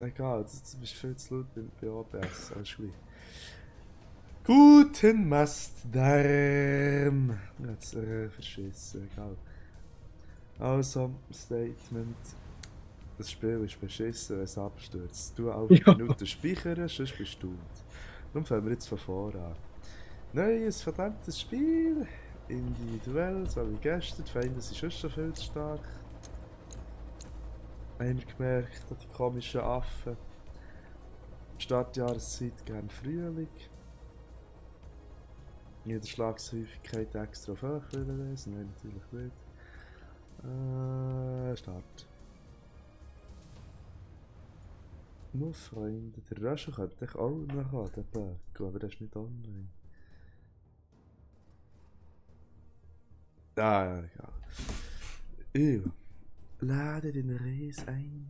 Egal, du bist viel zu laut bei OBS, alles gleich. Guten Mastdarm! Jetzt verschissen, egal. Also, Statement. Das Spiel ist beschissen, wenn es abstürzt. Du auf eine Ja. Minute speichern, sonst bist du tot. Darum fangen wir jetzt von vorne an. Neues verdammtes Spiel. Individuell, so wie gestern. Die Feinde sind schon viel zu stark. Haben wir gemerkt, die komischen Affen. Startjahreszeit gern Frühling. Niederschlagshäufigkeit extra auf hoch lesen? Nein, natürlich nicht. Start. Nur Freunde. Der Röschel könnte ich auch noch haben, der Böck, aber der ist nicht online. Ja, egal. Lade den Reis ein.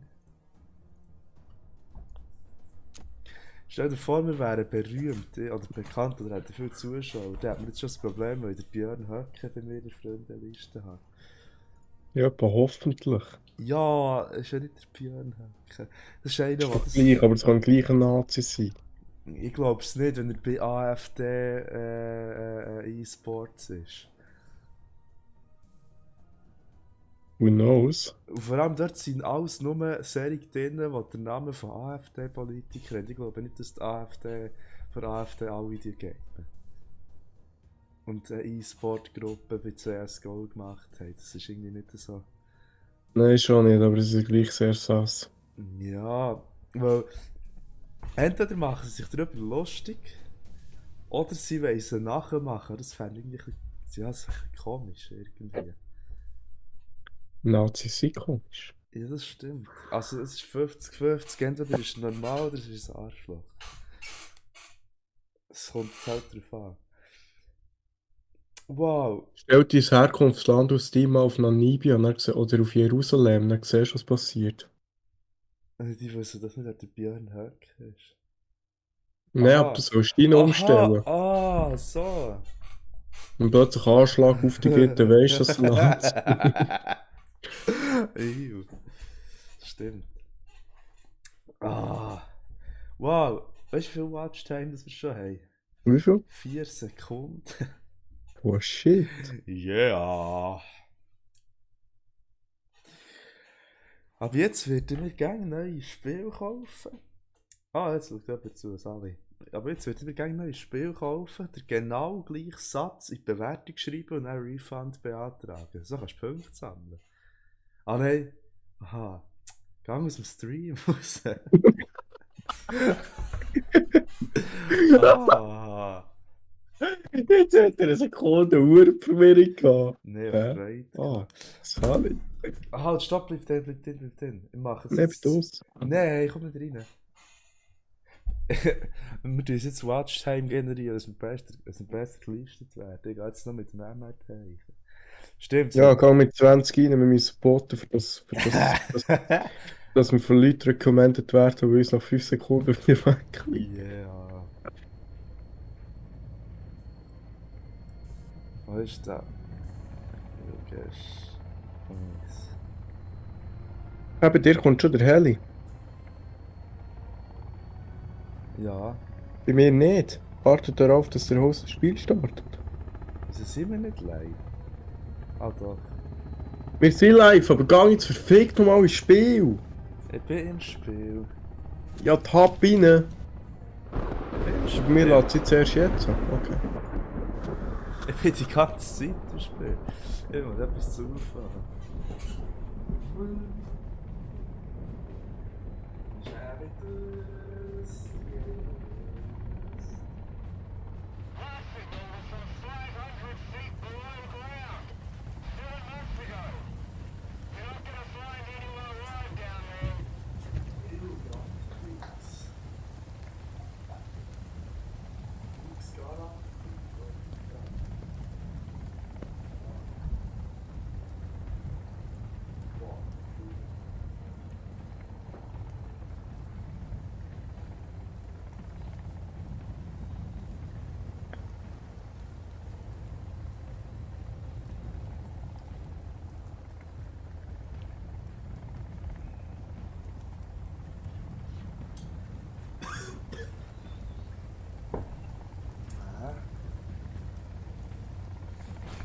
Stell dir vor, wir wären berühmt oder bekannt oder hätten viele Zuschauer. Dann hätten wir jetzt schon das Problem, weil der Björn Höcke bei mir in der Freundeliste hat. Ja, aber hoffentlich. Ja, ist ja nicht der Björn Höcke. Das ist einer, Ist der doch das. gleich, aber es kann gleich ein Nazi sein. Ich glaube es nicht, wenn er bei AfD E-Sports ist. Who knows? Und vor allem dort sind alles nur Serien drin, die den Namen von AfD-Politikern haben. Ich glaube nicht, dass die AfD von AfD alle die geben. Und eine E-Sport-Gruppe bei CSGO gemacht haben. Das ist irgendwie nicht so. Nein, schon nicht, aber es ist gleich sehr sass. Ja, weil entweder machen sie sich darüber lustig oder sie wollen es nachmachen. Das fände ich irgendwie ein bisschen, ja, das ist ein bisschen komisch irgendwie. Nazis sind komisch. Ja, das stimmt. Also es ist 50-50, entweder ist es normal oder es ist ein Arschloch. Es kommt halt drauf an. Wow. Stell dein Herkunftsland aus Steam mal auf Namibia oder auf Jerusalem, dann siehst du, was passiert. Die wissen, dass nicht der Björn Höck ist. Nein, aber du Aha. sollst deinen Aha. umstellen. Ah, so. Und plötzlich Anschlag auf dich gibt, dann weisst du, dass du ein Nazi bist. Ew. Stimmt. Ah. Wow. Weißt du, wie viel Watchtime das wir schon haben? Wie viel? 4 Sekunden. Oh shit. Yeah. Aber jetzt wird er mir gerne neue Spiel kaufen. Ah, jetzt schaut jemand zu, Sally. Aber jetzt wird er mir gerne neue Spiel kaufen, der genau gleichen Satz in die Bewertung schreiben und dann Refund beantragen. So kannst du Punkte sammeln. Ah nein. Aha. Gang aus dem Stream raus. Ah. Jetzt hat er eine Sekunde Uhrverwirrung gehabt. Nee, Hä? Freude Ah, gehabt. sorry. Ah, halt, stopp, bleib drin, bleib drin, bleib drin. Ich mache es Lebt jetzt. aus. Nein, ich komm nicht rein. Wir tun jetzt Watchtime generieren, dass wir besser gelistet werden. Ich gehe jetzt noch mit dem MRT. Stimmt, Ja, so. gang mit 20 rein, wir müssen supporten, dass wir von Leuten recommended werden, die uns nach 5 Sekunden wieder wegklicken. Yeah. Wo ist der? Logisch. Bei dir kommt schon der Heli. Ja. Bei mir nicht. Wartet darauf, dass der Host das Spiel startet. Wieso sind wir nicht live? Ah doch. Wir sind live, aber gang jetzt verfickt nochmal ins Spiel. Ich bin im Spiel. Ja, tab rein. Ich bin im Spiel. Mir lässt sie zuerst jetzt. Okay. Ich bin die ganze Zeit im Spiel. Ich muss etwas zu auffahren.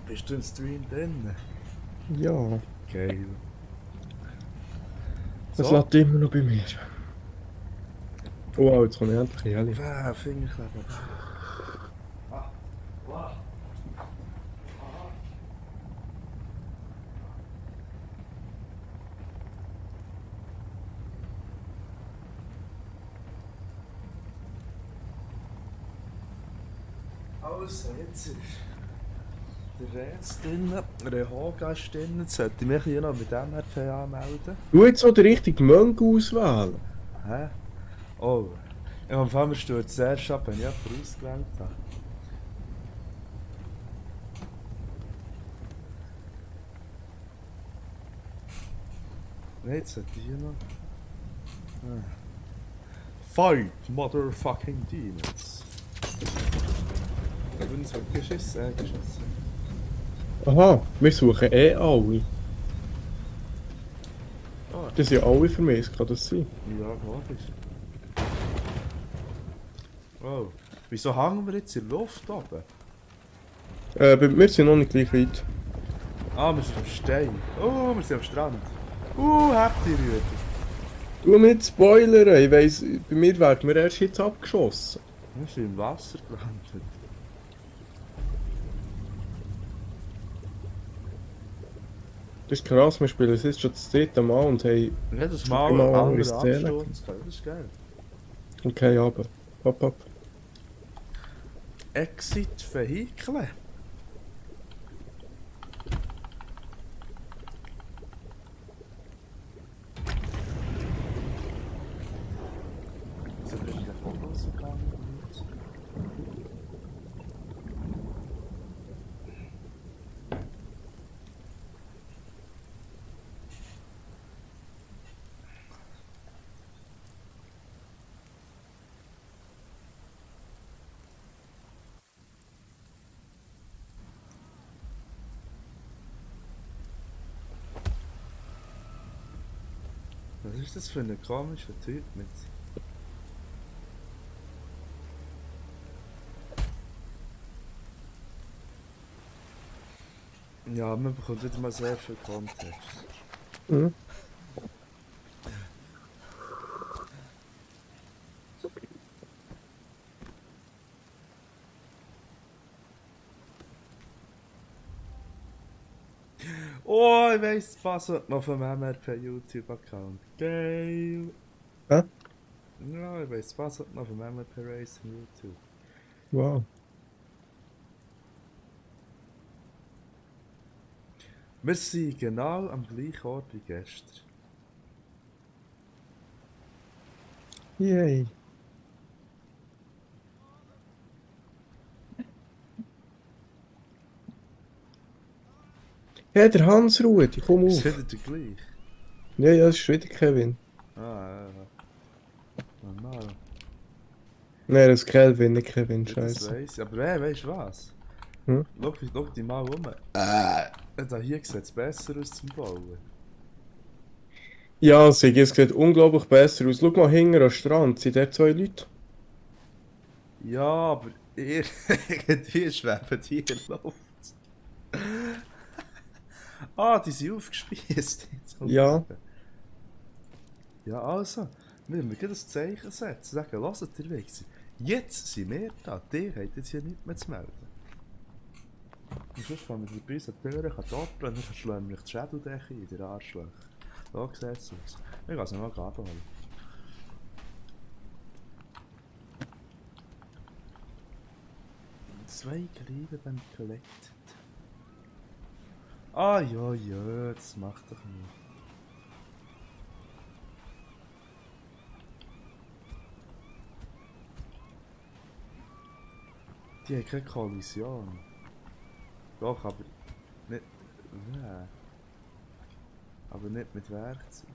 Bist du im Stream drin? Ja, Geil. es So. lädt immer noch bei mir. Oh, jetzt komme ich endlich ehrlich. Fingerkleber. Ah, wow. Also, jetzt ist der Rest drin, der Hoga ist drin. Jetzt sollte ich mich hier noch mit dem RPA anmelden. Du jetzt so den richtigen Mönch auswählen. Hä? Oh. Ja, am Anfang stürzt es erst ab, wenn ich jemanden ausgewählt habe. Nein, jetzt sollte ich hier noch... Ah. Fight, motherfucking demons! Da bin ich so geschissen. Aha, wir suchen eh alle. Ah, Das sind ja alle vermisst, kann das sein? ja, logisch. Oh. Wieso hängen wir jetzt in der Luft oben? Wir sind noch nicht gleich weit. Ah, wir sind am Stein. Oh, wir sind am Strand. Habt ihr Rüder? Du nicht spoilern, ich weiss, bei mir werden wir erst jetzt abgeschossen. Wir sind im Wasser gelandet. Das ist krass, wir spielen es jetzt schon das dritte Mal und haben... Jedes Mal Mal eine ein andere anderer Szene. Absturz. Das ist geil. Okay, aber. Hopp. Exit Vehicle. So bin ich da rausgegangen. Was ist das für ein komischer Typ mit? Ja, man bekommt wieder mal sehr viel Kontext. Mhm. Oh, ich weiss das Passwort noch vom MRP YouTube-Account. Geil! Hä? Ja, ich weiss das Passwort noch vom MRP Racing YouTube. Wow. Wir sind genau am gleichen Ort wie gestern. Yay. Hey, der Hans-Rudi, komm Ist auf. wieder der gleich? Ja, das ist wieder Kevin. Ah, ja. Normal. Nein, das ist Kelvin, nicht Kevin, Ja, das scheiße. weiss ich. Aber weißt du was? Hm? Schau dich mal um. Da hier sieht es besser aus zum Bauen. Ja, Sigi, es sieht unglaublich besser aus. Schau mal hinten am Strand, sind da 2 Leute? Ja, aber irgendwie schweben die in der Luft. Ah, die sind aufgespießt. Ja. Ja, also, wir müssen gleich ein Zeichen setzen. Sagen, hört ihr Wichser, jetzt sind wir da. Ihr habt jetzt hier nichts mehr zu melden. Und sonst kann man bei uns an die Türen doppeln und dann schlagen wir die Schädeldecke in der Arschloch. So sieht es aus. Ich kann es noch mal abholen. Zwei Greifen beim Collected. Ah ja, das macht doch nicht. Die haben keine Kollision. Doch, aber nicht. Ja. Aber nicht mit Werkzeug.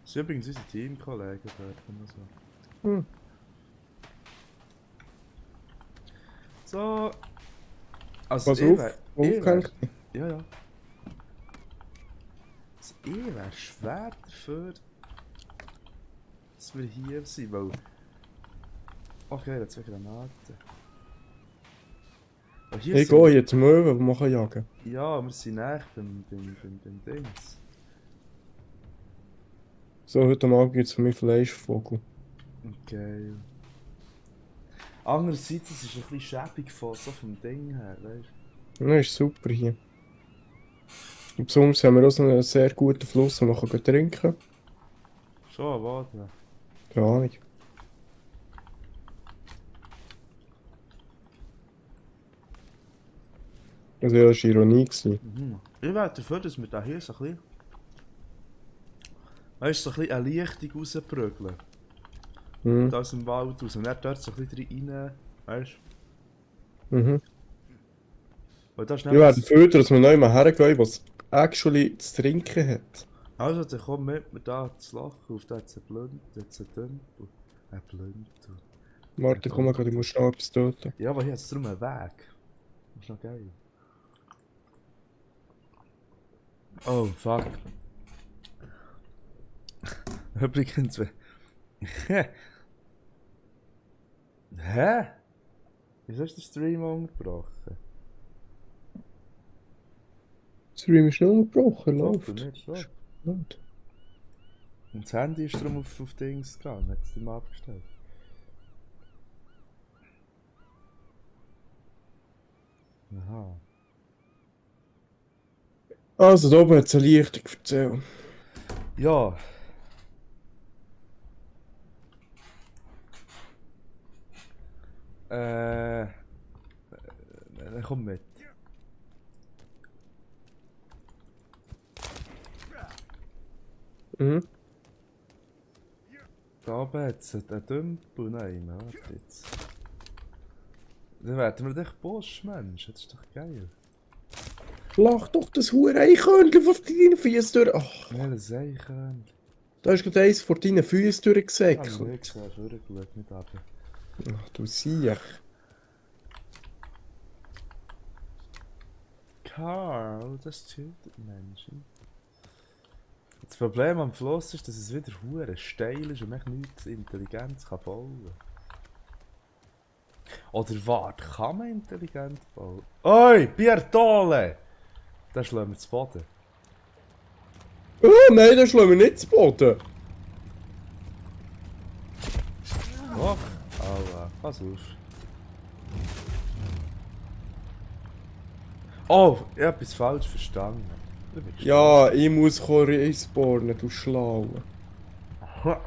Das ist übrigens unsere Teamkollegen dort oder so. Hm. So. Also Was ich auf? wär, Aufgehängt? ja. Also ich wäre schwer dafür, dass wir hier sind, weil... Okay, da 2 Granaten. Oh, hier Ich sind gehe jetzt Möwen, die man kann jagen. Ja, wir sind echt beim Dings. So, heute Abend gibt es für mich Fleischvogel. Geil. Andererseits, es ist ein bisschen schäbig von so vom Ding her, weißt Ja, ist super hier. Und besonders haben wir auch so einen sehr guten Fluss, wo man kann trinken kann. du? Schon, warte. Keine Ahnung. Also ja, das war Ironie. Gewesen. Mhm. Ich wäre dafür, dass wir da hier so ein bisschen, weißt, so ein bisschen eine Lichtung rausprügeln. Mhm. Da aus dem Wald raus. Und dann dort so ein bisschen rein, weißt du? Mhm. Weil da ist Ich wäre nämlich... dafür, dass wir neu mal hergehen, was actually zu trinken hat. Also, dann komm mit mir da zu lachen, auf den Blündel, den Dümpel. Ein Blündel. Warte, komm mal, ich muss schnell etwas töten. Ja, aber hier hat es darum einen Weg. Das ist noch geil. Oh, fuck. Übrigens, hä? Wieso ist der Stream unterbrochen? Der Stream ist noch gebrochen, Doch, bei läuft. mir schon. Gut. Und das Handy ist darum auf Dings gegangen, hat es dem abgestellt. Aha. Also, da oben hat es eine Lichtung, erzähl. Ja. Komm mit. Mhm. Da oben hat es einen Dümpel. Nein, warte jetzt. Dann werden wir dich Boss, Mensch. Das ist doch geil. Lach doch das hure Eichhörnchen von deinen Füßen durch. Ach, Welches Eichhörnchen? da ist gerade eins vor deinen Füßen Ah, durchgesäckelt. nicht gesehen, vorgeschaut, nicht runter. Ach, du Siech. Karl, das tötet Menschen. Das Problem am Fluss ist, dass es wieder hure steil ist und man nichts Intelligenz kann bauen. Oder warte, kann man intelligent bauen? Oi, Piertole! Das schlagen wir zu Boden. Oh nein, da schlagen wir nicht zu Boden. Doch, Aua, pass auf. Oh, ich habe etwas falsch verstanden. Du bist Ja, ich muss respawnen, du Schlaue. Aha.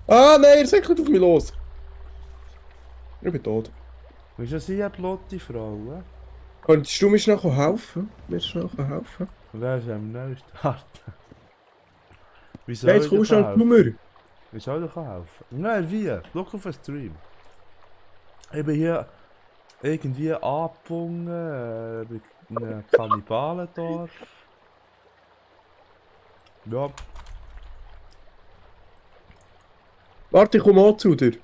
Ah nein, er säckelt auf mich los. Ich bin tot. Wieso sind ja blotte Frauen? Könntest du mir schnell helfen? Mir schnell helfen? Und wer ist am neuesten starten? Wie Ja, soll jetzt ich kommst dir du schnell zu helfen? mir. Wie soll ich dir helfen? Nein, wie? Schau auf den Stream. Ich bin hier irgendwie angebunden bei einem Kannibalendorf. Ja, Warte, ich komme auch zu dir.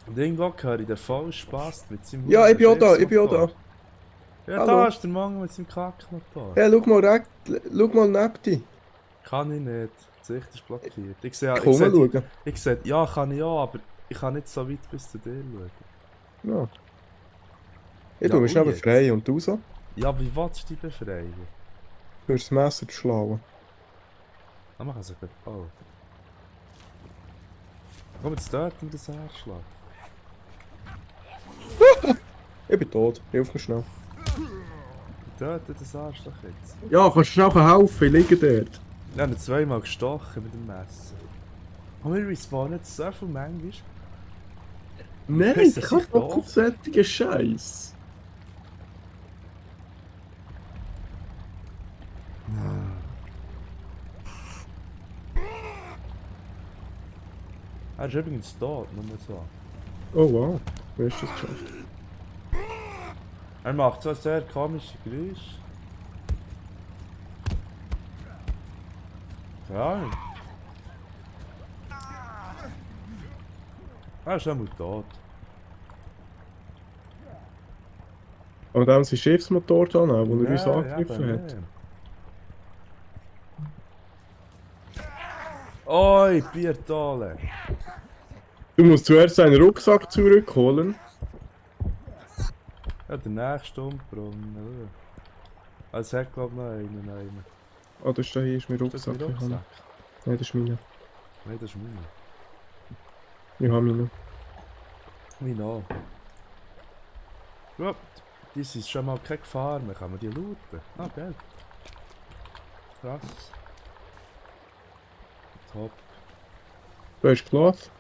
und irgendwo höre ich den voll Spaß mit seinem Ja, ich bin auch da, ich bin auch Schiffsmotor. da. Ja, Hallo. da ist der Mann mit seinem Kackmotor. Ja, schau mal neben dich. Kann ich nicht. Die Sicht ist blockiert. Ich sehe, Komm mal schauen. ja, kann ich auch, aber ich kann nicht so weit bis zu dir schauen. Ja. Ich Ja, tue mich schnell und jetzt? befreien und du so. Ja, wie willst du dich befreien? Durch das Messer zu schlagen. Ah, man kann sich gut. Oh. Komm jetzt dort in das Arschloch. Ich bin tot, hilf mir schnell. Dort in das Arschloch jetzt. Ja, kannst du schnell helfen? Ich liege dort. Ich habe ihn zweimal gestochen mit dem Messer. Und wir respawnen jetzt so viel manchmal. Nein, Ist ich das kann nicht doch doof? auf solchen Scheiß. Er ist übrigens tot, nur so. Oh wow, wie hast du das geschafft? Er macht so sehr komische Geräusche. Ja. Er ist einmal tot. Aber dann sein Schiffsmotor da noch, wo er uns Ja, angegriffen eben hat. nicht. Oi, Piertole! Du musst zuerst seinen Rucksack zurückholen. Ja, der nächste Umbrunnen. Es hat glaube ich noch einen. Ah, das ist da hier, ist mein Ist das Rucksack. mein Rucksack? Nein, das ist meine. Nein, das ist meine. Ich habe meine. Meine auch. Gut, die sind schon mal keine Gefahr mehr. Kann man die looten? Ah, geil. Krass. Top. Du hast Cloth.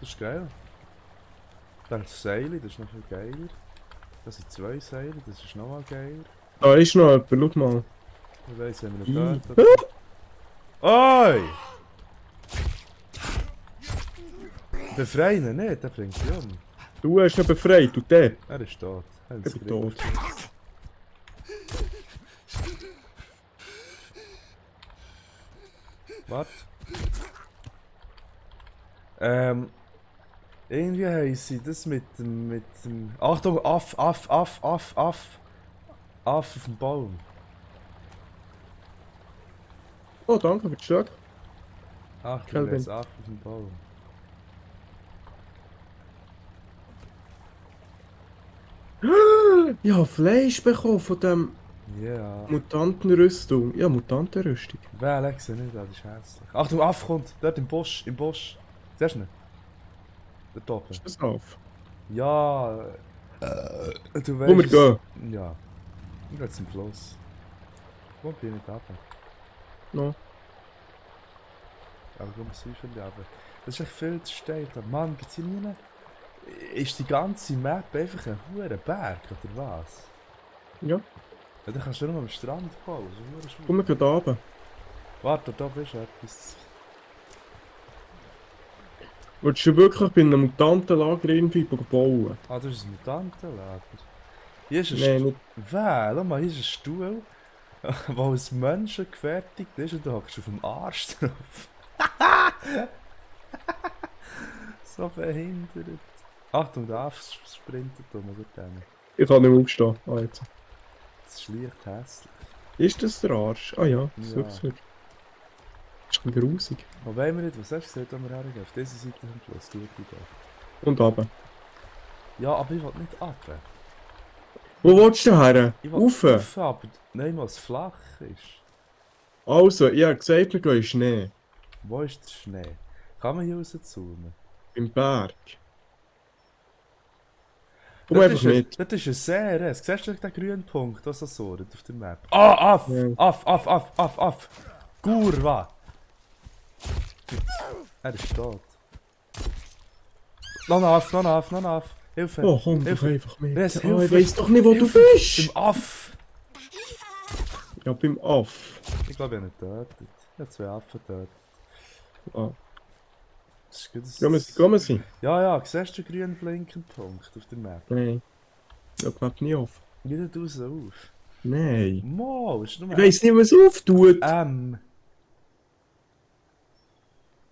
Das ist geil. Dann das Seil, das ist noch viel geiler. Das sind 2 Seile, das ist noch mal geiler. Da ist noch jemand, schau mal. Ich weiss, wenn wir Ih. ihn töten. Oi! Befreien ihn nicht, der bringt sie um. Du hast ihn befreit, du der. Er ist tot. Ich bin tot. Was? Irgendwie haben sie das mit dem... Achtung, Aff auf dem Baum. Oh, danke für die Stück. Achtung, Kelvin. da ist Aff auf dem Baum. Ich habe Fleisch bekommen von dem Ja. Mutantenrüstung. Ja, Mutantenrüstung. Wer legt sie nicht, das ist hässlich. Achtung, Aff kommt! Dort im Busch, im Busch. Siehst du ihn? Dort oben. Ist das auf? Ja. Du weißt. Wo wir gehen? Ja. Ich gehe zum Fluss. Wo bin ich nicht runter? No. Aber warum sind wir schon runter? Das ist echt viel zu steil. Mann, gibt's hier nie? Ist die ganze Map einfach ein hoher Berg oder was? Ja, Ja, dann kannst du nur am Strand bauen. So komm, wir gehen da runter. Warte, da bist du etwas. Willst du wirklich bei einem Mutantenlager irgendwie bauen? Ah, das ist ein Mutantenlager. Hier ist ein Nein, Stuhl. nicht. Schau mal, hier ist ein Stuhl, der als Menschen gefertigt ist und du hockst auf dem Arsch drauf. So behindert. Achtung, der Affe sprintet um oder dann. Ich kann nicht mehr aufstehen. Ah, jetzt. Das ist leicht hässlich. Ist das der Arsch? Ah ja, das Ja. ist wirklich. Das ist ein bisschen grusig. Wo wollen wir nicht? Was hast du gesagt, wo wir hergehen? Auf dieser Seite vom Schluss. Gute Idee. Und runter. Ja, aber ich will nicht runter. Wo willst du her? Ich will Rauf? rauf, aber nein, was flach ist. Also, ich habe gesagt, wir gehen in Schnee. Wo ist der Schnee? Kann man hier rauszoomen? Im Berg. Komm Das einfach mit. Das ist ein See, Res. Siehst du den grünen Punkt, der so surrt auf der Map? Ah, Aff! Ja. Aff! Kurva! Er ist tot. Noch ein Aff! Hilfe! Oh, komm doch Hilfe! einfach mit. Res, Ah, ich Hilfe! weiss doch nicht, wo du Hilfe! bist. Beim Aff! Ja, beim Aff. Ich glaube, ich habe ihn getötet. Ich habe 2 Affen getötet. Ah. Das ist gut. Gehen wir sie? Ja, siehst du den grünen blinkenden Punkt auf der Map? Nein. Ich hab die Map nie auf. Wieder raus auf. Nein. Mo, ist nur Ich weiss nicht, was auftut.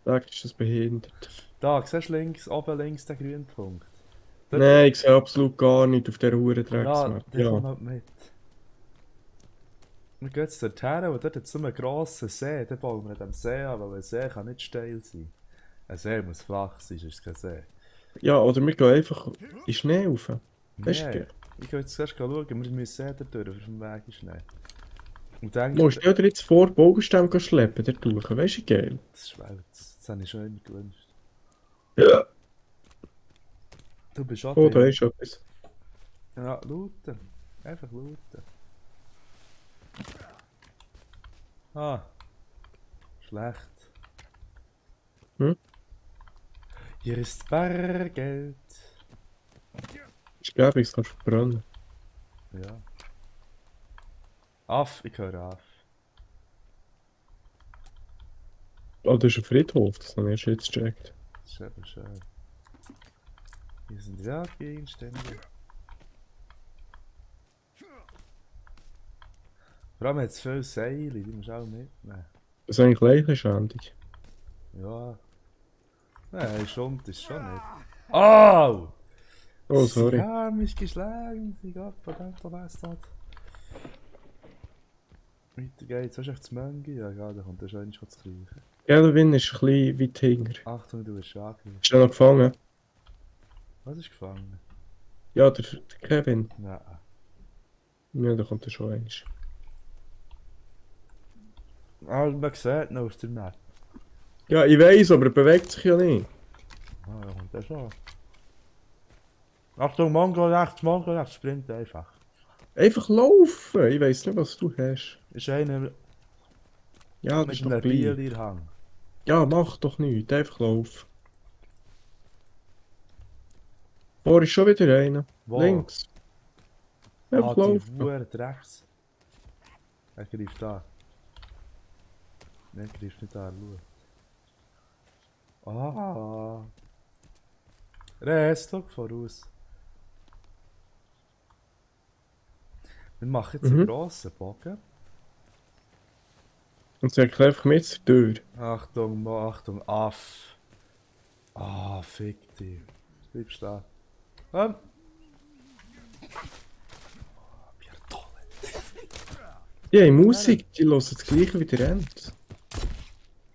Sag, ist das behindert. Da, siehst du links, oben links den grünen Punkt? Dort- Nein, ich sehe absolut gar nicht auf dieser Ja, Huren-Drecksmap. der kommt Ja. halt mit. Wir gehen jetzt dorthin, und dort hat es so einen grossen See. Dann bauen wir an dem See an, weil ein See kann nicht steil sein. Ein See muss flach sein, sonst ist es kein See. Ja, oder wir gehen einfach in Schnee rauf. Weißt du? Nein, ich gehe jetzt zuerst schauen, wir müssen da durch, auf dem Weg in Schnee. Und dann... Wo stell dir jetzt vor, Bogenstämme schleppen, der durch. Weißt du, geil? Das ist wild, das habe ich schon immer gewünscht. Ja. Du bist auch Oh, da drin. ist etwas. Ja, looten. Einfach looten. Ah. Schlecht. Hm? Hier ist Bargeld. Ich glaube, ich kann verbrennen. Ja. Aff, ich höre Aff. Oh, das ist ein Friedhof, das habe ich erst jetzt gecheckt. Das ist eben schön. Hier sind ja Gegenstände. Vor allem hat es viele Seile, die musst du auch mitnehmen. Das ist eigentlich leichenschändig. Ja. Nein, schummt ist schon nicht. Oh! Oh, sorry. Sie haben mich geschlagen, sie Gott verdammt, was das? Weiter geht's. Hast du echt das Möngi? Ja, da kommt der schon das Gleiche. Kelvin ist ein bisschen weit hinter. Achtung, du wirst angegriffen. Ist er noch gefangen? Was ist gefangen? Ja, der Kevin. Nein. Ja, da kommt er schon eins. Ah, man sieht noch auf der Map. Ja, ich weiß, aber er bewegt sich ja nicht. Ah, da kommt der schon. Achtung, Mongo rechts, sprint einfach. Einfach laufen! Ich weiß nicht, was du hast. Ist einer Ja, das mit ist doch einem gleich. Bierhang. Ja, mach doch nichts. Einfach laufen. Vor ist schon wieder einer. Wo? Links. Ah, Einfach die laufen. Hure rechts. Er greift an. Nein, er greift nicht an, schau. Ah. Rest, schau voraus. Wir machen jetzt einen grossen Bogen. Und sagt einfach mit zur Tür. Achtung, Achtung, Aff. Ah, fick dich. Bleib stehen. Ja, die Musik, die hören das gleiche wie der End.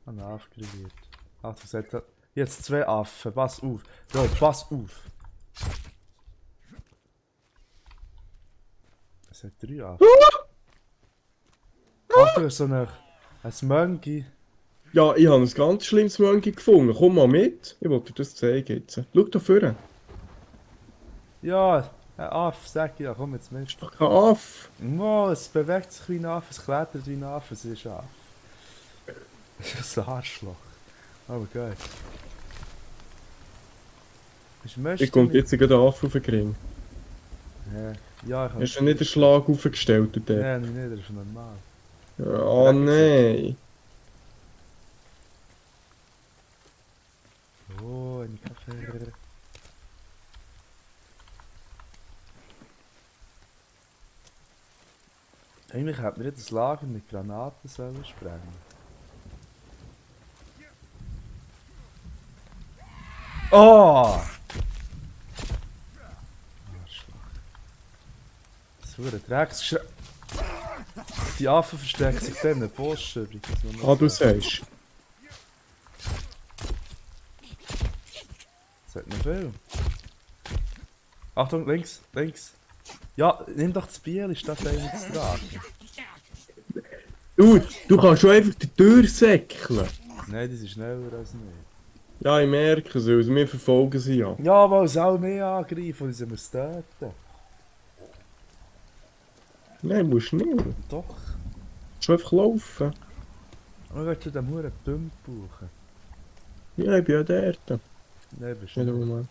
Ein Aff kreiert. Achtung, sagt jetzt zwei Affen. Pass auf. Bro, pass auf. Es hat drei Affen. Achtung, so ein Monkey. Ja, ich habe ein ganz schlimmes Monkey gefunden. Komm mal mit. Ich wollte dir das zeigen jetzt. Schau da vorne. Ja, ein Aff, sag ich ja, komm jetzt mit. Das ist doch kein Aff. Oh, es bewegt sich wie ein Affe, es klettert wie ein Affe, es ist ein Affe. Das ist ein Arschloch. Aber geil. Ich komme jetzt gerade Aff auf den Ring. Ja, ich Hast du nicht den Schlag aufgestellt dort? Nein, nicht, das ist normal. Oh nein. Oh, ein Kaffee. Eigentlich hätte man jetzt das Lager mit Granaten sollen sprengen. Oh! So ein Drecks. Die Affen verstecken sich dann in den Busch übrigens. Ah, du sagst. Das hat noch viel. Achtung, links, links. Ja, nimm doch das Bier, statt einen zu tragen. Du kannst schon einfach die Tür säckeln. Nein, die sind schneller als nicht. Ja, ich merke es, also wir verfolgen sie ja. Ja, weil sie auch mehr angreifen und sie müssen töten. Nein, musst nicht. Doch. Schon einfach laufen. Und willst du den Huren Pump brauchen? Ja, ich bin ja dort. Nein, bist In du dem nicht. Moment.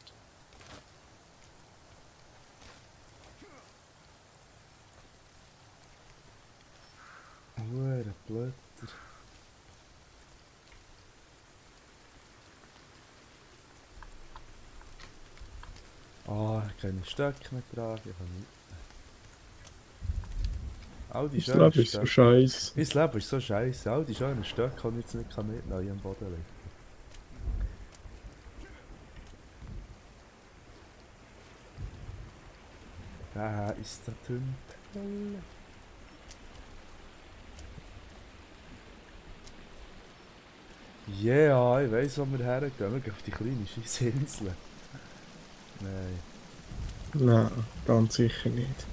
Huren Blätter. Ah, ich kann keine Stöcke mehr tragen. Ich kann nicht. All die Das schönen Leben ist so Stöcke. scheiße. Mein Leben ist so scheiße. All die schönen Stöcke kann ich jetzt nicht mitnehmen am Boden liegen. Da ist der Tümpel. Ja, ich weiss, wo wir hergehen. Wir gehen auf die kleine Scheissinsel. Nein. Nein, ganz sicher nicht.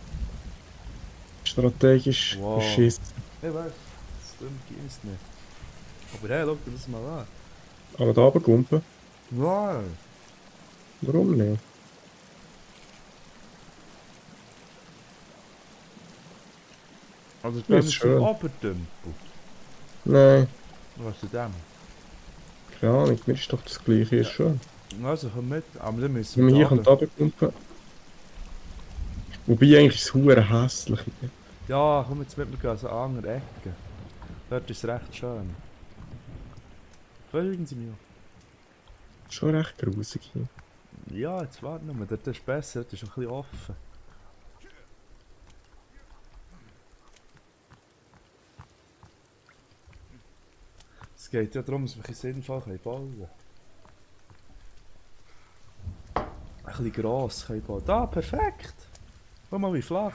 Strategisch Wow. beschissen. Ich weiß, das Tümpel ist nicht. Aber hey, schau dir das mal an. Aber da runterkumpen? Nein. Warum nicht? Also, Ja, das ist ist zum schön. Obertümpel. Nein, Was ist denn? keine Ahnung, mir ist doch das gleiche ist schon. Also, komm mit. Aber dann müssen Wenn man hier da kommt runterkumpen. Wobei eigentlich ist es hure hässlich. Ja, komm jetzt mit, wir gehen an eine andere Ecke. Dort ist es recht schön. Folgen Sie mir. Schon recht grusig hier. Ja, jetzt warten wir. Dort ist besser, dort ist ein bisschen offen. Es geht ja darum, dass wir ein bisschen sinnvoll bauen können. Ein bisschen gross können bauen. Da, perfekt! Schau mal wie flach.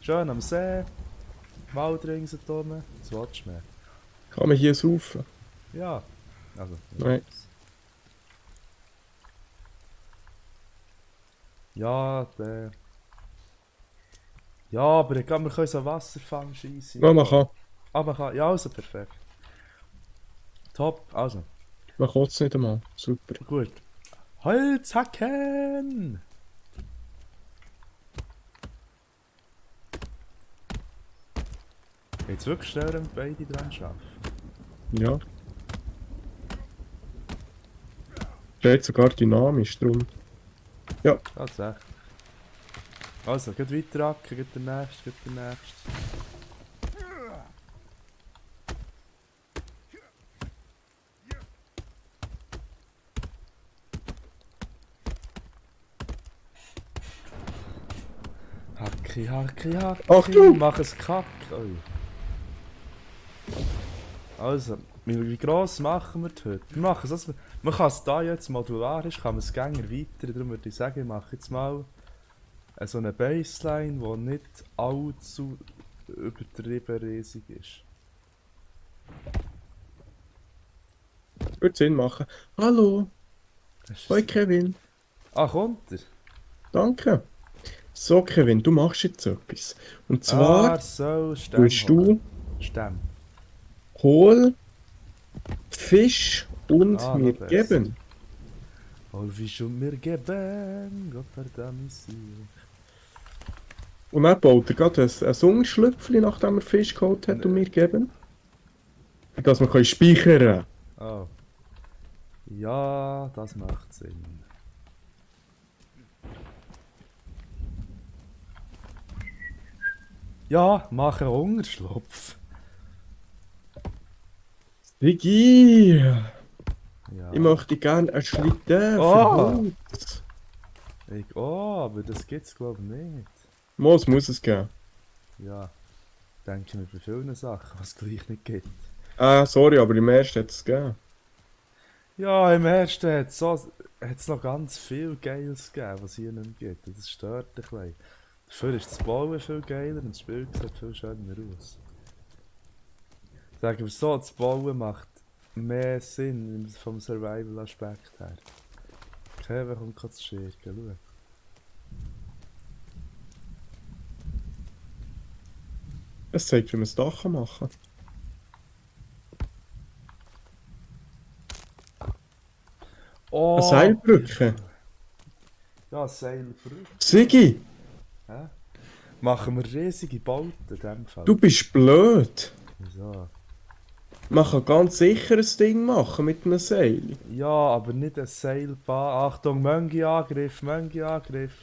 Schön am See. Waldring so rum. Was willst du mehr? Kann man hier saufen? Ja. Also, Nein. ja, der. Ja, aber ich kann, wir können so Wasserfang schießen. Ja, man kann. Aber kann. Ja, also perfekt. Top, also. Man kann es nicht einmal. Super. Gut. Holz hacken! Jetzt wirklich schnell, wenn beide dran arbeiten. Ja. Steht sogar dynamisch drum. Ja. Tatsächlich. Also, geht weiter hacken, geht der nächste, geht der nächste. Hacki, hacki, hacki. Achtung! Mach es kack. Oi. Also, wie gross machen wir das heute? Wir machen es, also, man kann es da jetzt modularisch, kann man es gerne erweitern. Darum würde ich sagen, ich mache jetzt mal so eine Baseline, die nicht allzu übertrieben riesig ist. Würde Sinn machen. Hallo. Hoi Kevin. Ah, kommt er? Danke. So Kevin, du machst jetzt etwas. Und zwar Ah, so, Stämme tust du Stämme. Kohl, Fisch und Ah, mir noch besser. geben. Oh, wie schon mir geben, Gott verdammt sie. Und dann baut er gerade ein Sonnenschlüpfchen, nachdem er Fisch geholt hat und mir geben. Dass wir speichern können. Oh. Ja, das macht Sinn. Ja, mach einen Hungerschlupf. Digi! Ja. Ich möchte gerne einen Schlitten Oh! Holz. Oh, aber das gibt's glaube ich nicht. Muss es geben. Ja, denke mir bei vielen Sachen, was es gleich nicht gibt. Sorry, aber im ersten hat es gegeben. Ja, im ersten hat es noch ganz viel Geiles gegeben, was hier nicht mehr gibt. Das stört ein bisschen. Dafür ist das Bauen viel geiler und das Spiel sieht viel schöner aus. Sagen wir so, das Bauen macht mehr Sinn vom Survival-Aspekt her. Kevin kommt gerade zu schirken, schau. Es zeigt, wie man das Dach machen kann. Oh! Eine Seilbrücke. Ja, Seilbrücke. Sigi, Hä? Machen wir riesige Bauten in dem Fall. du bist blöd. Wieso? Man kann ganz sicher ein Ding machen mit einem Seil. Ja, aber nicht ein Seilbahn. Achtung, Möngi-Angriff, Möngi-Angriff.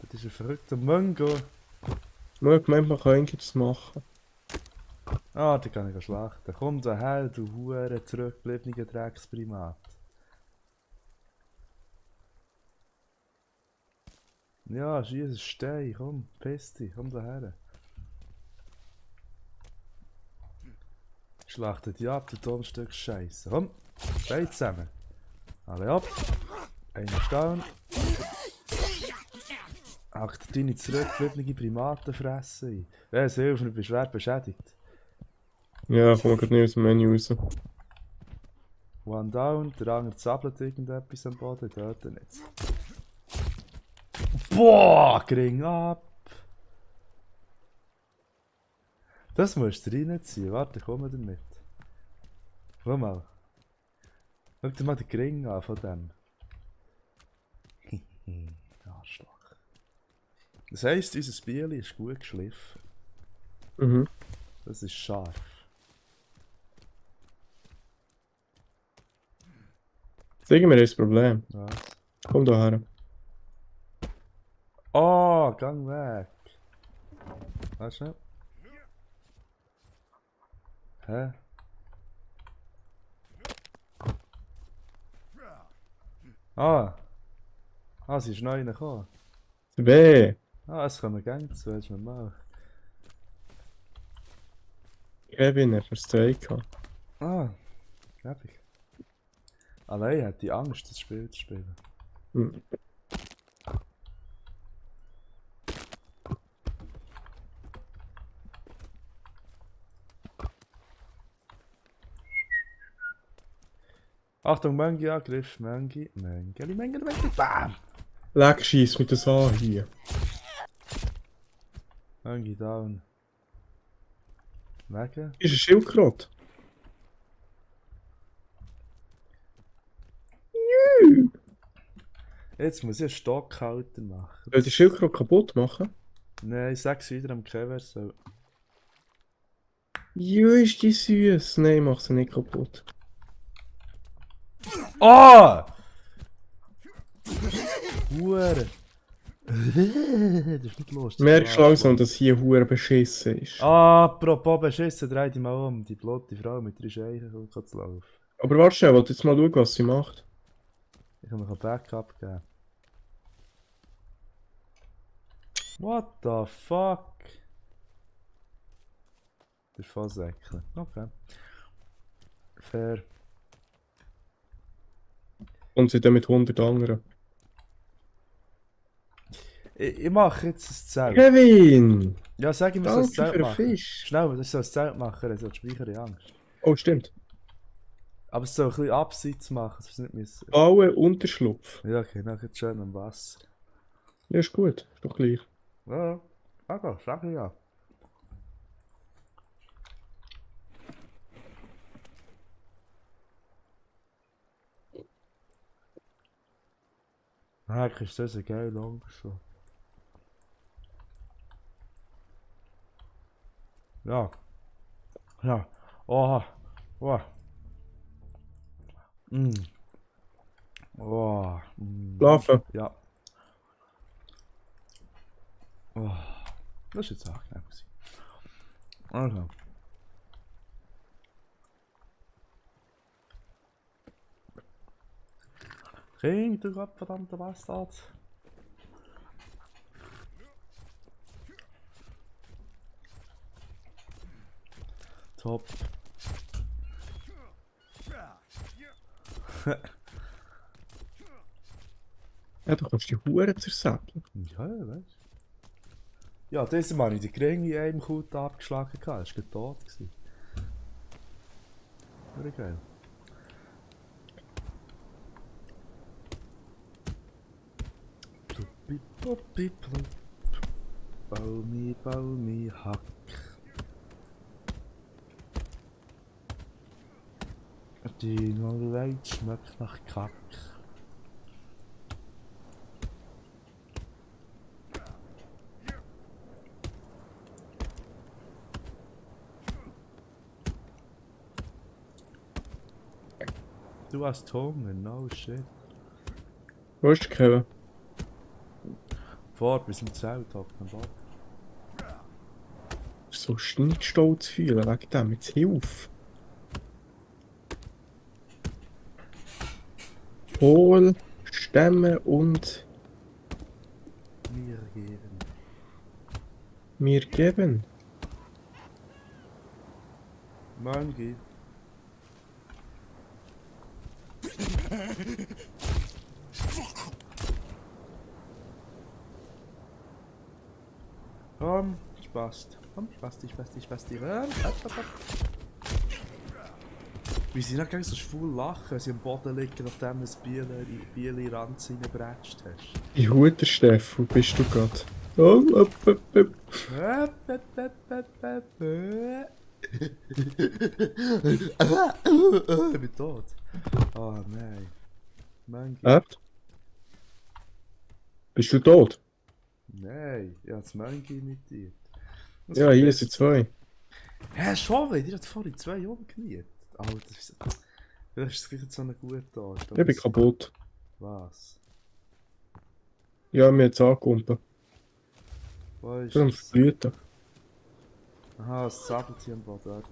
Das ist ein verrückter Möngo. Nur gemeint, man kann irgendwie das machen. Ah, die kann ich schlachten. Komm daher, du hure zurückgebliebener Drecksprimat. Ja, schieß einen Stein, komm, piss dich, komm daher. Schlachte die ab, du Tonstück Scheiße. Komm, Stein zusammen. Alle ab. Einer down. Akt deine zurückgebliebene Primatenfresse ein. Wer hilft mir, bist schwer beschädigt. Ja, komm gerade nicht aus dem Menü raus. One down, der andere zappelt irgendetwas am Boden, töten jetzt. Boah, gering ab! Das musst du reinziehen, warte, komm damit. Schau mal. Schau dir mal den Gring an von dem. Arschloch. Das heisst, unser Bieli ist gut geschliffen. Mhm. Das ist scharf. Sag mir das Problem. Was? Komm da her. Oh, gang weg! Weißt du? Hä? Ah! Ah, sie ist neu reingekommen. Zwei. Ah, es kommen Gänge zu, hast du normal. Kevin hat es zwei gehabt. Ah, epic. Allein hat die Angst, das Spiel zu spielen. Mhm. Achtung, Mangi-Angriff. Mangi. Bam! Leck, schieß mit das an hier. Mangi down. Wegen? Ist ein Schildkröte. Jetzt muss ich einen Stockhalter machen. Soll die Schildkröte kaputt machen? Nein, ich sag's wieder am Kevin. So. Jö, ist die süß. Nein, mach sie nicht kaputt. Oh! Hure! Das ist nicht los. Merkst langsam, dass hier hure beschissen ist. Apropos beschissen, dreh dich mal um. Die blotte Frau mit 3 Scheichen kommt zu laufen. Aber warte schnell, wollt jetzt mal schauen, was sie macht. Ich kann mir ein Backup geben. What the fuck? Der Fasssäckchen. Okay. Fair. Und sie dann mit 100 anderen. Ich mache jetzt ein Zelt. Kevin! Ja, sag ihm, wir Danke sollen ein für Zelt den machen. Fisch. Schnell, das soll ein Zelt machen, er soll speichern Angst. Oh, stimmt. Aber es soll ein bisschen abseits machen, sonst nicht müssen. Bauen Unterschlupf. Ja, okay, dann geht's schön am Wasser. Ja, ist gut. Ist doch gleich. Ja, okay, sag ich ja. Heck, ist das ein geil lang so. Ja. Ja. Oh. Oh. Mm. Oh. Mm. Schlafen. Ja. Oh. Das ist jetzt angenehm gewesen. Also. King, du gottverdammter Bastard. Top. Ja, du kannst die Huren zersäbeln. Ja, weißt du. Ja, diese Mal habe ich die Gringe in einem Kut abgeschlagen. Das war gerade tot. Very geil. Bau mi, Hack. Die Nolleid schmeckt nach Kack. Du hast Hunger, no shit. Wo ist der Kevin? Fort bis zum Zelt auf dem Boden. So nicht stolz fühlen wegen dem. Jetzt hilf. Hol, Stämme und Mir geben. mir geben. Mangi. Komm, Spast. Komm, Spasti. Wie sie noch gleich so schwul lachen, wenn sie am Boden liegen, nachdem du ein Bier in Ranz reingebratscht hast. Die Huter, Steff, wo bist du gerade? Oh, Ich bin tot. Oh nein. Mangi. Bist du tot? Nein, ich habe das Mangi imitiert. Ja, hier sind 2. Hä, schon wieder? Ich hatte vorhin 2 umgekniet. Alter, vielleicht ist es gleich so eine gute Art. Ich bin kaputt. Was? Ja, mir jetzt angekumpelt. Wo ist Ich bin am es? Verblüten. Aha, das Sabeltier am Boden.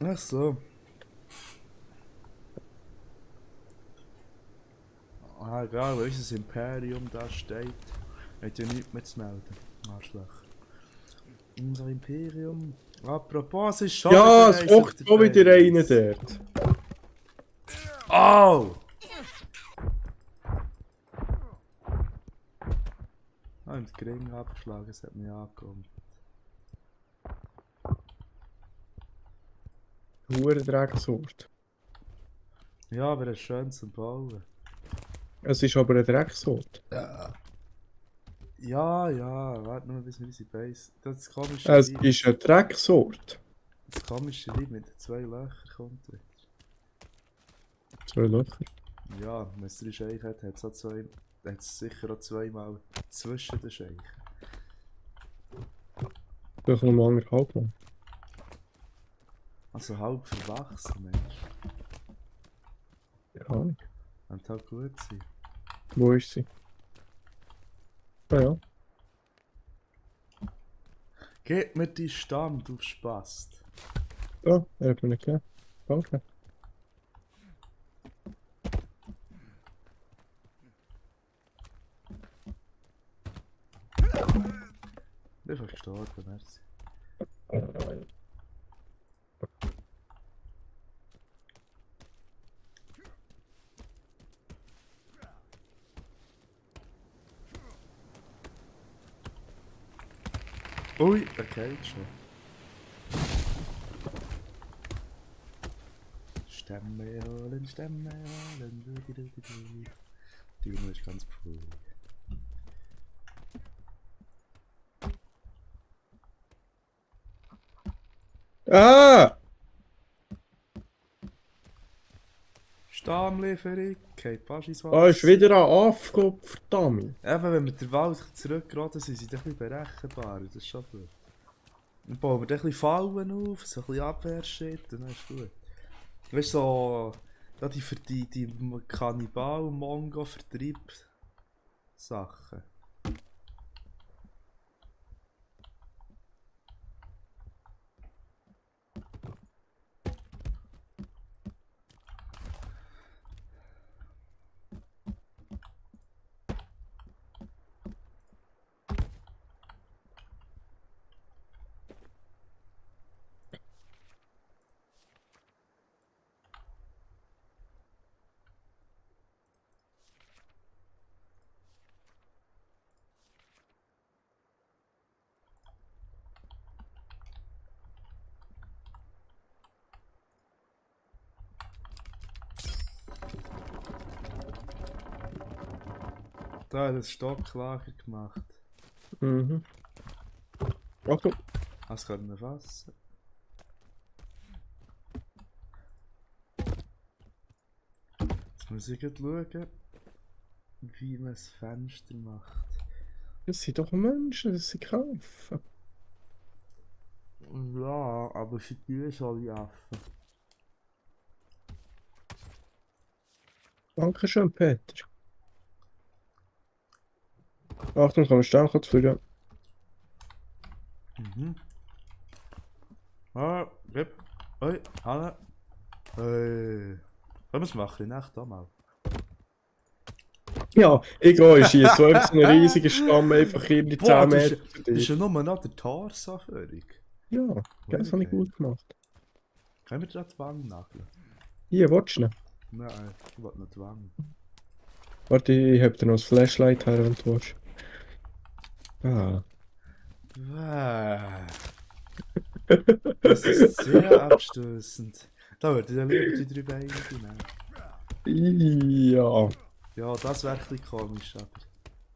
Ach so. Ah, egal, weil unser Imperium da steht, hat ja nichts mehr zu melden. Arschloch. Unser Imperium. Apropos, es ist schon. Ja, wieder es kocht auch wieder einer dort. Oh! Ah, im Gring abgeschlagen, es hat mich angekommen. hure Drecksort. Ja, aber es ist schön zum Bauen. Es ist aber ein Drecksort. Ja. Ja, warte nur, bis wir unsere Base... Das komische Es Lied, ist ein Drecksort. das komische Lied mit den 2 Löchern kommt wieder. 2 Löcher. Ja, wenn es 3 Scheichen hat, hat es sicher auch 2-mal zwischen den Scheichen. Vielleicht noch mal anderthalb Mal. Also halb verwachsen, Mensch. Ja, Ahnung. Könnte halt gut sein. Wo ist sie? Ah ja. Gib mir die Stamm, du Spast. Ja, er hat mir nicht gegeben. Danke. Einfach gestorben, merci. Ui, okay, schon. Stämme holen, Die Nummer ist ganz cool. Ah! Stammlieferung, geht fast ins Ah, ist Wasser. wieder ein Afkopf, verdammt. Eben, wenn wir den Wald zurückgeraten sind, sind die ein bisschen berechenbar. Das ist schon gut. Dann bauen wir dann ein bisschen Fallen auf, so ein bisschen Abwehrshit, und dann ist gut. Weißt du, so, da die Kannibal-Mongo-Vertrieb-Sachen. Da hat das Stocklager gemacht. Mhm. Achtung. Das können wir fassen. Jetzt muss ich gleich schauen, wie man das Fenster macht. Das sind doch Menschen, das sind Kaufen. Ja, aber für die soll ich Affen. Dankeschön, Peter. Achtung, kann man Sternchen zu führen. Mhm. Ah, gib. Oi, Hanne. Hey. Können wir es machen? Nicht mal. Ja, egal, ich schieße so einfach so einen riesigen Stamm einfach in die 10 Meter zu das ist dir. ja nur noch der Torso-Führung. Ja, das habe ich gut gemacht. Können wir da die Wange nageln? Hier, willst du noch? Nein, ich will nicht die Wange. Warte, ich hab dir noch das Flashlight her, wenn du willst. Ah. Das ist sehr abstoßend. Da würde ich dann lieber die 3 Beine nehmen. Ja. Ja, das wäre ein bisschen komisch, aber...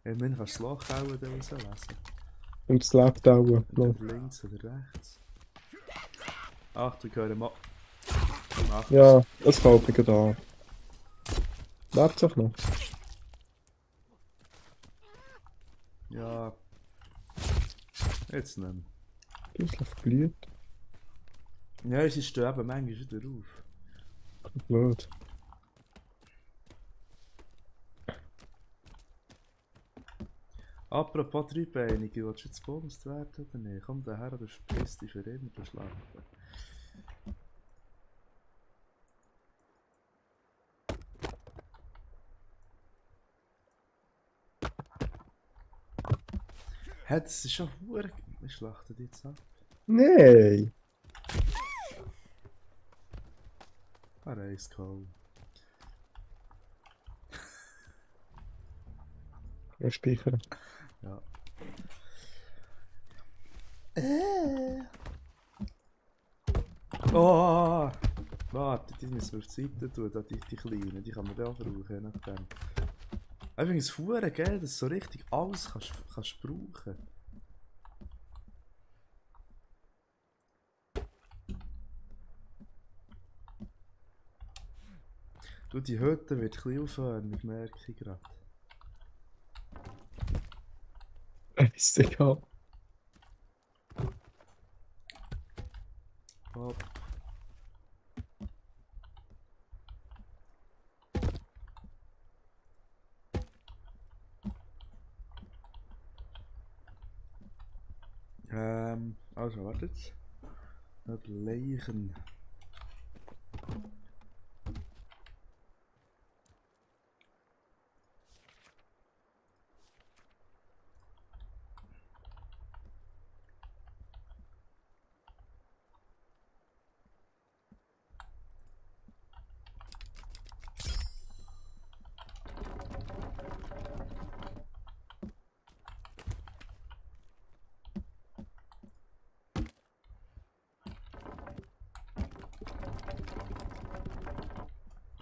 Immerhin kannst du das Loch auch rauslesen. Und es lebt auch noch. Entweder links oder rechts. Achtung, hören mal. Ja, das kaufe ich gerade an. Lebt es auch noch? Ja. Jetzt nicht mehr. Ein bisschen verblüht. Ja, es ist eben manchmal wieder auf. Blöd. Apropos Dreibeinige, willst du jetzt gebumst werden oder nicht? Komm daher, du verpisst dich für immer, du Schlampe. Hä, das ist schon verdammt... Wir schlachten die jetzt ab. Nein! Eiskalt. Speichern. Ja. Oh! Warte, die müssen wir auf die Seite tun, da die kleinen, die kann man da auch brauchen, je nachdem. Ich finde es verdammt geil, dass du so richtig alles kannst brauchen. Du, die Hütte wird ein bisschen aufhören, merke ich gerade. Ist egal. Hopp. Also wartet. Überlegen.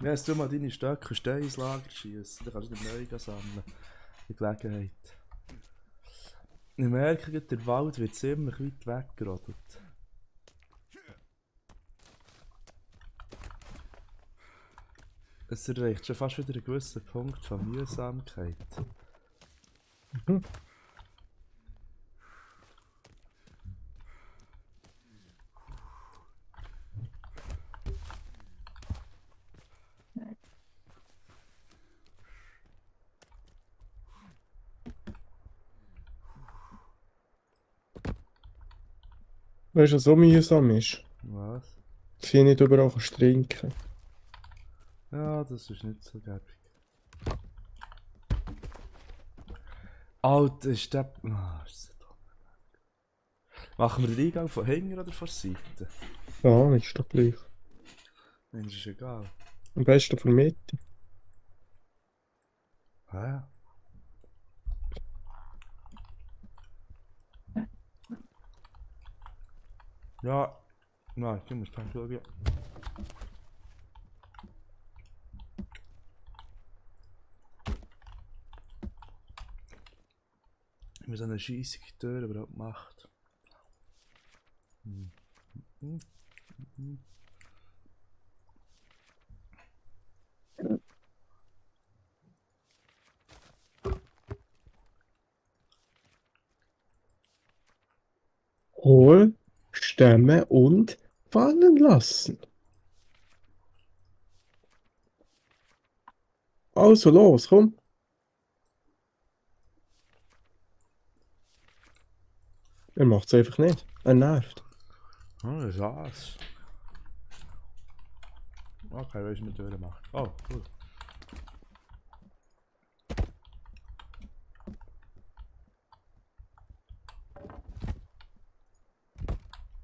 Ja, jetzt tu mal deine Stöcke Steine ins Lager schießen, dann kannst du nicht neu sammeln. Die Gelegenheit. Ich merke, gerade, der Wald wird ziemlich weit weggerodelt. Es erreicht schon fast wieder einen gewissen Punkt von Mühsamkeit. Mhm. Weißt du, was so mühsam ist? Was? Dass ich nicht überall trinken kann. Ja, das ist nicht so gäbig. Alter, ist der... Ah, ist so dumm. Machen wir den Eingang von hinten oder von der Seite? Ja, ist doch gleich. Mensch, ist egal. Am besten von der Mitte. Hä? Ja. Nein, ich muss kein schauen. Wie so eine scheissige Tür überhaupt macht. Holen, stemmen und fallen lassen. Also los, komm. Er macht es einfach nicht. Er nervt. Oh, das ist alles. Okay, weißt du, mit Türen macht. Oh, cool.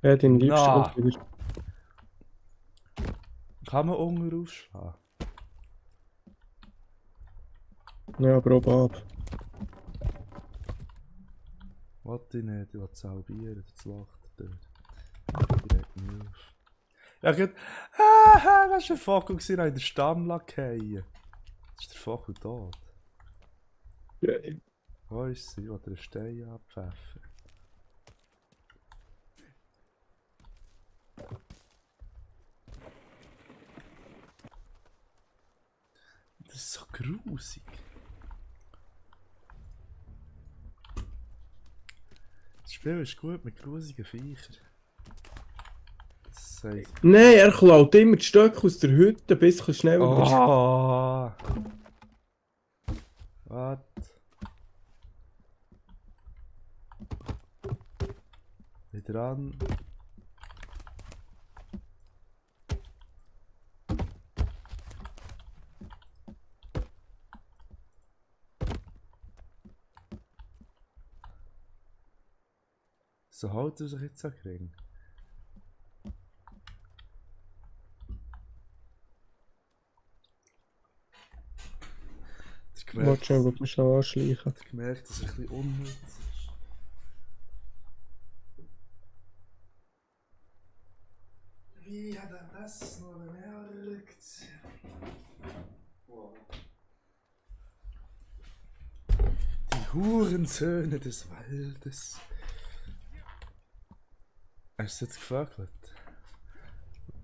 Er hat den liebsten Na. und wieder. Kann man unten aufschlagen? Ja, aber oben ab. Wollte ich nicht, ich will salbieren, das lacht dort. Die regt mich auf. Ja, gut. Das war ein Vogel, der in der Stamm lag. Jetzt ist der Vogel tot. Ja, Wo ist sie? Ich will einen Stein abpfeffern. Das ist so grusig. Das Spiel ist gut mit grusigen Viechern. Das heißt... nein, er klaut immer die Stöcke aus der Hütte, ein bisschen schneller. Oh! Was? Wieder an. So hält er sich jetzt so gering. Warte schon, ob wir schon anschleichen. Ich gemerkt, dass er ein bisschen unnütz ist. Wie hat er das noch bemerkt? Wow. Die Hurensöhne des Waldes. Hast du jetzt gefakelt?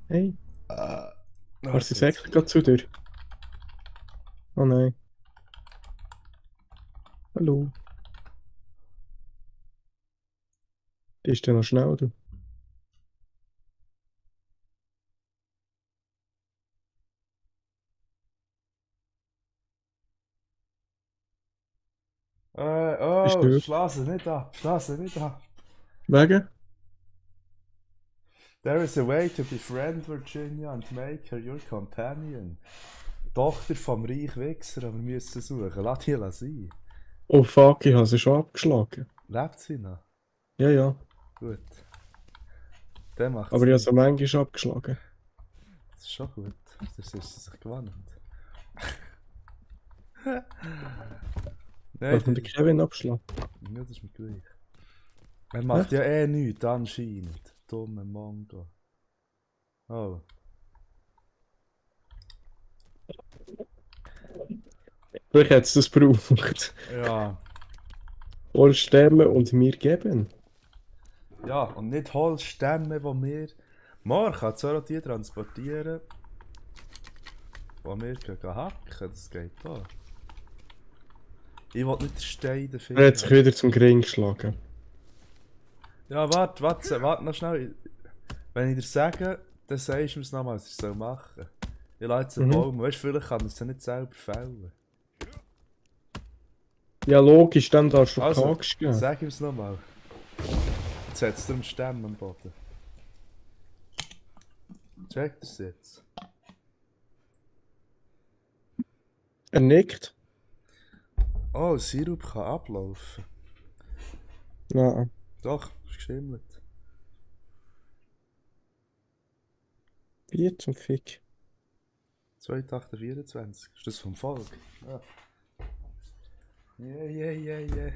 Hey, Ah. hast du Säckchen gerade zu dir? Oh nein. Hallo. Ist der noch schnell, du? Ist Oh, der schloss nicht ab, schloss nicht ab. wegen? There is a way to befriend Virginia and make her your companion. Tochter vom Reich Wichser, aber wir müssen suchen. Lass die sein. Oh fuck, ich habe sie schon abgeschlagen. Lebt sie noch? Ja, ja. Gut. Der macht Aber es ich habe nicht. sie manchmal abgeschlagen. Das ist schon gut. Das ist sie sich gewandt. Nein, Darf man den Kevin abschlagen? ja, das ist mir gleich. Er macht Echt? ja eh nichts, anscheinend. Dumme Mongo. Oh. Vielleicht hat es das gebraucht. Ja. Voll stemmen und mir geben. Ja, und nicht Holzstämme, die wir... Man kann zwar auch die transportieren, die wir gehen hacken, das geht auch. Ich will nicht den Stein dafür Er hat sich haben. wieder zum Gring geschlagen. Ja, warte noch schnell. Wenn ich dir sage, dann sagst du mir nochmal, was ich machen soll. Ich lasse jetzt einen Baum. Weißt du, vielleicht kann ich es ja nicht selber fällen. Ja, logisch, dann darfst du Also, Kagst geben. sag ihm es nochmal. Jetzt hat es darum Stämme am Boden. Check das jetzt. Er nickt. Oh, Sirup kann ablaufen. Nein. Doch, ist geschimmelt. Wie zum Fick. 2824. Ist das vom Volk? Ja. Yeah, yeah, yeah, yeah.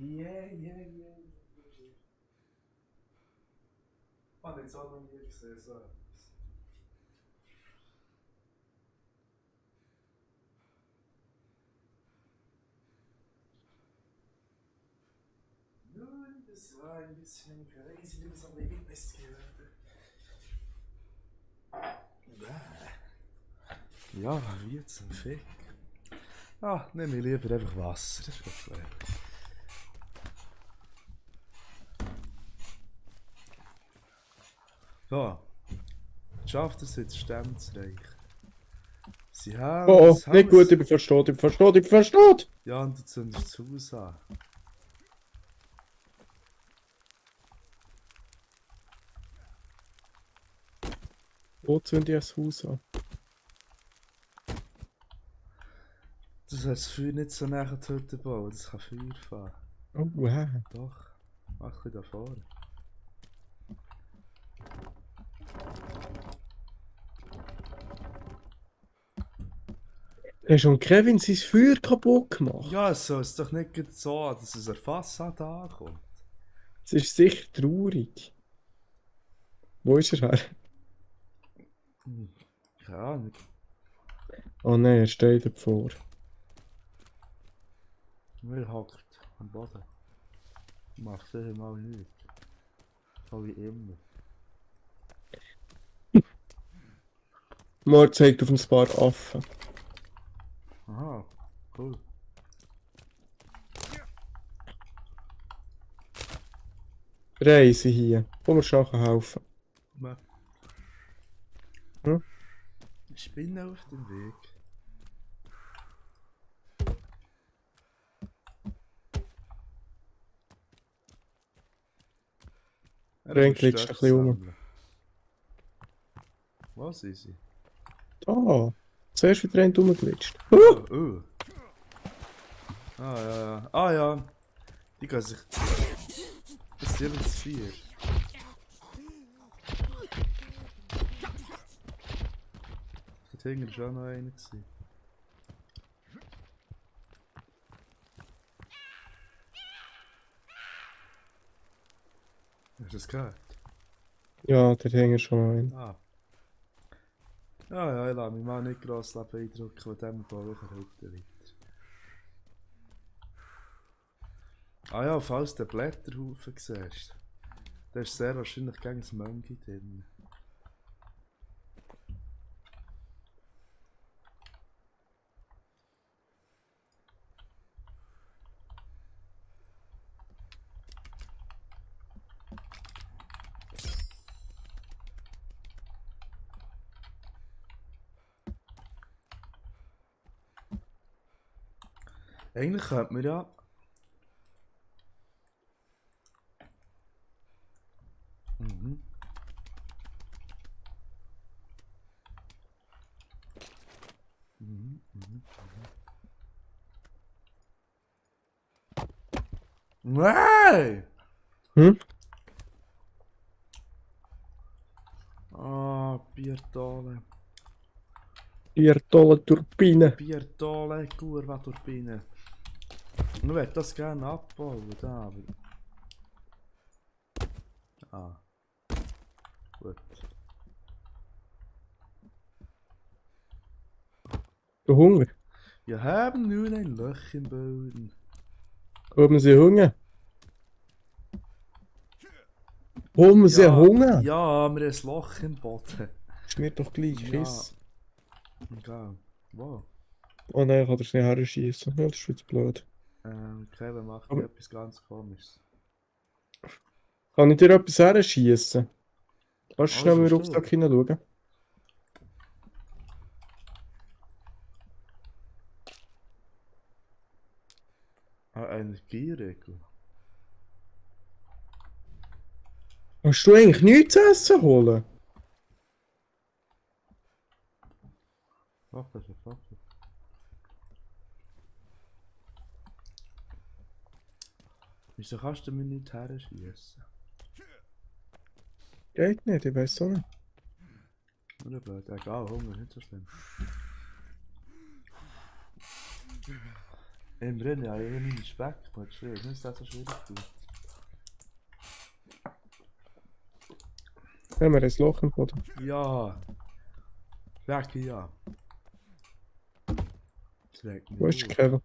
Yeah, yeah, yeah. Man, jetzt auch noch nie gesehen, so etwas. Nun, das war ein bisschen crazy, wie das am Leben ist gehört. Ja, wie zum Fick. Ah, nehme ich lieber einfach Wasser, das ist gut klar. So. Schafft es jetzt, Stämme zu reichen? Sie haben Oh, das nicht gut, Haus... ich bin verstanden, ich bin verstanden, ich bin verstanden! Ja, und du zündest das Haus an. Wo zünde ich das Haus an? Du sollst das Feuer nicht so näher die Hütte bauen, das kann Feuer fahren. Oh, wow. Doch, mach ein bisschen da vorne. Hast schon Kevin sein Feuer kaputt gemacht? Ja, es soll es doch nicht gerade so, dass es eine Fassade ankommt. Das ist sicher traurig. Wo ist er her? Keine Ahnung. Oh nein, er steht davor. Mir hockt am Boden. Macht sicher mal nichts. So wie immer. Mord zeigt auf ein paar Affen. Aha, cool. Reise hier. Komm mir schon helfen. Hm? Ich bin auf dem Weg. Renk liegst du ein bisschen rum. Was ist sie? Ah, zuerst wieder ein rumgeglitscht. Oh. Ah ja. Ah ja. Die kann sich... Das ist Level 4. Dort hinten war auch noch einer gewesen. Hast du das gehört? Ja, der hängt schon mal ein. Ah. Ja, ich lasse mich mal nicht gross beeindrucken von dem baue ich heute weiter. Ah ja, falls du den Blätterhaufen siehst, da ist sehr wahrscheinlich gegen ein Mönchi drin. Eigentlich könnte man ja... Mhm. Mhm, mhm. Nein! Hm? Ah, Biertole. Ihr tolle Turbine. Biertole, Curva Turbine. Ich würde das gerne abbauen, da, aber... Ah, gut. Du Hunger? Wir haben nun ein Loch im Boden. Haben Sie Hunger? Haben Sie Ja, Hunger? ja, wir haben ein Loch im Boden. Ist mir doch gleich, Ja, Chris. okay. Wow. Oh nein, ich kann das nicht herschießen. Ja, das ist jetzt blöd. Kevin macht Aber etwas ganz Komisches. kann ich dir etwas herschießen? Kannst du schnell Alles in meinen versteht. Rucksack hineinschauen? Ein Energieregel. Hast du eigentlich nichts zu essen holen? Fuck das, fuck das. Wieso kannst du mir nicht herschießen? Geht nicht, ich weiß auch nicht. Nur blöd, egal, Hunger, nicht so schlimm. Im Rennen, ja, ich habe meine Speck, man schwierig, nicht das so schwierig tun. Haben wir ein Loch im Boden? Ja, Speck, ja. Das regt mich Wo ist auf. Kevin?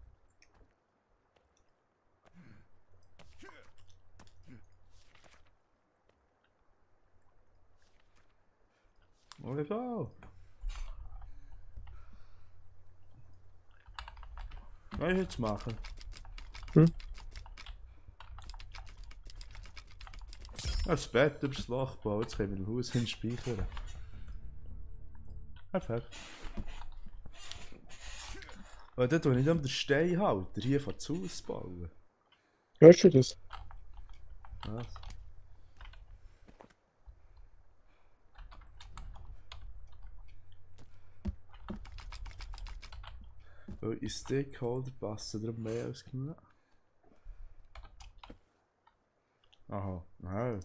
Oh, egal. Was soll ich jetzt machen? Hm? Das Bett übers Loch bauen, jetzt können wir im Haus hinspeichern. Perfekt. Und dann tue ich dann den Steinhalter hier vor das Haus bauen. Hörst du das? Was? Weil in Stakeholder passen darum mehr als genug. Aha, nein.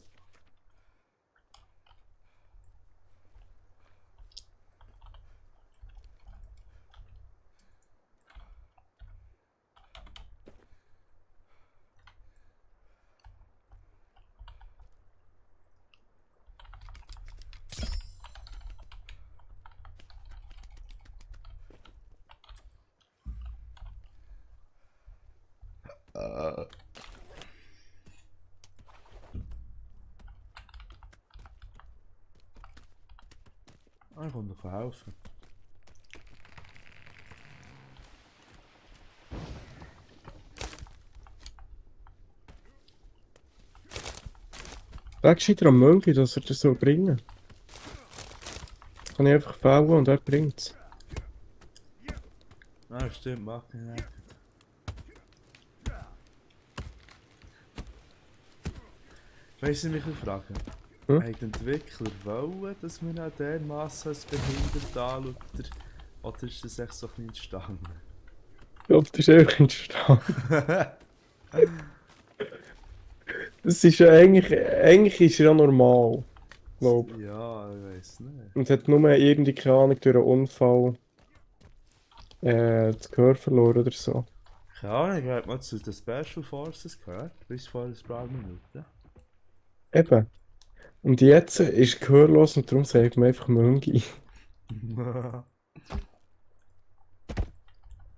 Ich kann dir helfen. Sag gescheiter am Mönchi, dass er das so bringen. Kann ich einfach fällen und er bringt's. Ah, stimmt, mach ich nicht. Weißt du, mich fragen? Hm? Haben die Entwickler wollen, dass man auch dermassen als behindert anschaut? Oder ist das echt so ein bisschen entstanden? Ich glaube, das ist einfach entstanden. Das ist ja eigentlich ist er ja normal, glaube ich. Ja, ich weiß nicht. Und hat nur irgendwie, keine Ahnung, durch einen Unfall das Gehör verloren oder so. Keine Ahnung, ich habe mal zu den Special Forces gehört, bis vor ein paar Minuten. Eben. Und jetzt ist gehörlos und darum sagt man einfach Möngi. Das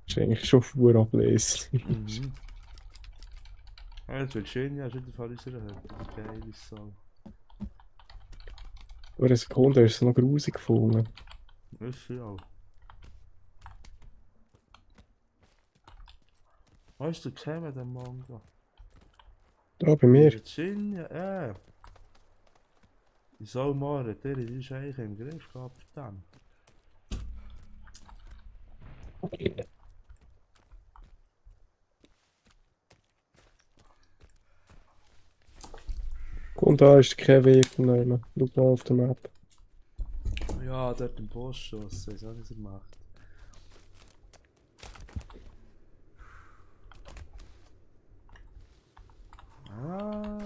ist eigentlich schon vor ablesen. Mhm. Ja, jetzt Virginia ist wieder Fall unserer Hütte. Geile Sau. Vor einer Sekunde hast du es noch grusig gefunden. Ist ja auch. Weißt du, Kevin, der Manga? Da bei mir. Virginia, die Saumare, die ist eigentlich im Griff gehabt, verdammt. Und da ist kein Weg nehmen. Schau mal auf der Map. Ja, dort im Bosschuss, weiß auch, was er macht. Ah,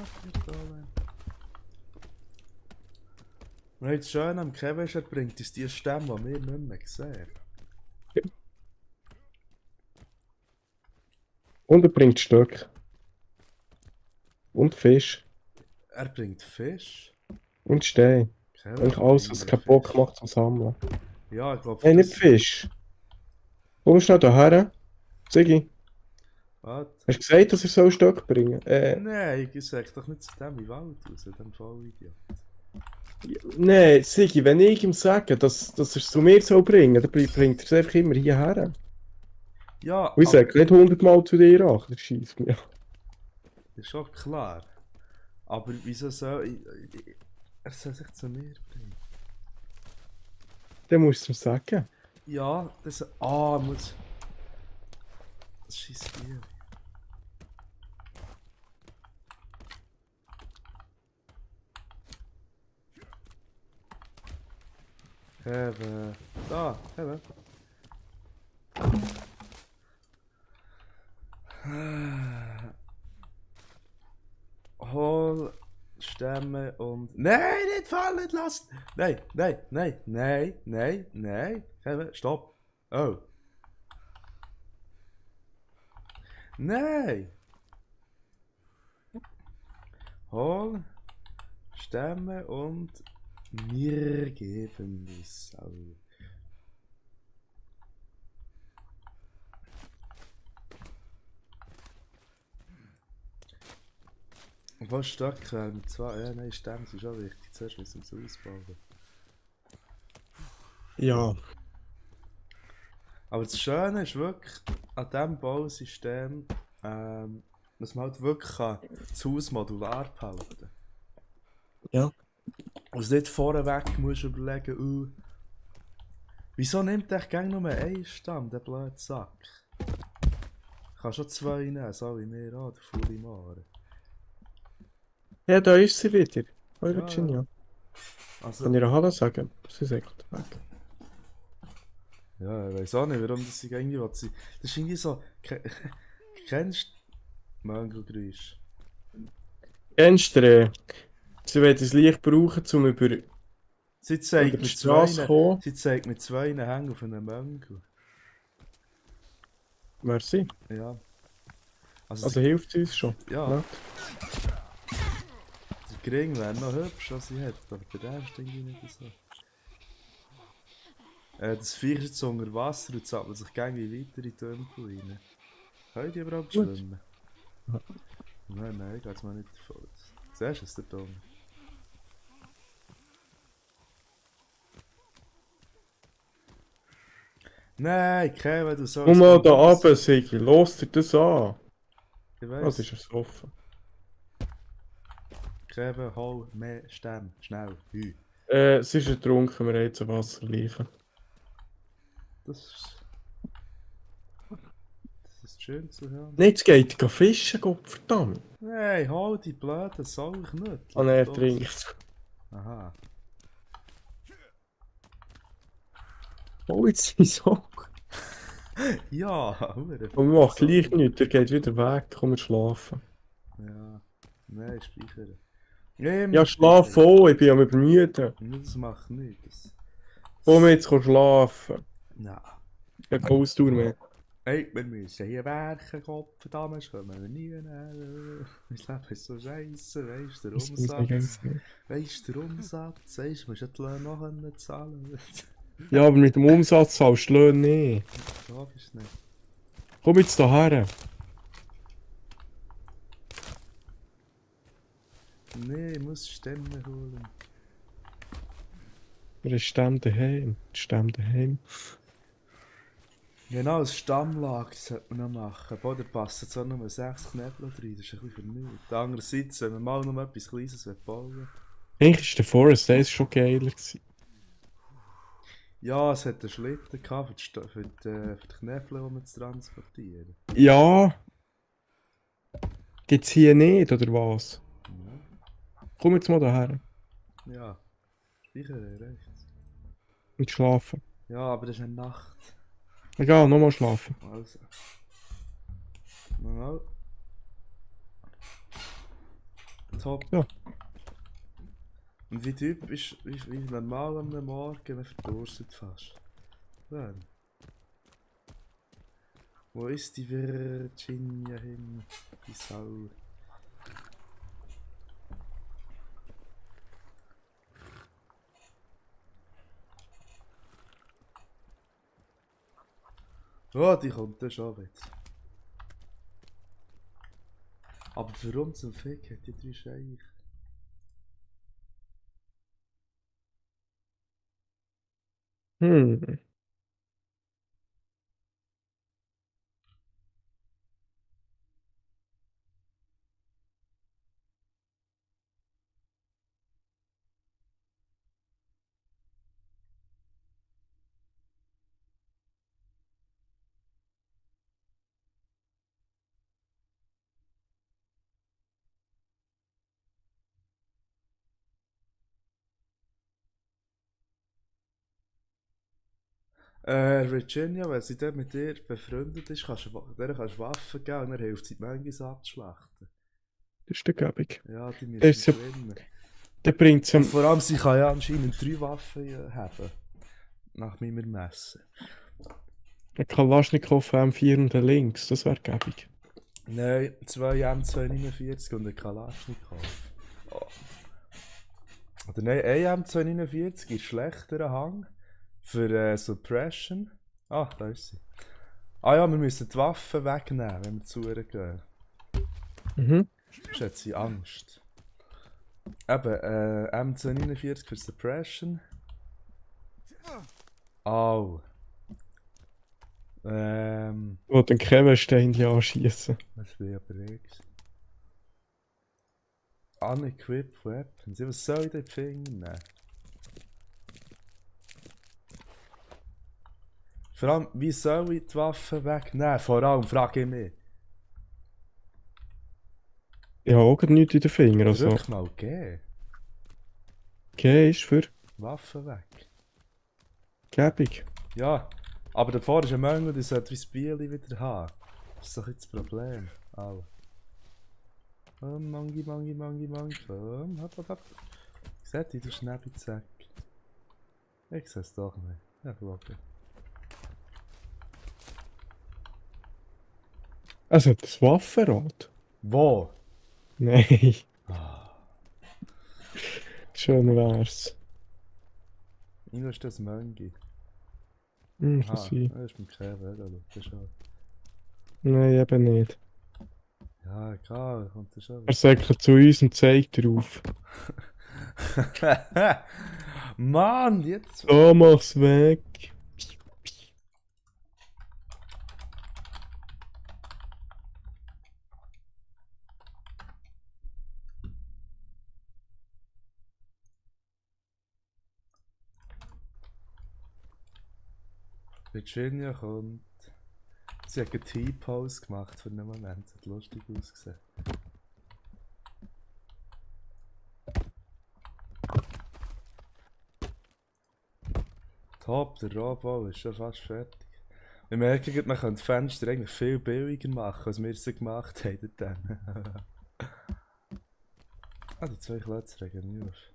toll. Und jetzt schön am Kevin ist, er bringt uns die Stämme, die wir nicht mehr sehen. Und er bringt Stöcke. Und Fisch. Er bringt Fisch. Und Steine. Kevin Eigentlich alles, bringt was keinen Bock Fisch. macht zum Sammeln. Ja, ich glaube, Hey, nicht Fisch. Komm schnell hierher. Sigi, Was? hast du gesagt, dass ich so Stöcke bringen? Nein, ich sag doch nicht zu dem im Wald raus, dem Vollidiot. Nein, Sigi, wenn ich ihm sage, dass er es zu mir soll bringen, dann bringt er es einfach immer hierher. Ja, Und ich sage nicht 100 Mal zu dir, ach, das schießt mir. ist schon klar. Aber wieso soll er soll sich zu mir bringen? Dann musst du es ihm sagen. Ja, das... Ah, muss... Das scheiß Bier. Eben. Da, eben. Hol Stämme und... Nein, nicht fallen lassen! Nein, nein, nein, nein, nein, nein. Eben, stopp. Oh. Nein! Hol Stämme und mir geben die Sau. Was Stöcke mit zwei... Ja, nein, Stämme sind schon wichtig. Zuerst müssen wir es ausbauen. Ja. Aber das Schöne ist wirklich an diesem Bausystem, dass man halt wirklich das Haus modular behalten. Ja. Also nicht vorweg musst du überlegen, wieso nimmt der gerne nur einen Stamm, der blöde Sack? Ich kann schon zwei nehmen, so wie mir auch, der faule Mare. Ja, da ist sie wieder. Hoi, Ja, Virginia. also, Kann ich ihr Hallo sagen? Sie ist echt weg. ja, ich weiß auch nicht, warum das irgendwie was sie. Das ist irgendwie so. Kennst du Mango-Geräusch? Kennst du, sie wollen das Licht brauchen, um über Sie zeigt die mit Straße zwei. zu kommen. Sie zeigt mit zwei Hängen auf einem Mango. Merci. Ja. Also hilft es uns schon. ja, Ja. der Gring wäre noch hübsch, was sie hat, aber bei der ist irgendwie nicht so. Das Viech ist jetzt unter Wasser und zappelt sich gängig weiter in die Tümpel rein. Können die überhaupt Gut. schwimmen? Nein, geht's mal nicht davon. Siehst du es, der Dumme? Nein, Kevin, du sollst... Komm mal da runter, Sigi. Los dir das an. Ich Was weiss. ist es offen? Kevin, hol mehr Stämme. Schnell. Hü. Es ist ertrunken, wir haben jetzt ein Wasserleichen. Das ist schön zu hören. Nein, jetzt geht er fischen, Gott verdammt. Nein, hol die blöden Saugnüttel. Ah nein, er trinkt. Aha. Oh, jetzt sind so. Ja, hure. Und wir machen gleich nichts, er geht wieder weg, komm wir schlafen. Ja. Nein, speichern. Ja, Ja, schlaf vor, ich bin am übermüden. Das macht nichts. Komm jetzt schlafen. Nein. Ich habe keine Ausdauer mehr. Ey, wir müssen hier werken, Kopf, damals kommen wir nie näher. Mein Leben ist so scheisse, weisst du, der Das muss ich Umsatz. sagen. Weisst du, der Umsatz, weisst du, musst ja die Löhne noch können zahlen. Ja, aber mit dem Umsatz zahlst du Löhne nicht. Logisch nicht. Komm jetzt hierher. Nee, ich muss Stämme holen. Wir haben Stämme daheim. Stämme daheim. Genau, als Stammlager sollte man noch machen. Boah, da passen zwar nur 6 Knäppel rein, das ist ein bisschen vernünftig. Andererseits, wenn man mal noch etwas Kleines bauen will. Eigentlich war der Forest Days schon geiler gewesen. Ja, es hat einen Schlitten gehabt für die Knäppel, um zu transportieren. Ja. Gibt's hier nicht, oder was? Komm jetzt mal daher. Ja, sicher, rechts. Und schlafen. Ja, aber das ist eine Nacht. Egal, nochmal schlafen. Also. Nochmal. Top. Ja. Und wie typisch, wie normal am Morgen, man verdurstet fast. Ja. Wo ist die Virginia hin? Die Sau. Oh, die kommt dann schon wieder. Aber warum zum Fick hat die 3 Scheich? Hm. Virginia, wenn sie dann mit dir befreundet ist, der kannst du Waffen geben und dann hilft sie die Mangis abzuschlachten. Das ist der Gäbig. Ja, die Das ist müssen ja, gewinnen. der bringt Und es. vor allem, sie kann ja anscheinend 3 Waffen haben. Nach meinem Ermessen. Der Kalaschnikow M4 und der links. Das wäre gäbig. Nein, 2 M249 und ein Kalaschnikow. Oh. Oder nein, ein M249 ist schlechterer Hang für Suppression. Ah, da ist sie. Ah ja, wir müssen die Waffen wegnehmen, wenn wir zu ihr gehen. Mhm. Sonst hat sie Angst. Eben, M249 für Suppression. Au. Wo den Kevin die anschießen. Was will ich aber nicht? Unequipped Weapons. Ja, was soll ich denn finden? Vor allem, wie soll ich die Waffen wegnehmen? Vor allem frage ich mich. Ich habe auch nichts in den Fingern. Also. Drück mal G. Okay, ist für Waffen weg. gäbig. Ja, aber davor ist ein Mangel, der sollte wie das Bieli wieder haben. Das ist doch jetzt das Problem. Au. Oh, Mangi. Hopp. Seht ihr, das ist Nebenzack. Ich sehe es doch nicht. Ja, glaube. Es hat ein Waffenrad. Wo? Nein, Ah. schön wär's. Ino ist das Mangi. Kann Ah, sein. das ist mit Kevin, da schaut das schon. Nein, eben nicht. Ja, egal, kommt das schon. Er sagt zu uns und zeigt drauf. Mann, jetzt. So, mach's weg. Virginia kommt. Sie hat einen T-Pose gemacht für einen Moment, das hat lustig ausgesehen. Top, der Rohbau ist schon fast fertig. Wir merken, man könnte die Fenster eigentlich viel billiger machen, als wir sie gemacht haben dann. Ah, die 2 Klötze regen mich auf.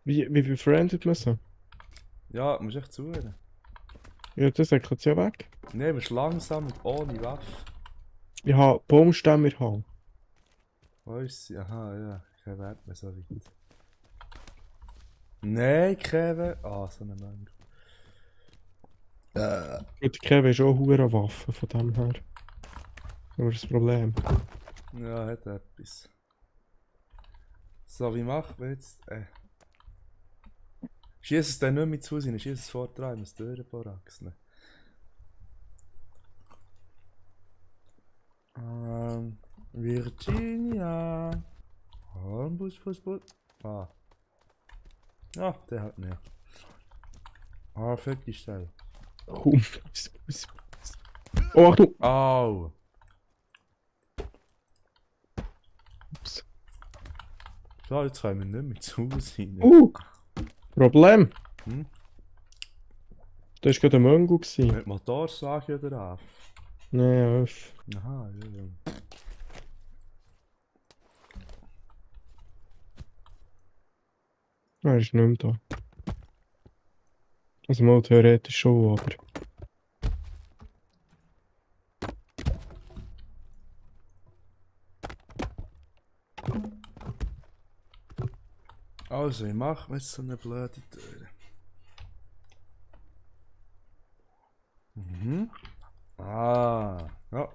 Wie befriendet man sie? Ja, musst echt zuhören. Ja, das säckelt ja weg. Nehmen wir es langsam und ohne Waffe. Ich habe Baumstämme in der Hand. Wo ist sie? Aha, ja. Kein Wert mehr so weit. Nein, Kevin. Ah, so eine Menge. Gut, Kevin ist auch eine Waffe von dem her. Aber das Problem. Ja, hat etwas. So, wie machen wir jetzt? Schieß es dann nicht mehr zu sein, schieß es vor dran, muss durchboraxen. Virginia. Bus. Ah. Ja, der hat mehr. Ah, fertig steil. Komm. Oh, Achtung! Au! Ups. So, jetzt können wir nicht mehr zu sein. Problem. Hm? Das war gerade ein Mango. Mit Motorsage oder ab? Nein, Öff. Aha, ja. Er ist nicht mehr da. Also mal theoretisch schon, aber... Also, ich mache jetzt so eine blöde Tür. Mhm. Ah. Ja.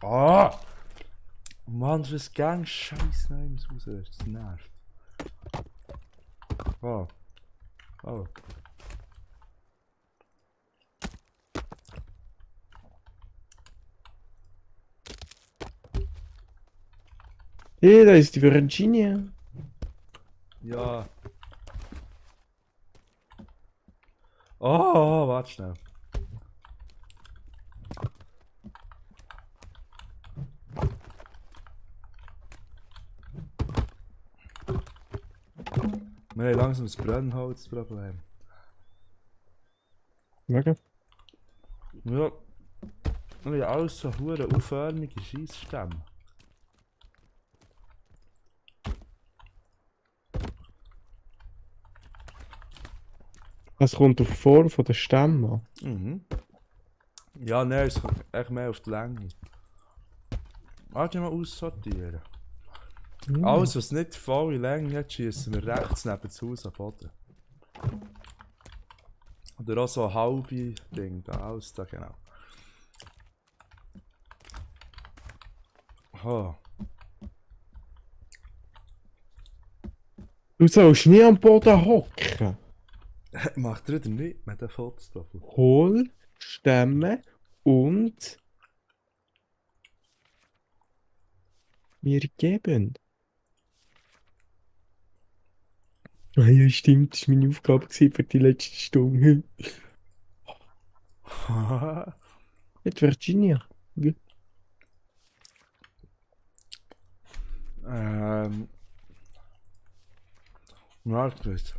Ah! Mann, das ist gang Scheiß nein, ich muss raus. Das nervt. Oh. Oh. Hey, da ist die Virginia. Ja. Oh, warte schnell. Wir haben langsam das Brennholzproblem. Wegen? Ja. Wir haben alles so hure aufhörnige Scheissstämme. Es kommt auf die Form von der Stämme an. Mhm. Ja, nein, es kommt echt mehr auf die Länge. Warte mal aussortieren. Alles, was nicht volle Länge hat, schießen wir rechts neben das Haus am Boden. Oder auch so ein halbe Ding, da, alles da, genau. Oh. Du sollst nie am Boden hocken. Macht er wieder nicht mit den Fotostoffel? Hol, Stämme und mir geben. Ah ja, stimmt, das war meine Aufgabe für die letzte Stunde. Mit Virginia. Ja. Warte jetzt.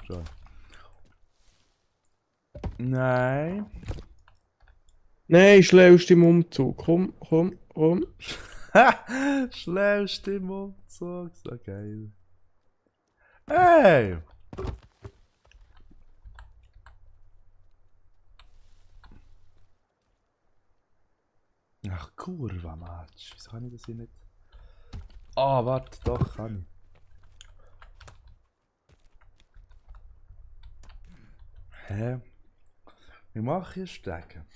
So. Nein. Nein, schläfst im Umzug. Komm. Schläfst im Umzug, so geil. Hey! Ach, Kurva, Matsch. Wieso kann ich das hier nicht? Ah, warte, doch, kann ich. Hä? Wie mache ich Stecken?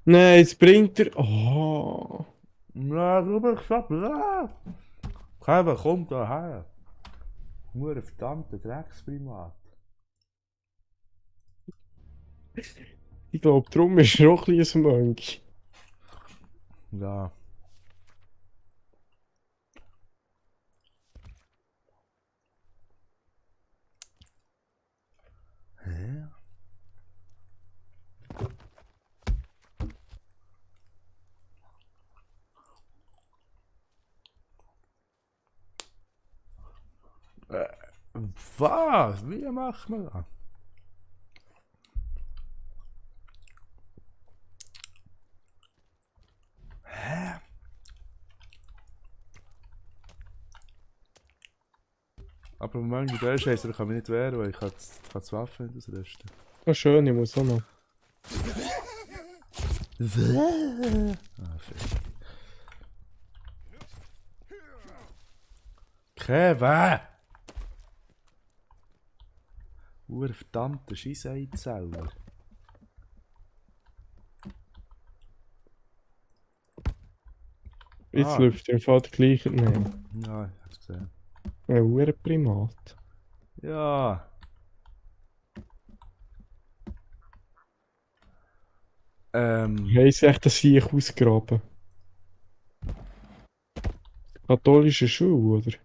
Nein, jetzt bringt er. Oh. Na, du bist so blöd. Kevin, komm da her. Nur ein verdammter Drecksprimat. Ich glaube, darum ist er auch ein bisschen ein Mönch. Ja. Hä? Was? Wie macht man das? Hä? Aber wenn man da ist, heisst, ich kann mich nicht wehren, weil ich kann das Waffen nicht ausrüsten. Ah, schön, ich muss auch noch. Ah, fick. Kevin! Verdammter Scheisseinzauber. Jetzt läuft der Fall der gleiche. Nein, Ja, ich hab's gesehen. ein Uhrenprimat. Ja. Haben sie echt das Sieg ausgraben? Katholische Schule, oder?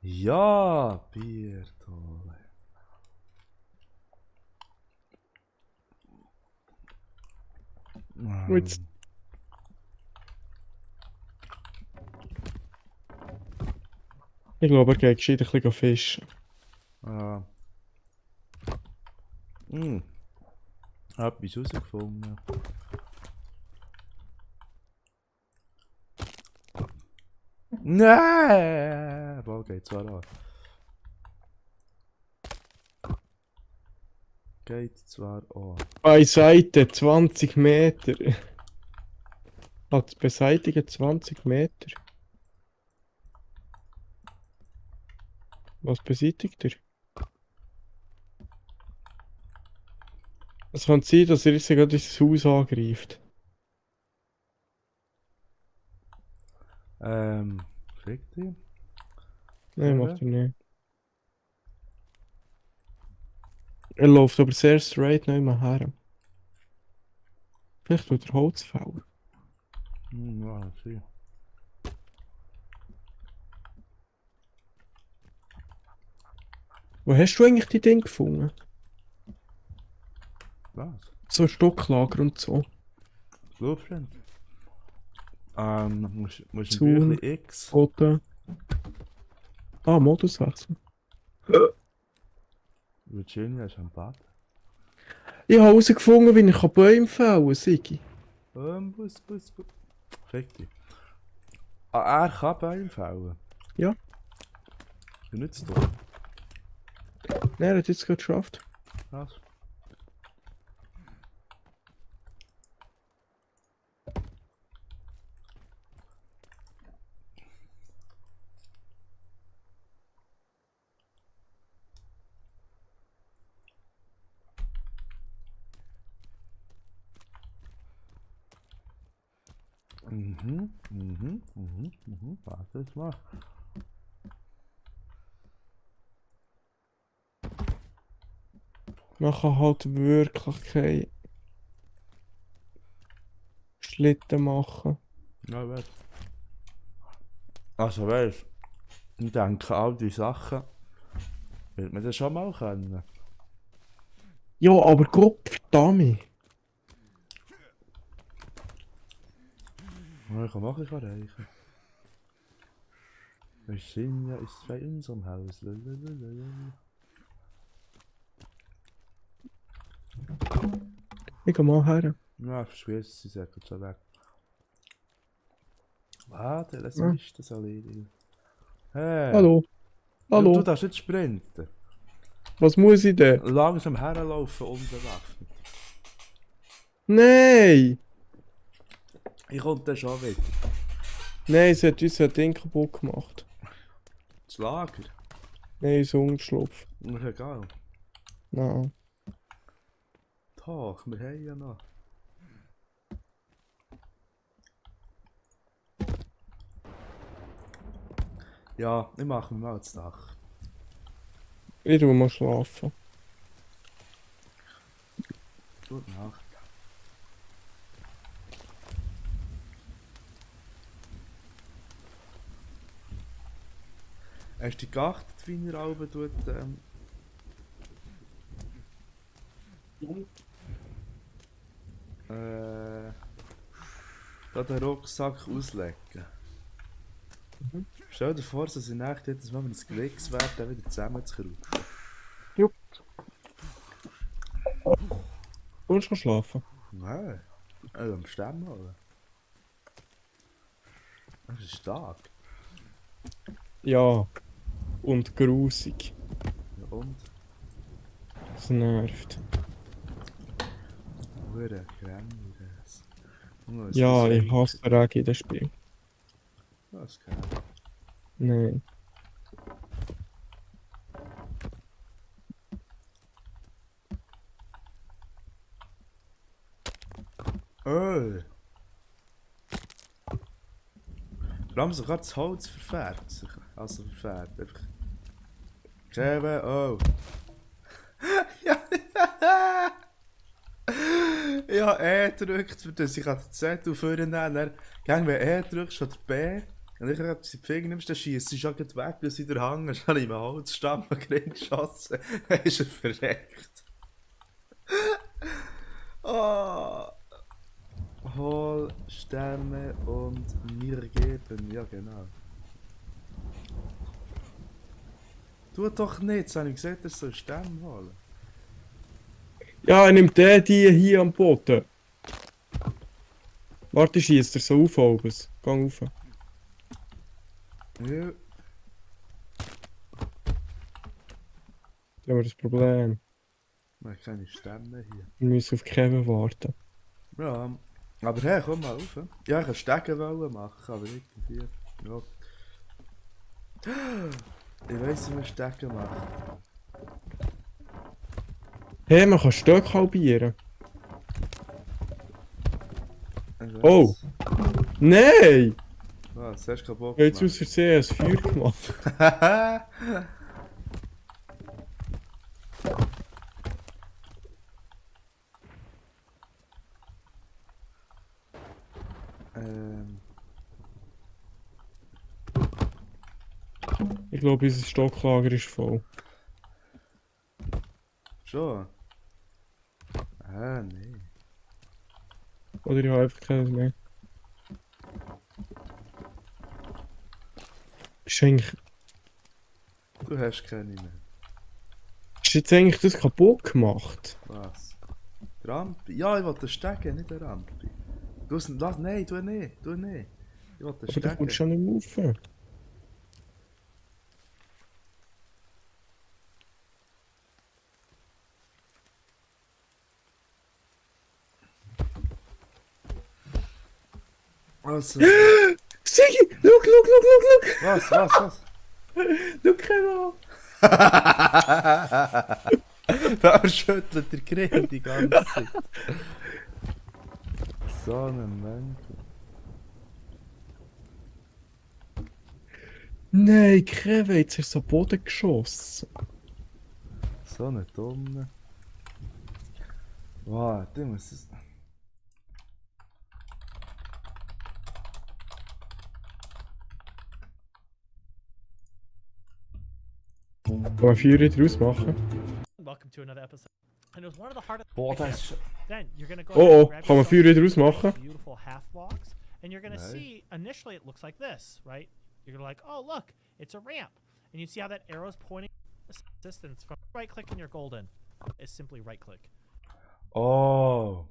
Ja, Biertole. Jetzt. Ich glaube, er geht gescheit ein bisschen fischen. Ja. Hm. Etwas herausgefunden. Nein! Ball geht zwar an. Geht zwar an. Beiseite 20 Meter. Hat beseitigen 20 Meter. Was beseitigt er? Es kann sein, dass er jetzt gerade dieses Haus angreift. Fick dich. Nein, Ja. macht er nicht. Er läuft aber sehr straight nicht mehr her. Vielleicht tut er Holz fällen. Ja, sicher. Wo hast du eigentlich die Dinge gefunden? Was? So Stocklager und so. Blueprint? Musst ein Zaun. Büchlein X. Oder. Ah, Moduswechsel. Virginia ist am Bad. Ich habe herausgefunden, wie ich Bäume fällen kann, Sigi. Bus. Fick dich. Ah, er kann Bäume fällen? Ja. Benutzt du? Nein, er hat jetzt gerade geschafft. Was? Warte jetzt mal. Man kann halt wirklich keinen Schlitten machen. Ja, weißt. Also weißt, ich denke, all die Sachen wird man das schon mal können. Ja, aber Gottverdammt. Ja, ich kann machen, ich kann reichen. Virginia ist bei unserem Haus. Lalalala. Ich geh mal her. Ja, verschwörst sie sehr gut schon weg. Warte, lass Ja. mich das erledigen. Hey, Hallo. du Hallo. darfst nicht sprinten. Was muss ich denn? Langsam herlaufen unbewaffnet. Nein! Ich komme dann schon wieder. Nein, sie hat uns ein Ding kaputt gemacht. Das Lager? Nein, so umgeschlupft. Ist egal. Nein. Doch, wir haben ja noch. Ja, ich mache mir mal das Dach. Ich tu mal schlafen. Gute Nacht. Hast du geachtet, wie er Alben tut? Da den Rucksack auslegen. Stell dir vor, dass in Nacht jedes Mal, wenn es gelegt wird, dann wieder zusammenzukrauchen. Jupp. Du willst schlafen? Nein. Also am Stamm oder? Das ist stark. Ja. und grusig. Ja, und? Das nervt. Hure Kremmeres. Ja, ich hasse Regen in dem Spiel. Was geil. Nein. Oh! Vor allem sogar das Holz verfärbt sich. Also verfärbt. Einfach. Kevin, oh! Ja! Ja, E gedrückt, für das ich den Zettel vornehmen kann. Dann, wenn E drückst oder B, und ich gerade die Finger nimmst, dann schießt sie schon gleich weg, weil sie der Hang ist. Dann habe ich ihm einen Holzstamm geschossen. Dann ist er verreckt. Oh! Hohlstämme und mir geben, ja genau. Tu doch nicht, jetzt habe ich gesagt, er soll Stämme holen. Ja, er nimmt die hier am Boden. Warte, schießt er so auf, Albus. Geh rauf. Ja. Da haben wir das Problem. Wir haben keine Stämme hier. Wir müssen auf Kevin warten. Ja, aber hey, komm mal rauf. Ja, ich wollte Stegen machen, aber irgendwie. Ja. Ich weiss, wie man Stegen macht. Hey, man kann Stöcke halbieren. Ich weiss. Oh! Nein! Was, hast du keinen Bock Ich habe jetzt aus Versehen ein Feuer gemacht. Ich glaube, unser Stocklager ist voll. Schon? Nee. Oder ich habe einfach keines mehr. Ist eigentlich... Du hast keine mehr. Ist jetzt eigentlich das kaputt gemacht? Was? Die Rampe? Ja, ich wollte Stegen, nicht eine Rampe. Lass, nein, tu nicht. Ich wollte Aber da kommst du Stegen. schon nicht rauf. Also. Sigi! Look! Was? Schau Kevin Da schüttelt der Grill die ganze Zeit. So ein Mensch. Nein, Kevin, jetzt hast du so Boden geschossen. So eine Dumme. Wow, du musst es. Kann man 4 draus machen? Welcome to another episode. And it was one of the hardest. Boah, das ist. Then you're gonna go. Oh, ahead and grab kann man yourself 4 draus these machen? Beautiful half blocks, and you're gonna No. see initially it looks like this, right? You're gonna like, oh look, it's a ramp, and you see how that arrow's pointing distance from right click and you're golden. It's simply right click. Oh.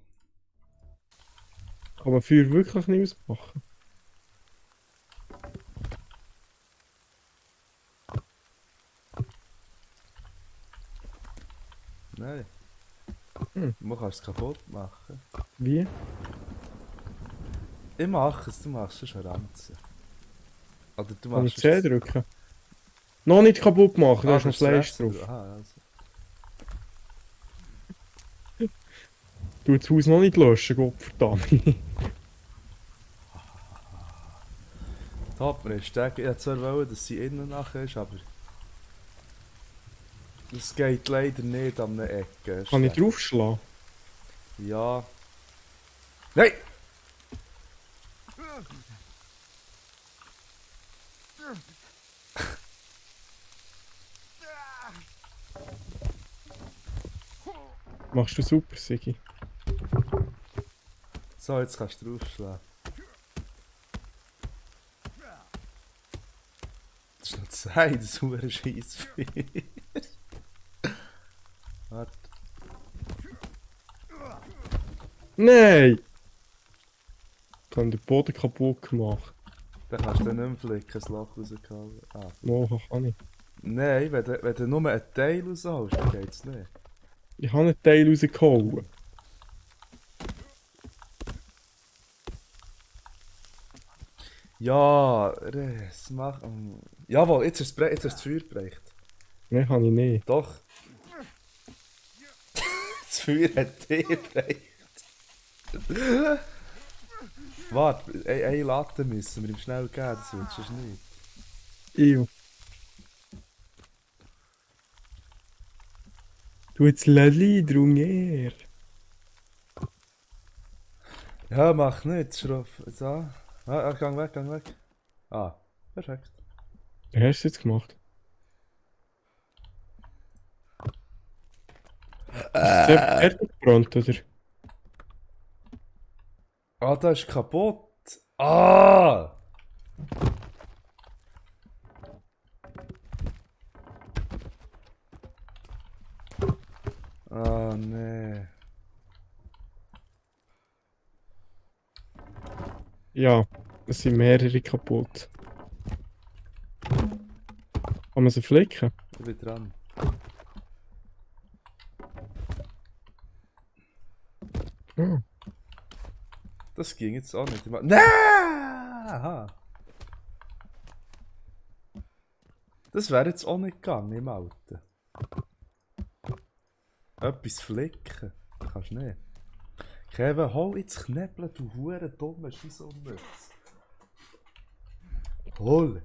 Kann man 4 wirklich nicht ausmachen? Nein. Hm. Man kann es kaputt machen. Wie? Ich mache es, du machst es eine Ranze. Oder du Kann ich machst C drücken? Noch nicht kaputt machen, da ist noch das Fleisch Rest- drauf. Aha, also. Du das Haus noch nicht löschen, Gottverdammt. Top, mir ist Stegen. Ich hätte zwar wollen, dass sie innen nachher ist, aber. Das geht leider nicht an einer Ecke. Kann ich draufschlagen? Ja. Nein! Machst du super, Sigi. So, jetzt kannst du draufschlagen. Das ist noch Zeit, das ist ein Scheissvieh. Warte. Nein! Ich habe den Boden kaputt gemacht. Dann kannst du dann nicht mehr flicken, das Loch rausgehauen. Ah, Machen kann ich. Nein, wenn du nur einen Teil rausholst, dann geht's nicht. Ich habe einen Teil rausgehauen. Ja, Res, mach... Jawohl, jetzt ist das Feuer gebrecht. Nein, habe ich nicht. Doch. Das Feuer hat dich gebrecht. Warte, eine Latte müssen wir ihm schnell geben, das willst du nicht. Ew. Du jetzt Lali drum her. Ja, mach nicht, schruff. So. Gang weg, gang weg. Ah, perfekt. Wie hast du es jetzt gemacht? Ist es einfach fertig gebrannt, oder? Ah, das ist kaputt. Ah! Ah, nee. Ja, es sind mehrere kaputt. Kann man sie flicken? Ich bin dran. Ah. Das ging jetzt auch nicht. Nein! Aha. Das wäre jetzt auch nicht gegangen im Alten. Etwas flicken. Kannst du nicht. Kevin, hol jetzt Knebeln, du hure dumme Scheissummütz. Hol.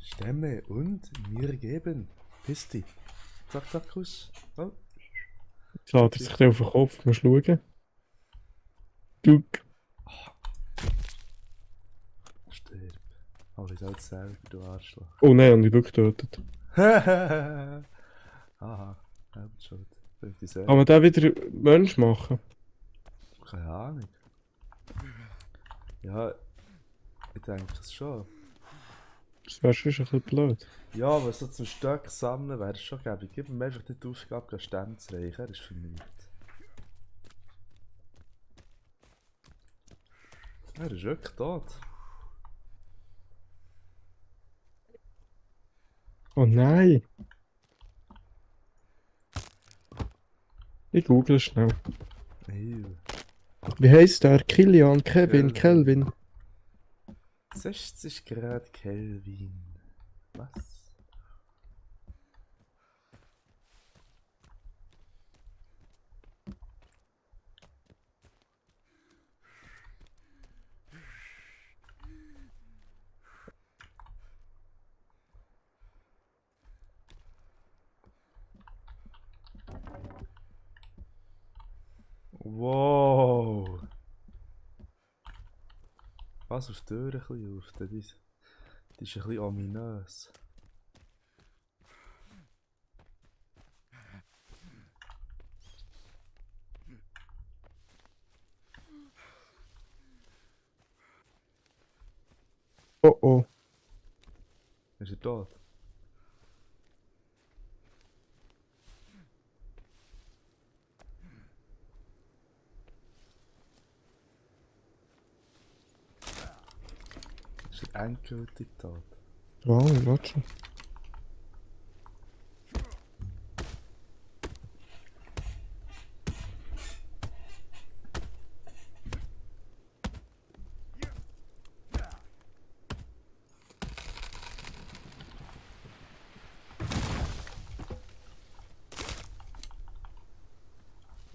Stämme und mir geben. Pisti. Zack, zack, Kuss. Oh. Jetzt lädt er sich dann auf den Kopf. Musst du schauen. Du. Stirb. Hol ich halt selber, du Arschloch. Oh nein, und ich wirklich getötet. Aha. Selbst schuld. Bin ich Kann man den wieder Mensch machen? Keine Ahnung. Ja, ich denke es schon. Das wäre schon ein bisschen blöd. Ja, aber so zum Stück sammeln wäre es schon gäbig. Gib ihm einfach nicht die Aufgabe, Stämme zu reichen. Er ist für nichts. Er ist wirklich tot. Oh nein! Ich google schnell. Ew. Wie heisst der? Kilian, Kevin, Kelvin. Kelvin. 60 Grad Kelvin. Was? Wow. Was auf die Tür ein bisschen auf? Das ist ein bisschen ominös. Oh oh. Ist er tot? Ist er endgültig tot? Wow, warte schon.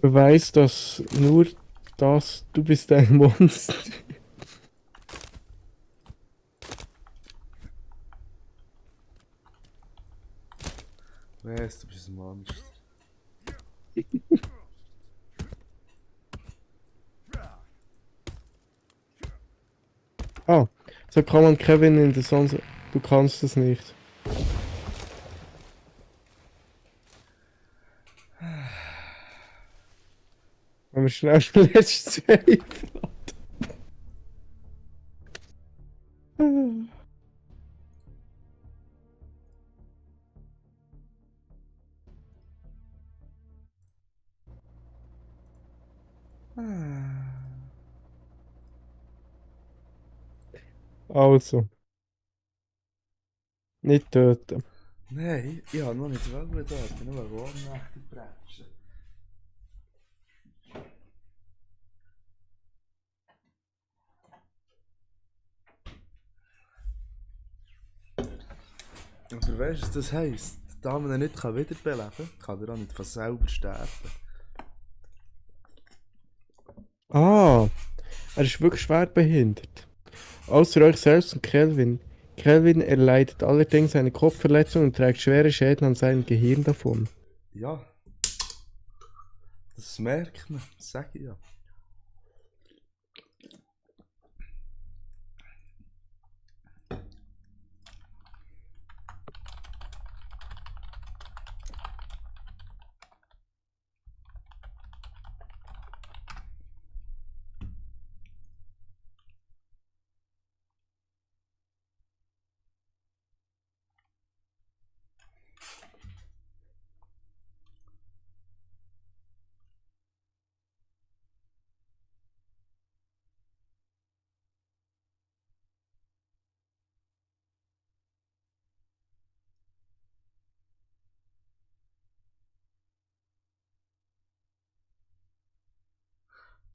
Beweis, dass nur das, du bist ein Monster. Weißt du, bist ein Monster. Ah, so kann man Kevin in der Sonne. Du kannst es nicht. Wenn wir schnell den letzten Save laden. Also, nicht töten. Nein, ich habe noch nicht wollen dort, ich wollte nur ohnmächtig bretschen. Aber weißt du, was das heisst? Da man ihn nicht wiederbeleben kann, kann er auch nicht von selber sterben. Ah, er ist wirklich schwer behindert. Außer euch selbst und Kelvin. Kelvin erleidet allerdings eine Kopfverletzung und trägt schwere Schäden an seinem Gehirn davon. Ja, das merkt man, das sage ich ja.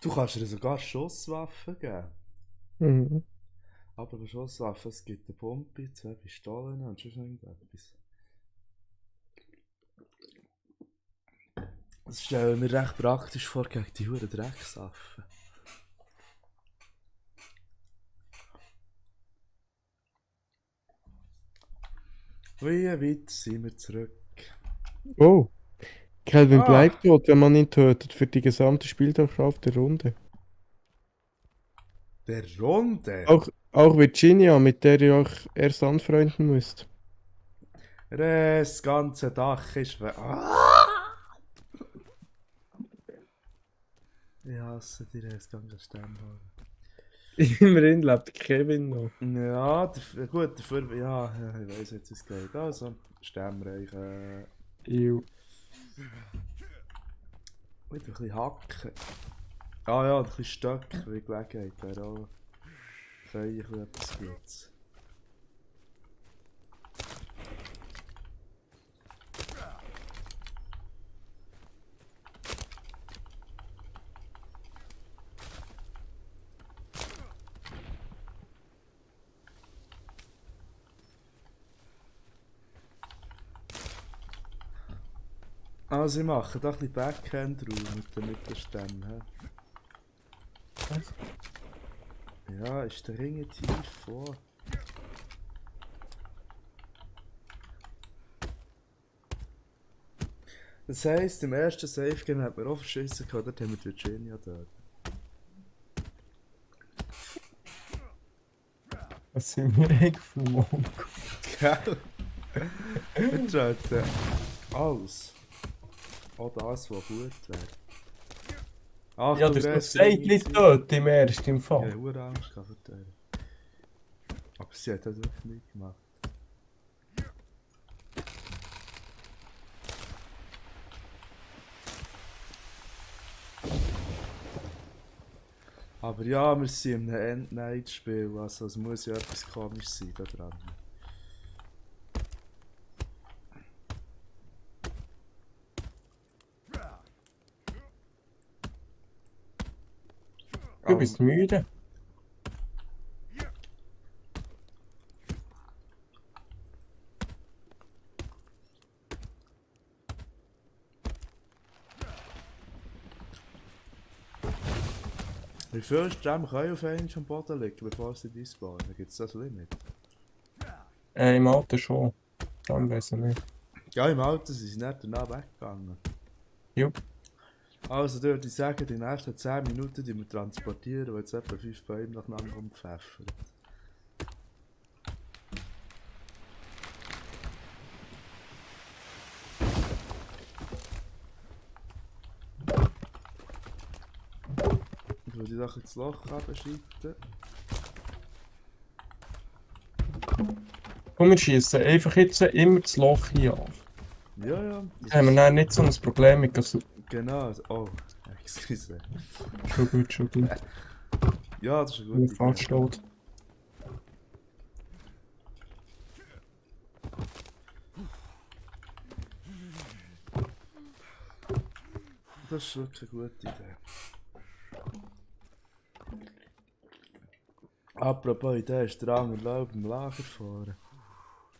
Du kannst ihr sogar Schusswaffen geben. Mhm. Aber bei Schusswaffen, es gibt eine Pumpe, 2 Pistolen und schon irgendetwas. Das stellen wir recht praktisch vor gegen die huren Drecksaffen. Wie weit sind wir zurück? Oh, Kelvin Ah! bleibt tot, wenn man ihn tötet, für die gesamte Spieldurchlauf der Runde. Der Runde? Auch Virginia, mit der ihr euch erst anfreunden müsst. Das ganze Dach ist weg. Ah! Ich hasse die Res, gang Sternball. Immerhin lebt Kevin noch. Ja, gut, dafür, ja, ich weiss jetzt, wie es geht. Also, Sternreich, Ew. ein bisschen hacken. Ah ja, ein bisschen Stöcke, wie Gelegenheit wäre auch feierlich etwas Gutes. Also, ich mache da ein bisschen Backhand-Raum mit den Mittelstämmen. Was? Ja, ist der Ring tief vor. Das heisst, im ersten Safe-Game hat man auch verschissen gehabt, dort haben wir die Virginia dort. Was sind wir eigentlich für Mongo? Gell? Wir töten alles. Auch das, was gut wäre. Ach, Ja, du das Rest, ist nicht Ring tot im ersten im Ich Fall. hatte hure Angst vor der. Aber sie hat das wirklich nicht gemacht. Aber ja, wir sind in einem End-Night-Spiel, also es muss ja etwas komisch sein da dran. Du bist müde. Wie viele Stämme können auf einmal am Boden liegen, bevor sie despawnen? Gibt es das Limit? Im Auto schon. Dann weiß ich nicht. Ja, im Auto sind sie nicht danach weggegangen. Jupp. Also würde ich sagen, die nächsten 10 Minuten die wir transportieren, weil jetzt etwa 5 Bäume nacheinander umpfeffern. Ich würde doch ins Loch abschreiten. Komm, wir schießen einfach jetzt immer das Loch hier auf. Ja, ja. Dann haben wir dann nicht so ein Problem mit Gasol. Genau. Oh, excuse. Schon gut, schon gut. Ja, das ist eine Mir gute fast Idee. tot. Das ist wirklich eine gute Idee. Apropos Idee, ist der andere Laub im Lager fahren.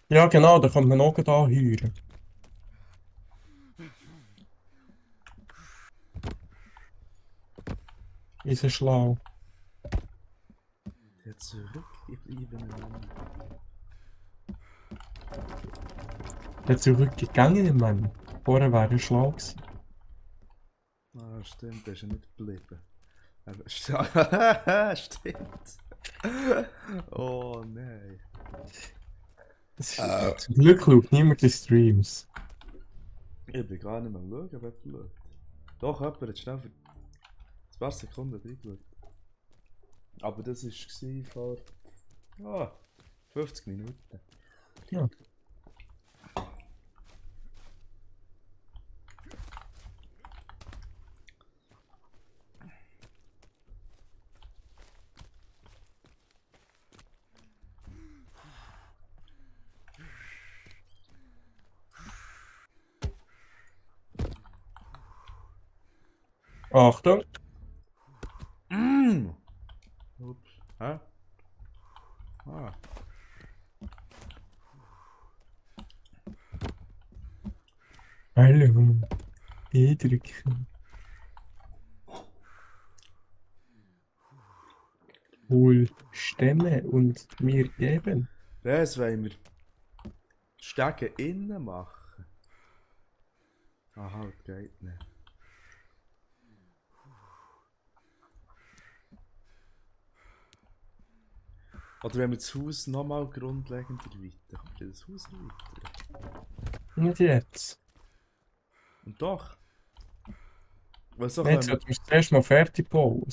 Ja, genau, da kommt man auch da anheuern. Ist er schlau. Der zurückgebliebene Mann. Der zurückgegangene Mann. Vorher war er schlau gewesen. Ah, stimmt, der ist ja nicht geblieben. Stimmt. Oh nein. Zum Glück schaut niemand die Streams. Ich bin gar nicht mehr am Schauen, wer schaut. Doch, jemand hat schnell für ein paar Sekunden reingeschaut. Aber das war vor 50 Minuten. Ja. Achtung! Ups. Hä? Ah. Hallo. E-drücken. Wohl Stämme und mir geben. Das wollen wir Stege innen machen. Ah, halt, geht nicht. Oder wenn wir das Haus nochmal grundlegend erweitern. Kommt ihr das Haus erweitern? Nicht jetzt. Und doch. Was auch Jetzt sollten wir es zuerst mal fertig bauen.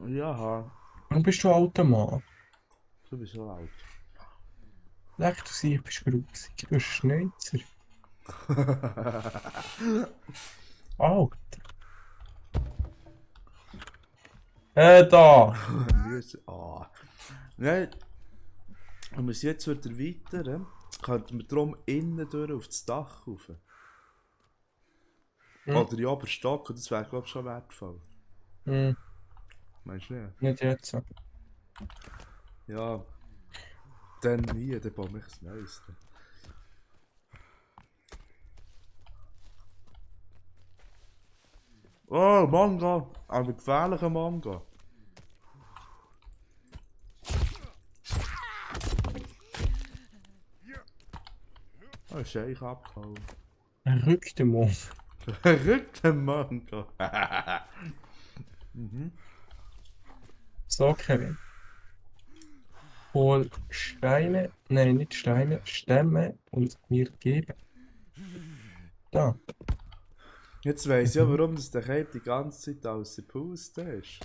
Ja, Warum bist du alter Mann? du bist so alt. Leck, du siehst, bist grusig. Du bist Schneuzer. Alter. Da! Ah. Nein, wenn wir es jetzt erweitern, könnten wir darum innen durch auf das Dach rauf. Oder in den obersten Stock, und das wäre, glaube ich, schon wertvoll. Hm, Meinst du nicht? nicht jetzt. Ja. Dann nie, dann baue ich das Neueste. Oh, Manga! Aber gefährlicher Manga. Oh, ist eigentlich abgehauen. Ein rückter Mann. Verrückter Manga. Mhm. So, Kevin. Hol Steine, nein, nicht Steine, Stämme und mir geben. Da. Jetzt weiss ich ja, warum das der Cape die ganze Zeit aus der Puste ist.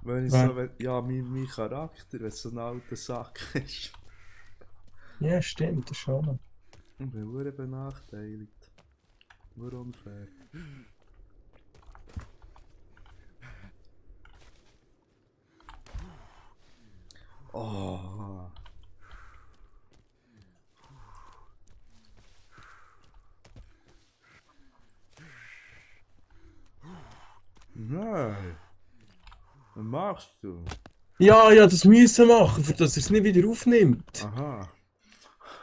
Wenn ich Wer? so, ja, mein Charakter, wenn es so ein alter Sack ist. Ja, stimmt, das schon. Ich bin sehr benachteiligt. Nur unfair. Oh. Nein. Was machst du? Ja, ja, das müssen wir machen, für dass er es nicht wieder aufnimmt. Aha.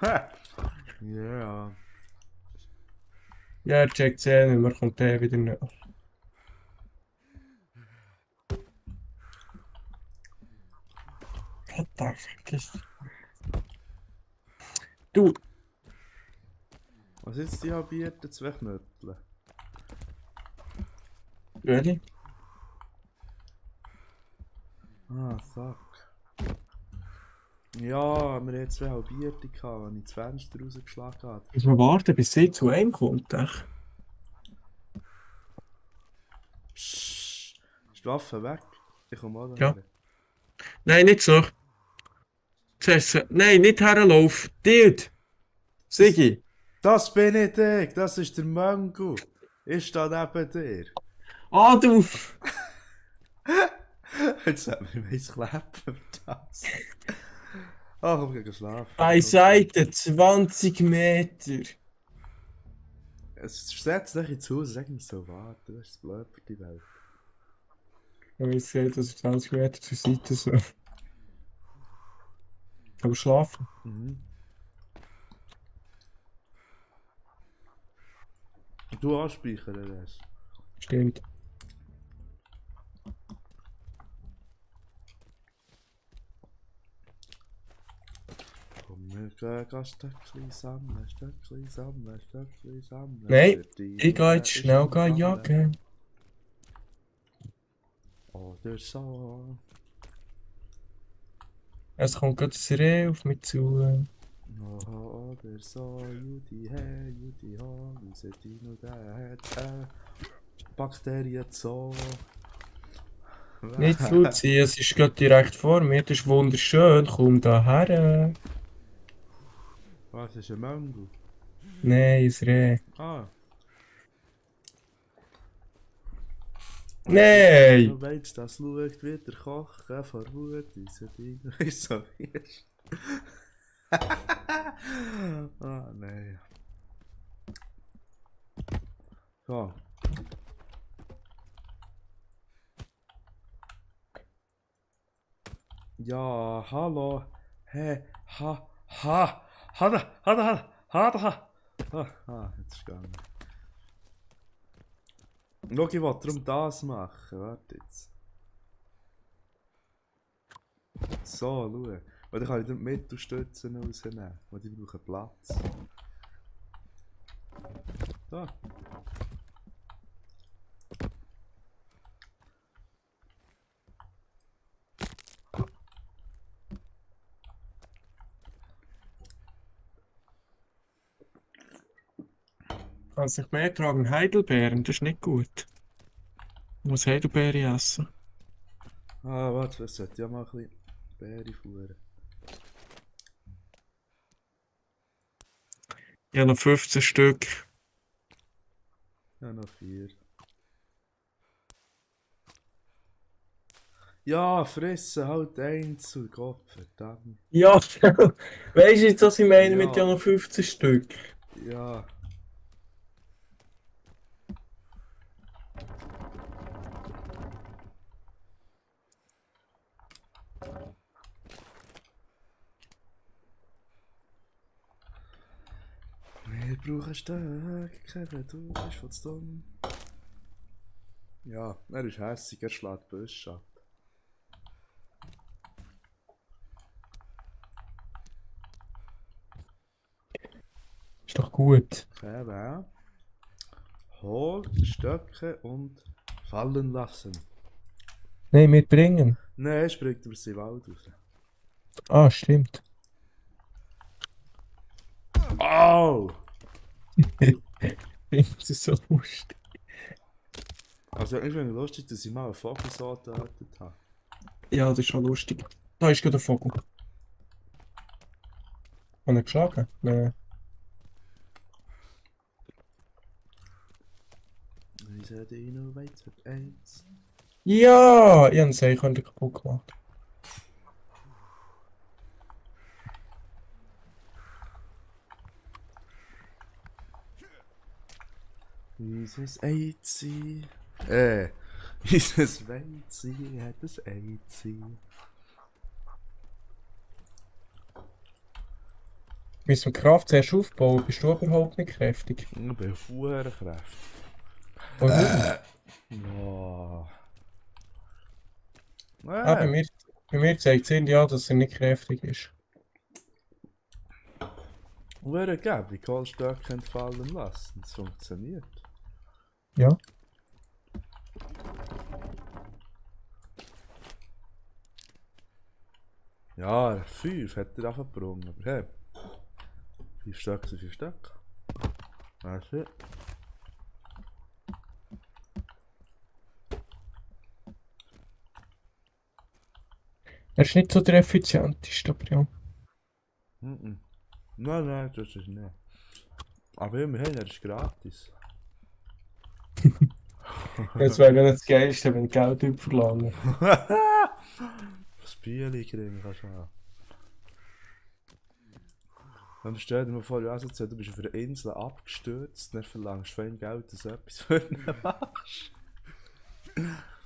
Ha. Ja. Ja, er checkt es eh nicht, man kommt der wieder nach. Alter, vergiss. Du, Was jetzt die halbierten zwei Knöpfe? Öli? Ah, fuck. Ja, wir hatten zwei halbierte gehabt, als ich das Fenster rausgeschlagen habe. Muss man warten, bis sie zu einem kommt, ach. Psst. Ist die Waffe weg? Ich komme auch Ja. daher. Nein, nicht so. Nein, nicht herlaufen. Dude! Sigi! Das bin ich, ich, das ist der Mango. Ich stehe neben dir. Ah, du! Jetzt hat mir mein Klappen für das. Ach, komm, ich gehe schlafen. Beiseite 20 Meter. Es setzt dich ins Haus, sag mir so, warte, das ist blöd für die Welt. Ja, ich sehe, dass ich 20 Meter zur Seite so. Aber schlafen. Mhm. Du anspeichern das. Stimmt. Komm, wir gehen Stöckchen sammeln, Stöckchen sammeln, Stöckchen sammeln. Nein, Der Dino, ich gehe der jetzt ist schnell am Gammeln. jagen. Oder so. Es kommt gerade ein Reh auf mich zu. Oder so, Judy he, Judy ho, unser Dino, der hat Bakterien so. Nicht zuziehen, es ist gerade direkt vor mir. Das ist wunderschön. Komm da her. Was ist ein Mango? Nein, ein Reh. Ah. Nein! Du weißt, das schaut wieder kochen vor Wut, unser Dino ist so fest. Ah, nein. So. Ja, hallo. Hey, ha, ha, jetzt ist gegangen. Schau, ich wollte darum das machen. Warte jetzt. So, schau. Weil dann kann ich die Mittelstützen rausnehmen. Weil die brauchen Platz. So. Kannst nicht mehr tragen. Heidelbeeren, das ist nicht gut. Ich muss Heidelbeeren essen. Ah, warte, das sollte ja mal ein bisschen Beere fuhren. Ich habe noch 15 Stück. Ja, noch 4. Ja, fressen halt einzeln, Gott verdammt. Ja, weißt du jetzt, was ich meine mit Ja. ja noch 15 Stück? Ja. Wir brauchen Stöcke, du bist von dumm. Ja, er ist hässig, er schlägt Büsche ab. Ist doch gut. Eben. Hol Stöcke und fallen lassen. Nein, mitbringen. Nein, er springt über den Wald raus. Ah, stimmt. Au! Das ist so lustig. Also ich finde es lustig, dass ich mal einen Vogel so getötet habe. Ja, das ist schon lustig. Da ist gerade ein Vogel. Hat er geschlagen? Nein. Unser Dino weiß hat eins. Ja! Ich habe ihn könnte kaputt gemacht. Unser Eizi. Unser Weizi hat ein Eizi. Müssen wir die Kraft zuerst aufbauen? Bist du überhaupt nicht kräftig? Ich bin verdammt kräftig. Warum? Ja. Ah, bei mir zeigt es irgendwie an, dass er nicht kräftig ist. Wer gäbe die Kohlstöcke entfallen lassen? Das funktioniert. Ja. Ja, 5 hat er abgebrungen, aber hey. 5 Stöcke sind 5 Stöcke. Weißt du? Er ist nicht so der effizienteste, aber ja. Mhm. Nein, das ist nicht. Aber immerhin, er ist gratis. Das wäre ja das Geilste, wenn Geld verlangen. Das Bier kriegen kannst du auch. Dann stell dir mal vor, du bist auf einer Insel abgestürzt, dann verlangst du für ein Geld, dass du etwas für ihn machst.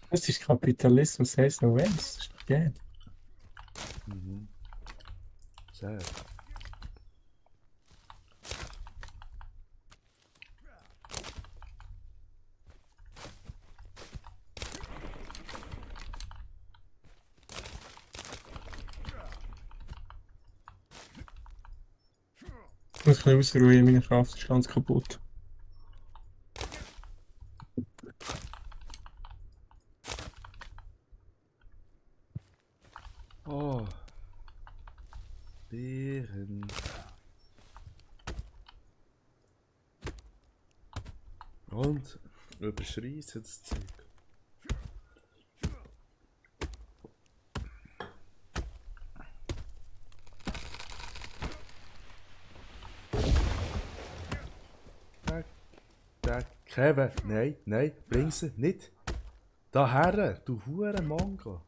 Das ist Kapitalismus, heißt no ways. Das ist doch geil. Mhm. Sehr. Ich muss ein bisschen ausruhen, meine Kraft ist ganz kaputt. Oh. Beeren. Und überschreissen das Zeug. Kevin, nein, bring sie nicht. Daher, du hure Mongo.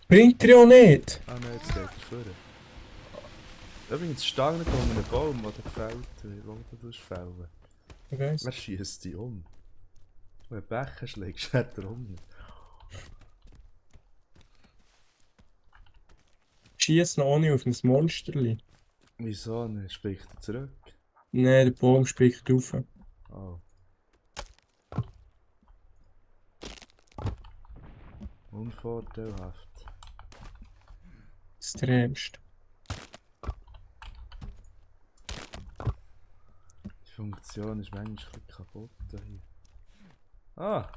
Bringt er ja nicht! Ah nein, jetzt geht er vorne. Übrigens, Stangen kommen einem Baum, der gefällt wird, wo du fällen. Ich weiss. Er schießt dich um. Wenn du Becher schlägst, hat er um. Schieß noch ohne auf ein Monsterli. Wieso nicht? Spricht er zurück? Nein, der Baum springt rauf. Oh. Unvorteilhaft. Extremst. Die Funktion ist manchmal ein bisschen kaputt hier. Ah!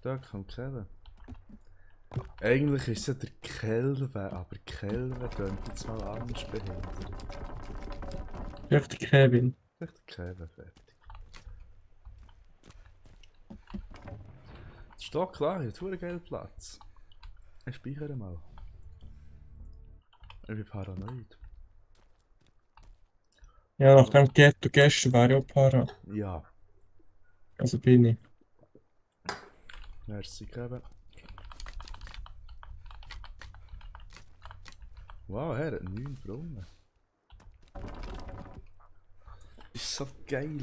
Da kommt Kevin. Eigentlich ist es ja der Kelvin, aber Kelvin könnte jetzt mal anders behindern. Echt der Kevin. Vielleicht der Kevin fertig. Es ist doch klar, hier hat einen geilen Platz. Ich speichere mal. Ich bin paranoid. Ja, nach dem Ghetto gestern wäre ich auch para. Ja, Also bin ich. merci Kevin. Wow, er hat 9 Brunnen. Ist so geil.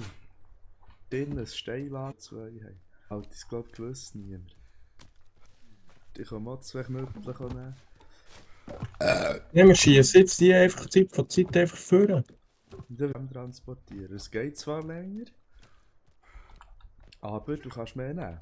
Drinnen ein Steinladen 2 haben. Halt, das glaubt gewiss niemand. Ich kann mal 2 Knüppel nehmen. Ja, wir schießen jetzt die einfach Zeit von Zeit einfach führen. Und dann transportieren. Es geht zwar länger, aber du kannst mehr nehmen.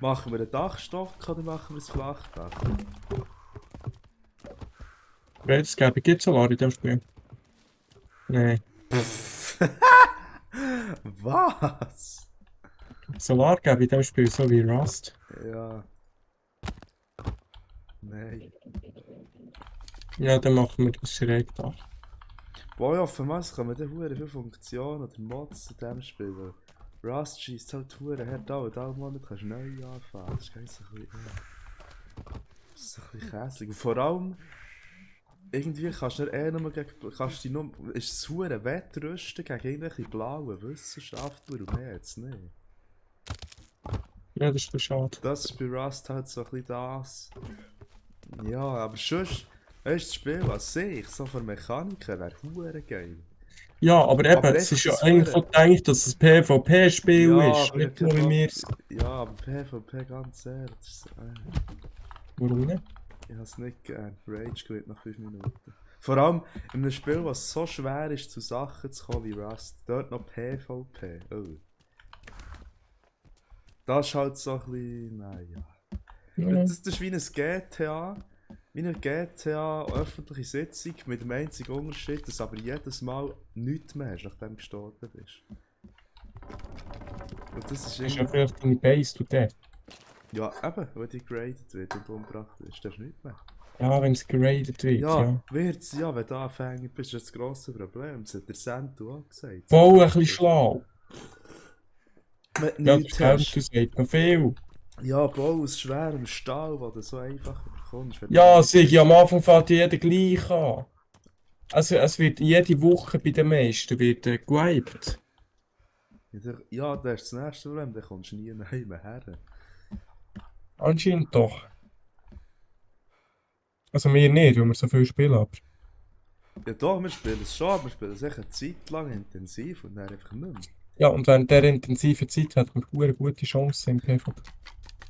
Machen wir einen Dachstock oder machen wir ein Flachdach? Welches gäbe gibt Solar in dem Spiel? Nein. Was? Solar gäbe in dem Spiel so wie Rust. Ja. Nein. Ja, dann machen wir das Schrägdach. Boah, offenbar kommen da hure viele Funktionen oder Mods in diesem Spiel. Weil Rust schießt halt hure hart an und alle Monate kannst du neu anfangen. Das ist ganz ein bisschen... Das ist ein bisschen käsig. Und vor allem... Irgendwie kannst du nicht nur gegen... Kannst du nur... Ist es hure Wettrüsten gegen irgendwelche blauen Wissenschaftler und mehr jetzt nicht. Ja, das ist doch schade. Das ist bei Rust halt so ein bisschen das. Ja, aber sonst... Weißt du, das Spiel an sich, so von Mechaniken, wäre hure geil. Ja, aber eben, Aber es ist echt, ja das eigentlich wäre- so gedacht, dass es ein PvP-Spiel Ja, ist. aber Nicht ich nur wie hab wir auch- es. Ja, aber PvP ganz ehrlich, das ist, Warum nicht? ich hab's nicht gern. Rage gewinnt nach 5 Minuten. Vor allem in einem Spiel, was so schwer ist, zu Sachen zu kommen wie Rust. Dort noch PvP. Oh. Das ist halt so ein bisschen... Naja. Ja. Das ist wie ein GTA. Wie eine GTA öffentliche Sitzung mit dem einzigen Unterschied, dass aber jedes Mal nichts mehr hast, nachdem du gestorben bist. Und das ist Das ist ja irgendwie... vielleicht deine Base, du der. Ja, eben, wenn die geradet wird und umgebracht ist, das ist nichts mehr. Ja, wenn es geradet wird, Ja, ja. wird's, ja, wenn du Anfänger bist, ist das grosse Problem. Das hat der Santu auch gesagt. Voll ein bisschen schlau. Wenn du Ja, nichts das hast. sagt man viel. Ja, bau aus schwerem Stahl, wo du so einfach bekommst. wenn du Ja, nichts sag ich, am hast. Anfang fängt jeder gleich an. Also es wird jede Woche bei den meisten wird gewiped. Ja, das ist das nächste Problem, dann kommst du nie mehr her. Anscheinend doch. Also wir nicht, weil wir so viel spielen, aber... Ja doch, wir spielen es schon, aber wir spielen es echt eine Zeit lang intensiv und dann einfach nicht mehr. Ja, und während dieser intensiven Zeit hat man eine gute Chance im PvP.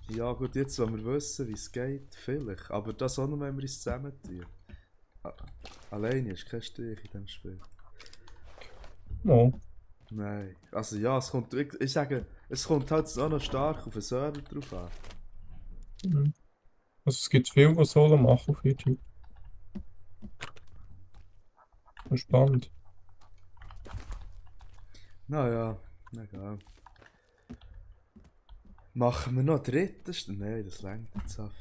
Ja gut, jetzt wenn wir wissen, wie es geht, vielleicht. Aber das auch nur, wenn wir uns zusammentun. Alleine ist kein Stich in diesem Spiel. No. Nein. Also ja, ich sage, es kommt halt auch noch stark auf den Server drauf an. Mhm. Also es gibt viel, was Solo machen auf YouTube. Und spannend. Naja, egal. Machen wir noch einen dritten? Nein, das reicht jetzt auf.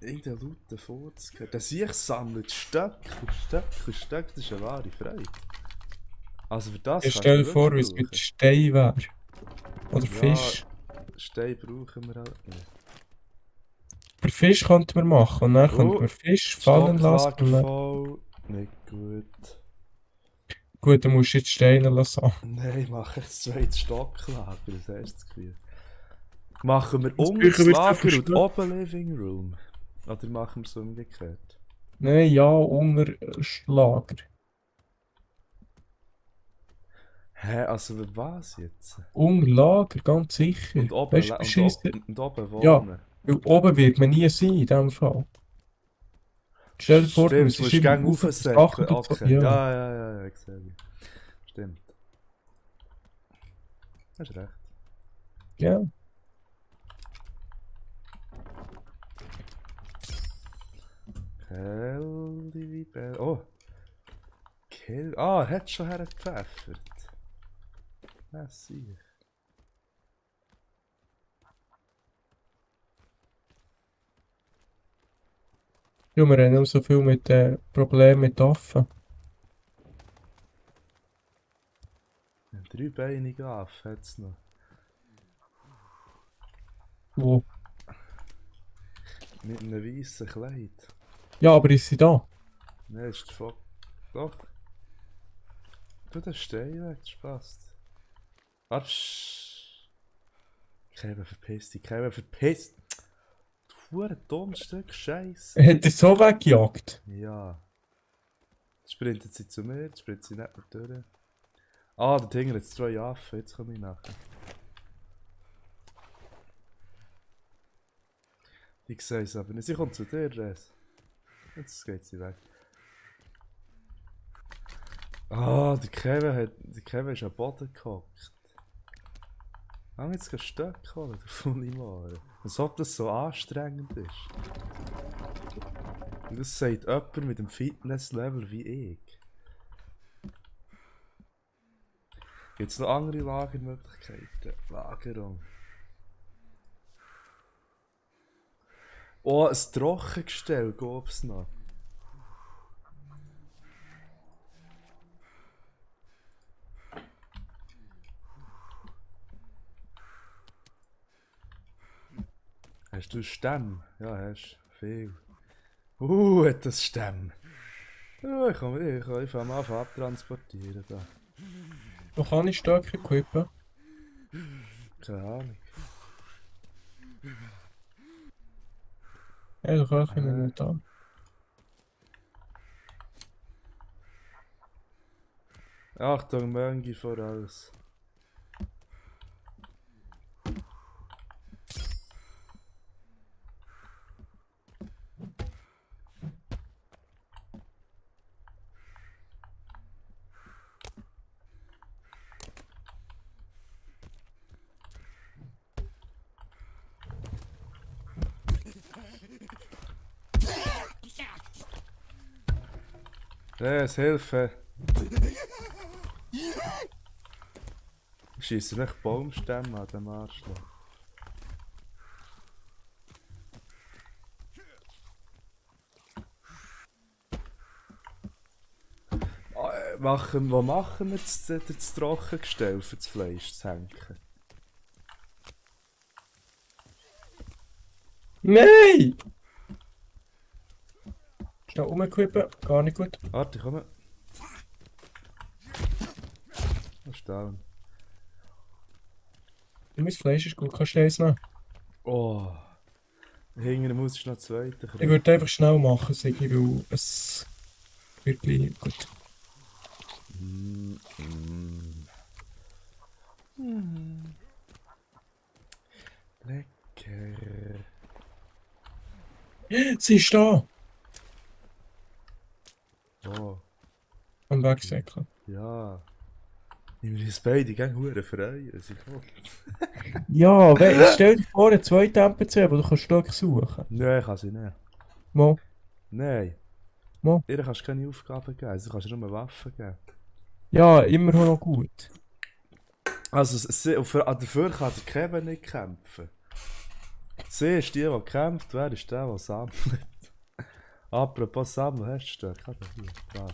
Irgendein lauter Furz gehört. Der sich sammelt Stöcke und Stöcke und Stöcke, das ist eine wahre Freude. Also für das Ich kannst stell du dir vor, wie wirklich es mit brauchen. Stein wäre. Oder Ja. Fisch. Stein brauchen wir halt nicht. Aber Fisch könnten wir machen. Und dann könnten wir Fisch fallen lassen. Stocklager Und dann... voll. Nicht gut. Gut, dann musst du jetzt Steine lassen. Nein, mache ich das zweite Stocklager, das hast das Gefühl. Machen wir Das unten das Bücher wird Lager und verstört. oben Living Room? Oder machen wir es umgekehrt? Nein, ja, unter Lager. Hä, also was jetzt? Unter Lager, ganz sicher. Und oben, Weißt du, beschissen. und oben Ja, wohnen? weil oben wird man nie sein, in diesem Fall. Stell dir vor, du Stimmt, du musst musst immer gerne auf das Dach aufsäckeln. oder so. Okay, Ja. ja, ich sehe dich. Stimmt. Hast recht. Ja. Kelly, oh! Ah, er hat schon hergepfeffert. Ja, sicher. Ja, wir haben immer so viel mit Problemen mit Affen. Ein dreibeiniger Affe hat es noch. Wo? Mit einem weißen Kleid. Ja, aber ist sie da? Nein, ist der Fock. Doch. Du, der Stein weg, das passt. Warte. Kevin, verpiss dich, Kevin, verpiss. Du hure dummes Stück Scheiße. Hat er so weggejagt? Ja. Jetzt sprintet sie zu mir, jetzt sprintet sie nicht mehr durch. Ah, da hängen jetzt zwei Affen, jetzt komme ich nachher. Ich sehe es aber nicht. Sie kommt zu dir, Res. Jetzt geht sie weg. Ah, der Kevin ist am Boden gehockt. Haben jetzt kein Stück holen, der Fullimare. Als ob das so anstrengend ist. Und das sagt jemand mit dem Fitnesslevel wie ich. Gibt es noch andere Lagermöglichkeiten? Lagerung. Oh, ein Trockengestell gab es noch. Hast du Stämme? Ja, hast viel. Hat das Stämme. Ja, ich kann mal anfangen abtransportieren da. Wo kann ich Stöcke equippen? Keine Ahnung. Ja, da kann ich mir nicht an. Achtung, Möngi voraus. Hilfe! Schießen echt Baumstämme an dem Arschloch. Wo machen wir das Trockengestell für das Fleisch zu hängen? Nein! Schnell umequippen, gar nicht gut. Warte, ich komme. Das ist down. Mein Fleisch ist gut, kannst du eins nehmen? Oh. Hinten muss ich noch zweiten Ich kriegen. würde einfach schnell machen, Sigi, weil es wirklich gut. Lecker. Sie ist da! Oh. Am Wegsäckeln. Ja. Ich will uns beide gerne hure freuen. Sie kommt. Ja, stell dir vor, eine zweite NPC, wo du kannst Stöcke suchen. Nein, kann sie nicht. Mo, Nein. mo. Ihr kannst keine Aufgaben geben, sie kannst nur Waffen geben. Ja, immer noch gut. Also, dafür kann der Kevin nicht kämpfen. Sie ist die kämpft, wer ist der sammelt? Apropos Sammeln, hast du Stöcke? Oder hier, brav.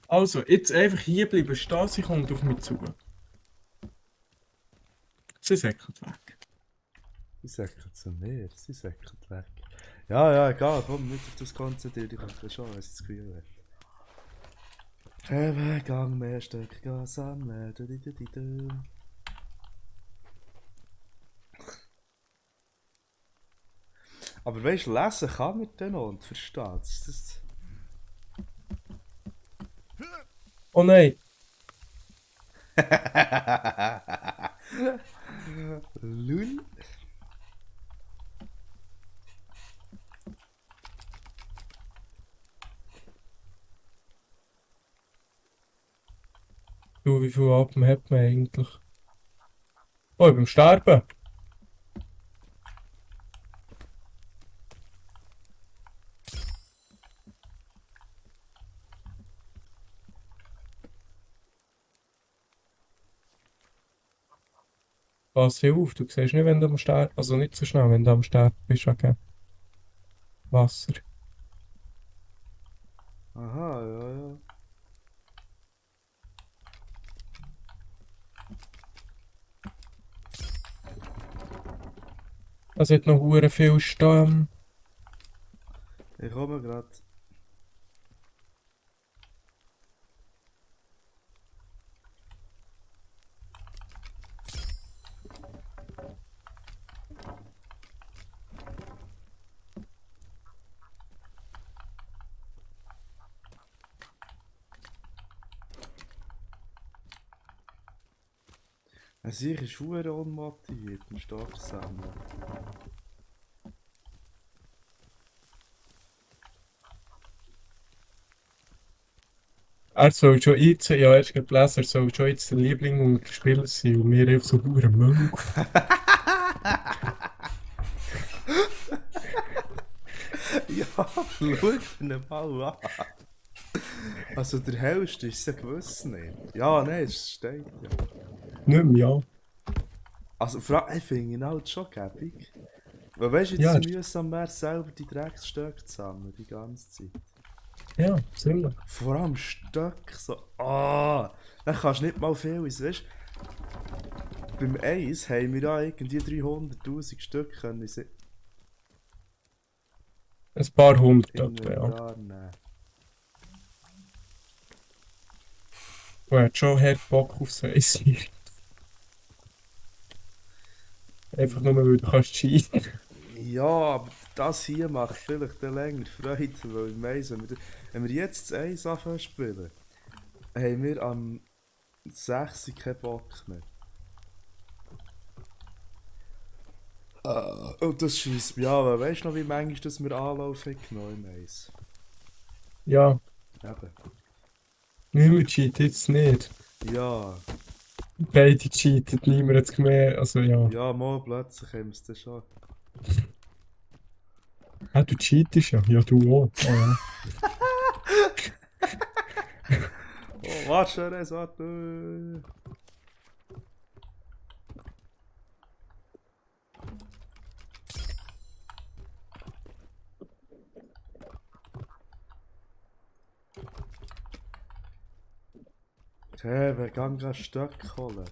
Also, jetzt einfach hier bleiben stehen, sie kommt auf mich zu. Sie säckelt weg. Sie säckelt zu mir, sie säckelt weg. Ja, egal, komm, nicht auf das konzentrieren, ich kann das schon, wenn sie das Gefühl hat. Eben, gang mehr Stöcke sammeln, du. Aber weißt du, lesen kann man dann noch und versteht es. Oh nein! Lul. Du, wie viel Atem hat man eigentlich? Oh, beim Sterben! Pass auf, du siehst nicht, wenn du am Sterben, also nicht so schnell, wenn du am Sterben bist, okay? Wasser. Aha, ja. Es hat noch hure viel Stamm. Ich komme gerade. Ich ist hure unmotiviert, einen Stoff zu sammeln. Er soll schon jetzt, ja, er ist gerade gelesen, er soll schon jetzt der Liebling unter Spieler sein und wir einfach so hure Müll. Ja, schau ihn mal an. Also der hellste ist es ja gewiss nicht. Ja, nein, es steht ja. Nicht mehr, ja. Also ich finde ihn halt schon gäbig. Weil weißt du, Ja, jetzt mühsam wäre selber die Drecksstöcke zu sammeln, die ganze Zeit. Ja, ziemlich. Vor allem Stöcke, so, dann kannst du nicht mal viel ins, weißt du. Beim Eis haben wir ja irgendwie 300'000 Stück können sie Ein paar hundert in etwa, ja. Inventar nehmen. Und er hat schon hart Bock auf so eins hier. Einfach nur, weil du kannst cheaten. Ja, aber das hier macht vielleicht dann länger Freude, weil im Eis, wenn wir jetzt das Eis anfangen zu spielen, haben wir am 6 keinen Bock mehr. Und das schießt mich an, weil weißt du noch, wie manchmal das wir Anlauf haben genommen im Eis? Ja, Eben. nicht mehr cheaten, jetzt nicht. Ja, Beide cheaten, niemand hat es gemerkt, also ja. ja, mal plötzlich haben wir es dann schon. Ah, du cheatest ja. Ja, du auch. Oh, ja. Oh, warte schon, warte. Okay, wir gehen gerade Stöcke holen.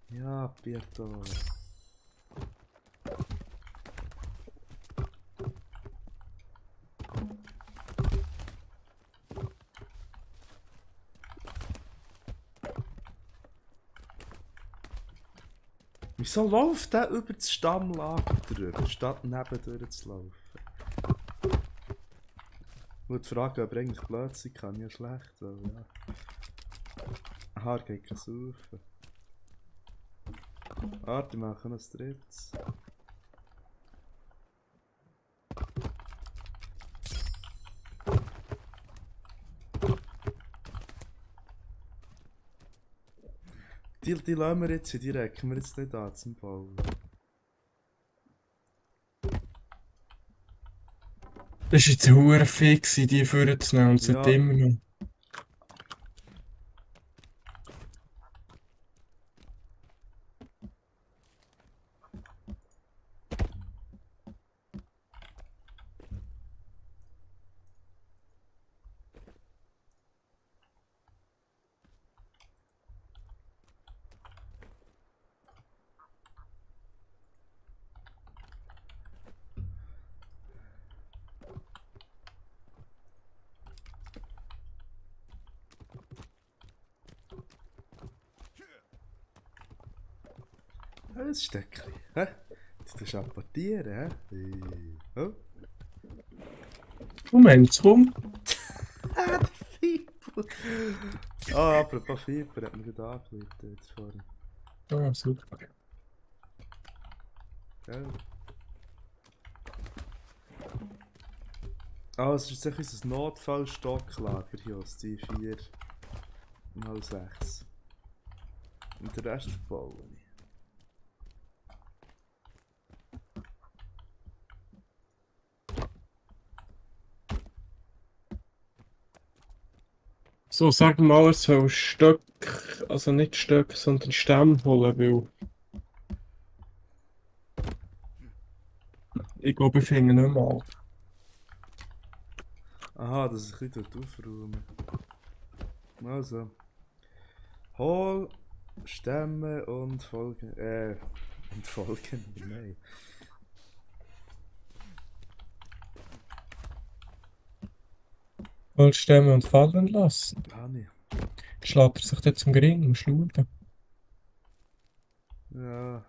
Ja, Pietro. Wieso läuft der über das Stammlager drüber, statt nebendurch zu laufen? Ich wollte fragen, ob er eigentlich blöd kann, ja schlecht, weil ja. Aha, er geht kein Saufen. Warte, wir machen noch ein drittes. Die lassen wir jetzt, die recken wir jetzt nicht an zum Bauen. Das ist jetzt hure fix, die vorzunehmen und sind Ja. immer noch. Ein Stöckchen, hä? Das tust du apportieren, hä? Oh. Moment, komm. Ah, der Fieber! Ah, apropos Fieber, hat mir gerade angerufen jetzt vorhin. Ah, super. Gell? Ah, es ist jetzt unser Notfallstocklager hier aus die 4x6. Und den Rest verbauen ich. So, sag mal, er soll Stöck, also nicht Stöck, sondern Stämme holen, weil ich glaube, ich finde nicht mal. Aha, dass ich ein bisschen aufräumen. Also. Hol, Stämme und Folgen. Und Folgen, nein. Willst stemmen und fallen lassen? Hani. Schlägt er sich dort zum Gring, musst schauen. Ja.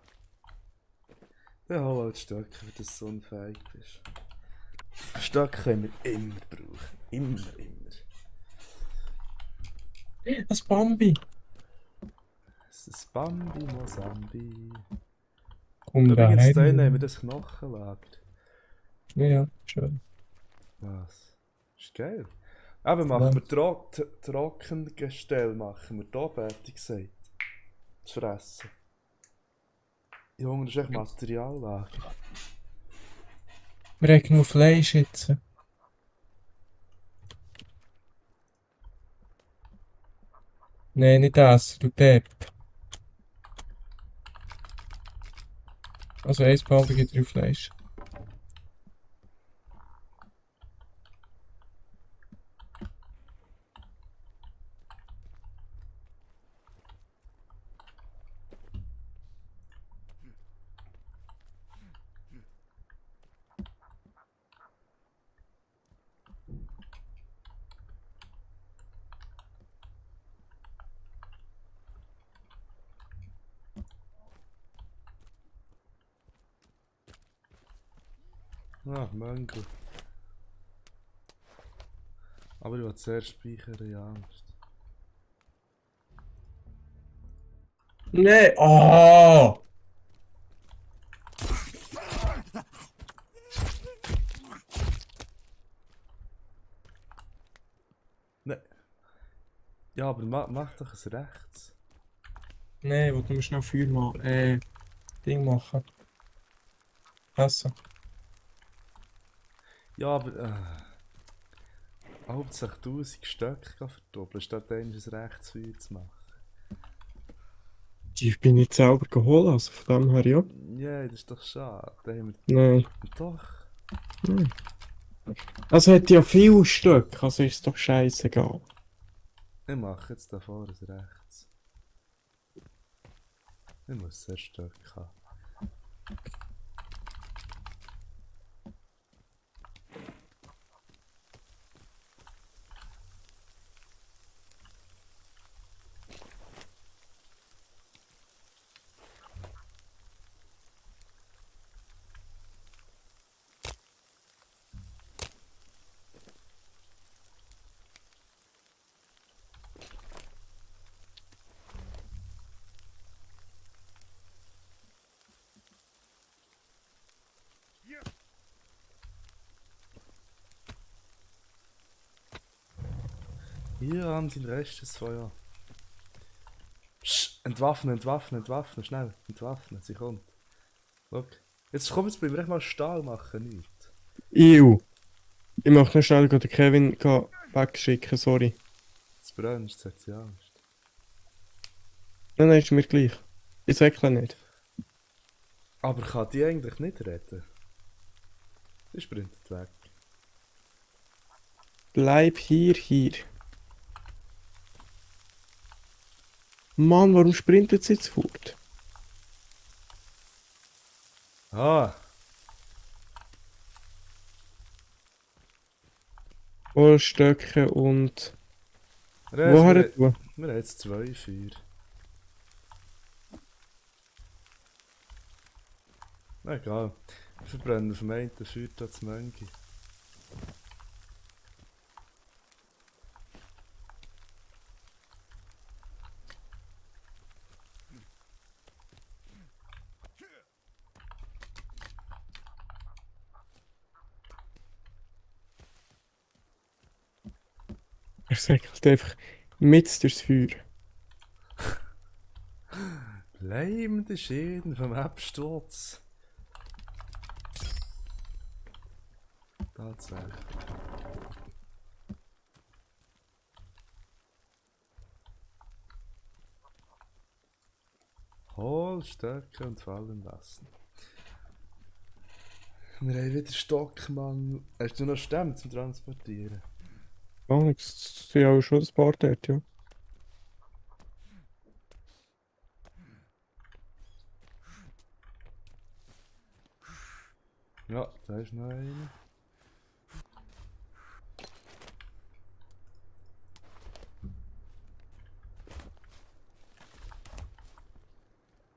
Dann hol halt Stöcke, wenn du so unfähig bist. Stöcke können wir immer brauchen. Immer. Das Bambi. Es ist Bambi, Mosambi. Komm da Übrigens, da rein. haben wir das Knochenlager. Ja, schön. Was? Ist geil. Aber machen wir Trockengestell, machen wir da oben, hätte ich gesagt. Zu fressen. Junge, das ist echt Materiallager. Wir haben nur Fleisch jetzt. Nein, nicht das, du Depp. Also eins Bambi gibt 3 Fleisch. Ah, Mango. Aber ich will zuerst speichern, ja Angst. Nein, oh! Ne. Ja, aber mach doch ein rechts. Nein, ich wollte nur schnell Feuer machen. Ding machen. Essen. Ja, aber. Hauptsache 1000 Stück verdoppeln, statt ein Rechtsfeuer zu machen. Die bin ich selber geholt, also von dem her ja. Ja, das ist doch schade. Da haben Nein. wir. Doch. Nein. Also hat ja viele Stück, also ist es doch scheißegal. Ich mache jetzt da vorne rechts. Ich muss sehr Stück haben. Hier haben sie den Rest des Feuers. Psst, entwaffnen, schnell, entwaffnen, sie kommt. Schau. Jetzt komm, jetzt bleiben wir echt mal Stahl machen, nicht. Ew. Ich möchte noch schnell den Kevin wegschicken, sorry. Jetzt brennst, sagt sie Angst. Nein, ist mir gleich. Ich säckle nicht. Aber kann die eigentlich nicht reden? Sie sprintet weg. Bleib hier. Mann, warum sprintet sie jetzt fort? Ah, Holzstöcke und... Res, Woher du? wir haben jetzt 2 Feuer. Egal. Wir verbrennen auf dem einen Feuer das Möngi. Er säckelt einfach mit durchs Feuer. Bleibende Schäden vom Absturz. Tatsächlich. Holzstöcke und fallen lassen. Wir haben wieder Stockmangel. Hast du noch Stämme zum Transportieren? Gar nichts. Das sind auch schon ein paar dort, ja. Ja, da ist noch einer.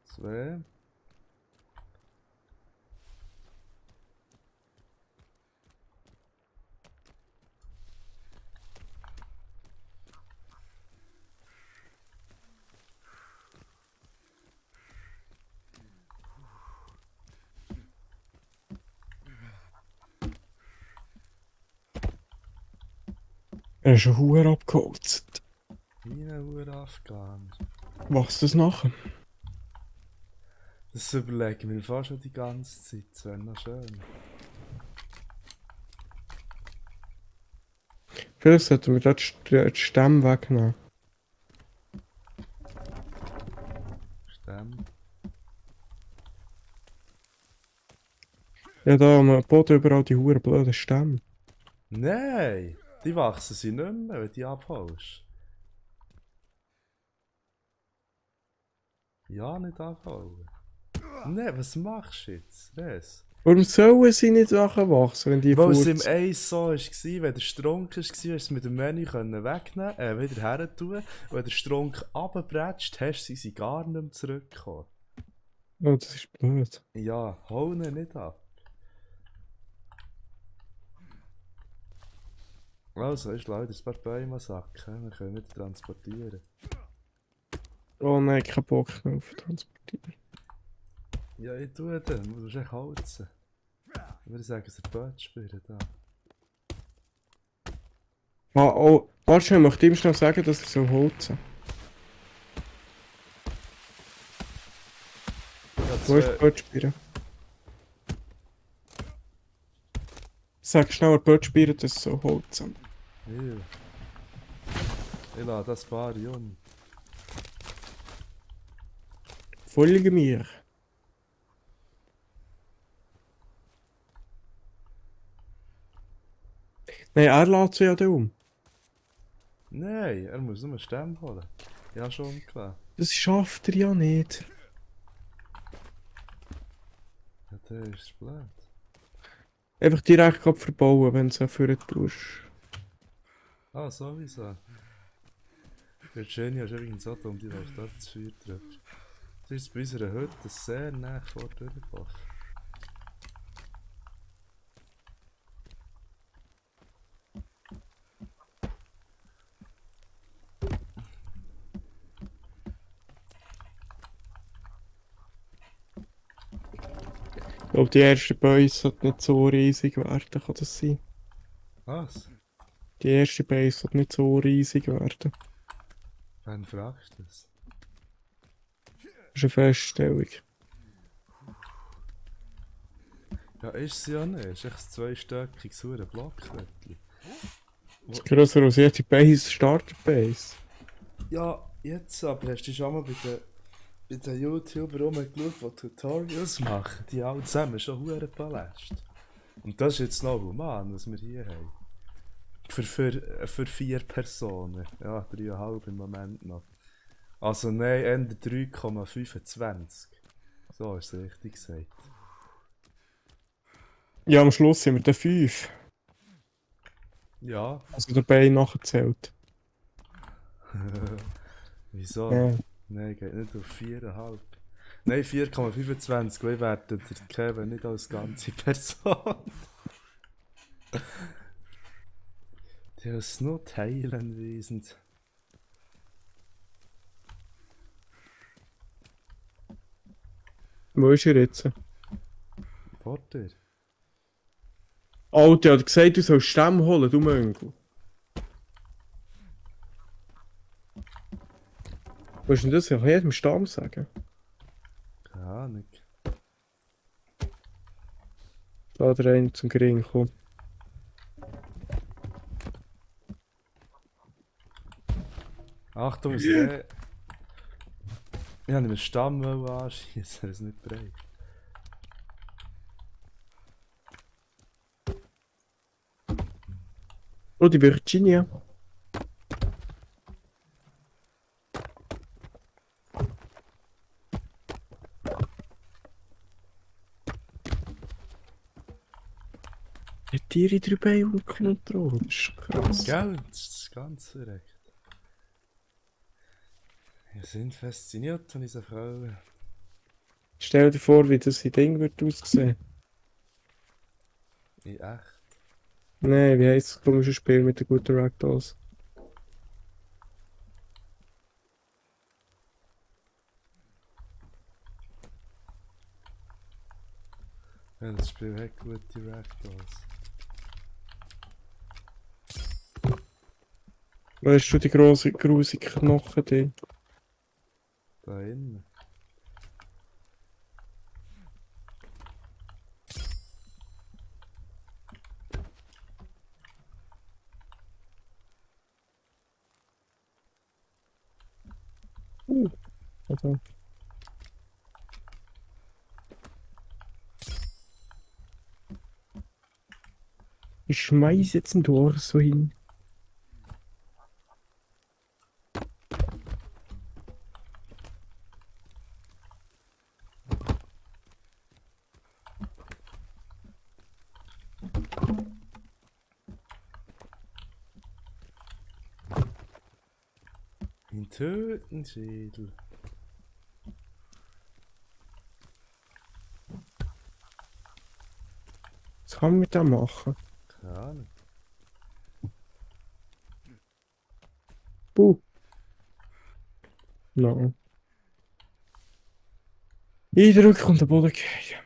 Zwei. Er ist schon Huer abgeholzt. Wie ein Afghaner. Was das nachher? Das überlegen wir fast schon die ganze Zeit. Das wäre noch schön. Vielleicht sollten wir dort die Stämme wegnehmen. Stimmt. Ja, da am Boden überall die Huren blöden Stämme. Nein! Die wachsen sie nicht mehr, wenn du die abholst. Ja, nicht abholen. Nein, was machst du jetzt? Res? Warum sollen sie nicht Sachen wachsen, wenn die Weil es im furzen? Eis so war, wenn der Strunk war, hast du es mit dem Menü wegnehmen, wieder her tun. Und wenn der Strunk runterbretscht, sind sie gar nicht mehr zurückgekommen. Oh, das ist blöd. Ja, hol ihn nicht ab. Also, ist leider ein paar Bäume sacken, wir können wieder transportieren. Oh nein, kein Bock mehr auf Transportieren. Ja, ich tue den, du musst echt holzen. Ich würde sagen, es ist ein Bötspielen da. Ah, oh, warte schnell, ich möchte ihm schnell sagen, dass er so holzen. Ja, Wo ist der Bötspieren? Sag schnell der Bötspieren, dass er so holzen. Ja. Ich lade das Paar um. Folge mir. Nein, er lädt sie ja da um. Nein, er muss nur einen Stamm holen. Ja, schon klar. Das schafft er ja nicht. Ja, der ist blöd. Einfach direkt verbauen, wenn du es für brauchst. Ah, sowieso. Virginia ist übrigens so dumm, die läuft dort das Feuer drüber. Sie ist bei unserer Hütte sehr nah vor durchgelaufen. Ich glaube, die ersten Bäume sollten nicht so riesig werden, kann das sein? Was? Die erste Base wird nicht so riesig werden. Wann fragst du das? Das ist eine Feststellung. Ja, ist sie ja nicht. Es ist echt ein zweistöckiges Blockviertel. Das ist grösser als jede Base, Starter-Base. Ja, jetzt aber hast du schon mal bei den YouTubern rumgeschaut, die Tutorials machen. Die alle zusammen schon hure Paläste. Und das ist jetzt noch human, was wir hier haben. Für 4 Personen. Ja, 3,5 im Moment noch. Also nein, Ende 3,25. So ist es richtig gesagt. Ja, am Schluss sind wir der 5. Ja. Also dabei nachgezählt. Wieso? Ja. Nein, geht nicht auf 4,5. Nein, 4,25, weil ich werte den Kevin nicht als ganze Person. Der ist nur teilen wesend. Wo ist er jetzt? Porter. Alter, hat gesagt, du sollst Stämme holen, du Mönkel. Willst du das ja jedem Stamm sagen? Keine Ahnung. Da der eine zum Gering kommt. Achtung, es geht. Ich wollte einen Stamm anschießen, er ist nicht breit. Oh, die Virginia. Die Tiere drüber unter Kontrolle, das ist krass. Gell, das ist das Ganze recht. Wir sind fasziniert von dieser Frau. Stell dir vor, wie das in Ding wird aussehen. In echt. Nein, wie heisst das komische Spiel mit den guten Ragdolls? Ja, das Spiel hat gute Ragdolls. Wo hast du die grosse, grusige Knochen drin? Da innen. Also. Ich schmeiß jetzt ein Tor so hin. Ein Tötenschädel. Was kann man mit dem machen? Keine Ahnung. Buh. No. Eindrücken und den Boden gehen.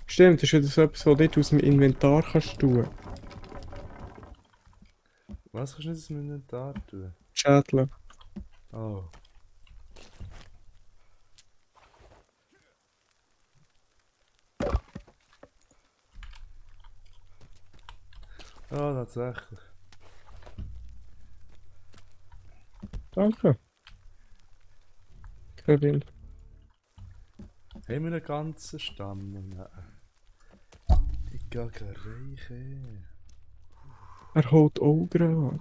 Stimmt, das ist wieder so etwas, was du nicht aus dem Inventar kannst tun. Was kannst du nicht aus dem Inventar tun? Schädel. Oh. Oh, tatsächlich. Danke. Kevin. Haben wir einen ganzen Stamm? Nein. Ich gehe reichen. Er holt auch gerade.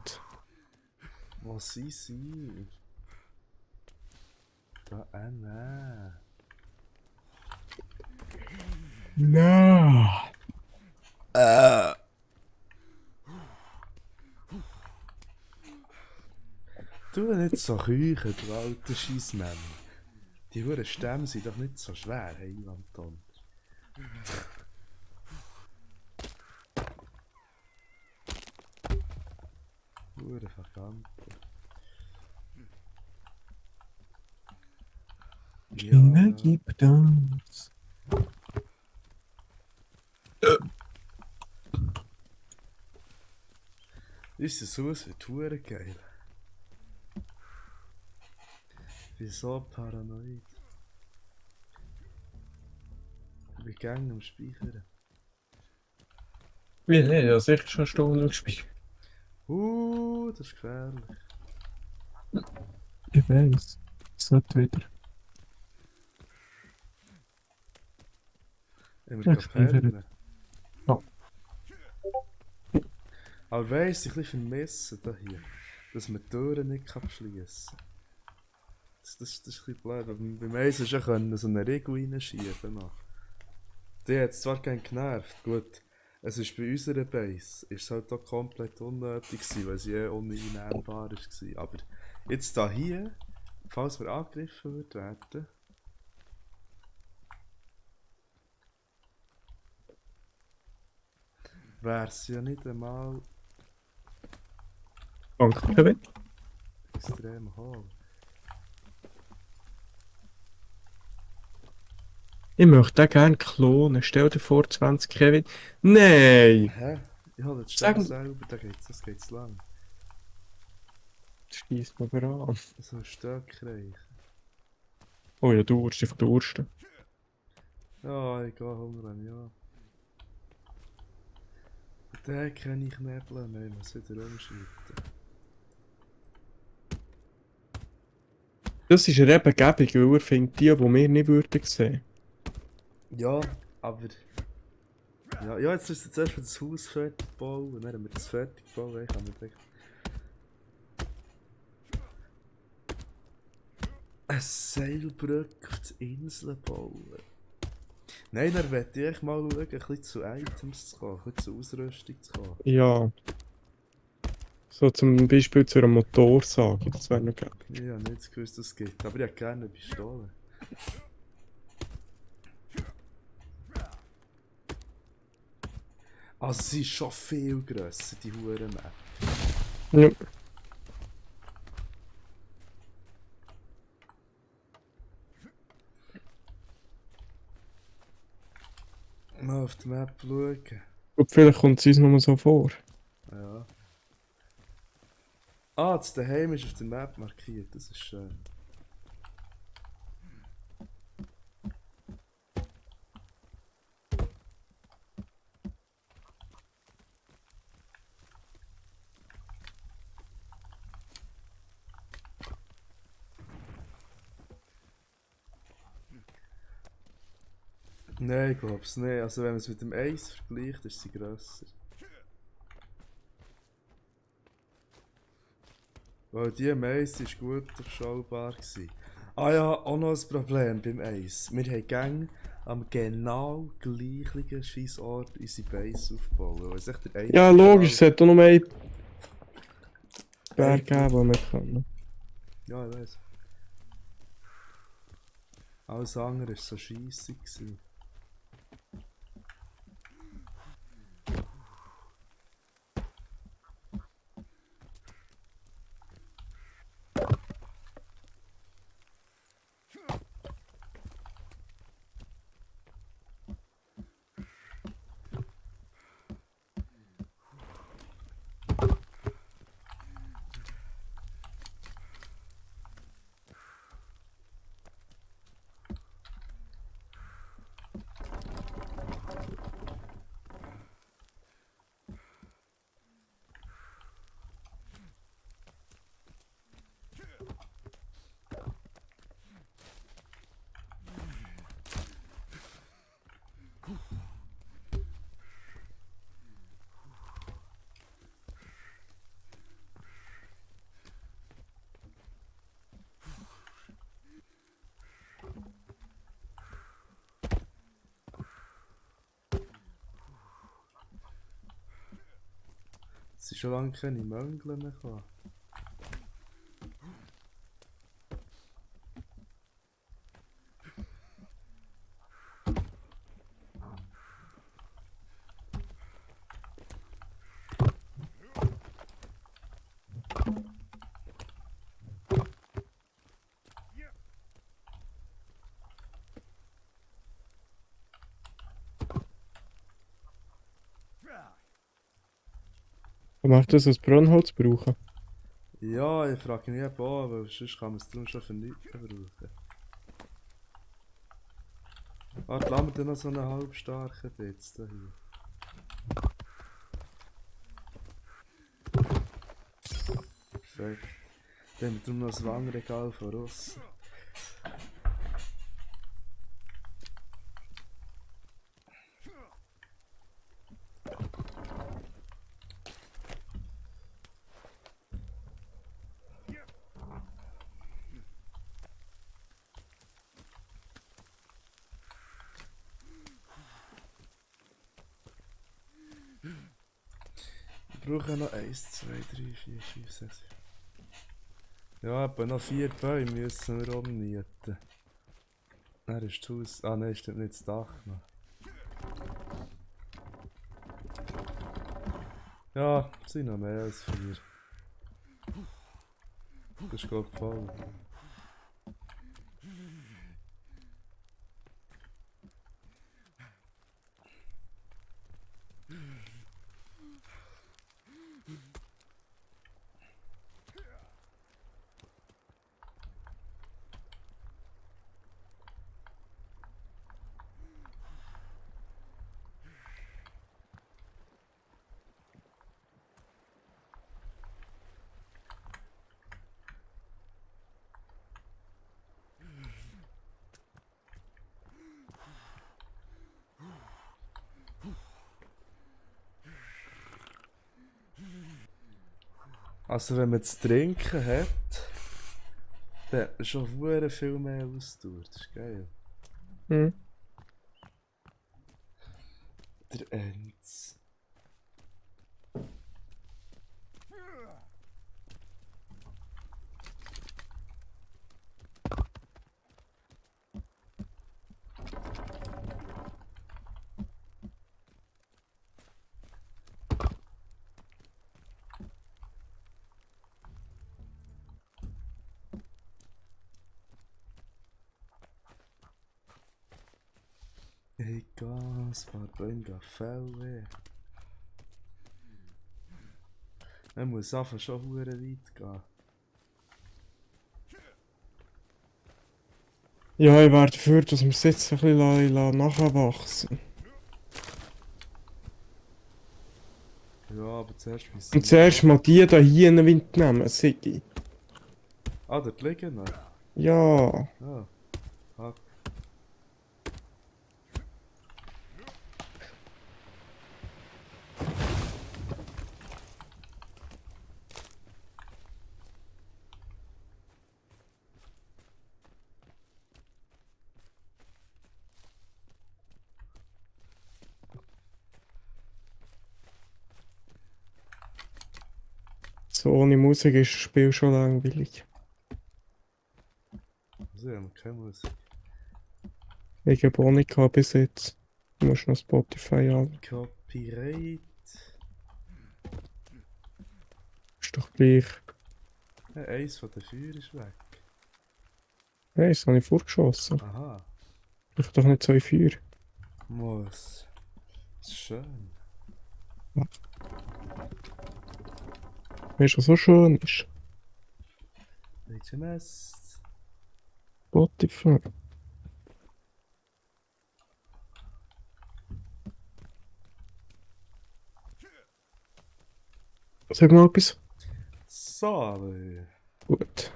Wo sind sie? Da, nein. Na. Du nicht so keuchen, du alter Scheissmann. Die Huren Stämme sind doch nicht so schwer, hey Anton. Huren Verdammte. Kinder Ja. gibt uns. Unser Haus wird hure geil. Ich bin so paranoid. Ich bin gerne am Speichern. Wie nicht? Ja, sicher schon eine Stunde gespielt. Das ist gefährlich. Ich weiß. Sollte wieder. Haben wir Ja, Kapellen. Ja. Aber weiss, ich ein bisschen vermisse da hier, dass man die Türen nicht abschließen kann. Das ist ein bisschen blöd. Beim Eis hast du ja können so eine Regel reinschieben noch. Die hat es zwar keinen genervt, gut. Es ist bei unserer Base ist es halt auch komplett unnötig gewesen, weil sie uneinnehmbar war. Aber jetzt da hier, falls wir angegriffen werden, wäre es ja nicht einmal Danke, Kevin. extrem hoch. Ich möchte den gerne klonen. Stell dir vor, 20 Kevin. Nein! Hä? Ich habe das Sag- selber, das geht's lang. Schießt mir aber an. So ein Stöckreich. Oh ja, du Urste von der Urste. Ja, ich gehe hungern, ja. Den kann ich nebeln, nein, muss wieder umschreiten. Das ist er eben gäbig, weil er findet die wir nicht würden sehen. Ja, aber... Ja, jetzt müssen wir zuerst das Haus fertig bauen, und dann haben wir das fertig gebaut, dann kann man denken... Eine Seilbrücke auf die Insel bauen. Nein, dann möchte ich echt mal schauen, ein bisschen zu Items zu kommen, ein bisschen zu Ausrüstung zu kommen. Ja. So zum Beispiel zu einer Motorsage, das wäre noch geil. Ich habe nicht gewusst, dass es gibt, aber ich hätte gerne eine Pistole. Also sie ist schon viel grösser, die Huren-Map. Ja. Mal auf die Map schauen. Und vielleicht kommt es uns noch mal so vor. Ja. Ah, das daheim ist auf der Map markiert, das ist schön. Nein, ich glaub's nicht. Also wenn man es mit dem Ace vergleicht, ist sie grösser. Weil die im Ace ist gut durchschaubar gewesen. Ah ja, auch noch ein Problem beim Ace. Wir haben gang am genau gleichen Scheissort unsere Base aufbauen. Weil es echt der Ace Ja, ist logisch, es halt- hat auch noch mehr Berg geben, die wir können. Ja, ich weiß. Alles andere war so scheissig gewesen. Es sind schon lange keine Möngle mehr gekommen. Kann man das als Brennholz brauchen? Ja, ich frage mich eben auch, weil sonst kann man es darum schon für nichts brauchen. Warte, lassen wir dann noch so einen halbstarken Bitz da hier. Perfekt. Dann haben wir darum noch ein Wandregal von aussen. Wir brauchen noch 1, 2, 3, 4, 5, 6. Ja, etwa noch 4 Bäume müssen wir umnieten. Dann ist das Haus. Ah nein, stimmt nicht das Dach noch. Ja, es sind noch mehr als 4. Das ist glaube ich voll. Also wenn man zu trinken hat, dann hat man schon verdammt viel mehr Ausdauer. Das ist geil. Hm. Der Enz. Ich gehe ein paar Bäume fällen. Man muss einfach schon verdammt weit gehen. Ja, ich wäre dafür, dass wir es jetzt ein bisschen nachwachsen. Ja, aber zuerst müssen Und wir zuerst noch... mal die da hier in den Wind nehmen, Sigi. Ah, dort liegen noch. Ja. Ah, fuck. So ohne Musik ist das Spiel schon langweilig. Also, haben wir keine Musik. Ich habe auch nicht gehabt bis jetzt. Du musst noch Spotify an. Copyright. Ist doch gleich. Ja, eins von den Feuer ist weg. Hey, das habe ich vorgeschossen. Aha. Ich doch nicht so ein Feuer. Muss. Das ist schön. Weißt du, was so schön ist? HMS. Spotify. Sag mal etwas. So, aber... Gut.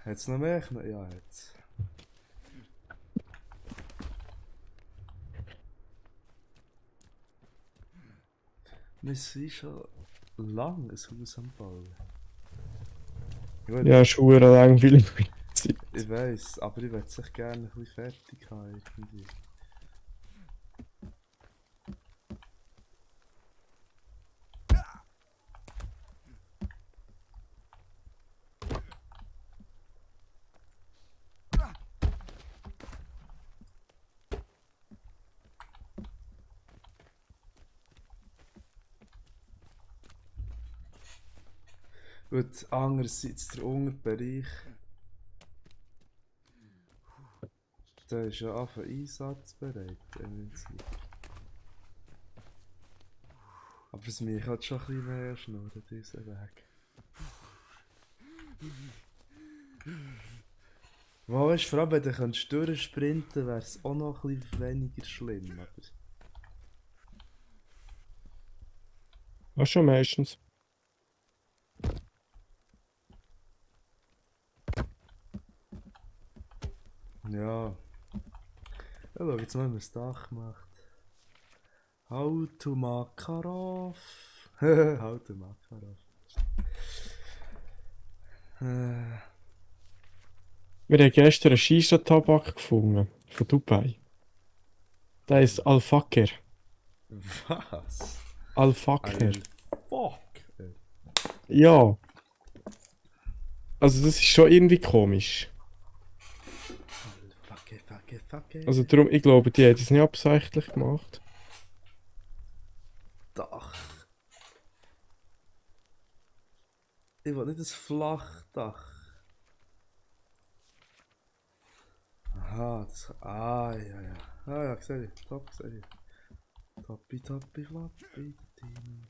Hat's noch mehr? Ja, jetzt. Wir sind schon lange ein Haus am Bauen. Gut, Ja, ist verdammt langweilig. ich weiss, aber ich würde es gerne ein bisschen fertig haben irgendwie. Gut, andererseits der Unterbereich. Der ist ja einfach einsatzbereit im Prinzip. Aber es mich hat schon ein bisschen mehr schnurren, diesen Weg. Wo ist vor allem, wenn du durchsprinten könntest, wäre es auch noch ein bisschen weniger schlimm. Aber Ach schon meistens. ja. Ja, schau jetzt mal, wie man das Dach macht. How to Makarov. How to Makarov. Wir haben gestern einen Shisha-Tabak gefunden. Von Dubai. Der ist Al-Fakir. Was? Al-Fakir. Fuck. Ja. Also das ist schon irgendwie komisch. Fuck. Also darum, ich glaube, die haben das nicht absichtlich gemacht. Dach. Ich will nicht ein Flachdach. Aha, das. Ja. Ah ja, sehe ich. Top, sehe ich. Toppi, floppi, Team.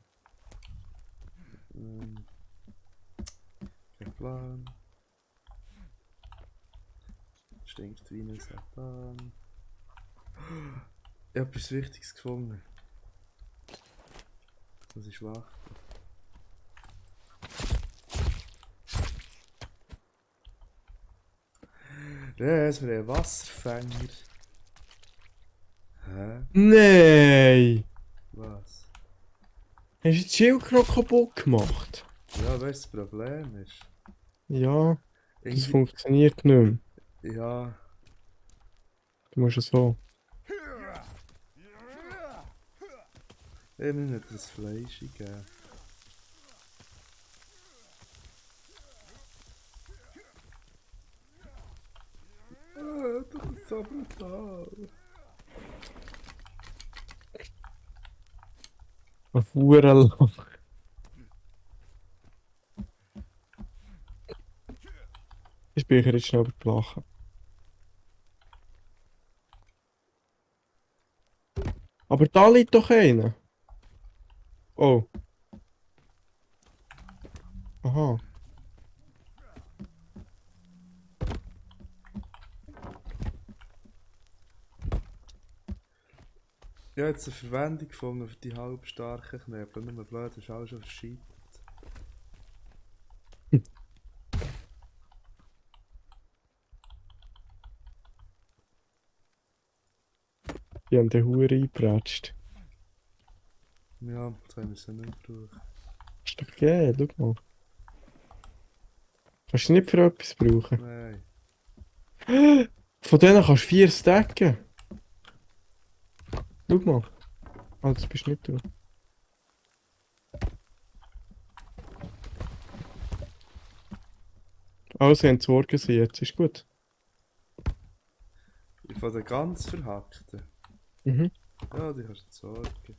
Kein Plan. Stinkt wie ein Satan. Ich habe etwas Wichtiges gefunden. Das ist schwach. Ja, es wäre ein Wasserfänger. Hä? Nein! Was? Hast du das Schildkröte kaputt gemacht? Ja, weißt du, das Problem ist? Ja, das Irgendwie- funktioniert nicht mehr. Ja, Du musst es so. ich muss nicht das Fleisch geben. Das ist so brutal. Auf Uhren lang. Ich bin jetzt schnell überlachen. Aber da liegt doch einer. Oh. Aha. Ich habe jetzt eine Verwendung gefunden für die halbstarken Knebel. Nur blöd, ist alles schon verschieden. Die haben den Hure eingepratscht. Ja, jetzt haben wir sie nicht gebraucht. Ist doch geil, schau mal. Kannst du nicht für etwas brauchen. Nein. Von denen kannst du 4 stacken. Schau mal. Ah, das bist nicht du. Also, haben Sorgen sie jetzt, ist gut. Von den ganz Verhackten. Mhm. Ja, die hast du Sorge.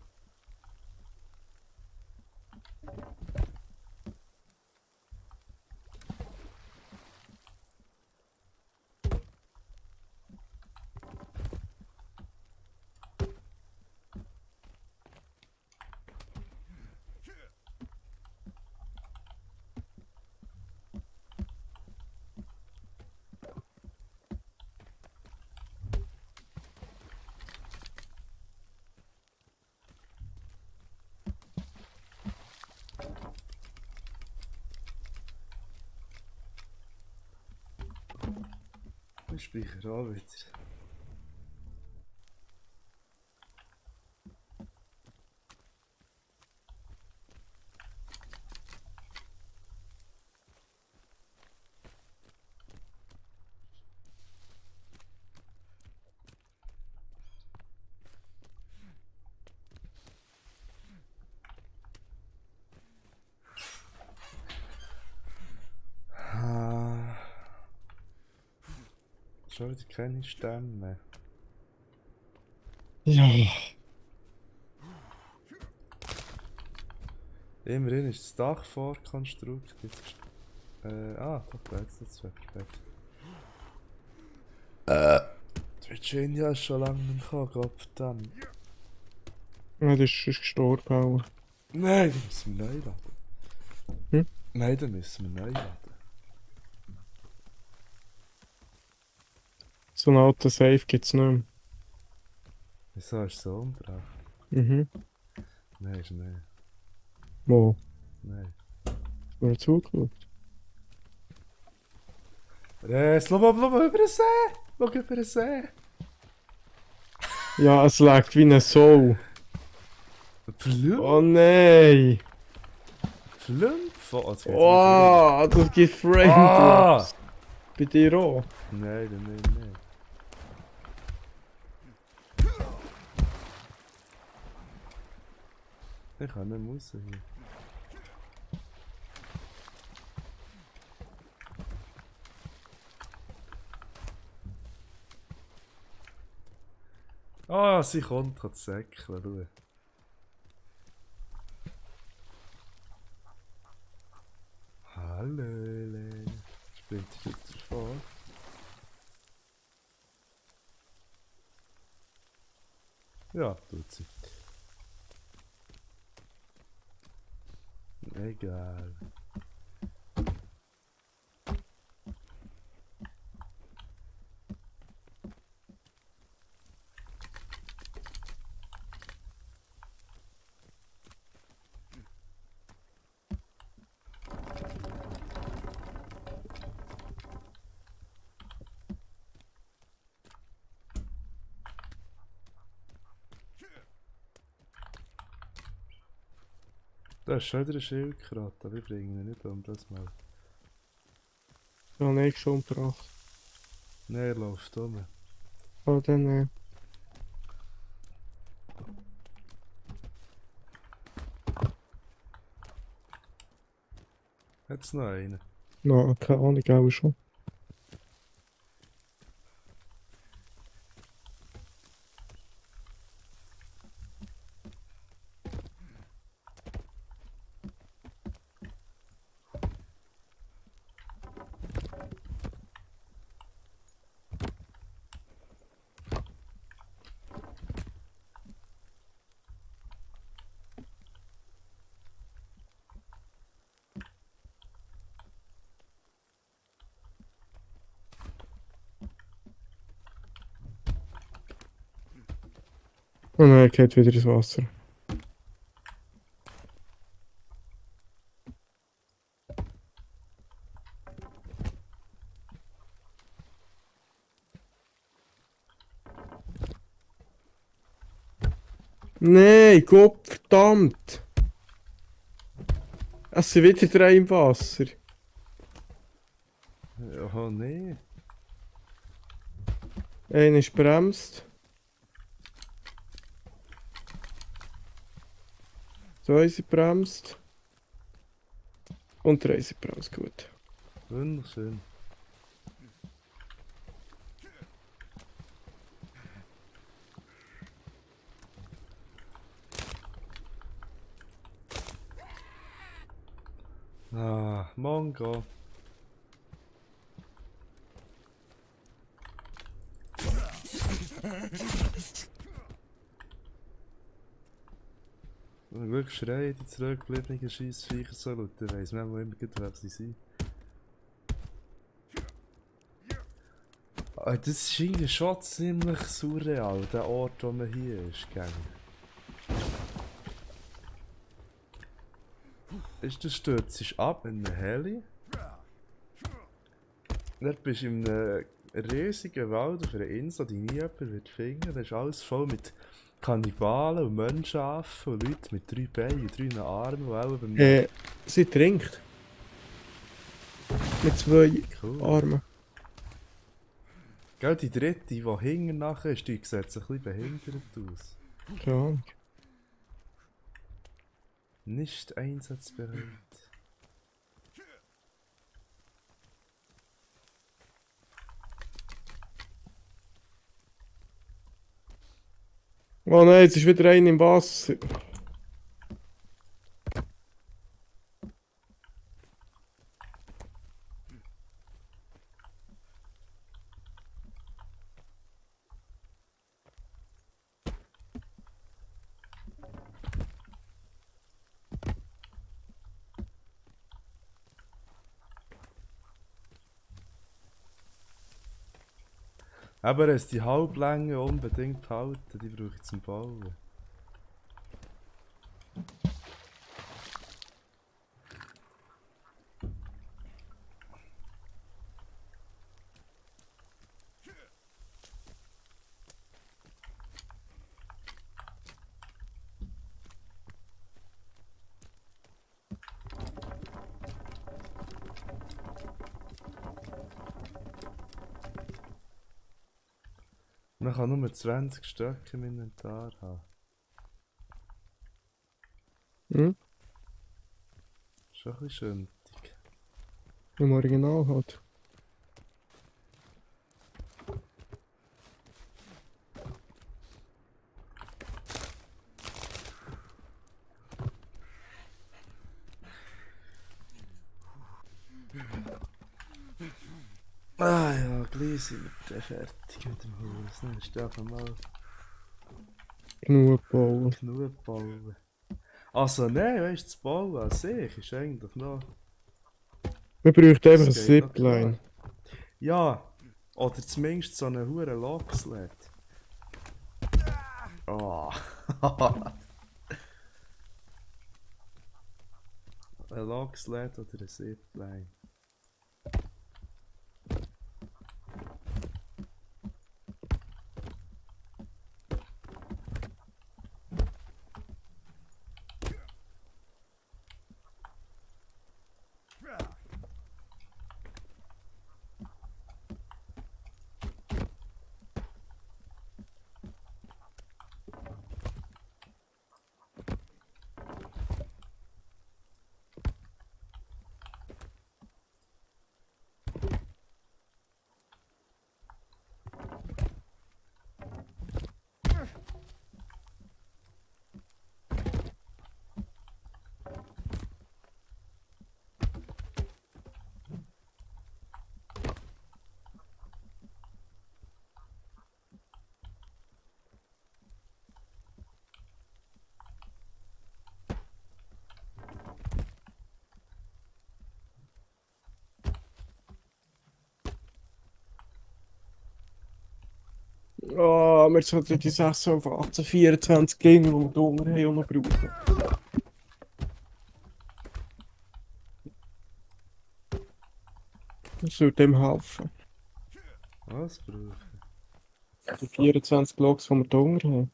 Ich speichere auch wieder. Schon wieder keine Stämme. Ja. Immerhin ist das Dach vorkonstrukt. Doch, da jetzt das perfekt. Die Virginia ist schon lange nicht mehr gekommen, Gott verdammt. Ja, das ist gestorben. Auch. Nein, dann müssen wir neu laden. Hm? Nein, dann müssen wir neu laden. So ein alter Safe gibt's nicht mehr. Wieso hast du so umgebracht? Mhm. Nein, ist nicht. Wo? Nein. Wurde zugeschaut? Schau über den See! Schau über den See! Ja, es lag wie eine Sau. Oh nein! Flümpf! Oh, das wird Oh, das gibt Frame Drops. Bei dir auch? Nein, nein. Ich kann nicht raus hier. Ah, sie kommt, kann säckeln, schau. Hallöle. Springt sie jetzt vor? Ja, tut sie. Egal. Da ist schon wieder ein Schildkröte, aber ich bringe ihn nicht um das mal. Ja, nicht schon gebracht. Nein, er läuft um. Oh, dann, Hat's noch einen? no, keine Ahnung, auch schon. Oh nein, er geht wieder ins Wasser. Nein, Gott verdammt! Es sind wieder drei im Wasser. Oh nee. Einer ist bremst. Zwei sind bremst. Und drei sind bremst, gut. Wunderschön. Ah, Mongo. Und Glück schreien die zurückgebliebenen Scheissviecher so laut, dann weiss man auch immer gut, wer sie sind. Ah, das ist irgendwie schon ziemlich surreal, der Ort, wo man hier ist, gell? Du stürzt ab in einen Heli. Dann bist du in einem riesigen Wald auf einer Insel, die nie jemand wird finden. Das ist alles voll mit Kannibalen und Menschenaffen und Leute mit 3 Beinen und 3 Armen, die auch beim... Sie trinkt. Mit zwei Cool. Armen. Gell, die dritte, die hinten nachher ist, die sieht ein bisschen behindert aus. Keine Ahnung. Nicht einsatzbereit. Oh nein, jetzt ist wieder einer im Wasser. Aber es die Halblänge unbedingt behalten, die brauche ich zum Bauen. Man kann nur 20 Stück im Inventar haben. Hm? Schon ein bisschen schöntig. Im Original halt. Ah ja, gleich sind wir dann fertig mit dem Haus. Dann ist einfach mal Genug bauen. genug bauen. Also nein, weißt du, das Bauen an sich ist eigentlich noch... Wir bräuchten einfach ein Das geht noch Zipline. klar. Ja, oder zumindest so einen hohen Locksled. Oh. Ein Locksled oder ein Zipline. Oh, wir sollten die 6 auf 18, 24 Gegner, die wir da unten haben, auch noch brauchen. Das würde dem helfen. Was brauche ich? Die 24 Logs, die wir da unten haben.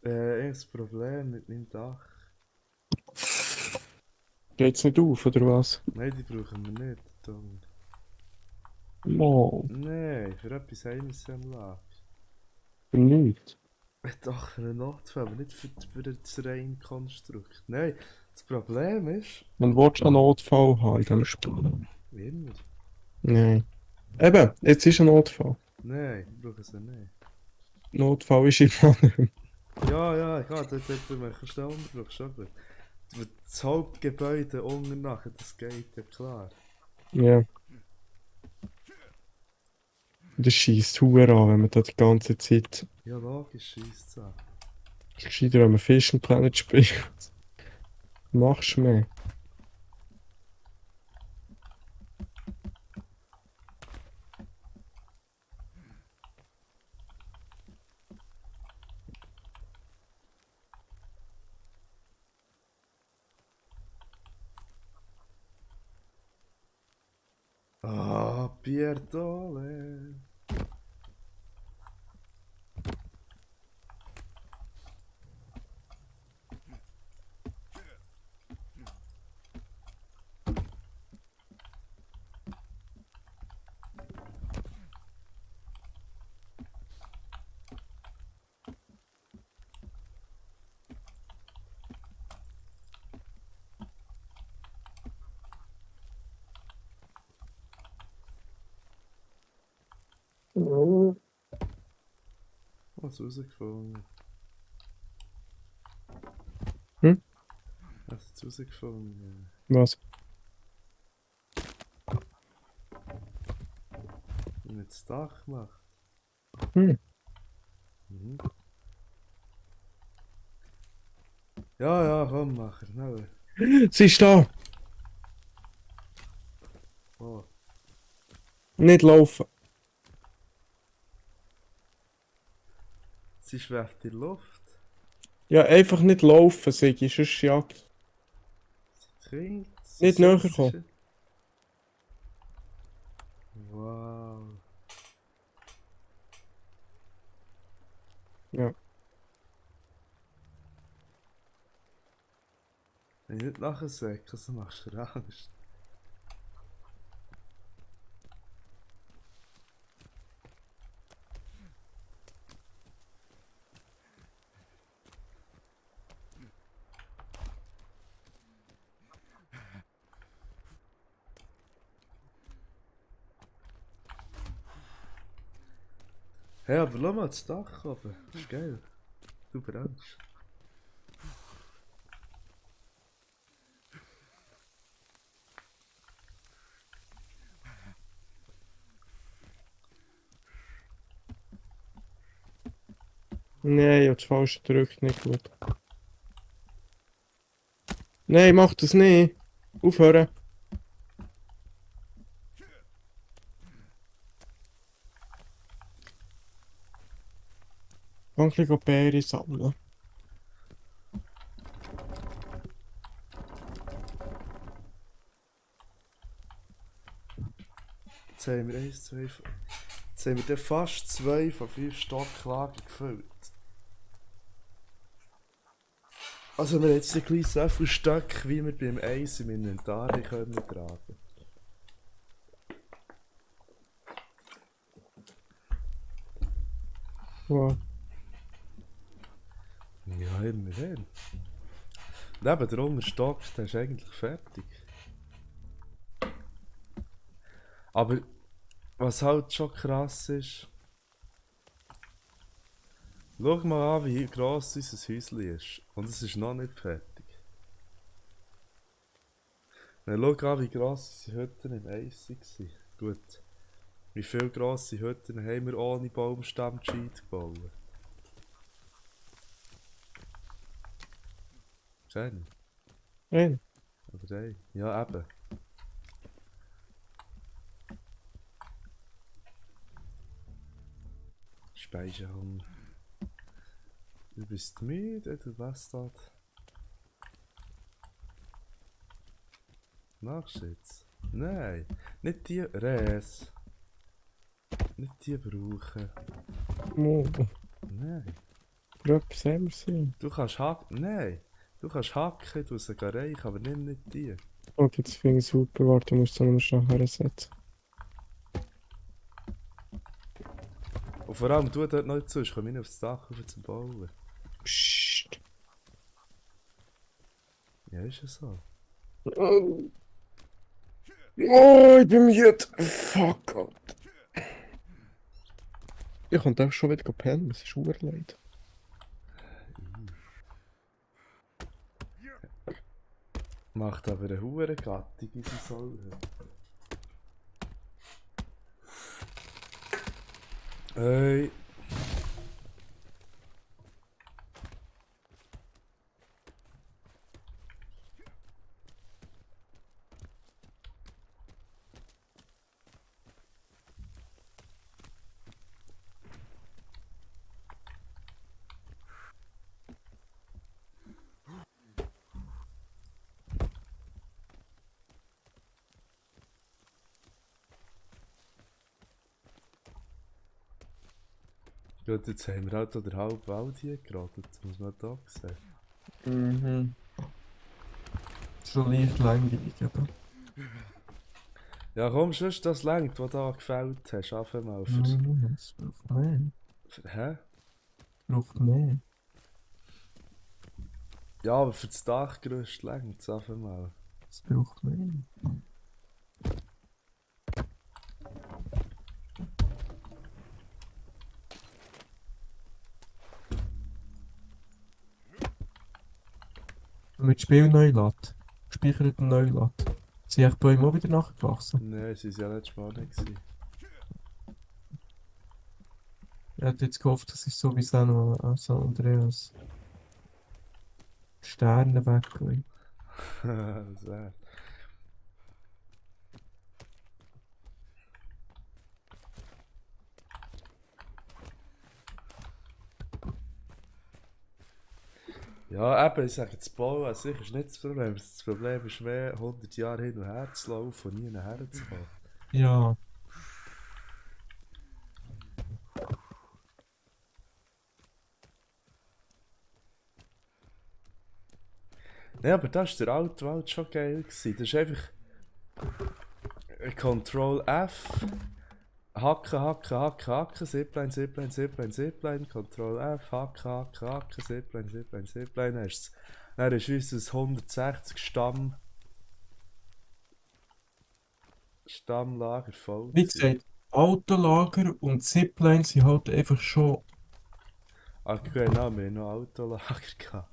Das Problem mit meinem Dach. Geht's nicht auf, oder was? Nein, die brauchen wir nicht. Dumm. Mo, Nein, für etwas haben wir es am Lager. für nichts. Doch, für einen Notfall, aber nicht für das reine Konstrukt. Nein, das Problem ist... Man will einen Notfall haben in diesem Spiel. Wie immer. Nein. Eben, jetzt ist ein Notfall. Nein, wir brauchen sie nicht. Notfall ist immer nicht. Ja, dort kannst du den Unterbruch schon gut. Das Hauptgebäude unten nachher, das geht ja klar. Ja. Das schießt Huren an, wenn man da die ganze Zeit. Ja, logisch, scheisst es an. Gescheiter, wenn man Fish and Planet spielt. Machst du mehr. Ah, Pierdole. Was rausgefunden? Hm? Was hast du rausgefunden? Was? Wie man das Dach macht. Hm. Mhm. Ja, komm, mach er, schnell. Sie ist da! Nicht laufen. Sie schwebt in der Luft. Ja, einfach nicht laufen, Sigi, sonst jagt. Sie trinkt. Sie Nicht näher setzt kommen. sich. Wow. Ja. Wenn ich nicht nachher säcke, so machst du dir Angst. Hey, aber schau mal das Dach oben. Das ist geil. Du brennst. Nein, ich hab das falsche gedrückt, nicht gut. Nein, mach das nicht. Aufhören. Geh ein bisschen Beeren sammeln. Jetzt haben wir 1, 2, jetzt haben wir dann fast 2 von 5 Stocklagen gefüllt. Also wir haben jetzt gleich so viele Stöcke, wie wir beim Eis im Inventar haben können tragen. Wow. Ja, immerhin. Neben der Unterstock, der ist eigentlich fertig. Aber was halt schon krass ist, schau mal an, wie gross unser Häuschen ist. Und es ist noch nicht fertig. Dann schau an, wie gross unsere Hütten im Eis waren. Gut. Wie viele grosse Hütten haben wir ohne Baumstammscheid gebaut? Schön. Nein. Oder hey? Ja, eben. Speicherung. Du bist müde, du Bastard. Machst du jetzt? Nein, nicht die Res. Nicht die brauchen. Oh, Nein. etwas haben wir sehen. Du kannst hacken. Nein. Du kannst hacken, du sie reichen, aber nimm nicht die. Okay, das finde ich super. Warte, ich muss es noch schnell hersetzen. Und vor allem du dort noch zu, ich komme nicht aufs Dach rauf zum Bauen. Psst. Ja, ist ja so. Oh, oh, ich bin müde. Fuck, Gott. Ich konnte auch schon wieder pennen, es ist urleid. Macht aber eine hure Gattung in die Säule. Hey. Gut, jetzt haben wir halt auch den halben Wald hier geradet, das muss man da sehen. Mhm. Schon leicht langweilig, aber. Ja komm, sonst das längt, was du da gefällt hast, einfach mal für... Es braucht mehr. Hä? Braucht mehr. Ja, aber für das Dachgerüst längt es einfach mal. Es braucht mehr. Mit Spiel neu laden. Gespeichert neu laden. Sind echt Bäume auch wieder nachgewachsen? Nein, sie waren ja letztes Mal nicht gewesen. Ich hätte jetzt gehofft, das ist so wie San Andreas. Sterne weglegen. Das wär. Ja, eben, ich sage, das Bauen an sich ist nicht das Problem. Das Problem ist mehr 100 Jahre hin und her zu laufen und nie herzukommen. Ja. Nein, aber das war der alte Wald schon geil gewesen. Das ist einfach Ctrl F, Hacken, Hacken, Hacken, Hacken, Zipline, Zipline, Zipline, Zipline, Ctrl F, Hacken, Hacken, Hacken, Zipline, Zipline, Zipline. Dann ist unser 160 Stammlager voll Wie gewesen. gesagt, Autolager und Zipline sind halt einfach schon. Ah, genau, wir hatten noch Autolager gehabt.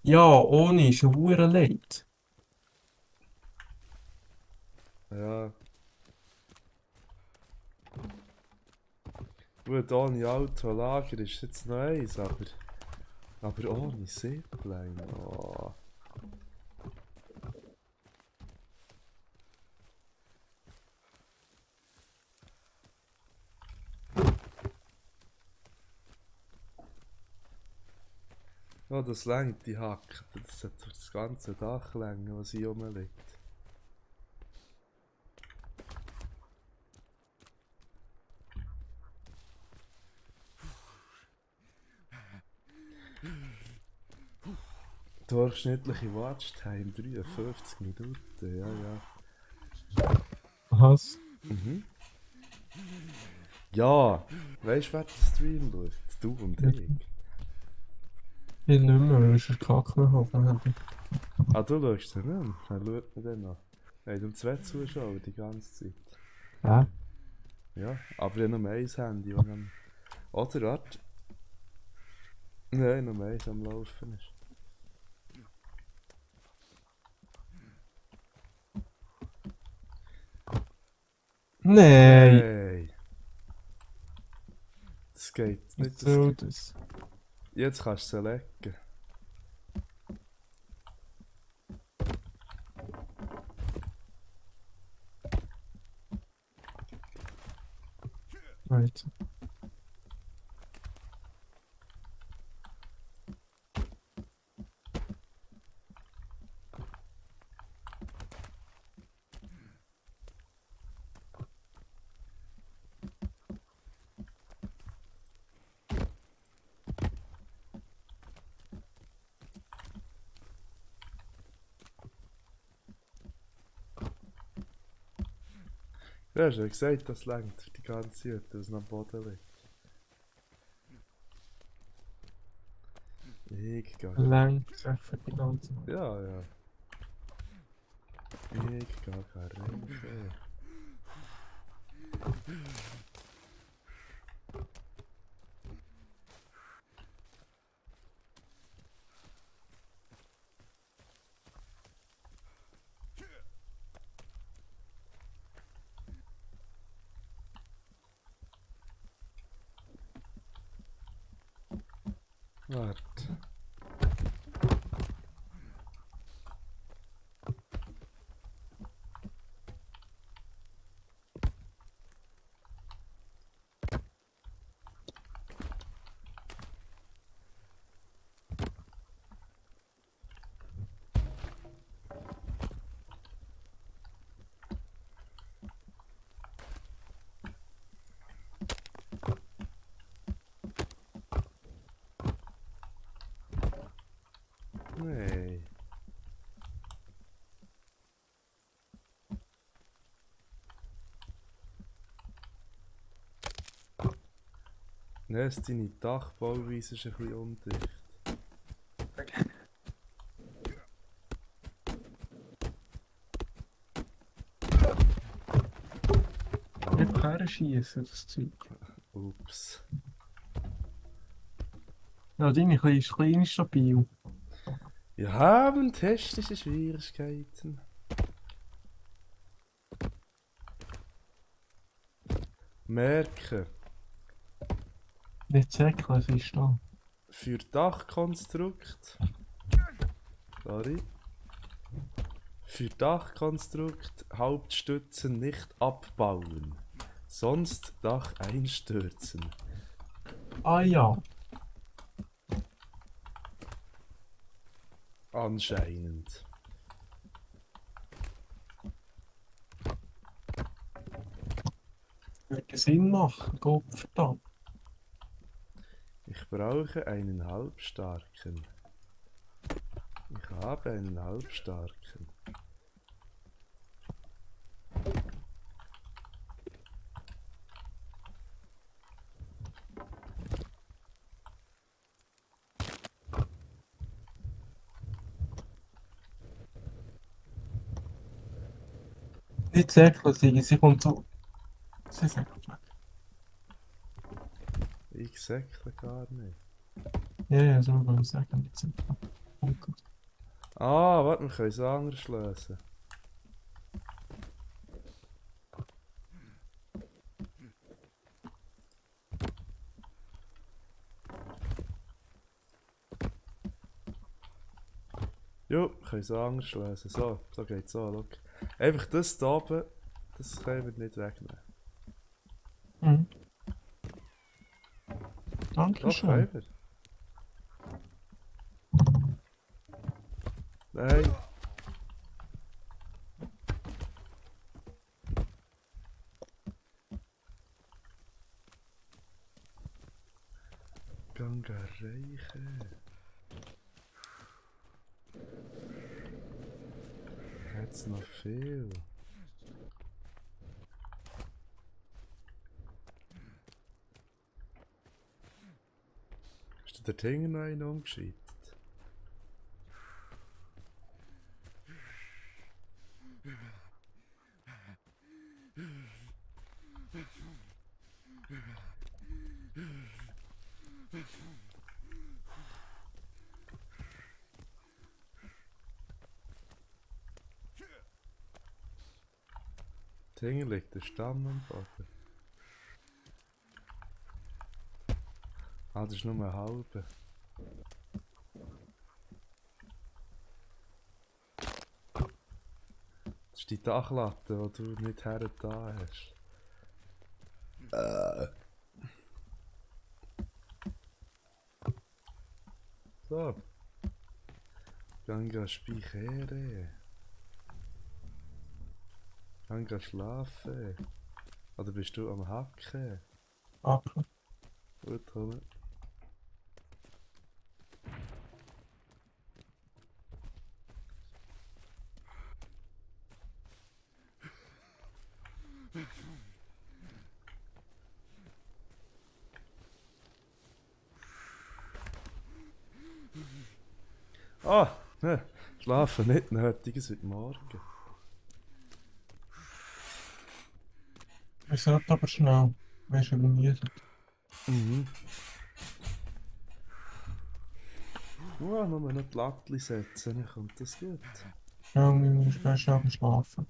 Ja, ohne ist ja hure leid. Ja. Gut, ohne Autolager ist jetzt noch eins, aber ohne Zipline. Oh. Oh, das längt die Hacke. Das sollte durch das ganze Dach längen, was hier rumliegt. Durchschnittliche Watchtime 53 Minuten, ja, ja. Was? Mhm. Ja, weißt du, wer den Stream schaut? Du und Ja. ich. Ich nicht mehr, weil ich einen Kack mehr habe. Ah, du schaust den nicht? Wer schaut mir den an? Wir haben zwei Zuschauer die ganze Zeit. Ja. Ja, aber ich habe nur ein Handy, das am... Oder, warte. Nein, nur eins am Laufen ist. Nein. Hey! Das geht nicht. Was soll das? Jetzt kannst du selekten. Right. Ja, hast ja gesagt, das längt für die ganze Hütte, was noch am Boden liegt. Ich gehe. Lang treffen die ganze. Ja, ja. Ich gehe rein. Warte. Nee. Nein, deine Dachbauweise ist ein bisschen undicht. Nicht herschießen, das Zeug. Ups. Ja, deine ist klein stabil. Wir haben technische Schwierigkeiten. Merken. Nicht säckeln, es ist da. Für Dachkonstrukt. Sorry. Für Dachkonstrukt Hauptstützen nicht abbauen. Sonst Dach einstürzen. Ah ja. Anscheinend. Würde Sinn machen, Gott verdammt. Ich brauche einen Halbstarken. Ich habe einen Halbstarken. Nicht säckeln, sie kommt so. Sie säckelt weg. Ich säckle gar nicht. Ja, so würde ich sagen, nicht säckeln. Oh Gott. Ah, warte, wir können es anders lösen. Jo, wir können es anders lösen. So geht's so, schau. Einfach das da oben, das können wir nicht wegnehmen. Mhm. Doch, Dankeschön. können wir. Nein. Ganga reichen. Hat's noch viel? Ist der Tinger noch einen umgeschaltet? Tinger liegt der Stamm am Boden. Ah, das ist nur ein halber. Das ist die Dachlatte, die du nicht her da hast. So. Ganga speichern. Ganga schlafen. Oder bist du am Hacken? Danke. Gut, komm. Ah! Schlafen nicht nötig, es wird morgen. Wir sollten aber schnell. Weißt du, übermüdet. Mhm. Oh, nur noch die Latte setzen, dann kommt das gut. Schnell, wir müssen schnell schlafen.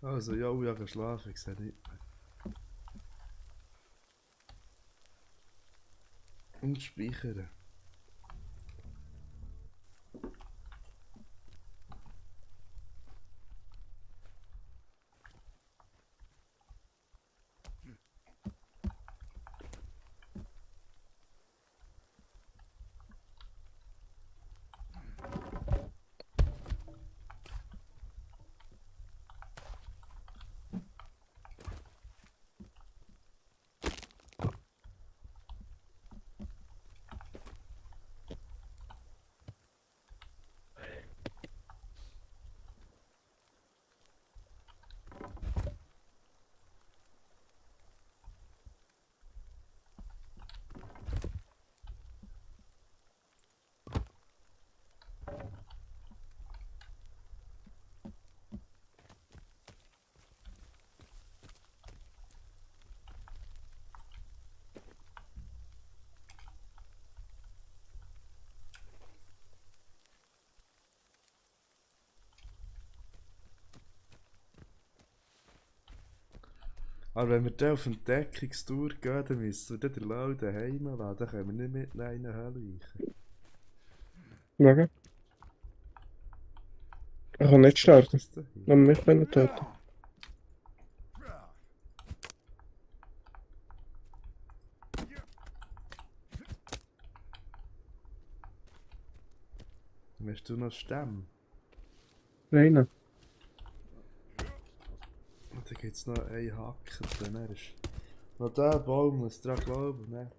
Also, ja, ich habe schlafen, ich sehe nicht mehr. Und speichern. Aber wenn wir dann auf Entdeckungstour gehen, dann müssen wir den Lau daheim lassen. Dann können wir nicht mit in eine Hölle reichen. Wegen? Er kann nicht Was ist sterben. das denn hier? Nur mich können töten. Hast du noch Stämme? Rein. Und dann gibt es noch einen Haken, dann ist noch der Baum, muss dran glauben, ne?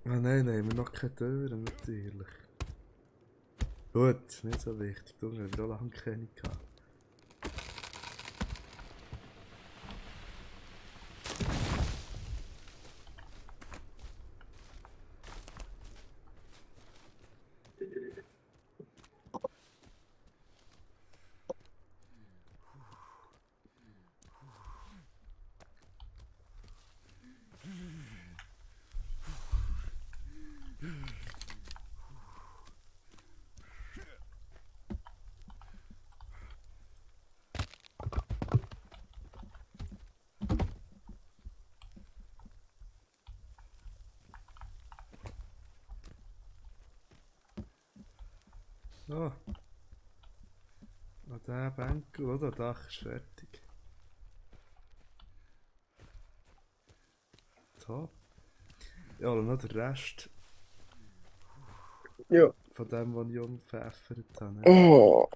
Ah nein, nein, wir noch keine Türen, natürlich. Gut, nicht so wichtig, du haben wir auch lange keine gehabt. Oh. Und der Bänkel, oder? Das Dach ist fertig. Top. Ja, und noch der Rest Ja. von dem, was ich umgepfeffert habe. Ne? Oh.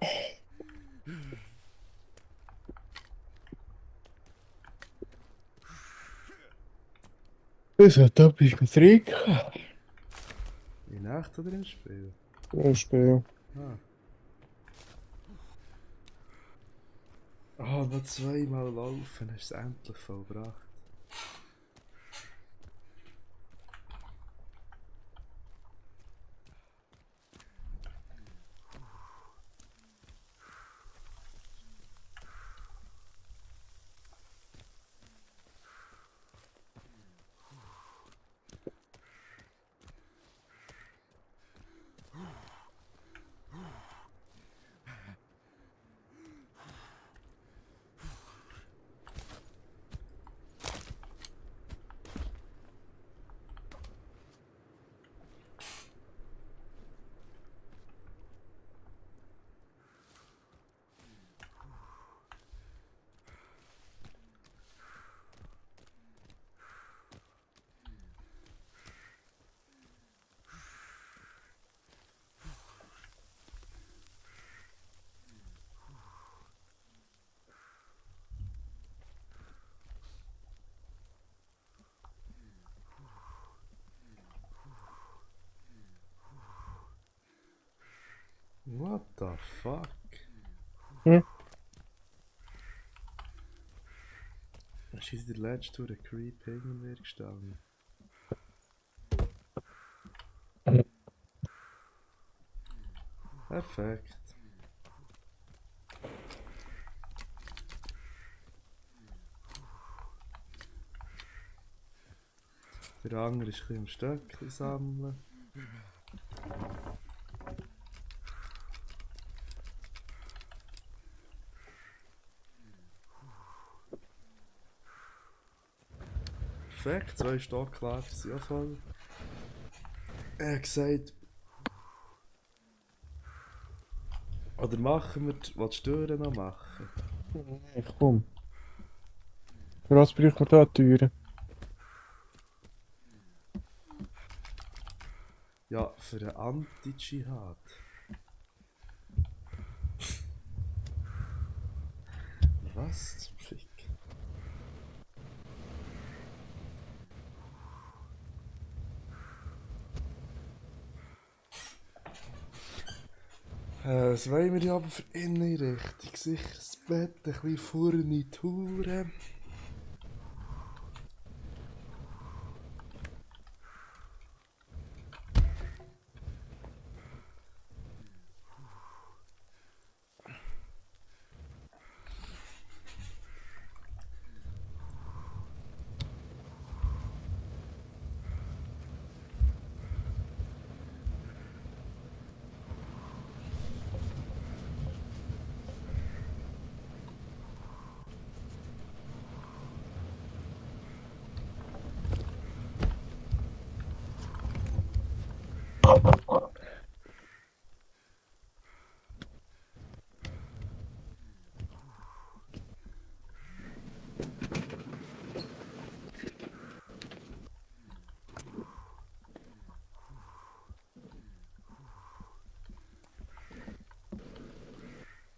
Das hat etwas mit Trinken. In Nacht oder im Spiel? Im Spiel. Ah. Oh, noch zweimal laufen, hast du es endlich vollbracht. What the fuck? Hm? Ist in der letzten Tour ein Creep hinter mir gestanden? Perfekt. Der andere ist ein bisschen im Stöckchen sammeln. Perfekt, 2 Stockwerke sind auch voll. Er hat gesagt, oder machen wir, willst du die Türen noch machen? Nee, komm. Für was braucht man da Türen? Ja, für einen Anti-Dschihad. Was zum Fick? Was wollen wir aber für Innenrichtung? Sicher das Bett, ein bisschen Furnituren.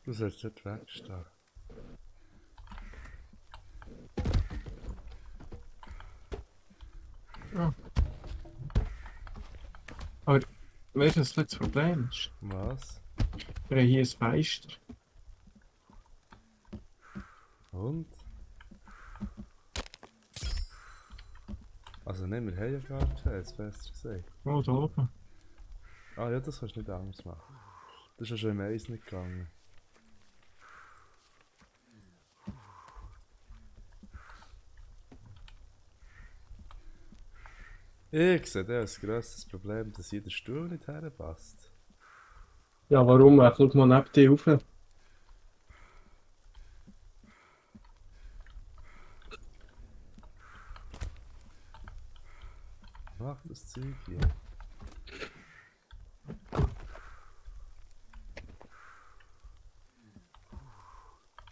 Du sollst dort wegstehen. Ja. Aber weißt du, was das Problem ist? Was? Wir haben hier ein Fenster. Und? Also nein, wir haben ja gar keins, besser gesagt. Oh, da oben. Ah ja, das kannst du nicht anders machen. Das ist ja schon im Eis nicht gegangen. Ich sehe da als grösstes Problem, dass jeder Stuhl nicht herpasst. Ja, warum? Er kommt mal neben dir rauf. Mach das Zeug hier.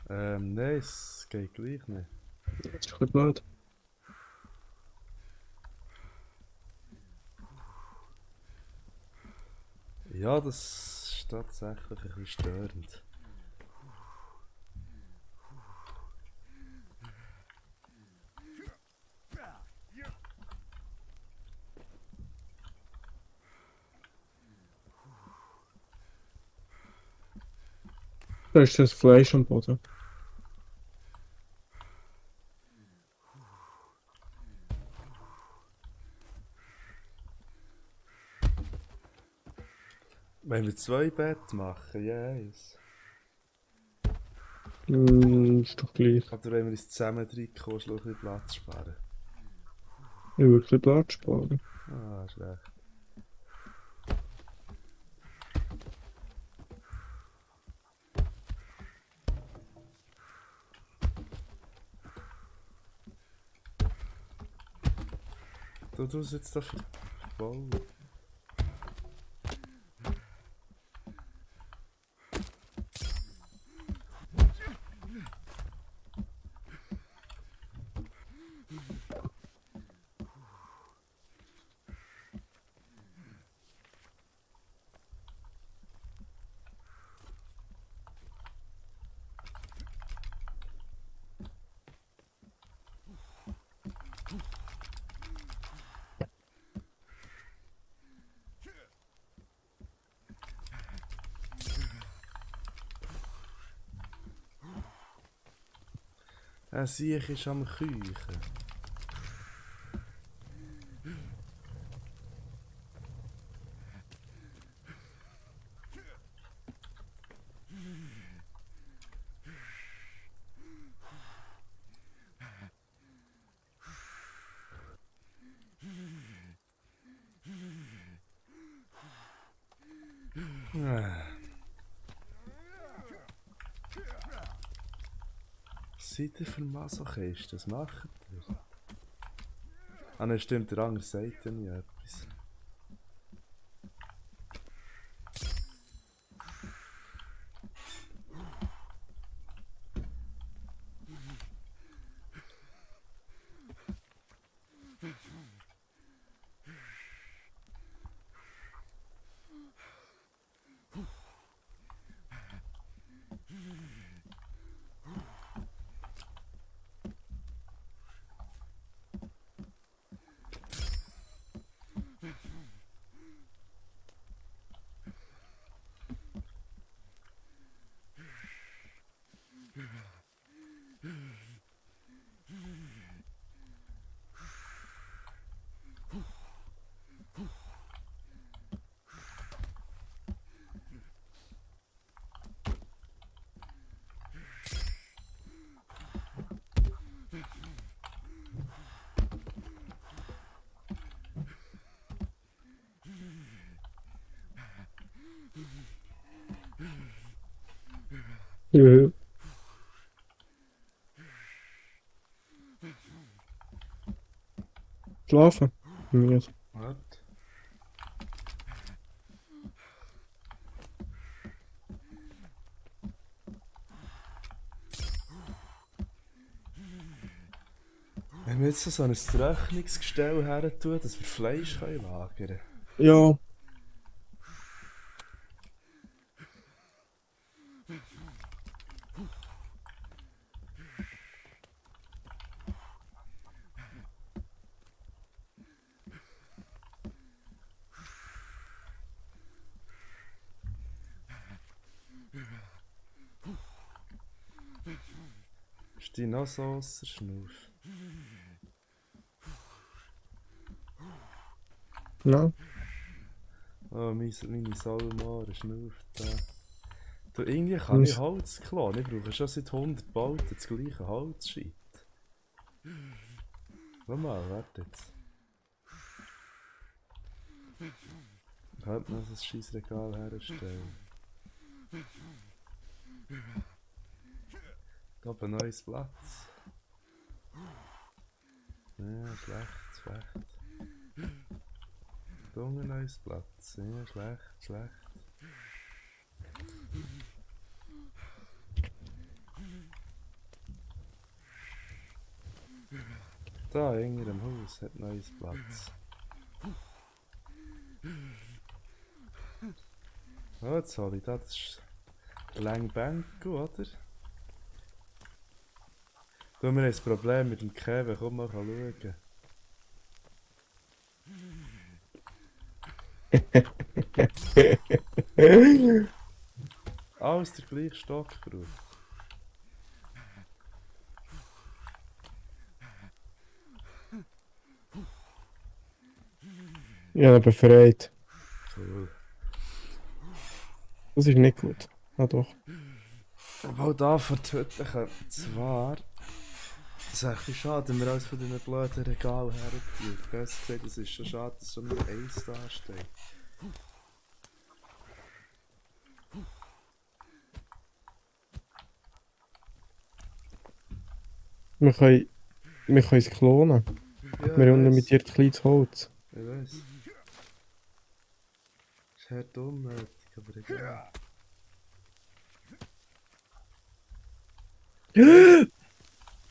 Nein, es geht gleich nicht. Das ist ein bisschen blöd. Ja, das ist tatsächlich ein bisschen störend. Da ist das Fleisch am Boden. Wenn wir 2 Betten machen, yes. Ist doch gleich. Oder wenn wir uns zusammen reinkommen, ein bisschen Platz sparen. Ich würde ein bisschen Platz sparen. Ah, ist recht. Du tust jetzt da verbauen. Siech ist am Küchen. Seid ihr für Masochist? Das macht ihr. Ah nein, stimmt, der andere sagt ja nie etwas. Ja. Schlafen? Ja. Was? Wenn wir jetzt so ein Trocknungsgestell her tun, dass wir Fleisch lagern können. Ja. Ist die noch so ausser Schnuff? Ja. Oh, meine Salmare schnauft da. Du, irgendwie kann Was? ich Holz klauen. Ich brauche schon seit 100 Bauten das gleiche Holzscheit. Schau mal, warte jetzt. Ich könnte noch ein scheiß Regal herstellen. Da oben neues Platz. Ja, schlecht. Da unten neues Platz. Ja, schlecht. Da hinter dem Haus hat neues Platz. Oh, jetzt hole ich da, das ist eine lange Bank, oder? Du, wir haben ein Problem mit dem Kevin, komm mal schauen. Alles der gleiche Stock braucht. Ja, befreit. Cool. Das ist nicht gut. Ah doch. Obwohl da vor die Hütte kommt zwar... Das ist echt schade, wenn wir alles von diesen blöden Regal herziehen. Du hast gesehen, das ist schon schade, dass schon nur eins da steht. Wir können es klonen. Ja, Wir ich haben weiss. unlimitiert kleines Holz. Ich weiss. Ist hart unnötig, aber egal.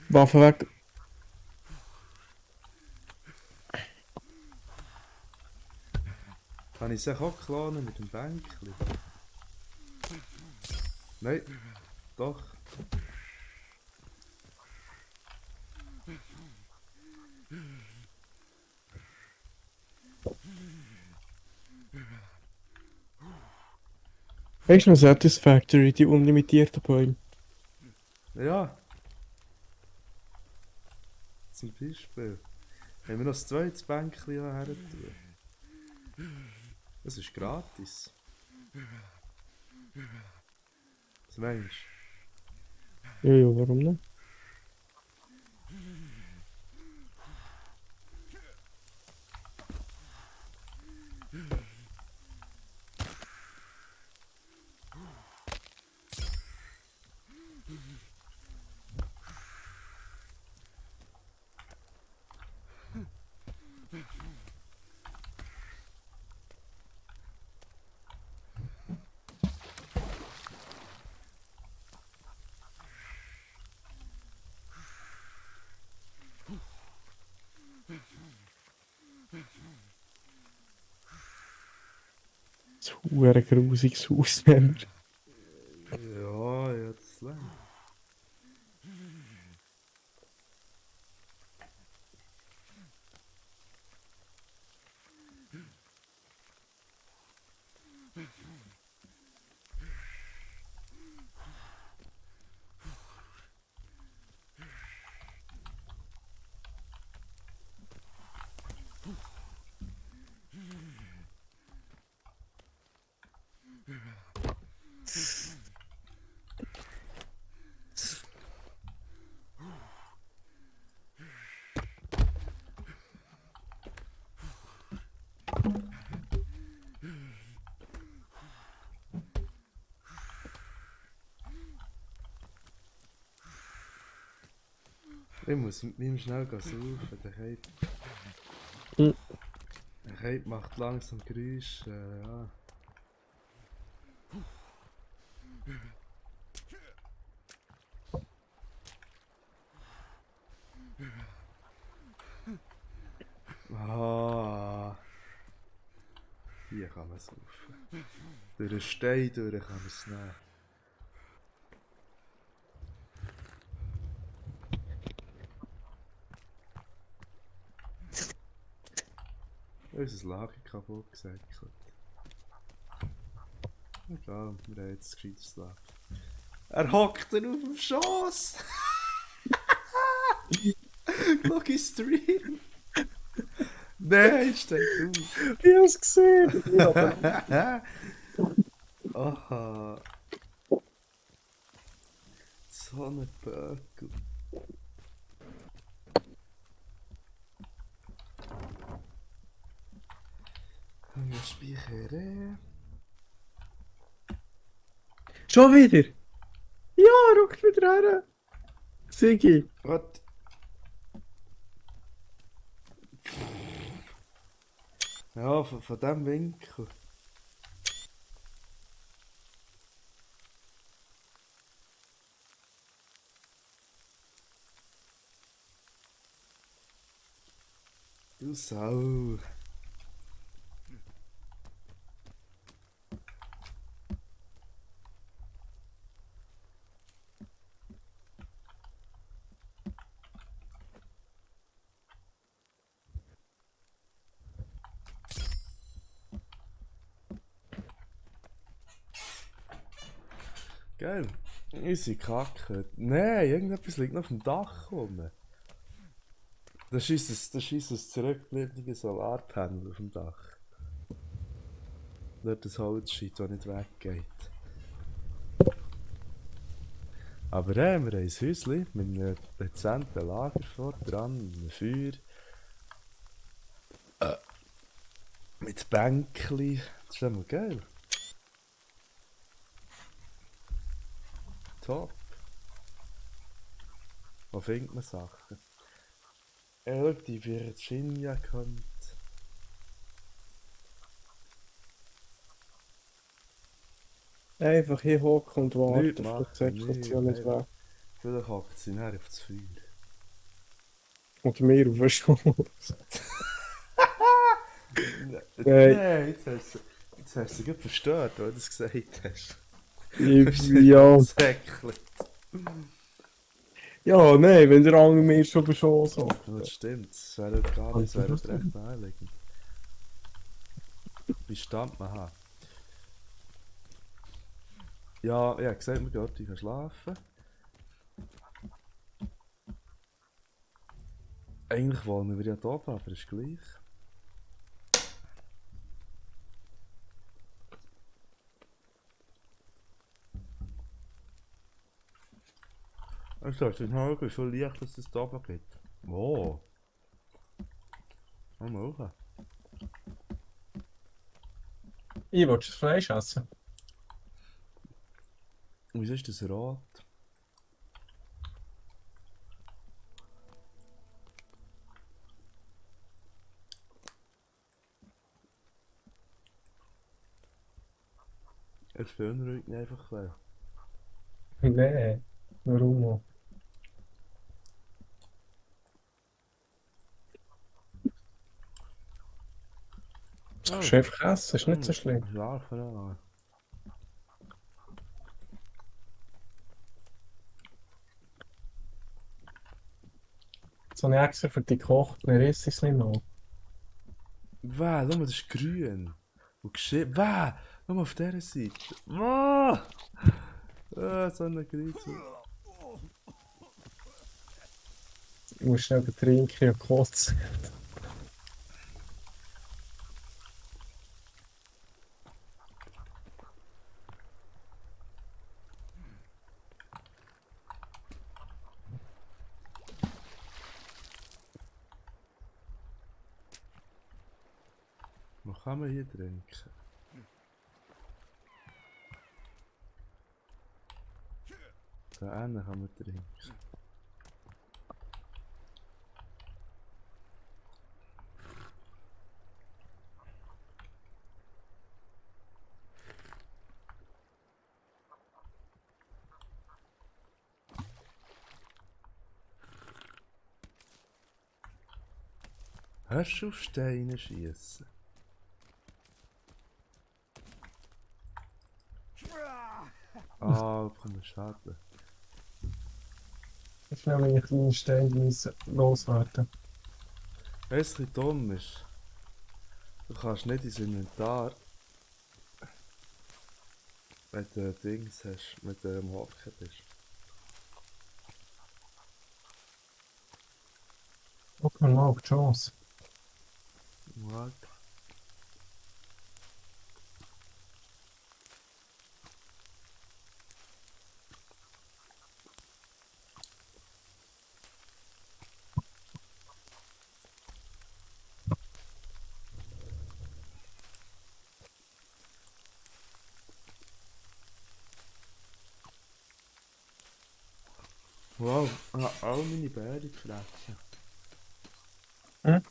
Waffe weg. Kann ich es auch klonen mit dem Bänkchen? Nein, doch. Weißt du noch Satisfactory, die unlimitierten Bäume? Ja. Zum Beispiel. Wenn wir noch das zweites Bänkchen her tun. Das ist gratis. Was meinst Ja, ja, warum nicht? Das hure grusiges Haus haben wir. Ja, das lang. Ich muss mit ihm schnell suchen. Hm. Der Kate macht langsam Geräusche. Ja. Ah. Hier kann man saufen. Durch den Stein durch kann man es nehmen. Unser Lager kaputt gesäckelt. Egal, wir haben jetzt ein gescheites Lager. Er hockt dann auf dem Schoss! Look Stream! Nein, steht auf! Ich hab's gesehen! Ja, Aha! So ein Böckel. Wir speichern. Schon wieder? Ja, ruck wieder her. Sigi. Warte. Ja, von diesem Winkel. Du Sau. Geil. Unsere Kacke. Nein, irgendetwas liegt noch auf dem Dach rum. Das ist unser zurückgebliebenes Solarpanel auf dem Dach. Dort das Holzscheit, das nicht weggeht. Aber wir haben ein Häuschen mit einem dezenten Lagerfeuer dran, einem Feuer. Mit Bänkchen. Das ist immer geil. Top. Wo findet man Sachen? Schau, die Virginia kommt. Einfach hier hocken und Nicht warten, machen, auf die Station nicht weg. Vielleicht hockt sie nachher auf das Feuer. Oder mir auf den Schoß. Nein, jetzt hast du sie gerade verstört, weil du das gesagt hast. Ja. Säckchen. Ja, nein, wenn der andere mir schon auf den Schoß hat. Ja, das stimmt. Das wäre halt gar nicht, das wäre halt recht naheliegend. Wie stand man ha? Ja, ich habe gesagt, wir gehen heute schlafen. Eigentlich wollen wir ja da oben, aber ist gleich. Also, es ist noch so leicht, dass es da oben gibt. Wo? Mal hoch. Ich will das Fleisch essen. Wieso ist das rot? Es beunruhigt mich einfach ein bisschen. Nein. Warum auch? Das kannst du einfach essen, ist nicht so schlimm. Schlafen an. So eine extra für die gekocht, dann isst es nicht noch. Wow, schau mal, das ist grün. Und geschrieben. Wow, schau mal auf dieser Seite. Wow! Ah, so eine Grüße. Du musst schnell trinken und kotzen. Was kann man hier trinken? Da hinten kann man trinken. Hörst du auf Steine schießen? Ah, komm, schade. Schnell meine kleinen Steine loswerden. Weißt du, was ein bisschen dumm ist? Du kannst nicht ins Inventar, wenn du Dings hast, mit dem Hocken bist. mal auf die Chance. What? Wow, ich habe alle meine Beeren gefressen. Hm?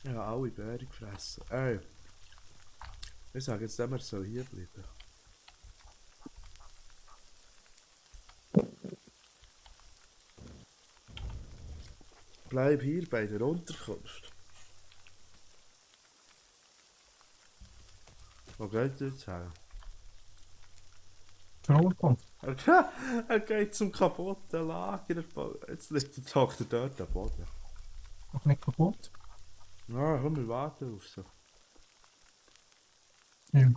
Ich habe alle Beeren gefressen. Ey, ich sage jetzt, wir soll hier bleiben. Bleib hier bei der Unterkunft. Wo geht ihr jetzt her? Verurteilt. Er geht zum kaputten Lager. Jetzt liegt der Doktor dort am Boden. Noch nicht kaputt. Ja, komm, wir warten auf so. Ja.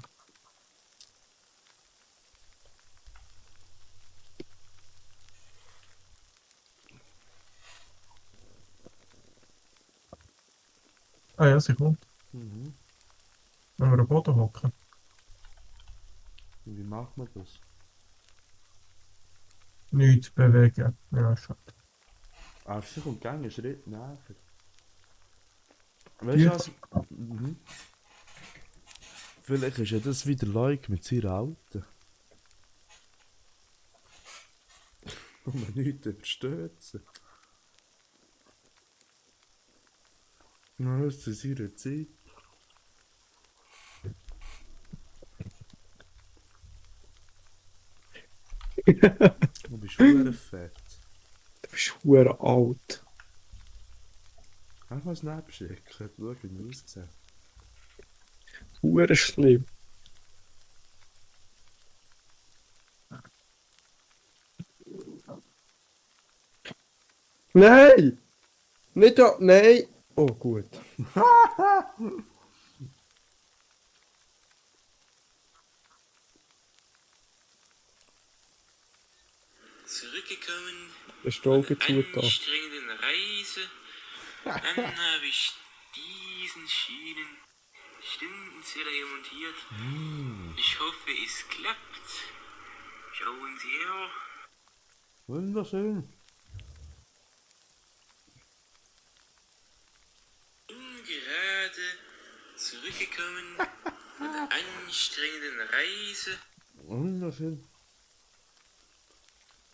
Ah ja, sie kommt. Mhm. Wenn wir am Boden hocken. Und wie macht man das? Nichts bewegen. Ja, schon. Sie kommt gerne einen Schritt näher. Weißt Die- du was? Mhm. Vielleicht ist ja das wieder Leuk mit seiner Alten. Und man nichts überstürzen. Na, das ist zu ihrer Zeit. Du bist schon fett. Du bist verdammt alt. Einfach mal Snap schicken, schau wie er aussieht. Verdammt schlimm. Nein! Nicht da, nein! Oh, gut. Zurückgekommen Der ist die von Augen der zugetan. anstrengenden Reise. Dann habe ich diesen Stundenzähler hier montiert. Ich hoffe, es klappt. Schauen Sie her. Wunderschön. Bin gerade zurückgekommen von der anstrengenden Reise. Wunderschön.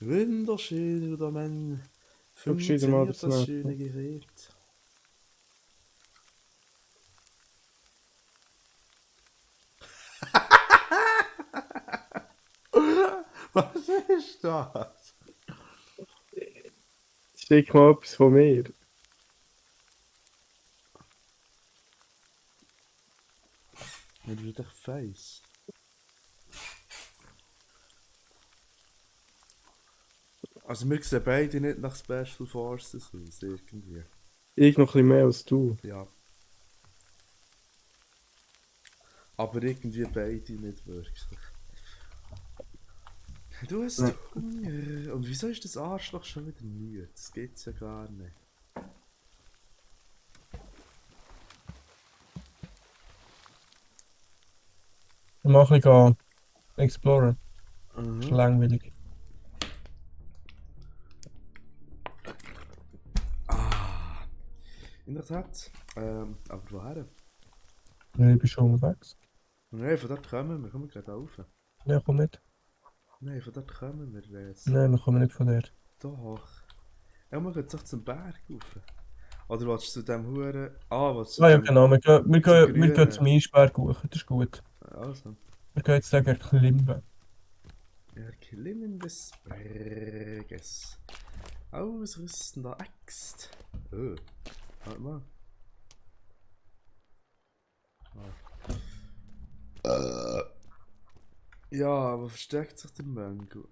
Wunderschön, oder man Schau, wieder mal funktioniert das das nach. schöne Gerät. Was ist das? Schick mal etwas von mir. Mit wieder Face. Also wir sehen beide nicht nach Special Forces aus, irgendwie. Ich noch ein bisschen mehr als du. Ja. Aber irgendwie beide nicht wirklich. Du hast Nein. Hunger. Und wieso ist das Arschloch schon wieder müde? Das geht's ja gar nicht. Wir machen ein Explorer. Mhm. Ist langweilig. Ah. In der Tat. Aber woher? Ich bin schon unterwegs. Nein, von dort kommen wir. Kommen gerade rauf. Ja, komm mit. Nein, von dort kommen wir jetzt. Nein, wir kommen nicht von der. Doch. Ja, wir gehen doch zum Berg rauf. Oder willst du zu dem Huren... Ah, willst du Ah zu ja, dem... genau. Wir gehen Grünen. zum Eisberg hoch. Das ist gut. Also. Wir gehen jetzt gegen Klimmen. Erklimmen des Berges. Ausrüsten der Axt. Warte mal. Ja, aber versteckt sich der Mango?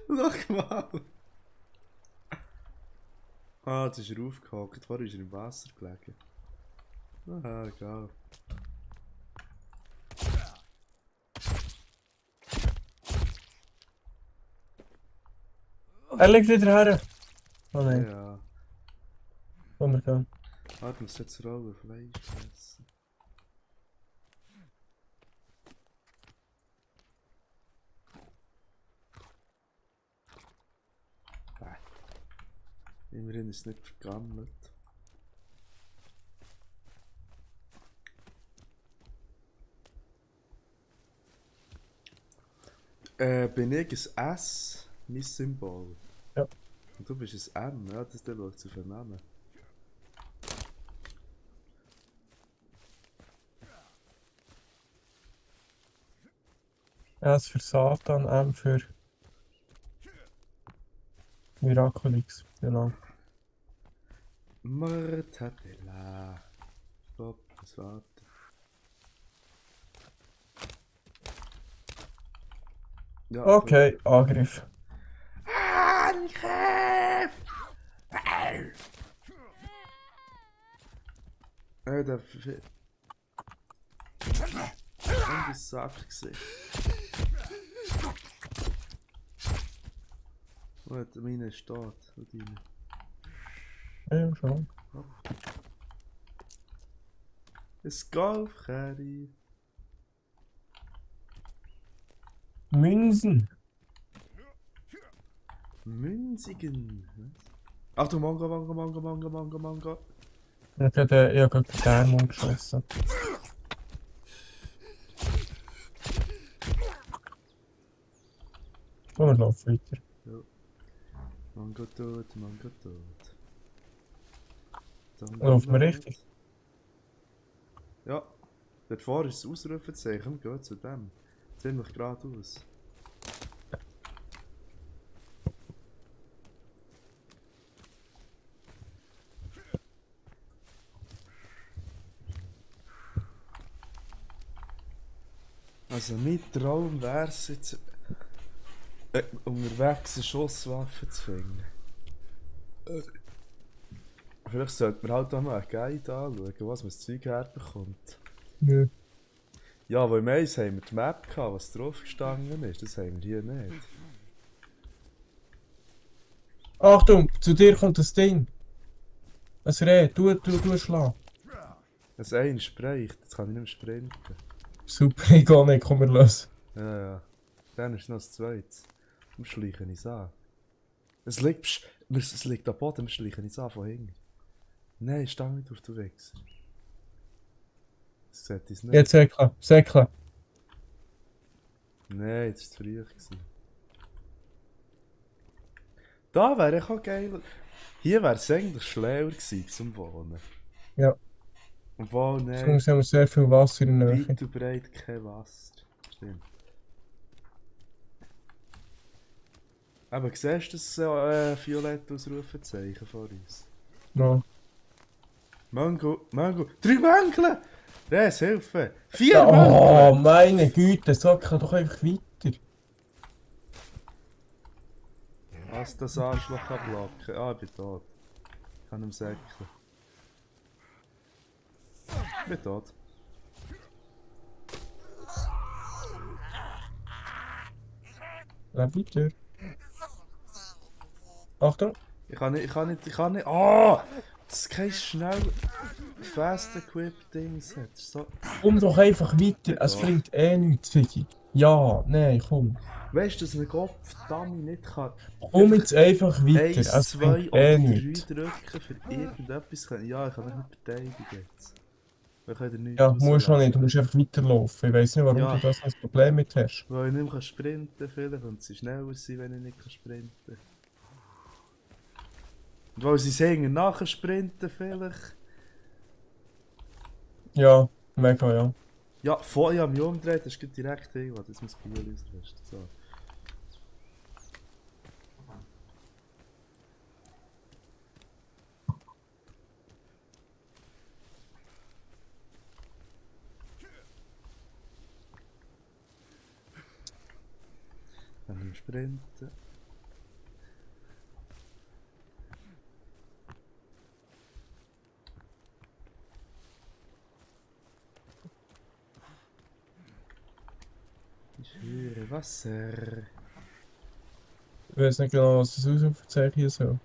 Schau mal! Ah, jetzt ist er aufgehakt. Vorher ist er im Wasser gelegen. Ah, egal. Er liegt wieder her. Oh nein, Ja. komm wir gehen. Warte, muss jetzt rohen Fleisch essen. Immerhin ist es nicht vergammelt. Bin ich ein S, mein Symbol? Ja. Und du bist ein M, ja, das schaut zu vernehmen. S für Satan, M für Miraculix. Genau. Mortadella. Stopp, das warten. Ja, Okay, Angriff. Angriff! Der und das Sack gesehen. Gut, meine steht. Und deine. Ja, schon. Ein Golfkärri. Münzen. Münzigen. Was? Achtung, Manga. Ich habe gerade den Dämon geschossen. Und wir laufen weiter. Manga tot. Dann Laufen wir richtig? Ja. Dort vorne ist das Ausrufezeichen. Wir gehen zu dem. Ziemlich geradeaus. Also mein Traum wäre es jetzt, unterwegs eine Schusswaffe zu finden. Vielleicht sollte man halt auch mal einen Guide anschauen, was man das Zeug herbekommt. Nö. Ja, weil im Eis haben wir die Map gehabt, was drauf gestanden ist, das haben wir hier nicht. Achtung, zu dir kommt das Ding. Ein Reh, du schlagen. Das eine spricht, jetzt kann ich nicht mehr sprinten. Super, ich gehe nicht, komm, wir los. Ja. Dann ist noch das zweites. Wir schleichen es an. Es liegt am Boden, wir schleichen es an von hinten. Nein, steh nicht auf, du Wichser. Das sieht uns nicht. Jetzt säckeln. Nein, das war zu früh gewesen. Da wäre ich auch geil. Hier wäre es eigentlich schlauer gewesen zum Wohnen. Ja. Obwohl, nein, Sonst haben wir sehr viel Wasser in der Nähe. weit und breit kein Wasser. Stimmt. Aber siehst du das violette Ausrufezeichen vor uns? No. Mango, 3 Mängel! Res, Hilfe! 4 Ja, oh, Mängel! meine Güte, sackel doch einfach weiter. Was das Arschloch kann blocken. Ah, ich bin tot. Ich kann ihm säckeln. Ich bin tot. Lauf weiter. Achtung. Ich kann nicht. Oh! Das ist kein schnell Fast Equip Dings hat. So. Komm doch einfach weiter, es bringt eh nichts, Figi. Ja, nein, komm. Weißt du, dass ein Kopf Dummy nicht kann. Komm jetzt einfach weiter, 1, es 2 bringt oder eh 3 nichts. drücken für irgendetwas können. Ja, ich kann mich nicht verteidigen jetzt. Wir können nichts Ja, musst du rauslassen. nicht, du musst einfach weiterlaufen. Ich weiss nicht, warum Ja. du das als Problem mit hast. Weil ich nicht mehr sprinten kann, vielleicht, und sie schneller sein, wenn ich nicht sprinten kann. Und weil sie singen nachher sprinten vielleicht. Ja, mega, ja. Ja, vorher ich habe mich umgedreht, das ist direkt irgendwas. Das muss Bier ausrüsten. So. Dann im Sprinten. Ich höre Wasser. weiß nicht genau, was das Ausrufezeichen soll.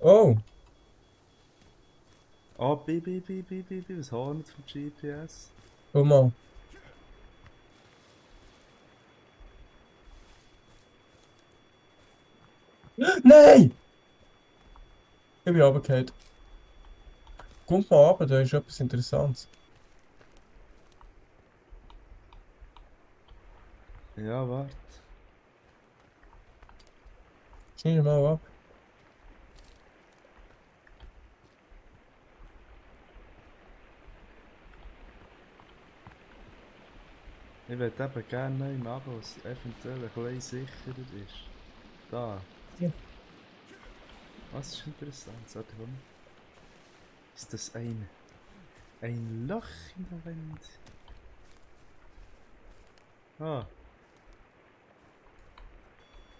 Oh! Oh, bi, was haben wir vom GPS? Guck mal. Nein! Ich bin runtergefallen. Kommt mal runter, da ist etwas Interessantes. Ja, warte. Schneide mal ab. Ich würde eben gerne neu machen, was eventuell ein bisschen sicherer ist. Da. Ja. Was ist interessant? Warte mal. Ist das ein Loch in der Wand? Ah,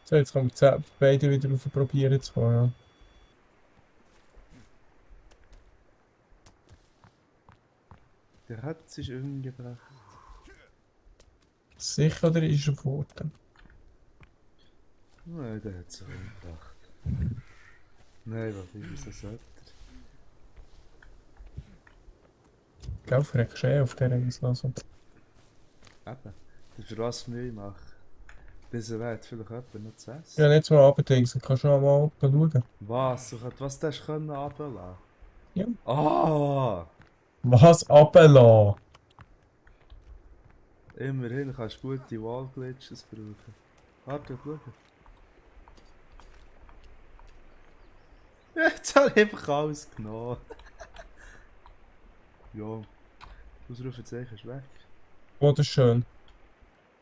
So, jetzt können wir beide wieder auf probieren zu kommen. Ja. der hat sich umgebracht. Sicher oder ist er fort? Nein, der hat sich umgebracht. Nein, was ist das? Sollte Gell, verreckst du auf dieser Insel. Also. er? Eben. Für was wir machen. Bis er hat vielleicht jemand noch zu essen. Ich habe jetzt mal abgedingst, kannst du mal schauen. Was? Was hast du können runterlassen? Ja. Ah! Was runterlassen? Immerhin kannst du gute Wall-Glitches brauchen. Warte, schau. Jetzt habe ich einfach alles genommen. Ja. Das Ausrufezeichen ist weg. Oh, das ist schön.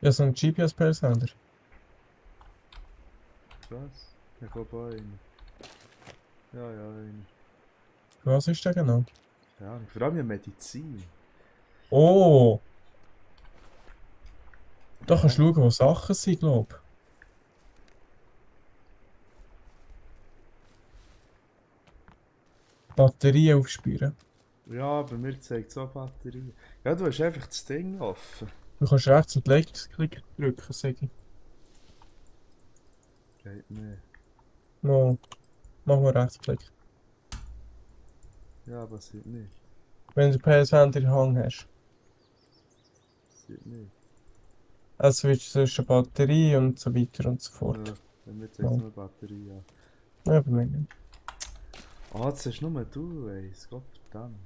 Ja, so ein GPS-Peilsender. Was? Ich glaube auch einen. Ja, einen. Was ist der genau? Ja, vor allem ja Medizin. Oh! Da kannst du schauen, wo Sachen sind, glaube ich. Batterien aufspüren. Ja, bei mir zeigt so eine Batterie. Ja, du hast einfach das Ding offen. Du kannst rechts und links drücken, sag ich. Geht nicht. No. Mach mal Rechtsklick. Ja, aber es sieht nicht. Wenn du PS-Sender in der Hand hast. Sieht nicht. Es switcht zwischen Batterie und so weiter und so fort. Ja, bei mir zeigt es Ja. nur Batterie an. Ja, bei mir nicht. Ah, das ist nur du, ey. Gott verdammt.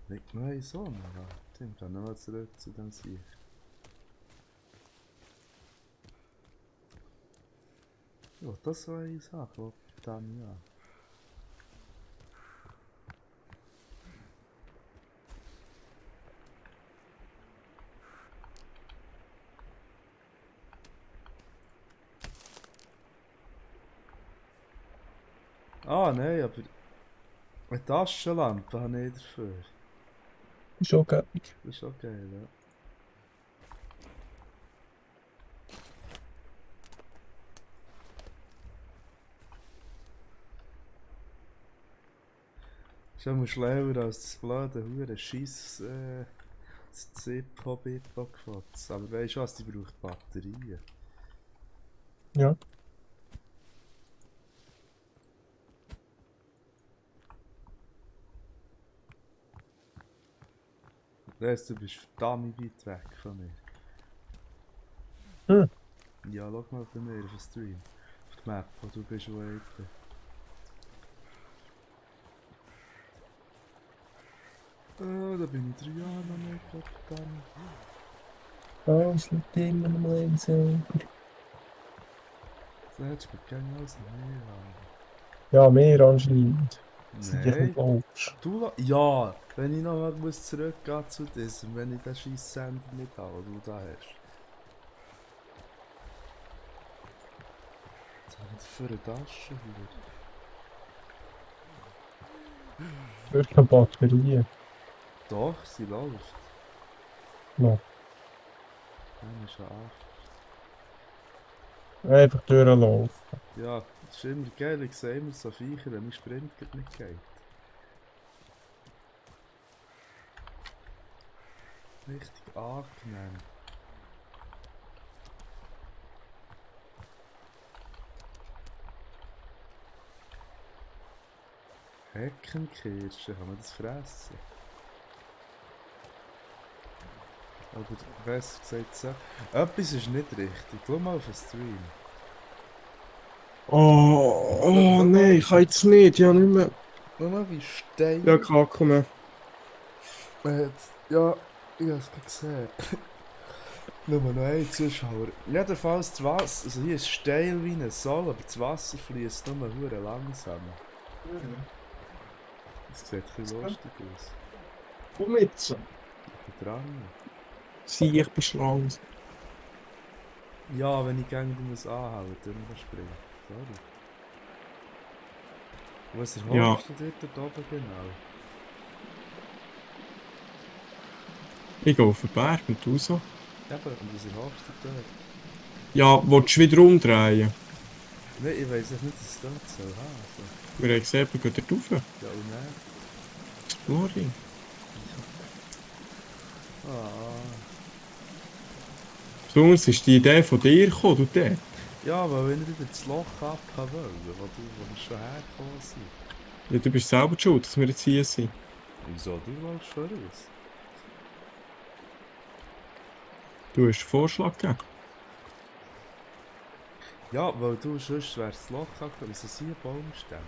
Nicht nein, so, ja. Stimmt, dann nochmal zurück zu dem Sieg. Ja, das war eine Sache, die dann ja. Ah, nein, aber eine Taschenlampe habe ich dafür. Ist okay. Das ist okay, ja. Ist immer schlauer als das blöde Hure Schiss das Zip-Hobby-Gefotz. Aber weißt du was, die braucht Batterien. Ja. Weißt du, bist verdammt weit weg von mir. Hm. Ja, schau mal bei mir auf dem Stream. Auf die Map, wo du bist, wo ich bin. Da bin ich 3 Jahre noch nicht, verdammt. Oh, es liegt immer noch mal in so. Das hättest du mir gerne alles mehr haben. Ja, mehr anscheinend. Das ist Nein. nicht logisch. Du ja, wenn ich noch mal muss zurückgehen zu diesem, wenn ich den scheiß Sender nicht habe, den du da hast. Was habe ich für eine Tasche hier? Für keine Batterie. Doch, sie läuft. No. Dann ist er 8. Einfach durchlaufen. Ja, das ist immer geil, ich sehe immer so Viecher, wenn mein Sprint grad nicht geht. Richtig angenehm. Heckenkirsche, kann man das fressen? Oder besser gesagt so. Etwas ist nicht richtig. Schau mal auf den Stream. Oh nein, ich kann jetzt nicht. Ja, nicht mehr. Schau mal wie steil. Ja, Kacke mehr. Ja, ich hab's gerade gesehen. Nur noch ein Zuschauer. Jedenfalls das Wasser, also hier ist steil wie ein Soll, aber das Wasser fließt nur hure langsam. Das sieht ein bisschen lustig aus. Komm jetzt. Ich bin dran. Sieh, ich bin schlau. Ja, wenn ich gerne muss anhalten, dann springen. Sorry. Was erhoffst du dir dort oben genau? Ich gehe auf den Berg und du so. Eben, und was erhoffst du dort? Ja, willst du wieder umdrehen? Nein, ich weiss echt nicht, dass es dort soll haben. Wir haben gesehen, wir gehen dort rauf. Ja, und dann? Exploring. Ah. Besonders ist die Idee von dir gekommen, du der. Ja, weil wenn ich wieder das Loch abhaben wollte, wo wir schon hergekommen sind. Ja, du bist selber schuld, dass wir jetzt hier sind. Wieso? Du willst schon raus. Du hast einen Vorschlag gegeben. Ja, weil du sonst wärst das Loch abgehauen. Wieso sind hier Baumstämme?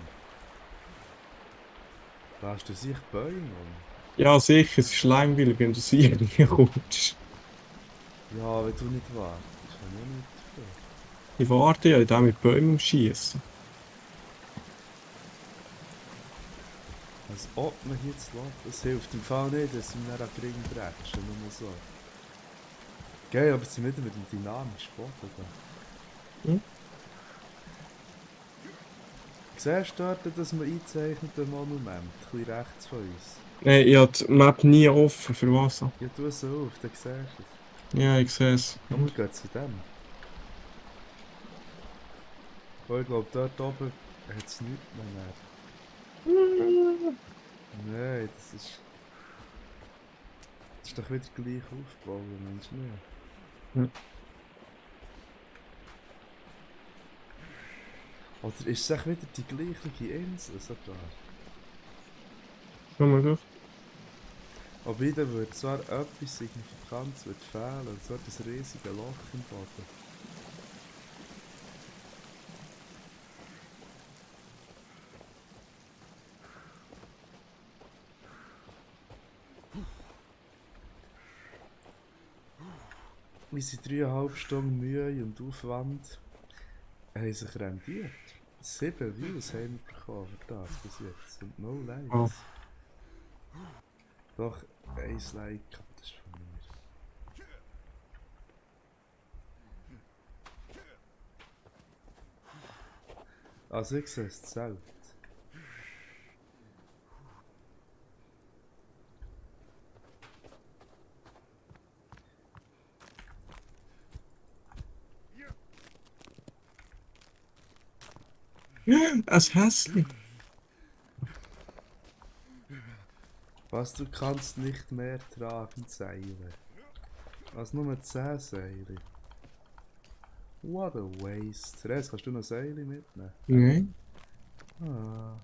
Lässt du sich Bäume um? Ja, sicher, es ist langweilig, wenn du hier kommst. Ja, wenn du nicht wartest, habe ich auch nicht dafür. Ich warte ja, da mit Bäumen umschießen. Als ob man hier das Loch... Das hilft im Fall nicht, dass wir dann an den Ring bretschen, nur so. Geil, aber sie wieder mit dem dynamischen Boden da. Hm? Siehst du dort das eingezeichnete Monument? Ein bisschen rechts von uns. Nein, ich habe die Map nie offen, für was? Ja, tu es auf, dann siehst du es. Ja, ich sehe es. Aber wir gehen zu dem. Weil ich glaube, dort oben hat es nichts mehr. Nein, das ist... Das ist doch wieder gleich aufgebaut, meinst du nicht? Hm. Oder ist es echt wieder die gleiche Insel sogar? Schau mal drauf. Aber wieder würde zwar etwas Signifikantes wird fehlen, und zwar das riesige Loch im Boden. Unsere 3,5 Stunden Mühe und Aufwand haben sich rendiert. 7 Views haben wir bekommen für das bis jetzt und 0 Likes. Oh. Doch, 1 Like, aber das ist von mir. Also ich sehe das Zelt. Ein Häschen. Was, du kannst nicht mehr tragen, Seile. Was, nur 10 Seile? What a waste. Therese, kannst du noch Seile mitnehmen? Nein. Ah.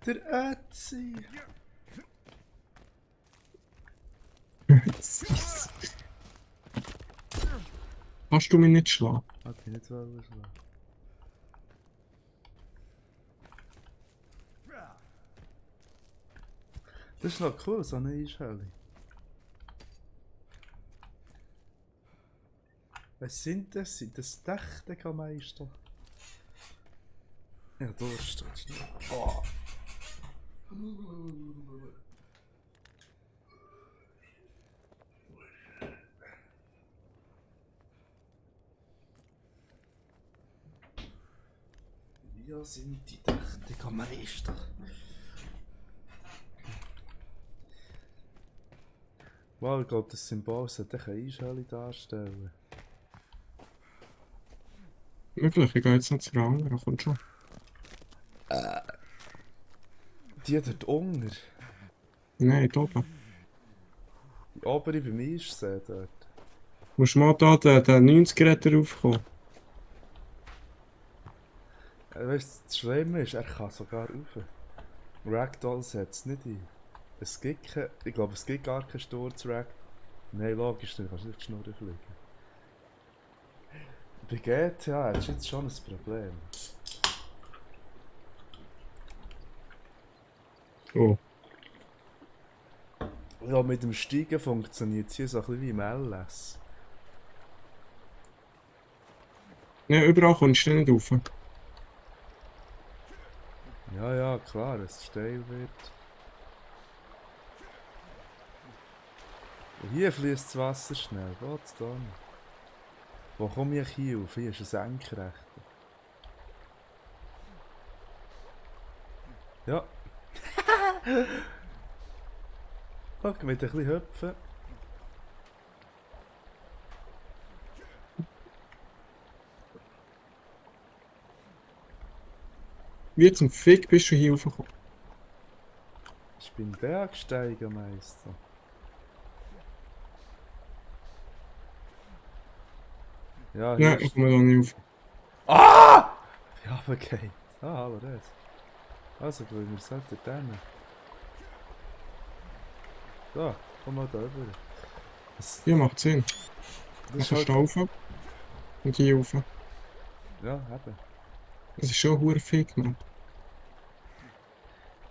Der Ötzi! Kannst du mich nicht schlagen? Hat ich nicht wollen schlagen. Das ist noch cool, so eine Einschäle. Was sind das? Sind das Dächdekameister? Ja, Durst. Oh. Ja, Ja, sind die Dächte am meisten. Wow, ich glaube, das Symbol sollte eine Einschäle darstellen. Möglich, ich gehe jetzt noch zur anderen, kommt schon. Die dort unten. Nein, da oben. Die obere beim Einsehen dort. Musst mal da den 90er raufkommen. Weißt du, das Schlimme ist, er kann sogar rauf. Ragdoll setzt nicht ein. Es gibt ich glaube, es gibt gar keinen Sturz-Rag. Nein, logisch, du kannst nicht schnurren fliegen. Bei GTA ist jetzt schon ein Problem. Oh. Ja, mit dem Steigen funktioniert es hier so ein bisschen wie im LS. Ja, überall kommst du nicht rauf. Ja, ja, klar, wenn es steil wird. Und hier fließt das Wasser schnell, geht's da nicht? Wo komme ich hier auf? Hier ist ein Senkrechter. Ja. Guck, mit ein bisschen hüpfen. Wie zum Fick bist du hier raufgekommen? Ich bin Bergsteigermeister. Ja, hier Nein, ich ist... komme da nicht rauf. Ah! Ja, aber geht. Ah, aber das. Also, wir sollten dann. So, komm mal da rüber. Das, Ja, macht Sinn. das Dann ist kannst halt... du rauf und hier rauf. Ja, eben. Das ist schon hure Fick, Mann.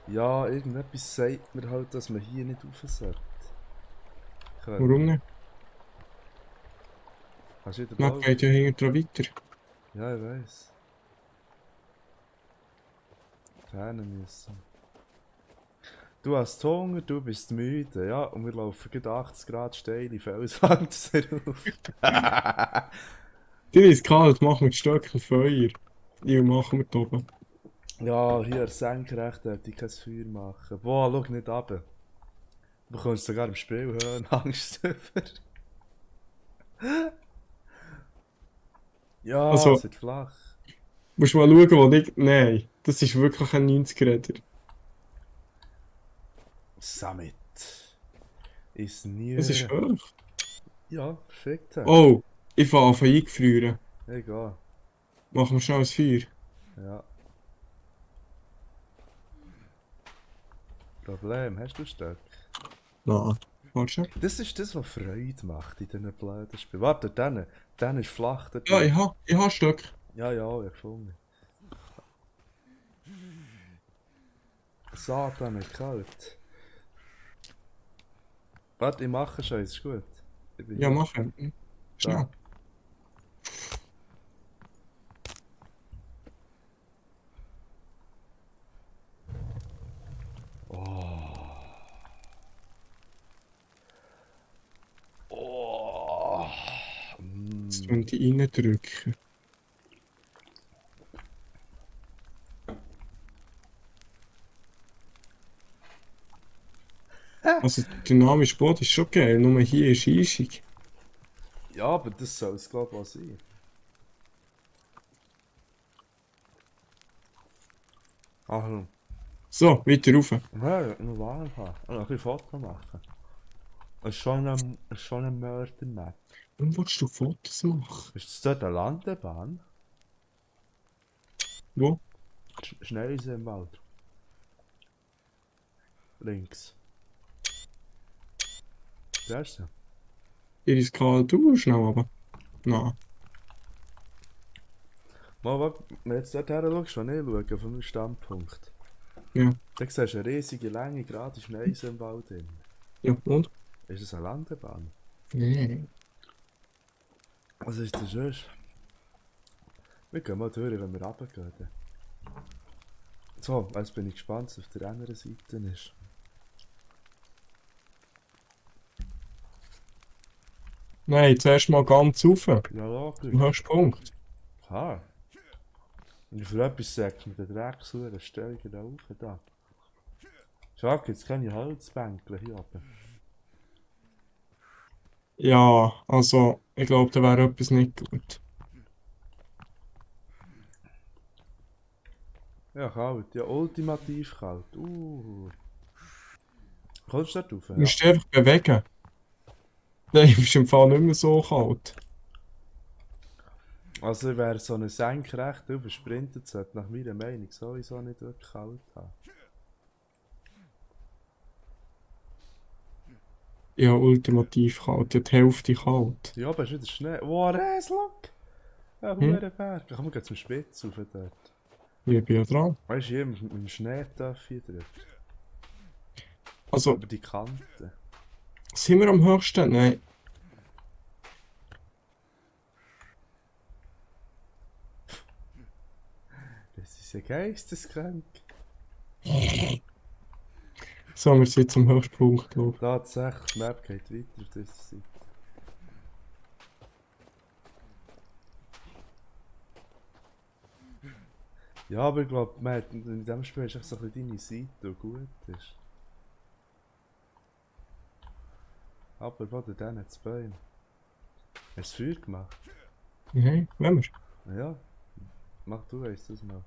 Ja, irgendetwas sagt mir halt, dass man hier nicht rauf sollte. Warum nicht? Kannst du wieder Die Map geht ja hinten dran weiter. Ja, ich weiss. Rennen müssen. Du hast Hunger, du bist müde, ja, und wir laufen gerade 80 Grad steile Felswand rauf. Dir ist kalt, mach mit Stöcken Feuer. Ja, machen wir da oben. Ja, hier senkrecht hätte ich kein Feuer machen. Boah, schau nicht runter. Du bekommst sogar im Spiel Höhenangst drüber. Ja, Also- es wird flach. Musst mal schauen, wo ich... Nein, das ist wirklich ein 90er. Summit. Ist nie. Das ist hoch. Ja, perfekt. Oh, ich fange an eingefrieren. Egal. Machen wir schnell ein Feuer. Ja. Problem, hast du Stöcke? Nein. Warte schon. Das ist das, was Freude macht in diesen blöden Spielen. Warte, dann ist flach. Dort Ja, ich habe Stöcke. ja, ich habe gefunden. Satan, kalt. Warte, ich mache schon, ist gut. Ich bin Ja, hier. machen. Schnell. Oh. Jetzt müssen die reindrücken. Also, dynamisch Boot ist schon geil, nur hier ist Eischig. Ja, aber das soll es glaube ich auch sein. Ach, So, weiter rauf. ja, nur warm haben. Und ein bisschen Foto machen. Es ist schon ein Mörder-Map. Warum willst du Fotos machen? Ist das dort eine Landebahn? Wo? Schnell ist im Wald. Links. Der ist er. Hier ist kalt, du schnell aber. Nein. Mal, warte, wenn du jetzt dort her schaust, wo ich schaue, von meinem Standpunkt. Ja. Dann siehst du eine riesige, lange, gerade Schneise im Wald drin. Ja, und? Ist das eine Landebahn? Nee. Was ist das sonst? Wir gehen mal durch, wenn wir runtergehen. So, jetzt bin ich gespannt, was auf der anderen Seite ist. Nein, zuerst mal ganz rauf. Ja, Du logisch. hast Punkt. Klar. Und für etwas sagt mit der Drecksuhr, stell ich da auf. Da. Schau, jetzt keine Holzbänkle hier oben. Ja, also, ich glaube, da wäre etwas nicht gut. Ja, kalt. Ja, ultimativ kalt. Kommst du da drauf? Du Ja. musst dich einfach bewegen. Nein, ist im Fall nicht mehr so kalt. Also wer so eine Senkrechte übersprintet, sollte nach meiner Meinung sowieso nicht wirklich kalt haben. Ja, ultimativ kalt. Ja, die Hälfte kalt. Hier oben ist wieder Schnee. Wow, Reslok! Ein Hm? hoher Berg. Komm, wir gehen zum Spitz rauf dort. Ich bin ja dran. Weißt du, hier mit dem Schneetöpfchen drin. Also, Über die Kante. sind wir am höchsten? Nein. Das ist ein Geisteskrank. So, wir sind zum Höchstpunkt, glaube ich. Tatsächlich, die Map geht weiter auf dieser Seite. Ja, aber ich glaube, in diesem Spiel ist echt so ein bisschen deine Seite, die gut ist. Aber wo denn dann zu Bäumen? Hast du Feuer gemacht? Nein, wenn wir. Ja. Mach du eins, das mal.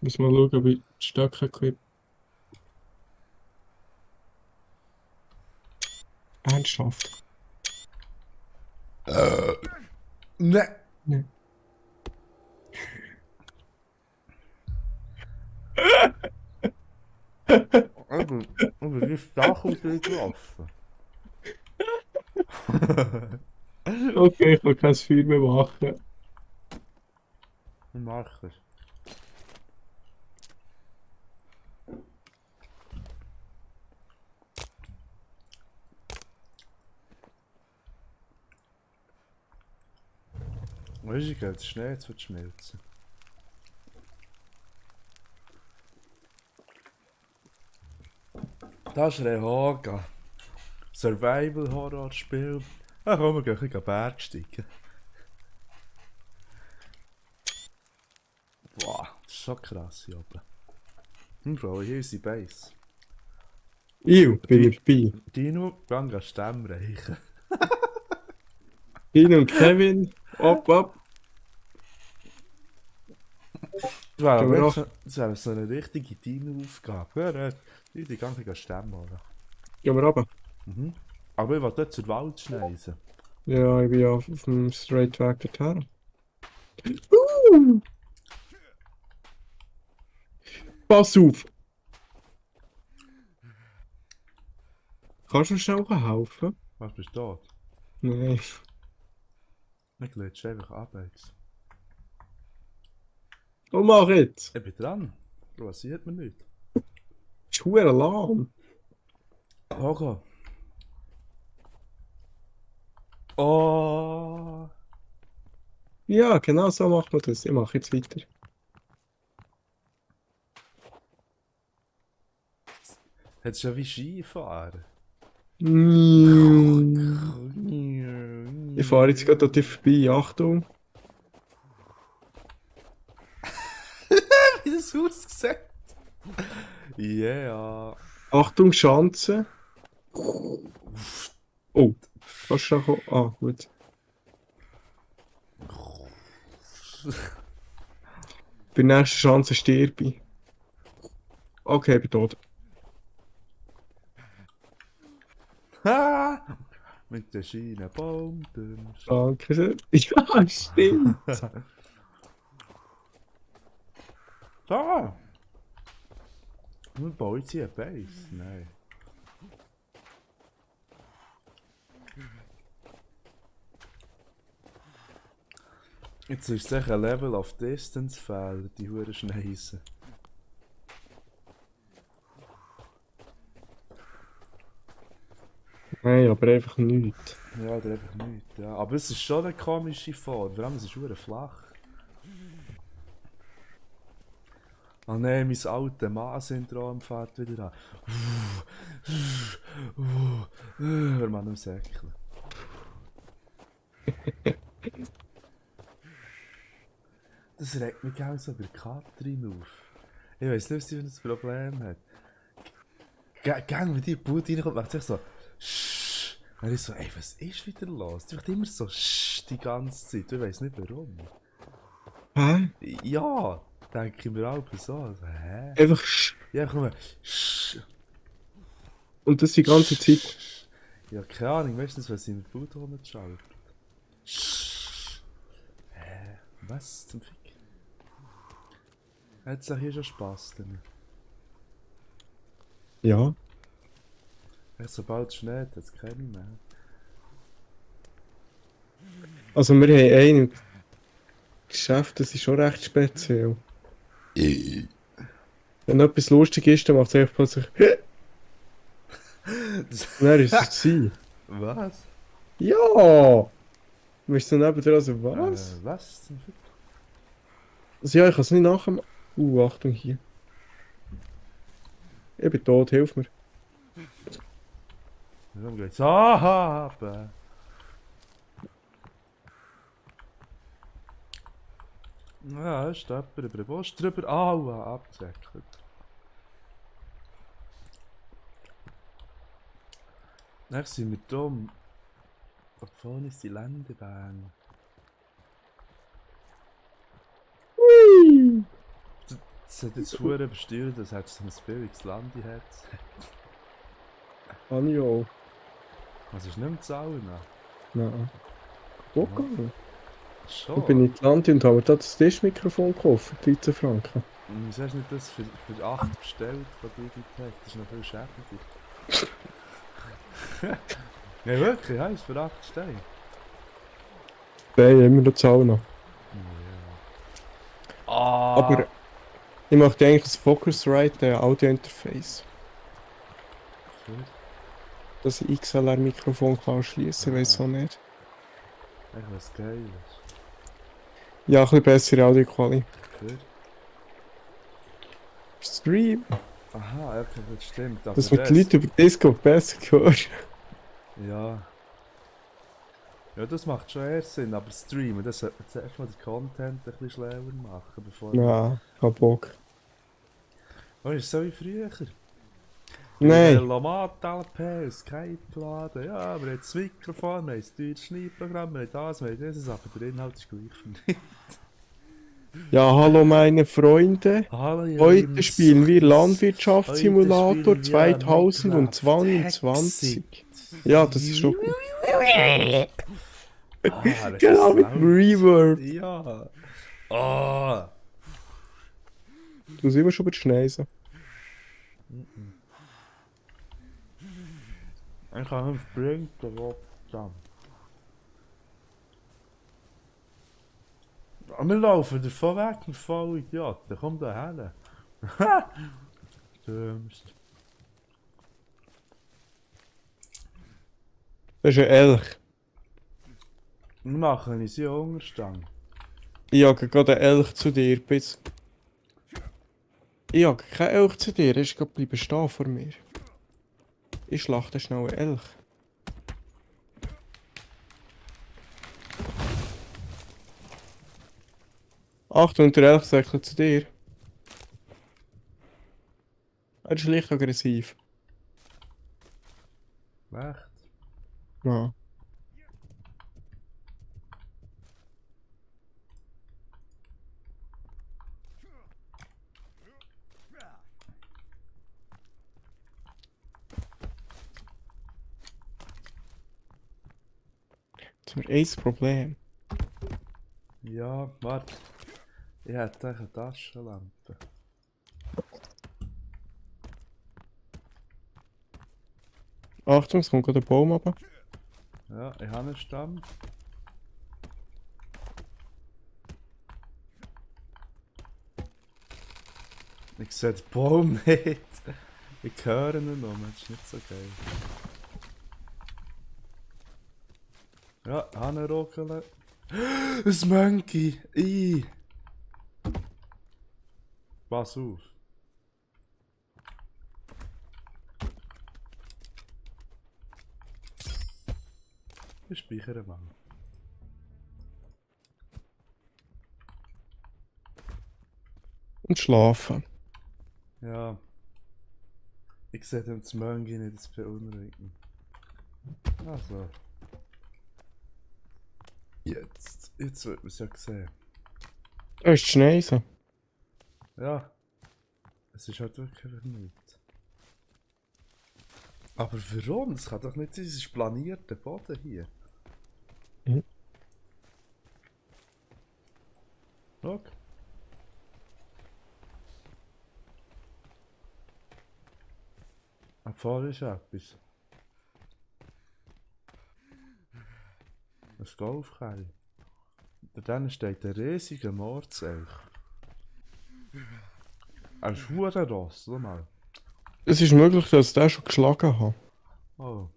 Muss mal schauen, ob ich die Stöcke klippe. Ernsthaft. Nein! Nein. Aber die Stachel sind gelaufen. Okay, ich kann kein Feuer mehr machen. Mach es. Weißt du, geht Schnee jetzt wird schmelzen. Das ist Rehoga. Survival-Horror-Spiel. Ach komm, wir gehen ein bisschen Bergsteigen. Boah, das ist schon krass hier oben. Bro, hier ist die Base. Bin ich dabei. Dino, gang an Stämme reichen. Dean und Kevin, ab. Das wäre Gehen wir aber noch. jetzt das wäre so eine richtige Dino-Aufgabe. Ja, die ganze Stämme holen. Gehen wir runter. Mhm. Aber ich will dort zur Wald schneisen. Ja, ich bin ja auf dem Straight Weg dorthin. Pass auf! Kannst du mir schnell helfen? Was bist du tot? Nein. Ich glitsch einfach ab jetzt. Oh, mach jetzt! Ich bin dran. Bro, was sieht man nicht? Das ist verdammt lahm. Okay. Oh. Ja, genau so macht man das. Ich mache jetzt weiter. Hättest du ja wie Skifahren. Ich fahre jetzt gerade an dir vorbei. Achtung! Wie das aussieht. Yeah. Achtung, Schanze! Oh, kannst du schon kommen? Ah, gut. Bei der nächsten Chance sterbe ich. Okay, ich bin tot. Ha! Mit der Schiene Baumdünst. Danke schön. Ja, stimmt. Da! Wir bauen jetzt hier eine Base. Nein. Jetzt ist es ein Level of Distance Fehler, die Huren schneisen. Nein, aber einfach nichts. Ja, oder einfach nichts. Ja. Aber es ist schon eine komische Form, vor allem es ist hure flach. Oh nein, mein altes Mann-Syndrom fährt wieder an. Hör mal am Das regt mich auch so über Katrin auf. Ich weiss nicht, was sie für ein Problem hat. Gang, wenn die Bude reinkommt, macht sie so Schsch. Dann ist so, ey, was ist wieder los? Sie macht immer so Schsch die ganze Zeit. Ich weiss nicht warum. Hä? Ja, denke ich mir auch so. Also, hä? Einfach Ja, einfach nur Schsch. und das die ganze Zeit. Ja, keine Ahnung, meistens, wenn sie im Bude rumschaltet. Schsch. Hä? Was zum Fick? Hat es auch hier schon Spass drin? Ja. Sobald es schneit, hat es keine mehr. Also wir haben einen im Geschäft, das ist schon recht speziell. Wenn etwas lustig ist, dann macht es einfach plötzlich dann ist es gewesen. Was? Ja! Du bist dann nebendran so, was? Was zum Fick? Also ja, ich kann es nicht nachher... Achtung hier. Ich bin tot, hilf mir. Warum geht's ab? Ja, ist jemand über den Brust drüber. Aua, abgesäckelt. Dann sind wir dumm. Da vorne ist die Landebahn. Das hat jetzt verdammt übersteuert, dass es so ein billiges Landeherz hat. Habe ich auch. Was ist nicht mehr zahlen? Nein. Okay. Schon. Ich bin in die Lande und habe da das Tischmikrofon gekauft für 13 Franken. Wieso hast du nicht das für 8 bestellt von Digitech? Das ist noch viel schäbiger. Ja wirklich, ja, ist für 8 Steine. Nein, immer noch zahlen noch. Ah, Aber ich mache eigentlich das Focusrite Audio-Interface. Gut. Dass ich XLR-Mikrofon kann anschließen, weiß auch nicht. Echt was geil ist. Ja, ein bisschen bessere Audioqualität. Für? Stream, Aha, okay, das stimmt. Aber dass man die Leute über Discord besser hören. Ja. Ja, das macht schon eher Sinn, aber streamen, das sollte man zuerst mal den Content ein bisschen schlauer machen, bevor... Ja, ich hab Bock. Oh, ist so wie früher. Nein, Lomat LP, Skype laden, ja, wir haben das Mikrofon, wir haben das deutsche Schneidprogramm, wir haben das, wir haben dieses, aber der Inhalt ist gleich für mich. ja, hallo meine Freunde. Hallo, ihr Heute lieben spielen wir Suchtis. Landwirtschaftssimulator Heute spielen wir 2022. Ja, das ist schon gut. Ah, das Genau ist mit laut. Reverb. Ja. Oh. Du siehst immer schon mit Schneisen. Ich kann nicht springen, aber dann. Wir laufen davon weg, wir voll Idioten. Komm da her. Dümmst. Das ist ein Elch. Wir machen uns ja Unterstand. Ich jage gerade einen Elch zu dir. Bis... Ich jage keinen Elch zu dir, er ist gerade bleiben stehen vor mir. Ich schlachte schnell einen Elch. Achtung, der Elch säckelt zu dir. Er ist leicht aggressiv. Echt? Ja. Jetzt haben wir ein Problem. Ja, warte. Ich hätte eigentlich eine Taschenlampe. Achtung, es kommt gerade ein Baum runter. Ja, ich habe einen Stamm. Ich sehe den Baum nicht. Ich höre ihn noch, das ist nicht so geil. Ja, Hahnenrogele. Ein Monkey! I. Pass auf. Ich speichere mal. und schlafen. Ja. Ich sehe dem das Möngi nicht, das beunruhigt mich. Also. Jetzt wird man es ja sehen. Da ist die Schneise. Ja. Es ist halt wirklich einfach nichts. Aber warum? Das kann doch nicht sein, es ist planierter Boden hier. Mhm. Schau. Vorne ist etwas. Ein Golfkei. Da drinnen steht ein riesiger Mordselch. Ein Schurenross, schau mal. Es ist möglich, dass ich den schon geschlagen habe. Oh.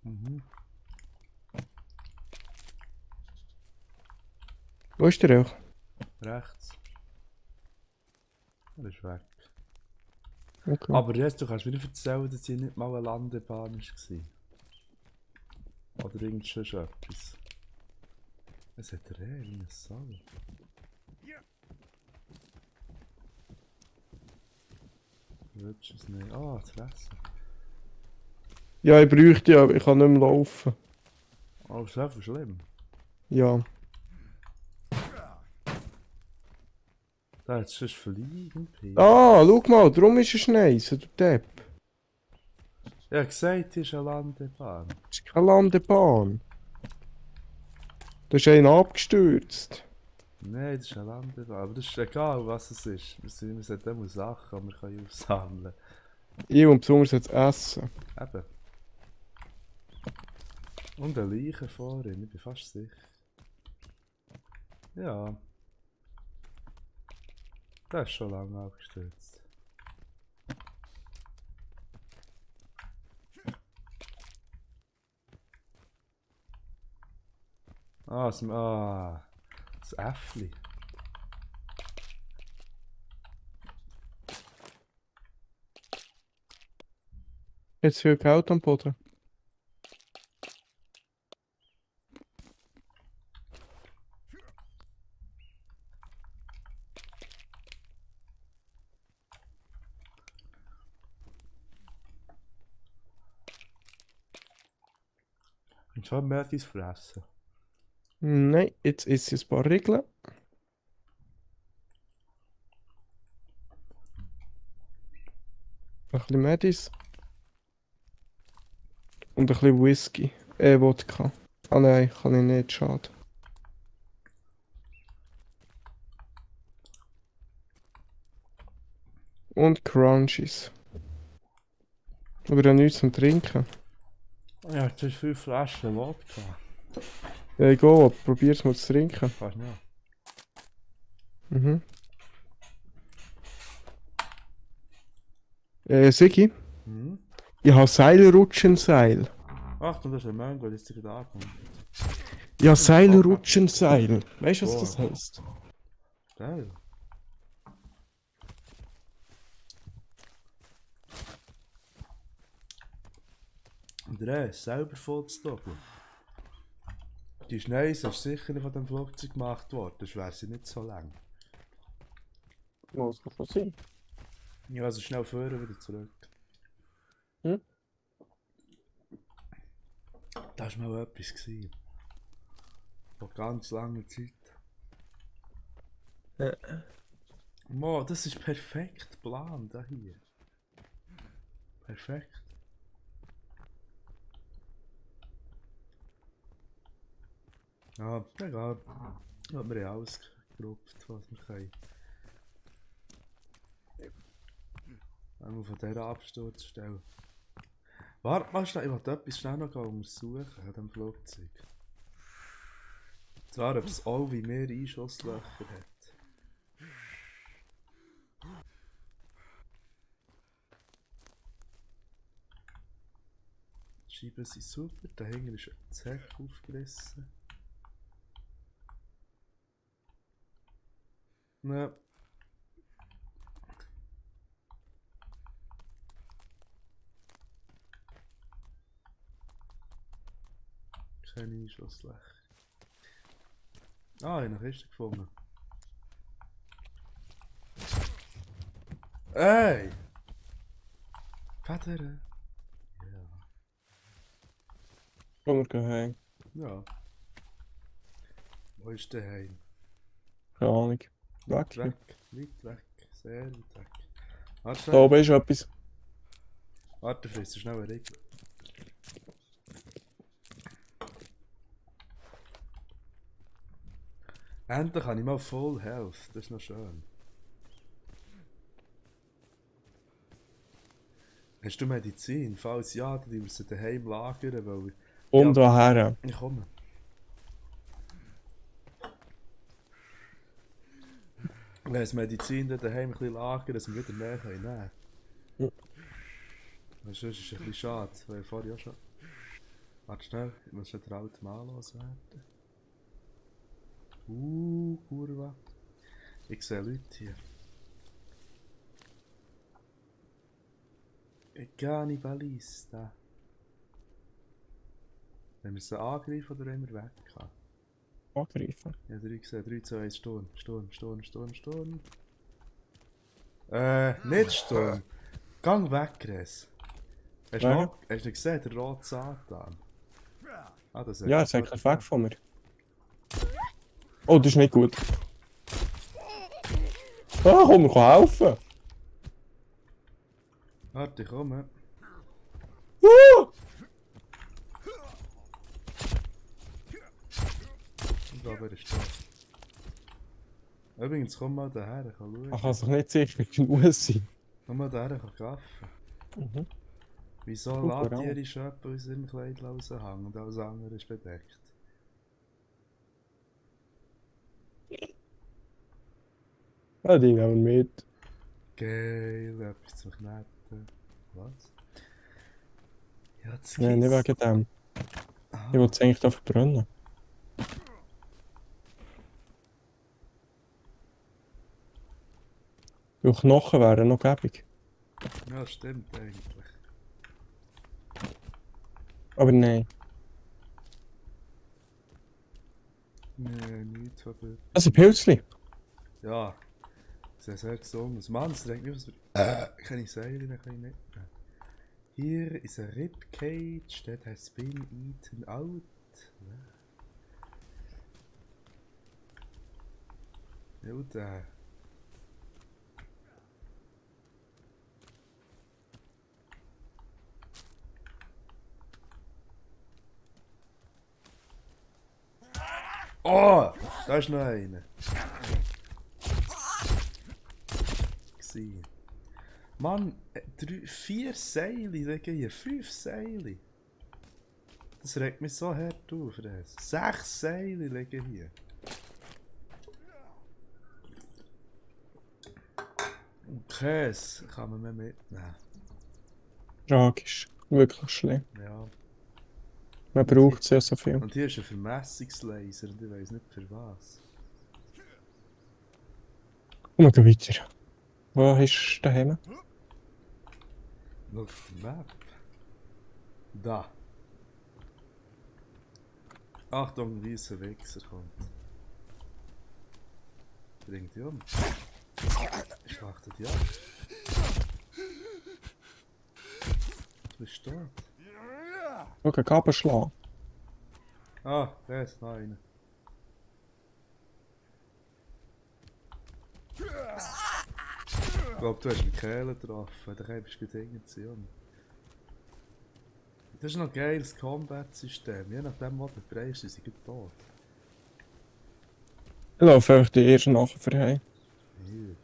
Mhm. Wo ist der auch? Rechts. Er ist weg. Okay. Aber jetzt, du kannst mir nicht erzählen, dass hier nicht mal eine Landebahn war. Oder irgend schon etwas. Es hat Rehe wie eine Sau. Willst du es nicht? Ah, das Fressen. Ja, ich bräuchte ja, aber ich kann nicht mehr laufen. Oh, ist einfach schlimm. Ja. Da hat es schon fliegen. Ah, schau mal, darum ist es Schneise, du Depp. Ja, gesagt, hier ist eine Landebahn. Das ist keine Landebahn. Da ist einer abgestürzt. Nein, das ist eine Landebahn. Aber das ist egal, was es ist. Wir sollten immer Sachen, die wir können aufsammeln Ich und besonders jetzt Essen. können. Eben. Und eine Leiche vorhin, ich bin fast sicher. Ja. Der ist schon lange abgestürzt. Das Äffli. Jetzt viel Geld am Boden. Und schon mehr dein Fressen. Nein, jetzt ist es ein paar Regeln. Ein bisschen Medis. Und ein bisschen Whisky. Wodka. Ah nein, kann ich nicht, schade. Und Crunchies. Aber ja nichts zum Trinken. Ja, jetzt hast du 5 Flaschen Wodka. Ja, egal, probier's mal zu trinken. Fast nicht. Mhm. Sigi, Mhm. ich habe Seilrutschenseil. Achtung, das ist ein Mango, das ist gerade angekommen. Ja, Seilrutschenseil. Weißt du, was das Boah. heißt? Geil. Und der ist selber voll zu doppeln. Die Schneise ist sicher nicht von dem Flugzeug gemacht worden, das wäre sie nicht so lang. Muss schon sein. Ja, also schnell vorher wieder zurück. Hm? Da war mal etwas gewesen. Vor ganz langer Zeit. Ja. Mo, das ist perfekt Plan, da hier. Perfekt. Ja, egal. Ja, wir haben alles gerupft, was wir können. Einmal von dieser Absturzstelle. Warte mal schnell, ich wollte etwas schnell noch untersuchen an diesem Flugzeug. Und zwar, ob es auch wie mehr Einschusslöcher hat. Die Scheiben sind super, dahinter ist das Heck aufgerissen. Ne. Keine Einschusslöcher. Ah, ich habe eine Kiste gefunden. Ey! Federn! Komm, wir gehen heim. Ja. Wo ist der Heim? Keine Ahnung. Weit Weg hier. weit weg, sehr weit weg. Warte Da schnell, oben ist etwas. warte, frisst du schnell einen Riegel. Endlich habe ich mal Full Health, das ist noch schön. Hast du Medizin? Falls ja, dann müssen wir sie daheim lagern, weil Und daher. ich komme. Wenn das Medizin dann daheim ein bisschen lagern, dass wir wieder mehr nehmen können. Ja. Weil sonst ist es ein bisschen schade, weil vorher auch schon... Warte schnell, ich muss schon den alten Mann loswerden. Kurva. Ich sehe Leute hier. Cannibalista. Wenn wir sie angreifen oder wenn wir weg haben? Angreifen. Ja, 3 gesehen. 3, 2, 1, Sturm. Sturm, Sturm, Sturm, Sturm. Nicht Sturm. Gang weg, Chris. Hast du Ja. noch, hast du gesehen, der rote Satan? Ah, das Ja, jetzt eigentlich weg von mir. Oh, das ist nicht gut. Ah, komm, wir können helfen. Warte, ich komme. Ah! Ich glaube, er ist da. Übrigens, komm mal daher, ich kann schauen. Man kann sich nicht sicher genug sein. Komm mal daher, ich kann gaffen. Mhm. Wieso Super, lässt ja. ihre Schöpfe aus ihrem Kleid raushängen und alles andere ist bedeckt? Ja, die nehmen wir mit. Geil, etwas zum Kneten. Was? Ja, das Nein, nicht wegen dem. Ich will es eigentlich da verbrennen. Weil Knochen wären noch gäbig. Ja, stimmt eigentlich. Aber nein. Nee, nichts verbunden. Das sind Pilzli. Ja, sehr, sehr gesund. Mann, es denkt mich, was wir... Keine Seile, kann ich nicht. Hier ist ein Ribcage, that has been eaten out. Ja, da. Oh, da ist noch einer. Gewesen. Mann, 4 Seile liegen hier, 5 Seile. Das regt mich so hart auf, das. 6 Seile liegen hier. Und Käse kann man mehr mitnehmen. Tragisch. Wirklich schlimm. Ja. Man braucht es ja so viel. Und hier ist ein Vermessungslaser und ich weiß nicht für was. Und wir gehen weiter. Wo ist daheim? Schau auf die Map. Da. Achtung, ein weißer Wichser kommt. Bringt die um. Schlachtet die ab. Du bist tot. Schau, ein Kabel schlagen. Ah, da ist noch einer. Ich glaube, du hast eine Kehle getroffen. Da bist du Dinge. Das ist noch ein geiles Combat-System. Je nachdem, was du drehst, sind sie gut tot. Ich laufe einfach die ersten nachher für heim. Hier.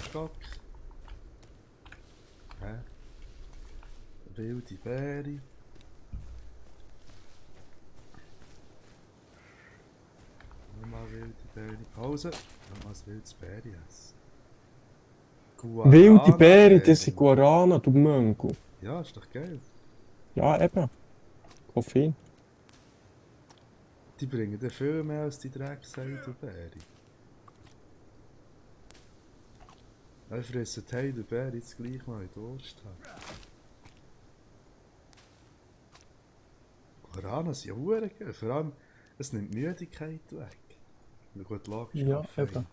Stock. Hä? Wilde Beere. Nochmal wilde Beere. Pause. Nochmal ein wildes Beere essen. Wilde Beere, das Beere. sind Guarana, du Mönko. Ja, ist doch geil. Ja, eben. Koffein. Die bringen dir viel mehr als die Dreckseidelbeere. Wir fressen die Heidelbeere jetzt gleich mal in Durst haben. Guarana sind ja verdammt geil. Vor allem, es nimmt die Müdigkeit weg. Na gut, logisch. Ja, Kaffee. eben.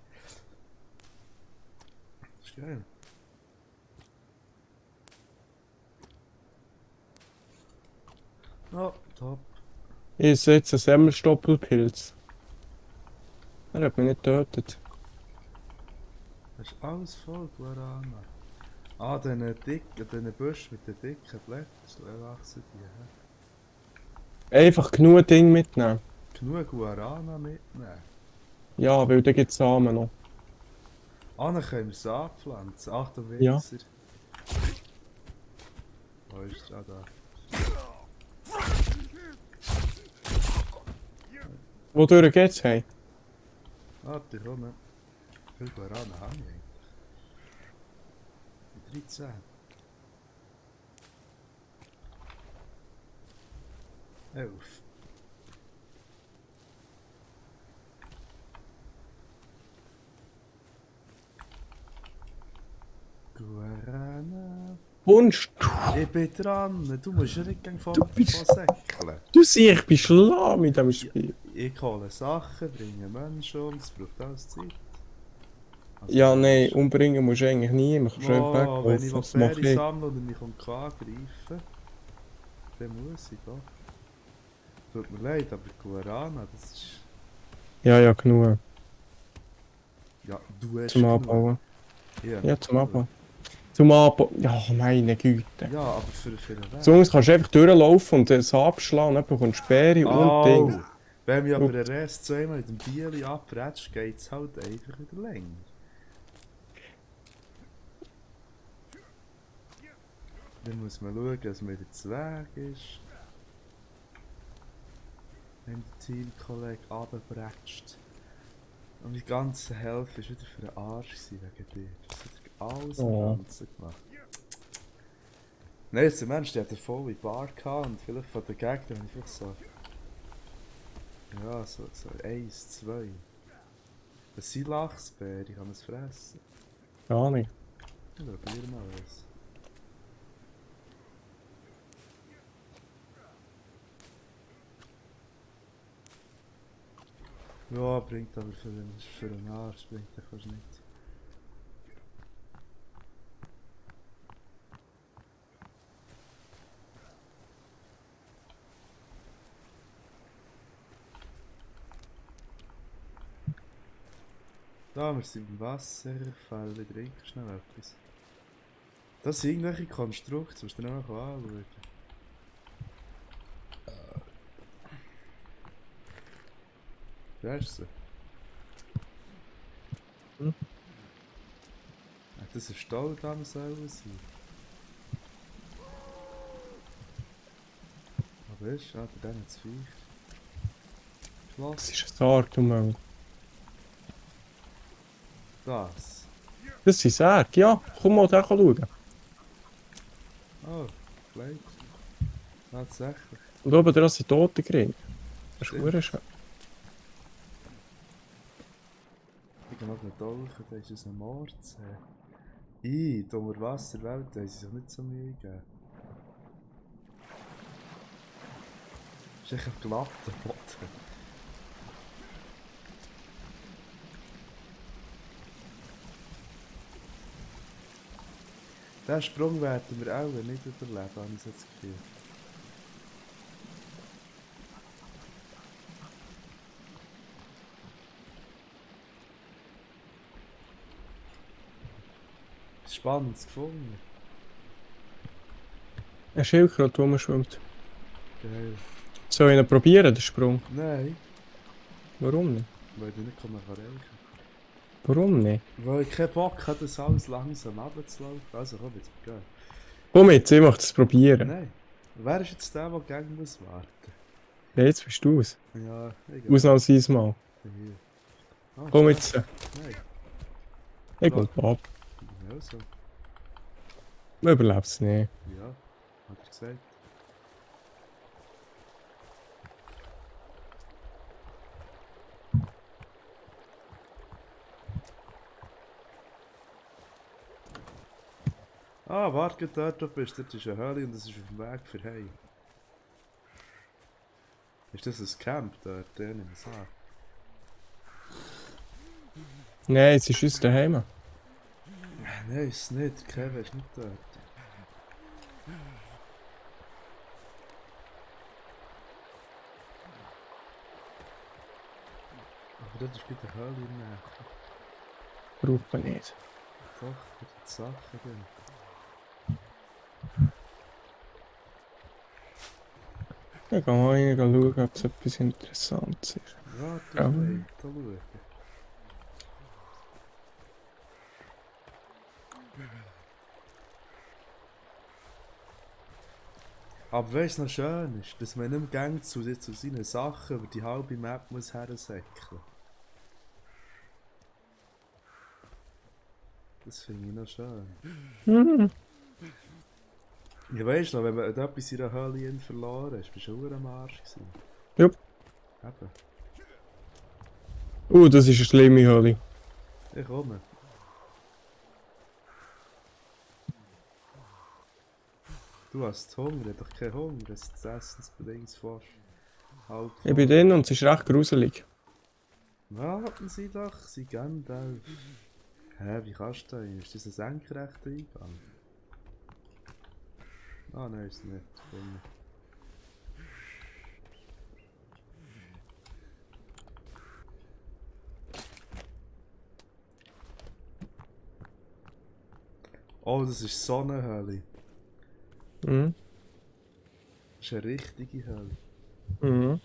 Das ist geil. Oh, top. Ich sehe jetzt einen Semmelstoppelpilz. Er hat mich nicht getötet. Das ist alles voll Guarana. Ah, diesen Busch mit den dicken Blättern, so wachsen die. Einfach genug Ding mitnehmen. Genug Guarana mitnehmen. Ja, weil da gibt es Samen noch. Ah, dann können wir es anpflanzen. Achtung, Ja. Wichser. Wo ist er? Ah, da. Wodurch geht's, hey? Warte, komm. Wie viel Guarana habe ich eigentlich? 13. Elf. Guarana. Wunsch, Ich bin dran. Du musst ja nicht gegen von bist- säckeln. du siehst, ich bin schlau mit diesem Spiel. Ich hole Sachen, bringe Menschen um, es braucht alles Zeit. Also, Ja, du nein, musst- umbringen musst du eigentlich nie. Man kann schon Oh, weglaufen. wenn ich Das mache Beere ich. sammle und er mich angreifen, dann muss ich doch. Tut mir leid, aber Guarana, das ist... Ja, ja, genug. Ja, du hast Zum genug. Abbauen. Ja, Ja, zum Abbauen. Zum Abbauen. Ja, meine Güte. Ja, aber für den Weg. Sonst kannst du einfach durchlaufen und es abschlagen, dann bekommst du Beere und Ding. Wenn mich aber Ups. der Rest zweimal in dem Bieli abrätscht, geht es halt einfach wieder länger. Dann muss man schauen, dass man wieder zu Weg ist. Wenn der Teamkollege runterbrätscht. Und die ganze Hälfte war wieder für den Arsch wegen dir. Das hat er alles im Oh. Ganzen gemacht. Nein, der Mensch, der hat eine volle Bar gehabt und vielleicht von den Gegnern habe ich vielleicht so... Ja, so 1, 2. Das sind Lachsbeeren, ich kann es fressen. Gar nicht. Ja, probier mal was. Ja, bringt aber für einen Arsch, bringt er fast nicht. Da, wir sind im Wasserfall, wir trinken schnell etwas. Das sind irgendwelche Konstrukte, musst du dir noch anschauen. Wer ist sie? Hm? Hat das ein Stahldamm selber sein? Aber ist, ah, der hat das Viech. Das Schloss. ist ein Sarg, du Mann. Das. Das ist ein Sarg, ja. Komm mal da schauen. Oh, Blade. Tatsächlich. Und oben dran sind Tote Grin. Das ist Stimmt. verdammt schön. Ich kann noch nicht tauchen, da ist es ein Mordsee. Die unter Wasserwelt haben sie sich nicht so Mühe gegeben. Das ist echt ein glatter Boden. Den Sprung werden wir auch nicht überleben, habe ich so das Gefühl. Spannendes gefunden. Ein Schildkröte, der rumschwimmt. Geil. Soll ich ihn probieren, den Sprung? Nein, Warum nicht? weil ich nicht erreichen kann. Warum nicht? Weil ich keinen Bock habe, das alles langsam runterzulaufen. Also komm, jetzt gehen. Komm jetzt, ich möchte es probieren. Nein. Wer ist jetzt der gegen muss warten? Ja, jetzt bist du es. Ja, egal. Ausnahmsweise mal. Hier. Ah, Komm schau. jetzt. Nein, Ich will ab. ja so. Du überlebst es nicht. Ja, hat er gesagt. Ah, warte, dort du bist. Dort ist eine Höhle und das ist auf dem Weg für Heim. Ist das ein Camp dort? Ja, nimm es an. Nein, es ist uns daheim. Nein, ist es nicht. Der Kevin ist nicht dort. Aber dort ist wieder Hölle in der Nähe. Braucht man nicht. Doch, für die Sachen drin. Ich kann mal rein schauen, ob es etwas Interessantes ist. Warte, Ja. nein, da schauen. Aber weißt du, was noch schön ist? Dass man nicht mehr zu seinen Sachen über die halbe Map muss hersäckeln. Das finde ich noch schön. Hm. Ja, weißt du noch, wenn man etwas in der Hölle verloren ist, bist du auch am Arsch gewesen. Jupp. Eben. Das ist eine schlimme Hölle. Ich komme. Du hast Hunger, ich hab doch keinen Hunger, es ist das Essensbedingt fast. Halb Ich bin drin und es ist recht gruselig. Warten Sie doch, Sie Gandalf. Hä, wie kannst du da? Ist das ein senkrechter Eingang? Ah, nein, ist nicht. Komm. Oh, das ist so eine Hölle. Mhm. Das ist eine richtige Hölle. Mhm.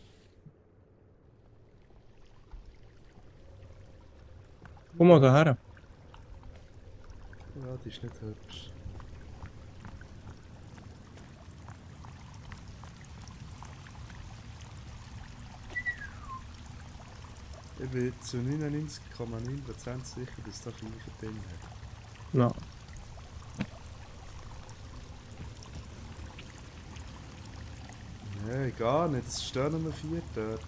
Komm mal daher. Ja, die ist nicht hübsch. Ich bin zu 99,9% sicher, dass das gleiche Ding hat. Ja. Nein, gar nicht. Es stehen nur 4 dort.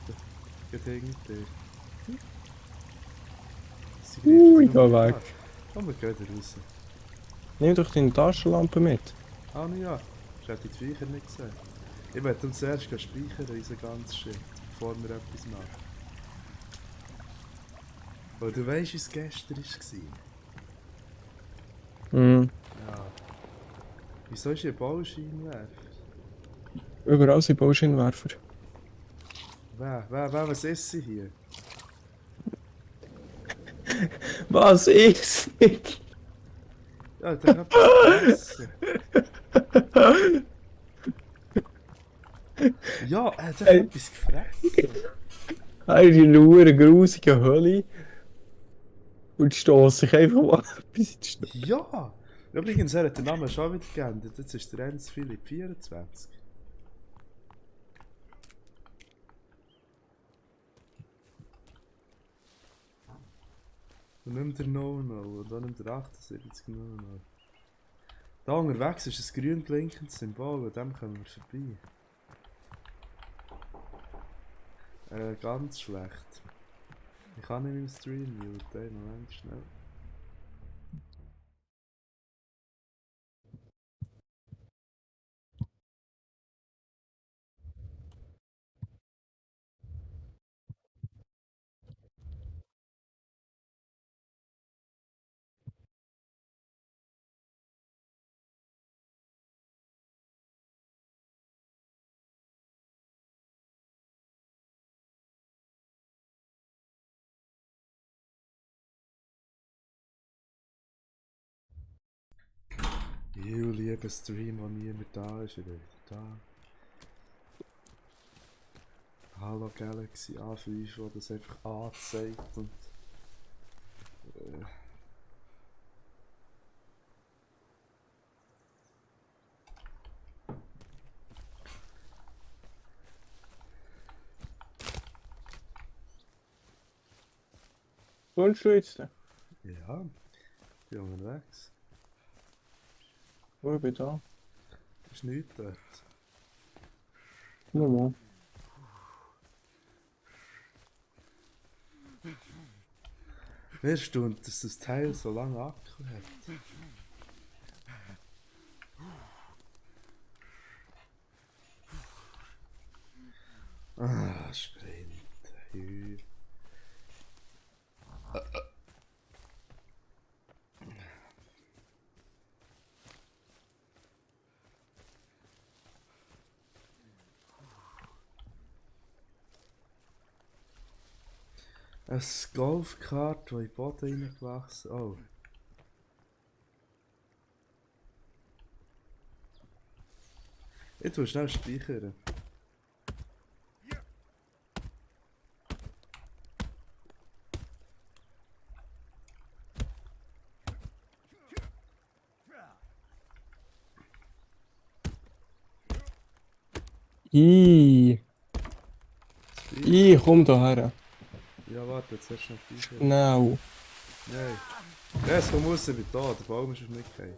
Geht hinter dir. Sie greifen Ich nur geh an. weg. Komm, wir gehen raus. Nimm doch deine Taschenlampe mit. Ah, ja. Ich hätte die Viecher nicht gesehen. Ich werde uns zuerst speichern, unseren ganzen Shit, bevor wir etwas machen. Weil du weißt, wie es gestern war. Mhm. Ja. Wieso ist hier ein Bauscheinwerfer? Überall sind Bauscheinwerfer. Was ist sie hier? Was ist nicht? Ja, der hat etwas gefressen. Ja, der hat etwas gefressen. Er ist in einer grusigen Hölle und stößt sich einfach mal etwas in die Schnur. Ja! Übrigens, er hat den Namen schon wieder geändert. Jetzt ist der Ernst Philipp 24. Und nicht mehr der No-No und auch nicht mehr der 78 No-No. Da unterwegs ist ein grün blinkendes Symbol, an dem kommen wir vorbei. Ganz schlecht. Ich kann nicht im Stream muten, Moment schnell. Lieber Stream, wo niemand da ist, ich bin wieder da. Hallo Galaxy A5, wo das einfach anzeigt und... Wohnst du jetzt? Ja, ich bin unterwegs. Wo ich bin da? Ist nichts dort. Mal. Wer stund, dass das Teil so lange Akku hat? Ah, Sprint. Ein Golfkart, das in den Boden reingewachsen. Oh. Ich tue schnell speichern. Komm da her. Ja, warte, jetzt hast du noch speichern. Genau. Nein. Jetzt komm raus, ich bin da, der Baum ist auf mich gefallen.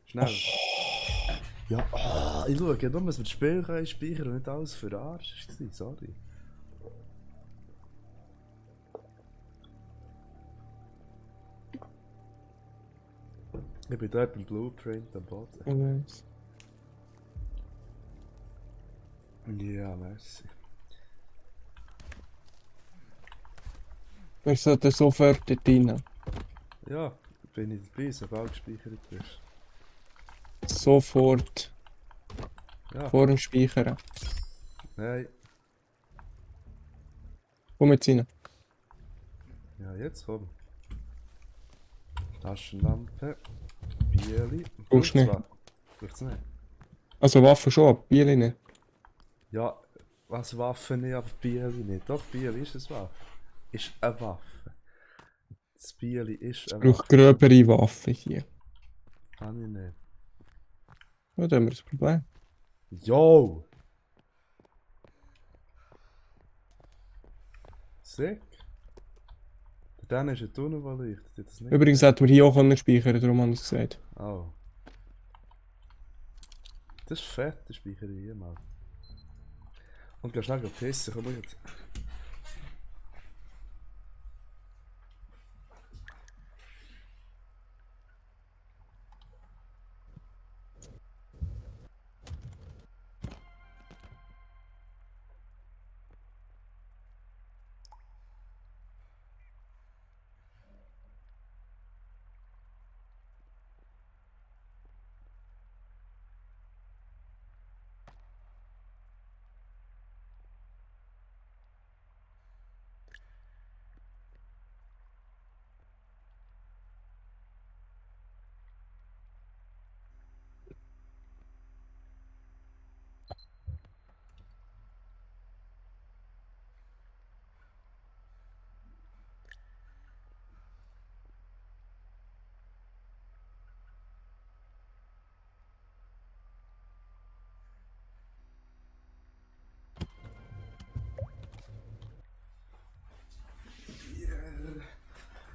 Schnell. Ja, ich schaue nur, dass wir das Spiel speichern und nicht alles für den Arsch war, sorry. Ich bin dort beim Blueprint am Boden. Nice. Ja, merci. Wir sollten sofort dort rein. Ja, bin ich dabei, sobald gespeichert ist. Sofort. Ja, Vor dem Speichern. nein. Komm jetzt rein. Ja, jetzt komm. Taschenlampe, Bieli. Brauchst du nicht. Braucht's nicht. Also Waffen schon, aber Bier nicht. Ja, was Waffen nicht, aber Bieli nicht. Doch, Bieli ist eine Waffe. Ist eine Waffe. Das Bieli ist Ich eine brauche Waffe. gröbere Waffen hier. Kann ich nicht. Ja, da haben wir das Problem. Yo! Sick. Dann ist ein Tunnel, der leuchtet. Das nicht. Übrigens hätten wir hier auch speichern können, darum habe ich es gesagt. Oh. Das ist fett, das speichere ich hier mal. Und geh schnell pissen, komm mit.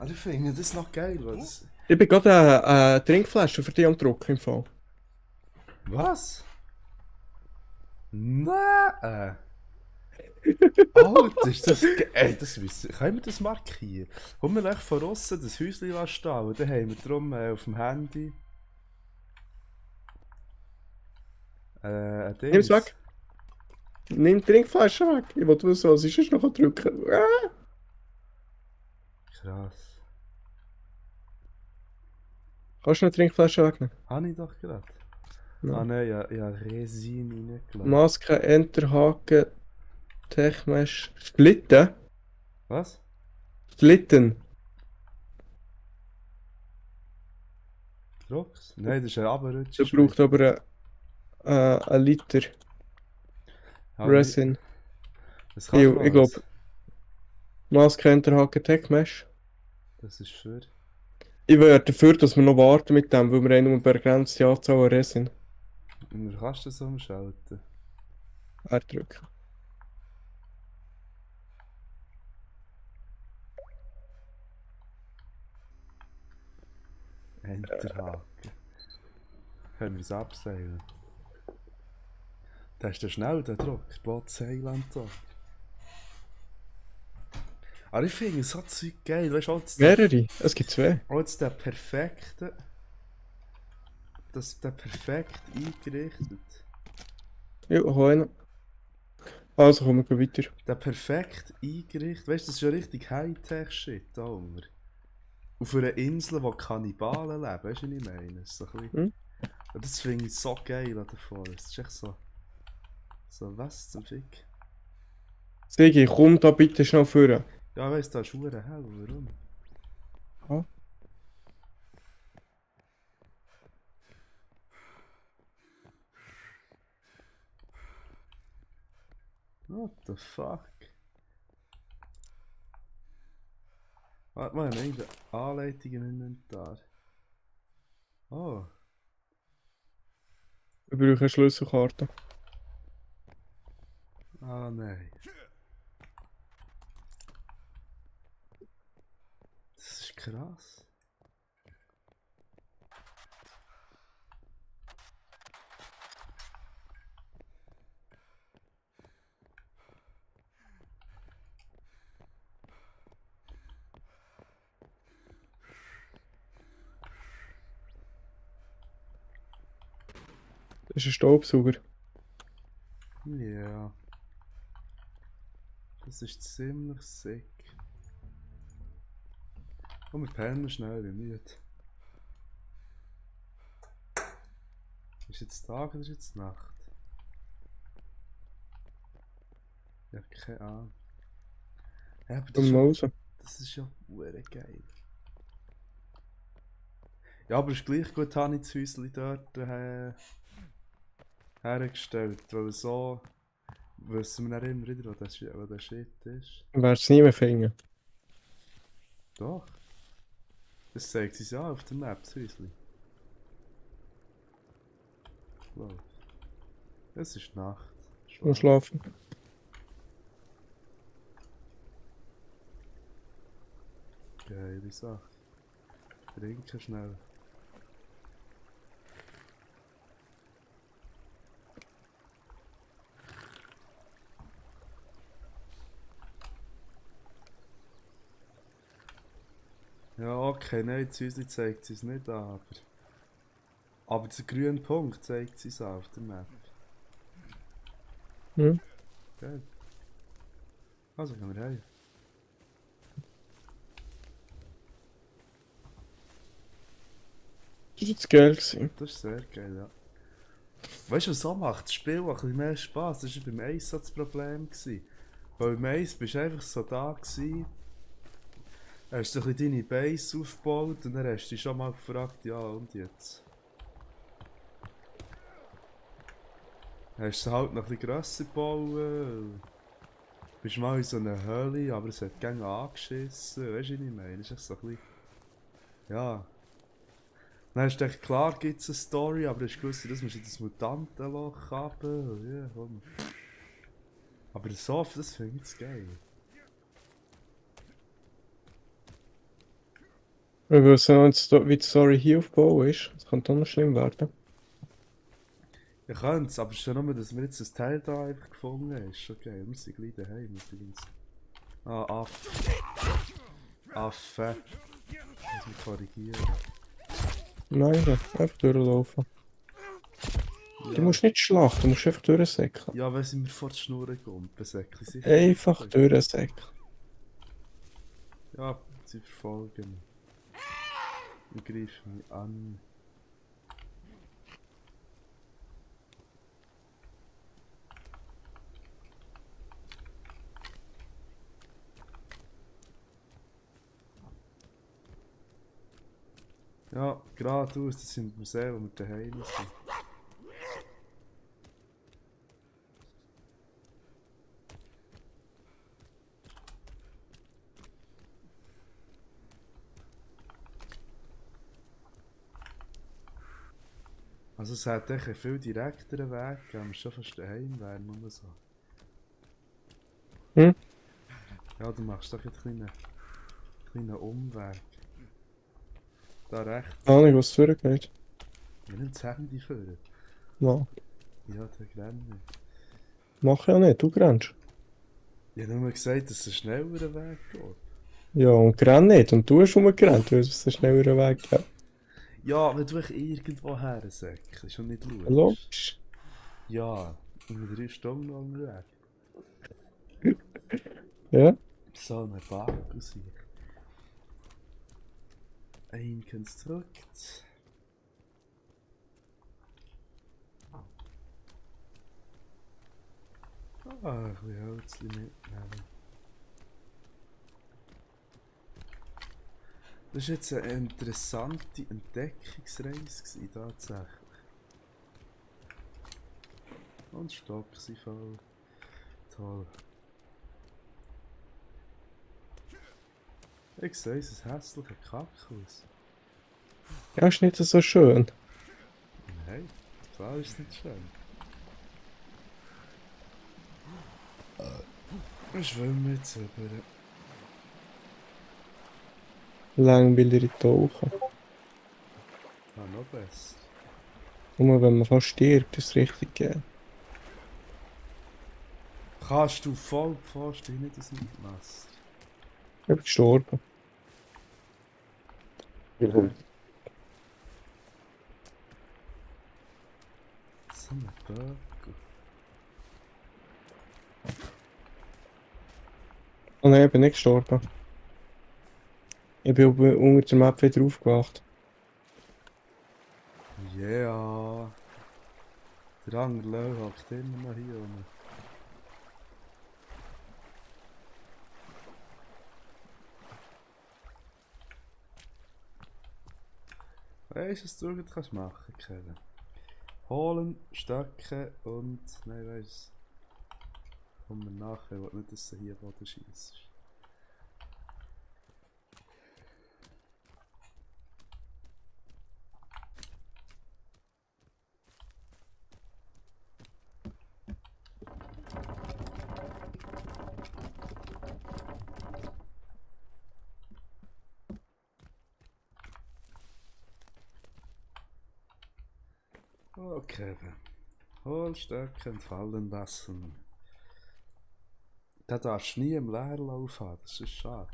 Also ich finde das noch geil, weil das... Ich bin gerade eine Trinkflasche für dich am Drucken im Fall. Was? Nein! Alter, ist das geil! Ey, das wissen... Können wir das markieren? Kommen wir echt von außen das Häuschen stehen und dann haben wir drum auf dem Handy... ein Ding. Nimm's weg. Nimm die Trinkflasche weg. Ich wollte wissen, was ist noch drücken. Krass. Kannst du eine Trinkflasche wegnehmen? Habe ich doch gerade. Nein. Ah nein, ja Resin reingelassen. Maske, Enterhaken, Techmesh, Splitten. Was? Splitten. Drucks? Nein, das ist ein Aberrutsch. Der braucht aber einen Liter Resin. Das kann Ich glaube, Maske, Enterhaken, Techmesh. Das ist für... Ich wäre dafür, dass wir noch warten mit dem, weil wir haben nur eine begrenzte Anzahl an Resin. Und du kannst das umschalten. Drücken. Enterhaken. Können wir es abseilen? Da ist der schnell, der Druck. Bootseiland da. Aber ich finde so Zeug geil. Weißt du, Mehrere? Es gibt zwei. jetzt der perfekte... Der perfekt eingerichtet. Ja, hol Also kommen wir weiter. Der perfekt eingerichtet. Weißt du, das ist ja richtig Hightech-Shit da unten. Auf einer Insel, wo Kannibalen leben. Weißt du, was ich meine? Das ist so ein bisschen... Und das finde ich so geil davon. Das ist echt so... So, was zum Fick? Sigi, komm da bitte schnell vor. Ja, ich weiss, da ist verdammt hell, warum? Ah. What the fuck? Warte mal, nein, die Anleitung im Inventar. Oh, Wir brauchen eine Schlüsselkarte. ah nein. Das ist krass. Das ist ein Staubsauger. Ja, das ist ziemlich sick. Komm, wir pennen schnell, wie müde. Ist jetzt Tag oder ist jetzt Nacht? Ja, keine Ahnung. Ja, aber Und Mose. das ist ja hure geil. Ja, aber es ist gleich gut, habe ich das Häuschen dort hergestellt, weil so wissen wir dann immer wieder, wo der Shit ist. Wer es nie mehr finden. Doch. Das zeigt sich ja auf der Map, das Häuschen. Wow. Es ist Nacht. Und schlafen. Geile Sache. Trinken schnell. Ja, okay, nein, das Häuschen zeigt es nicht an, aber der grüne Punkt zeigt es auf der Map. Hm? Geil. Also gehen wir heim. Das war jetzt geil gewesen. Das ist sehr geil, ja. Weißt du, was so macht das Spiel auch ein bisschen mehr Spass? Das war beim Ace so das Problem. Weil beim Ace bist du einfach so da gewesen, hast du ein bisschen deine Base aufgebaut und dann hast du dich schon mal gefragt, ja und jetzt? Hast du halt noch ein bisschen grösser gebaut? Bist mal in so einer Höhle, aber es hat gerne angeschissen. Weißt du, was ich meine? Das ist echt so ein bisschen... Ja. Dann hast du gedacht, klar gibt es eine Story, aber du hast gewusst, das musst du in das Mutantenloch haben. Ja, komm. Aber so, das finde ich jetzt geil. Wir wissen noch nicht, wie die Story hier aufgebaut ist. Das könnte auch noch schlimm werden. Ich könnte es, aber schon nur, dass wir jetzt das Teil da einfach gefunden haben, ist schon geil. Wir sind gleich daheim übrigens. Ah, Affe. Affe. Muss mich korrigieren. Nein, einfach durchlaufen. Ja, Du musst nicht schlachten, du musst einfach durchsäckeln. ja, wenn sie mir vor die Schnur kommt, besäckle sicher. Einfach durchsäckeln. Ja, sie verfolgen mich. Und greifen mich an. Ja, geradeaus, das sind wir sehen, wo wir daheim sind. Also es hat echt einen viel direkteren Weg, wenn wir schon fast daheim wären, nur so. Hm? Ja, du machst doch einen kleinen Umweg. Da rechts. Ahnung, was durchgeht. Wir nehmen das Handy vor. No. Ja, der Grenner. Mach ja nicht, du rennst. Ich habe nur gesagt, dass es ein schnellerer Weg geht. Ja, und renn nicht. Und du hast rumgerannt, weil es einen schnelleren Weg gibt. Ja, wenn du echt irgendwo her säckelst und nicht schaust. Logisch. Ja, in 3 Stunden unterwegs. Ja? So eine Bank aus hier. Ein Konstrukt. Ah, ein bisschen Holzchen mitnehmen. Das war jetzt eine interessante Entdeckungsreise gewesen, tatsächlich. Und Stock sind voll. Toll. Ich sehe, es ist ein hässlicher Kaktus. Ja, ist nicht so schön. Nein, klar ist es nicht schön. Wir schwimmen jetzt über. Langweilig tauchen. Ah, noch besser. Nur wenn man fast stirbt, ist es richtig geil. Kannst du voll vorstellen, nicht aus dem Wasser? Ich bin gestorben. So ein Böckel. Oh nein, ich bin nicht gestorben. Ich bin unter der Map wieder aufgewacht. Yeah. Der andere Löwe hockt immer noch hier unten. Weißt du, was du gut kannst machen, Kevin? Holen, Stöcke und... Nein, weißt du. Kommen wir nachher, ich will nicht, dass du hier Boden schießt. Okay, Holstöcke und fallen lassen. Da darfst du nie im Leerlauf haben, das ist schade.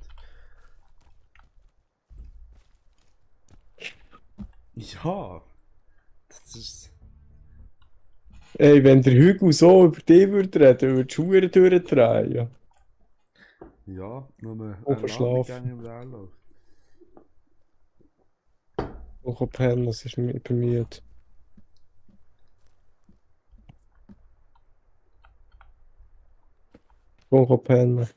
Ja, das ist... Ey, wenn der Hügel so über dich würde reden, würde die Schuhe durchdrehen. Ja, nur Und verschlafen. Gang im Leerlauf. Und pennen, das ist mir übermüdet. Und pennen.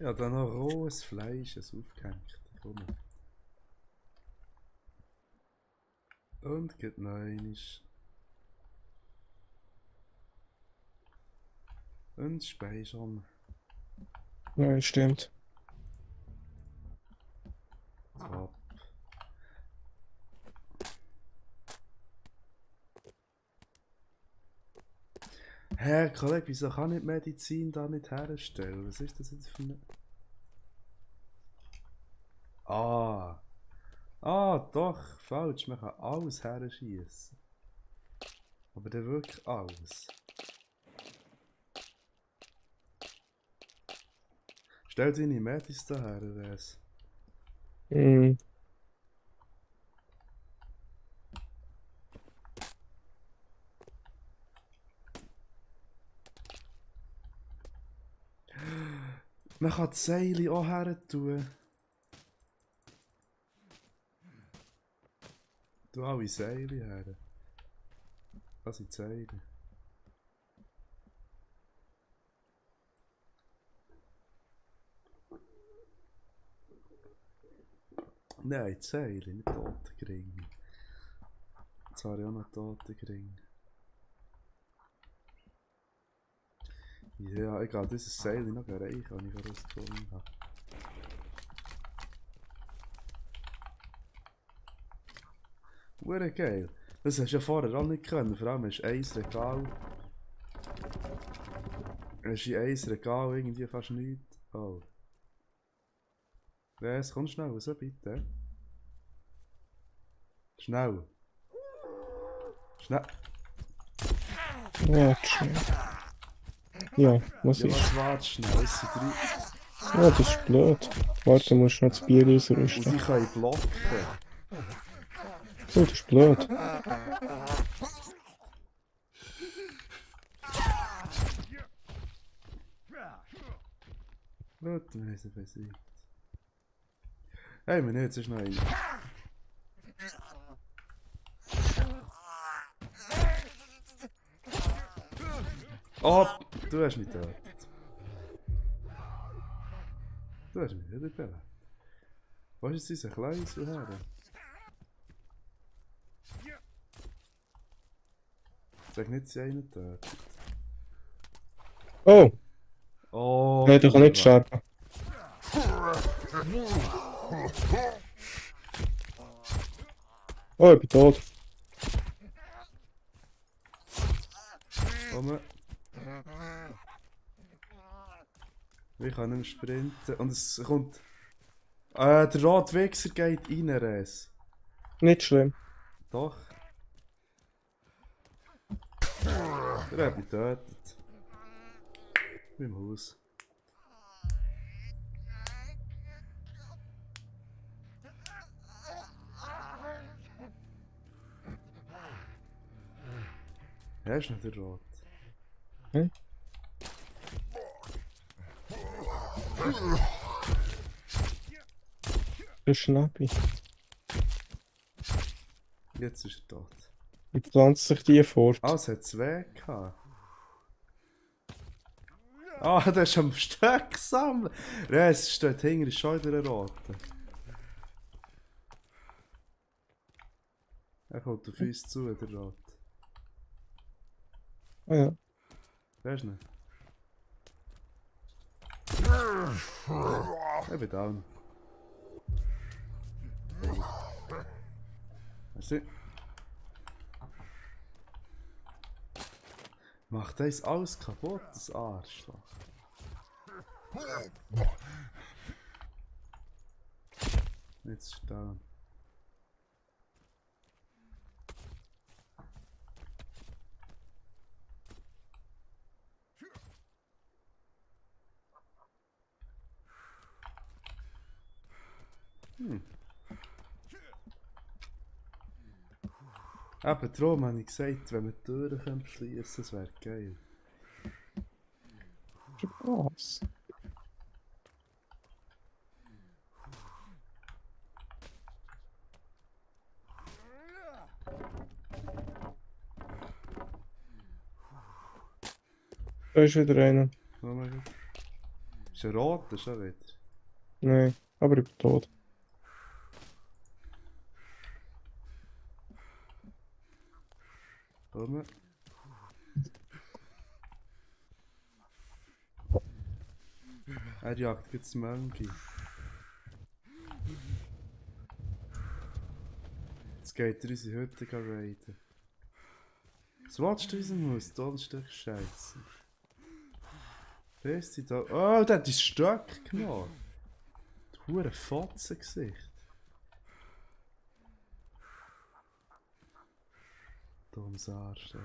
Ja, dann noch rohes Fleisch, es aufgehängt. Komm. Und geht noch einiges. Und speichern. Ja, stimmt. Top. Herr Kollege, wieso kann ich Medizin da nicht herstellen? Was ist das jetzt für eine... Ah. Ah, doch, falsch. Man kann alles herschießen. Aber dann wirklich alles. Stell deine Medis da her, Res. Mhm. Man kann die Seile auch her tun. Du alle Seile her. Was sind die Seile? Nein, die Seile, nicht Totengring. Jetzt habe ich auch noch Totengring. Ja, ich gehe dieses Seil noch erreichen, wenn ich herausgefunden habe. Hure geil. Das hast du ja vorher auch nicht können. Vor allem hast du ein Regal. Hast du in ein Regal irgendwie fast nichts. Oh. Res, komm schnell raus, bitte. Schnell. Schnell. Ja, schnell. Ja, was Ja, ist? was wartest schnell? Es sind drei. Ja, das ist blöd. Warte, musst du noch das Bier Und ausrüsten. die können blocken. Oh, das ist blöd. Gut, wir haben sie besiegt. Hey, wir nehmen jetzt noch einen. Oh, du hast mich getötet. Du hast mich nicht getötet. Wo ist jetzt unser Kleisel her? Sag nicht, sie einen tötet. Oh! Oh, Nein, der kann nicht sterben. Oh, ich bin tot. Komm. Ich kann nicht mehr sprinten. Und es kommt... der rote Wichser geht rein, Res. Nicht schlimm. Doch. Der hat mich getötet. Im Haus. Er ist nicht der Rot. Hm? Das ist Schnappi. Jetzt ist er tot. Wie pflanzt sich die fort? Ah, es hat zwei gehabt. Ah, der ist am Stück gesammelt. Es steht hinter, ist schon wieder ein Roter. Er kommt auf uns zu, der Rot. Ah ja. Wer ist nicht? Ich bin down. Merci. Macht das alles kaputt, das Arschloch. Jetzt ist er down. Eben darum habe ich gesagt, wenn wir die Türen schließen können, das wäre geil. Was? Da ist wieder einer. Oh mein Gott. Ist ein roter schon wieder? Nein, aber ich bin tot. Komm. Er jagt jetzt Monkey. Jetzt geht er unsere Hütte raiden. Was willst du unserem Haus? Donnerstag Scheiße. Bist du da? Oh, der hat dein Stöck genommen. Du hure Fotzengesicht. Dummes Arschloch.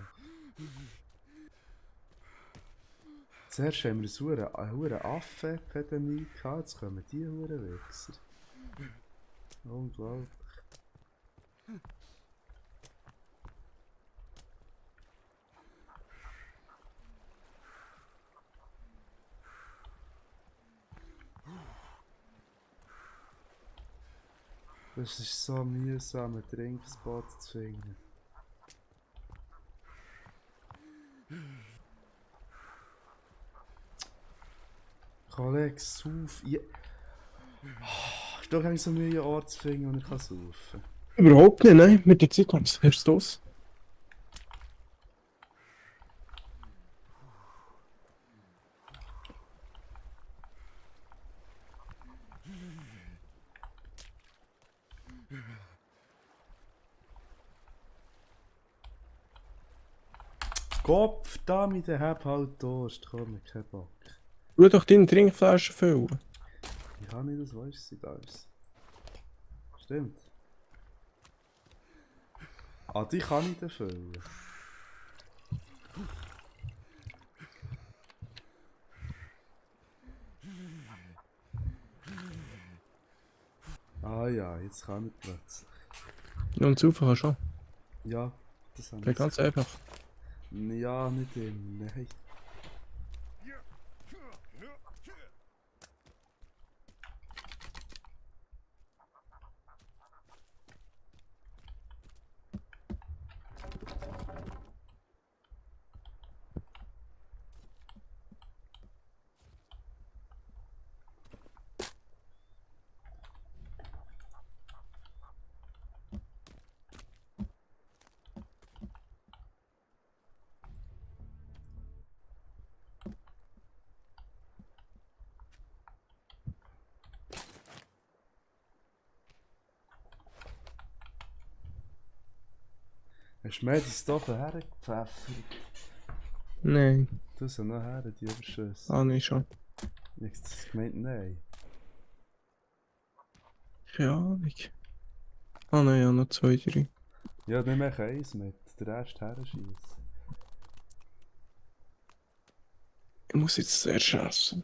Zuerst haben wir eine hure Affenepidemie gehabt, jetzt kommen die hure Wichser. Unglaublich. Das ist so mühsam, einen Trinkspot zu finden. Kollege, sauf. Ja. Oh, ist doch eigentlich so mühe, einen Ort zu finden, wo ich kann saufen. Überhaupt nicht, nein. Mit der Zeit kommst du erst los. Kopf, da mit der hab halt Durst, komm, kein Bock. Tu doch deine Trinkflasche füllen. Ich habe nicht, das weißt du, da ist. Stimmt. Ah, die kann ich erfüllen. Ah ja, jetzt kann ich plötzlich. Ja, und saufen kannst du schon. Ja, das habe Okay, ich. ganz einfach. Ja, nicht im. Nein. Hast du mir das doch hergepfeffert? Nein, Du so noch her, die Überschüsse. nicht schon. Ich hab das gemeint, nein. Keine Ahnung. Nein, ja, noch 2, 3. Ja, nimm echt eins mit, der Rest her schießen. Ich muss jetzt zuerst essen.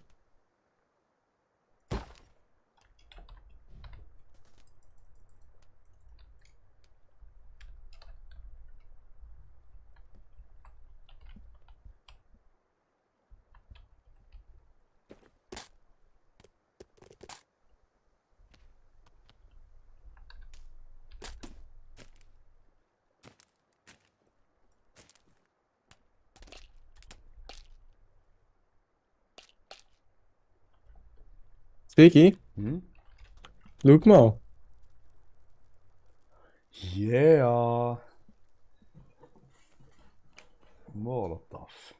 Sigi, Hm? schau mal. Yeah! Molotov.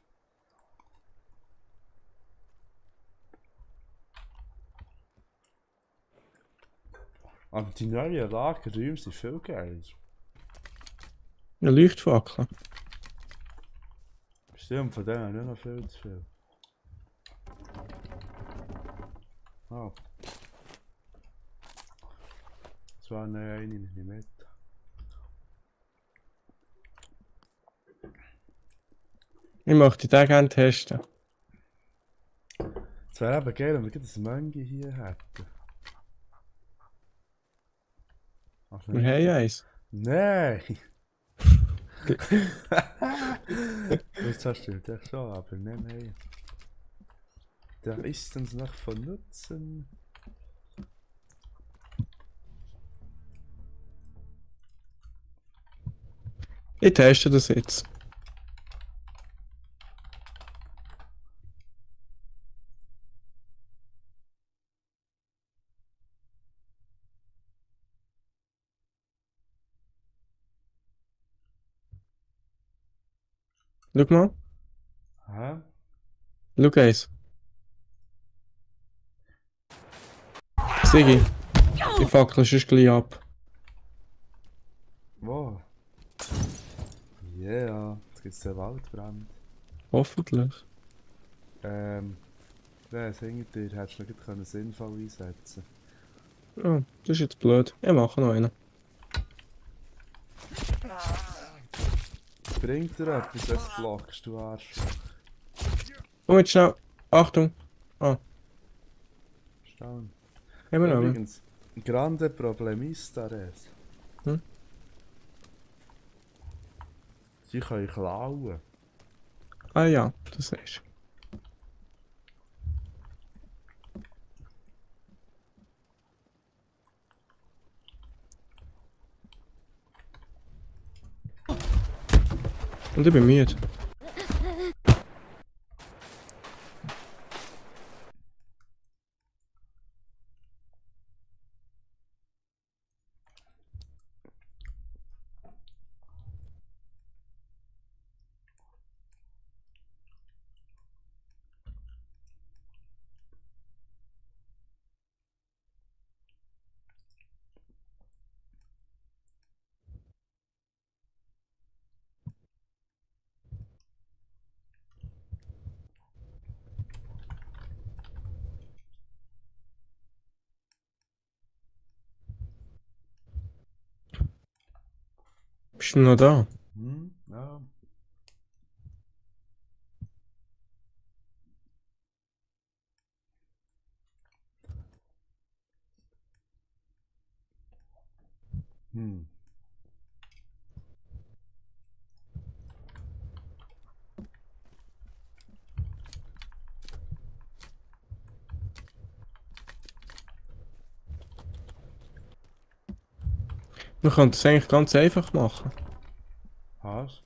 Aber die neuen Lagerräume sind viel geiler. Eine Leuchtfackel. Stimmt, von denen nicht noch viel zu viel. Ah. Das war eine nicht mit. Ich möchte den gerne testen. Es wäre eben geil, wenn wir gerade ein Möngi hier hätten. Ach, Wir haben eins. Nein! Das hast du ja schon, aber nein. Der ist uns noch von Nutzen. Ich teste das jetzt. Schau mal. Hä? Schau eins. Sigi, die Fackel ist gleich ab. Wo? Yeah, jetzt gibt es einen Waldbrand. Hoffentlich. Nein, das hinter dir hättest du noch gut sinnvoll einsetzen Oh, das ist jetzt blöd. Ich mache noch einen. Bringt dir etwas, wenn du blockst, du Arsch. Komm jetzt schnell. Achtung. Staun. Haben wir noch einen? Übrigens, grande problemista res. Hm? Sie können klauen. Ah ja, das ist. Und ich bin müde. Bist du noch da? Hm? Ja. Hm. Wir können das eigentlich ganz einfach machen. Was?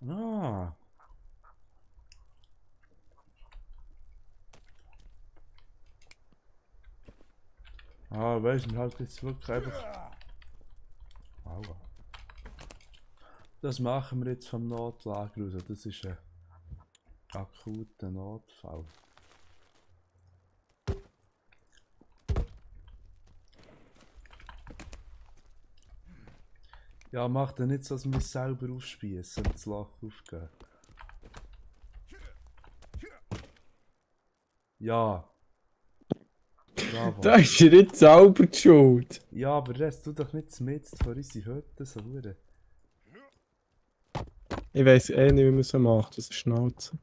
Ah. Ah, weißt du, halt jetzt wirklich einfach. Aua. Das machen wir jetzt vom Notlager raus. Das ist akuten Notfall. Ja, mach dann nicht so, dass wir uns selber aufspießen und das Loch aufgehen. Ja. Bravo. Da ist er nicht sauber die Schuld. Ja, aber das tut doch nicht mit vor unsere Hütte so hure. Ich weiss eh nicht, wie man es macht, das ist Schnauze.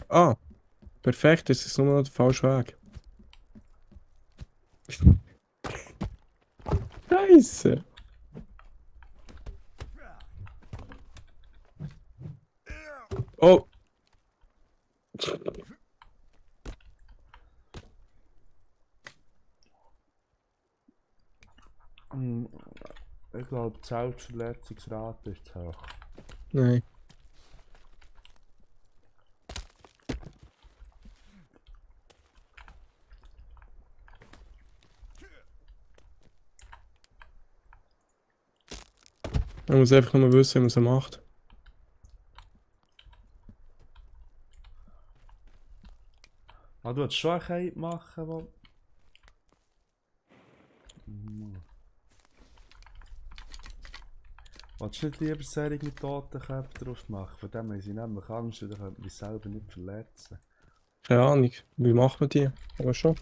Ah, perfekt, das ist nur noch der falsche Weg. Scheiße. Oh. Hm, ich glaube, die Selbstverletzungsrate ist zu hoch. Nein. Man muss einfach nur wissen, wie man es macht. Ah, du willst schon eine Kite machen, wo... Willst du nicht lieber Serie mit Totenköpfen drauf machen? Von dem haben sie nämlich Angst, dann könnte mich selber nicht verletzen. Keine Ahnung, wie macht man die? Aber schon.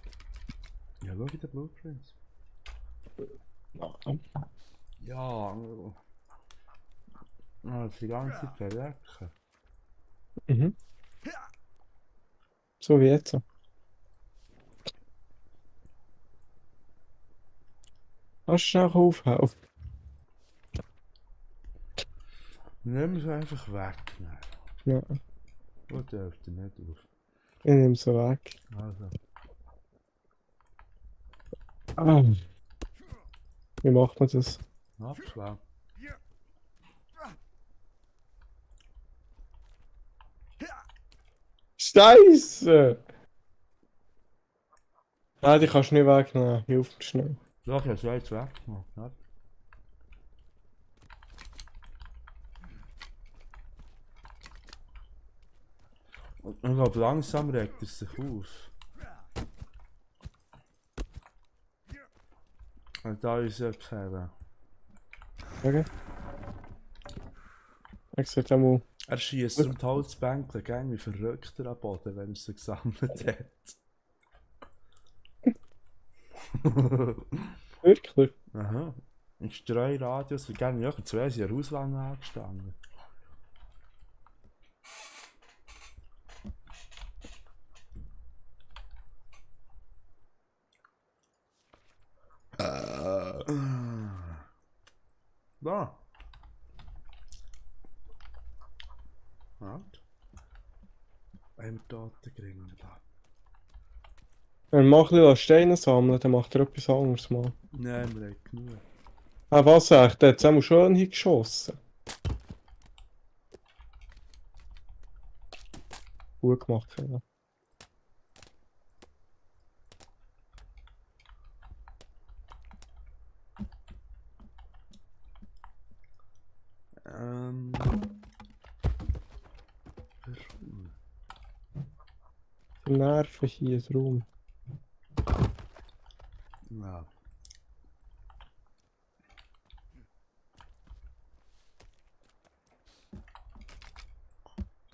Ja, schau in den Blueprints. Ja, die ganze Zeit verrecken. Mhm. So wie jetzt. Kannst du schnell aufhelfen? Nimm es einfach weg. Ja, Du darfst nicht auf. ich nehme es weg. Also. Ah. Wie macht man das? Abschlag. Scheiße! Nein, die kannst du nicht wegnehmen. Hilf mir schnell. Doch, ja, so jetzt weggemacht. Ja. Ich glaube, langsam regt er sich auf. Und da ist er gegeben. Okay. Ich sollte einmal. Er schießt um die Holzbänkle gäng wie verrückter am Boden, wenn er sie gesammelt hat. Wirklich? Aha. Im Streuradius, wie gerne ja, zwei sind der Hauswand angestanden. Da. Halt. Ein Totengring da. Wenn wir mal ein bisschen Steine sammeln, dann macht er etwas anderes mal. Nein, wir haben genug. Ah, was echt? Der hat es einmal schön hingeschossen. Gut gemacht, Fehler. Warum? Die Nerven hier drum. Ja.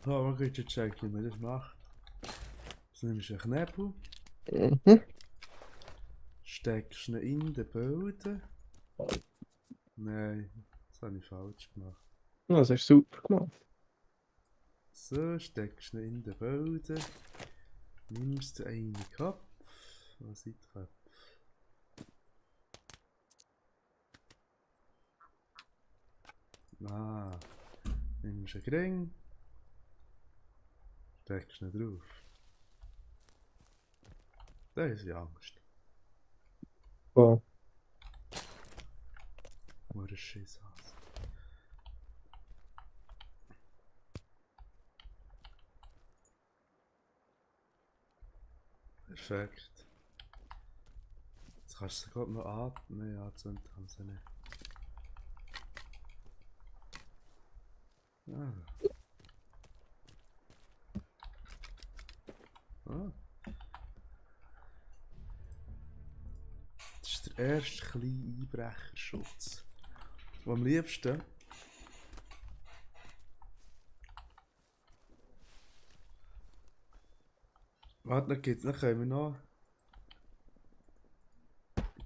So, wir gehen checken, wie man das macht. Jetzt nimmst du einen Knebel, Mhm. steckst ihn in den Boden. Nein, das habe ich falsch gemacht. Ja, das hast du super gemacht. So, steckst ihn in den Boden. Nimmst einen Kopf. Was ist die Kopf? Ah, nimmst einen Ring. Steckst ihn drauf. Da ist die Angst. Ja. Wo ein Schiss hast. Perfekt. Jetzt kannst du sie gerade noch atmen. Nein, anzünden kann sie nicht. Ah. Ah. Das ist der erste kleine Einbrecherschutz. Und am liebsten. Warte, dann können wir noch.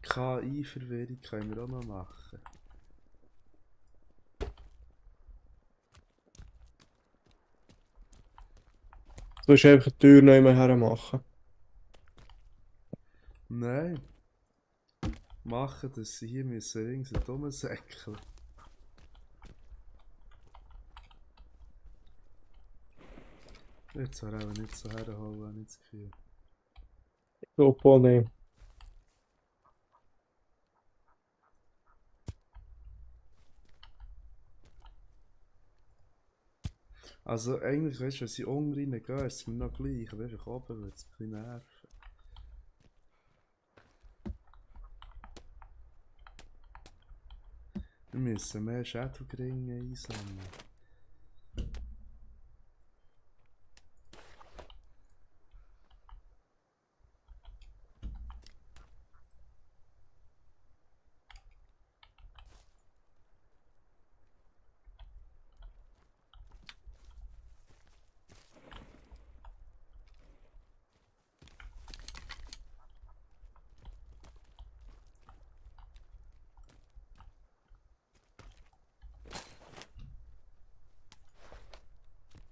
KI-Verwirrung können wir auch noch machen. Du musst einfach die Tür noch immer her machen. Nein. Machen, dass sie hier müssen rings rumsäckeln. Jetzt war aber nicht so herholen, habe ich das Gefühl. So, Pony. Also eigentlich, weißt du, wenn sie unten reingehen, ist es mir noch gleich, aber einfach oben würde es ein bisschen nerven. Wir müssen mehr Schädelgringe einsammeln.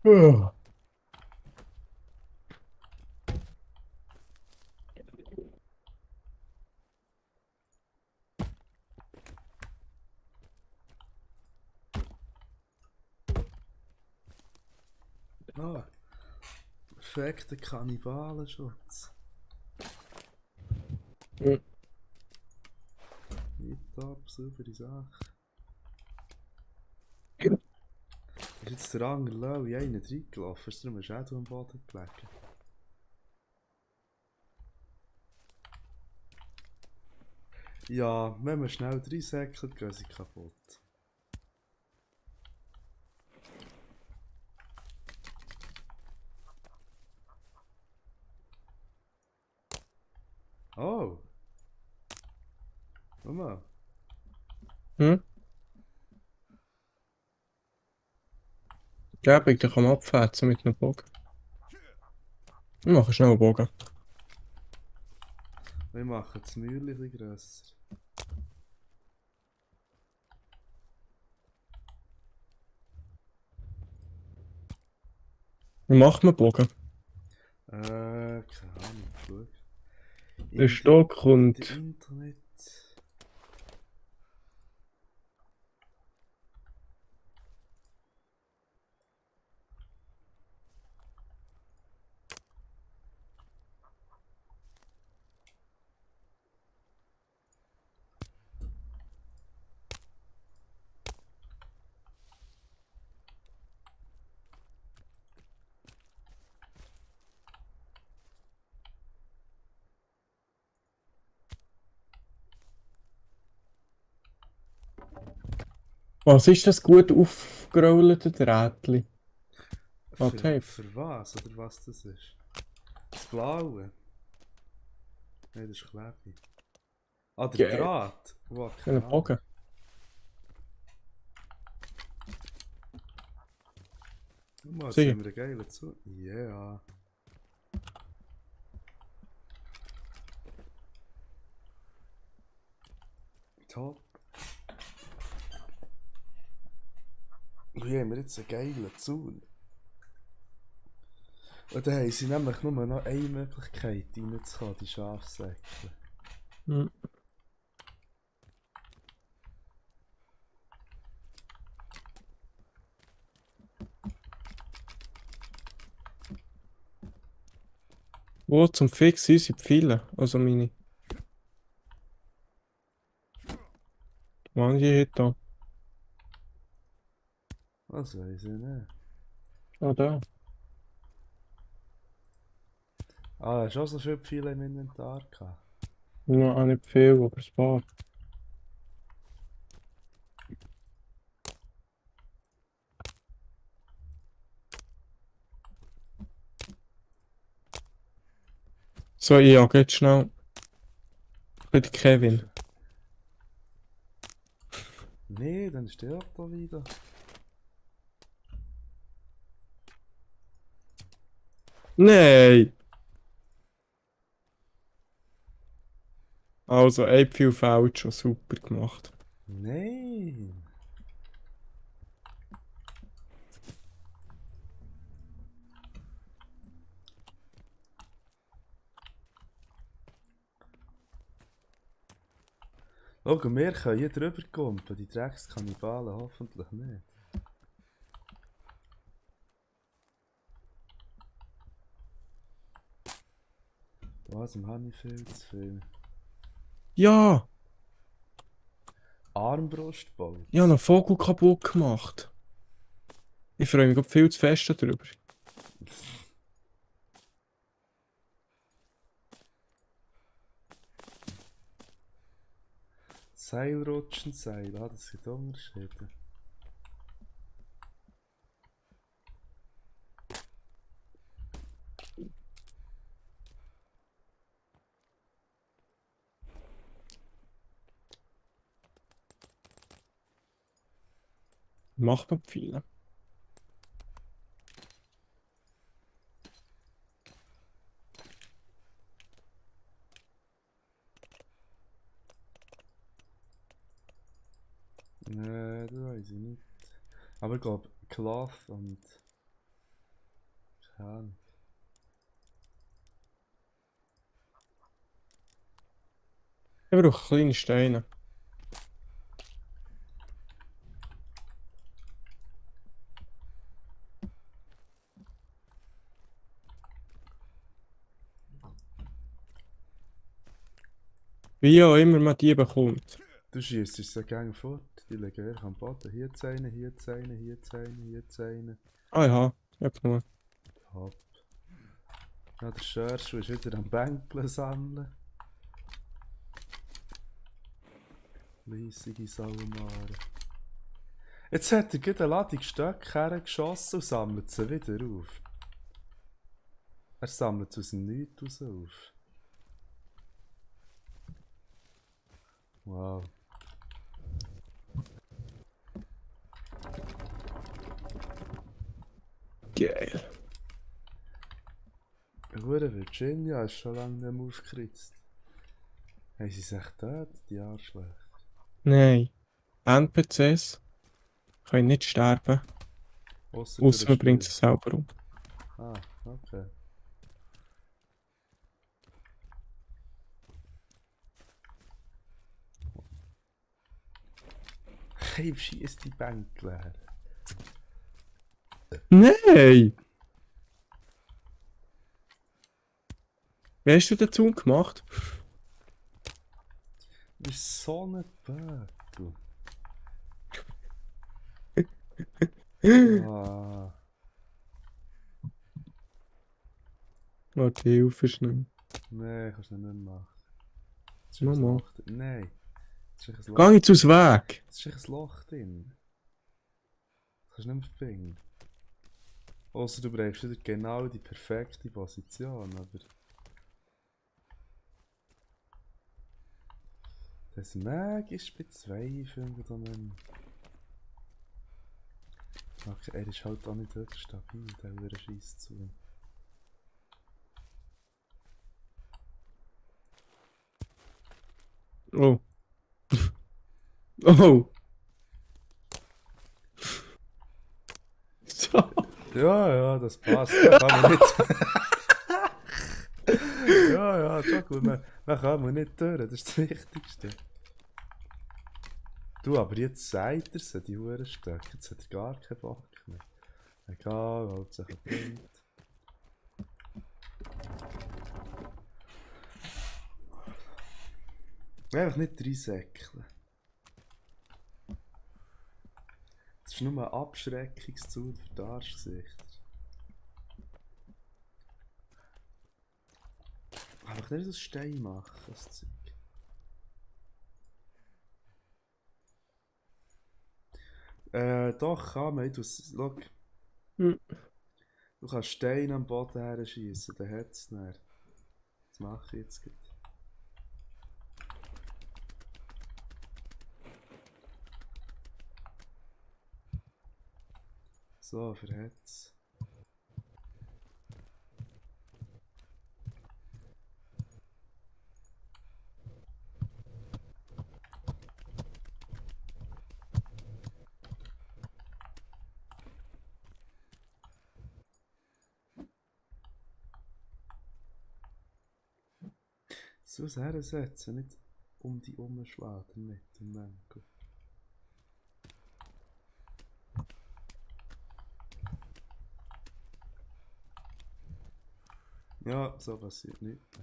Ja. Ah, perfekter Kannibalenschutz. Mhm. Nicht top, saubere Sache. Ist jetzt der andere Lau in einen reingelaufen? Ist darum ein Schädel am Boden gelegen? Ja, wenn man schnell reinsäckelt, gehen sie kaputt. Oh! Mama! Hm? Gäbig, da kann man abfetzen mit einem Bogen. Ich mache schnell einen Bogen. Wir machen das Mäuerchen ein bisschen grösser. Wie macht man Bogen? Keine Ahnung, schau. Der Stock In und... der Internet. Was ist das gut aufgerollte Drähtchen? Ah, Tape. Für was? Oder was das ist? Das Blaue? Nein, das ist Klebe. Ah, der Ja. Draht? Wow, Einen keine Ahnung. Bogen. Guck mal, jetzt Sicher. haben wir einen geilen zu. Ja. Top. Und hier haben wir jetzt einen geilen Zaun. Und dann haben sie nämlich nur noch eine Möglichkeit reinzukommen, die Schafsäcke. Hm. Wo zum Fix unsere Pfeile? Also meine. Wo haben die heute da? Was weiß ich nicht. Ah, da. Ah, hast du auch so viele Pfeile im Inventar gehabt? Ja, auch nicht viel, aber ein paar. So, ja, geht schnell. Bei der Kevin. Nee, dann stirbt er wieder. Nein! Also, viel falsch, schon super gemacht. Nein. Schau, wir können hier drüber kommen, die Dreckskannibalen hoffentlich nicht. Was, habe ich viel zu viel? Ja! Armbrustbolz. Ich habe einen Vogel kaputt gemacht. Ich freue mich grad viel zu fest darüber. Seilrutschen, Seil, das gibt Unterschiede. Macht man viele. Nee, das weiß ich nicht. Aber ich glaube, Cloth und... Keine. Ich brauche kleine Steine. Wie auch immer man die bekommt. Du schießt so gerne fort. Die legen eher am Boden. Hier zu einer, hier zu einer, hier zu einer, hier zu einer. Ah ja, ich hab genug. Hopp. Ja, der Scherschuh ist wieder am Bänkle sammeln. Leissige Saumare. Jetzt hat er gerade eine Ladung Stöcke hergeschossen und sammelt sie wieder auf. Er sammelt sie aus dem Nichts raus auf. Wow. Geil. Hure Virginia ist schon lange nicht mehr aufgeritzt. Haben sie sich tot, die Arschlöcher? Nein. NPCs können nicht sterben, Ausser außer man bringt sie Spiel. selber um. Ah, okay. Hey, schieß die Bank leer. Nein! Wie hast du den Zaun gemacht? Du bist so ein Bötel. Ah, Warte, Hilfe schnell. nee, kannst du nicht mehr machen. Jetzt ist ein Mama. Loch drin. Nein. Jetzt ist ein Geh Loch. jetzt aus Weg! Jetzt ist ein Loch drin. Das kannst du nicht mehr finden. Ausser du brauchst wieder genau die perfekte Position, aber... Das Mag ist bei 2, finde ich da nicht mehr. Okay, er ist halt auch nicht wirklich stabil, der würde Scheiß zu. Oh. Oh! So. Ja, das passt. Da kann man nicht. ja, schon gut. Man kann man nicht durch, das ist das Wichtigste. Du, aber jetzt sagt er sie, die Hurenstöcke. Jetzt hat er gar keinen Bock mehr. Egal, Hauptsache bringt. Einfach nicht reinsäckeln. Das ist nur ein Abschreckungszug für die Arschgesichter. Einfach nicht aus Stein machen, das Zeug. Doch, kann man. Schau, Hm. du kannst Steine am Boden her schießen, dann hat es nicht. Das mache ich jetzt gleich. So, verhetzt. So hersetzen, nicht um die umschlagen mit dem Mango. Ja, so passiert nichts.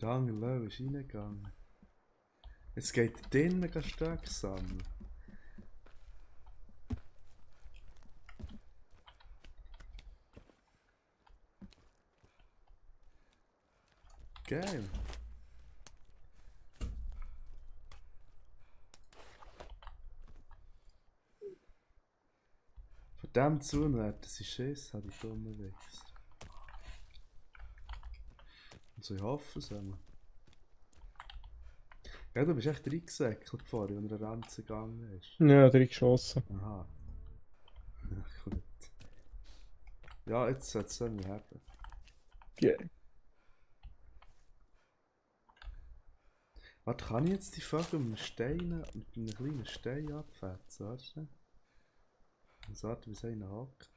Der Angel ist reingegangen. Jetzt geht drinnen stark sammeln. Geil. Verdammt Zunwert, das ist Schiss, hat die dumme Wichser. Also ich hoffe es einmal. Ja, du bist echt reingesäckelt vorher, wenn er Ranze gegangen ist. Ja, direkt geschossen. Aha. Ja, gut. Ja, jetzt sollte es einmal haben. Ja. Warte, kann ich jetzt die Vögel mit einem kleinen Stein abfetzen, weißt du? Und warte, bis einer hockt.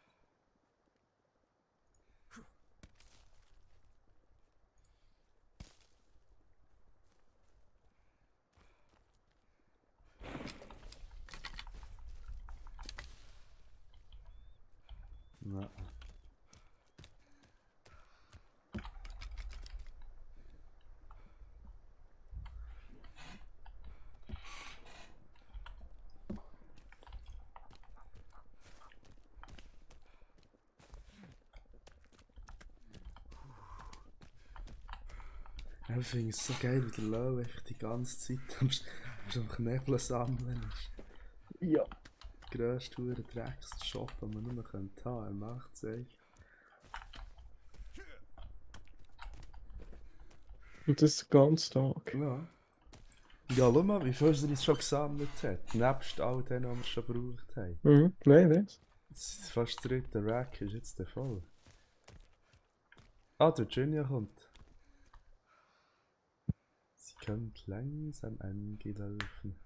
Nein. Ja, ich finde es so geil, wie der Löwe einfach die ganze Zeit am Knebeln sammeln ist. Ja. Der grösste hure Drecksjob, den man nur haben könnte. Er macht es echt. Und das den ganzen Tag. Ja. Ja, schau mal, wie viel er jetzt schon gesammelt hat. Nebst all denen, die wir schon gebraucht haben. Mhm. Nein, was? Jetzt ist fast der dritte Rack ist jetzt der voll. Ah, der Virginia kommt. Sie kommt langsam angelaufen.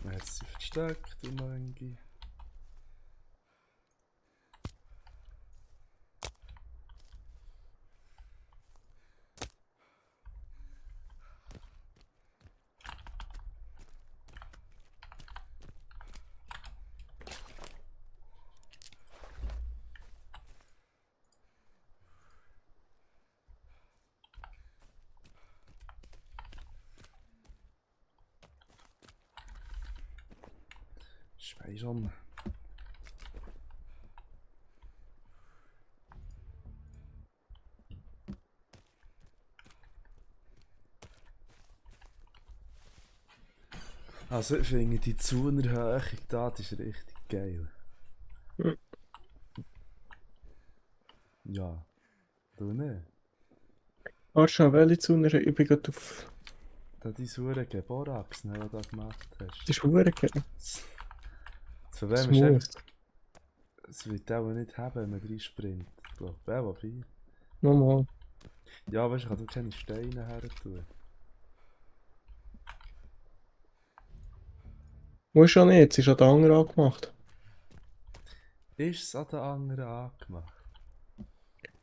Er hat sie verstärkt, die Mangi. Speichern. Also ich finde die Zunerhöhung da, das ist richtig geil. Mhm. Ja. Du nicht? Arschau, welche zu einer Übung geht auf. Da die Hure Borax, die du da gemacht hast. Das ist verdammt geil. Das Problem ist einfach, Smooth. es wird auch nicht haben, wenn man drin sprintet. Ich glaube, ja, wobei. Nochmal. Ja, weißt du, ich kann da keine Steine her tun. Muss schon nicht, jetzt ist schon der andere angemacht. Ist es an den anderen angemacht?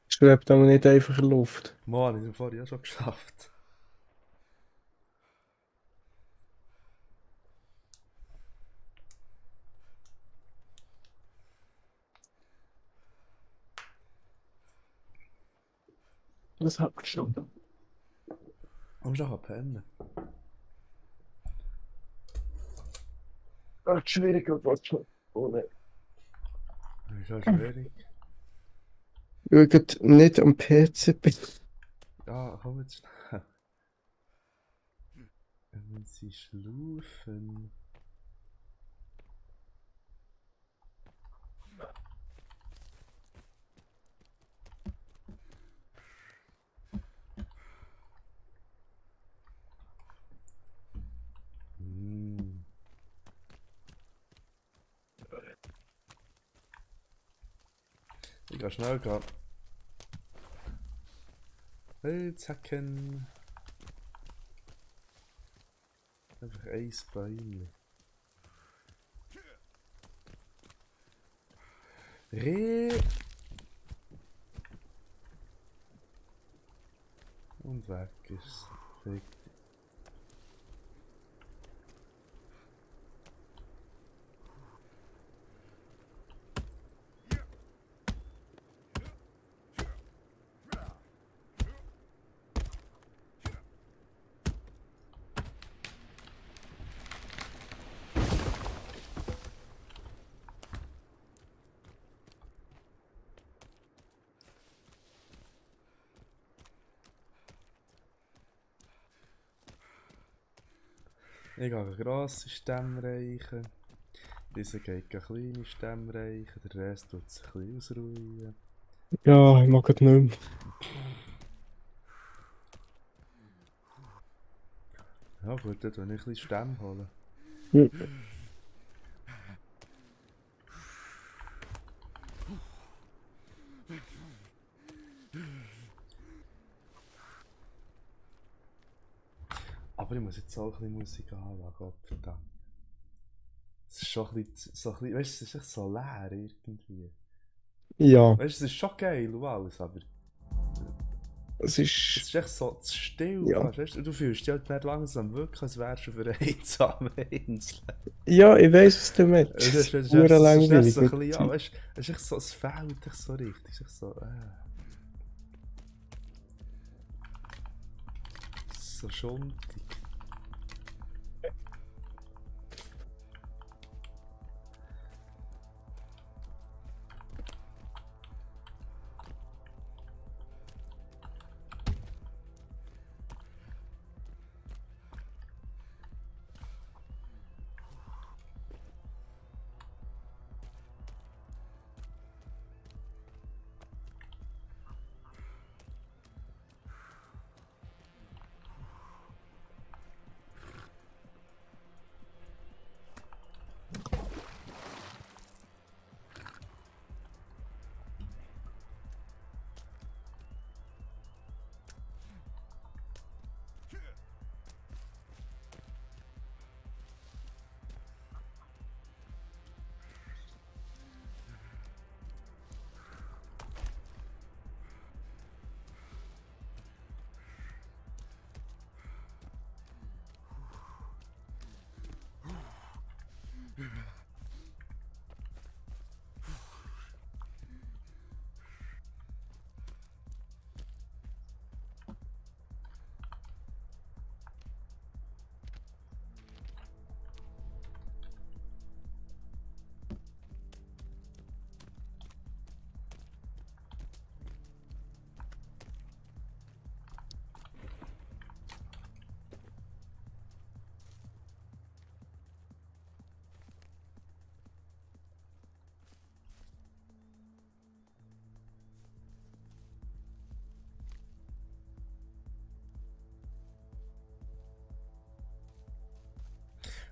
Schwebt aber nicht einfach in der Luft. Mann, ich habe vorhin ja schon geschafft. Das hat man schon. Und schon pennen. Ach, schwierig, was schon. Ohne. Das ist schon schwierig. Weil ich grad nicht am PC bin. Ja, komm jetzt schnell. Wenn sie schlafen. Hm. Ich kann schnell gehen. Holzhacken. Einfach ein Bein. Reh. Und weg ist es. Ich gehe eine grosse Stämme reichen. Dieser geht eine kleine Stämme reichen. Der Rest tut sich ein bisschen ausruhen. Ja, ich mag es nicht mehr. Ja gut, dann will ich ein bisschen Stämme holen. Hm. Aber ich muss jetzt auch ein bisschen Musik anlagen, Gottverdammt. Es ist schon ein bisschen, so ein bisschen, weißt du, es ist echt so leer irgendwie. Ja, Weißt du, es ist schon geil und alles, aber es es ist. ist echt so zu still Ja. fast, weißt du? Du fühlst dich halt nicht langsam wirklich, als wärst du auf einer einsamen Insel. Ja, ich weiß, was du meinst. Es Es ist ist echt verdammt langweilig. so ein mit bisschen, der ja, Zeit. weißt du, es ist echt so, es fehlt dich so richtig, es ist echt so, so schuntig.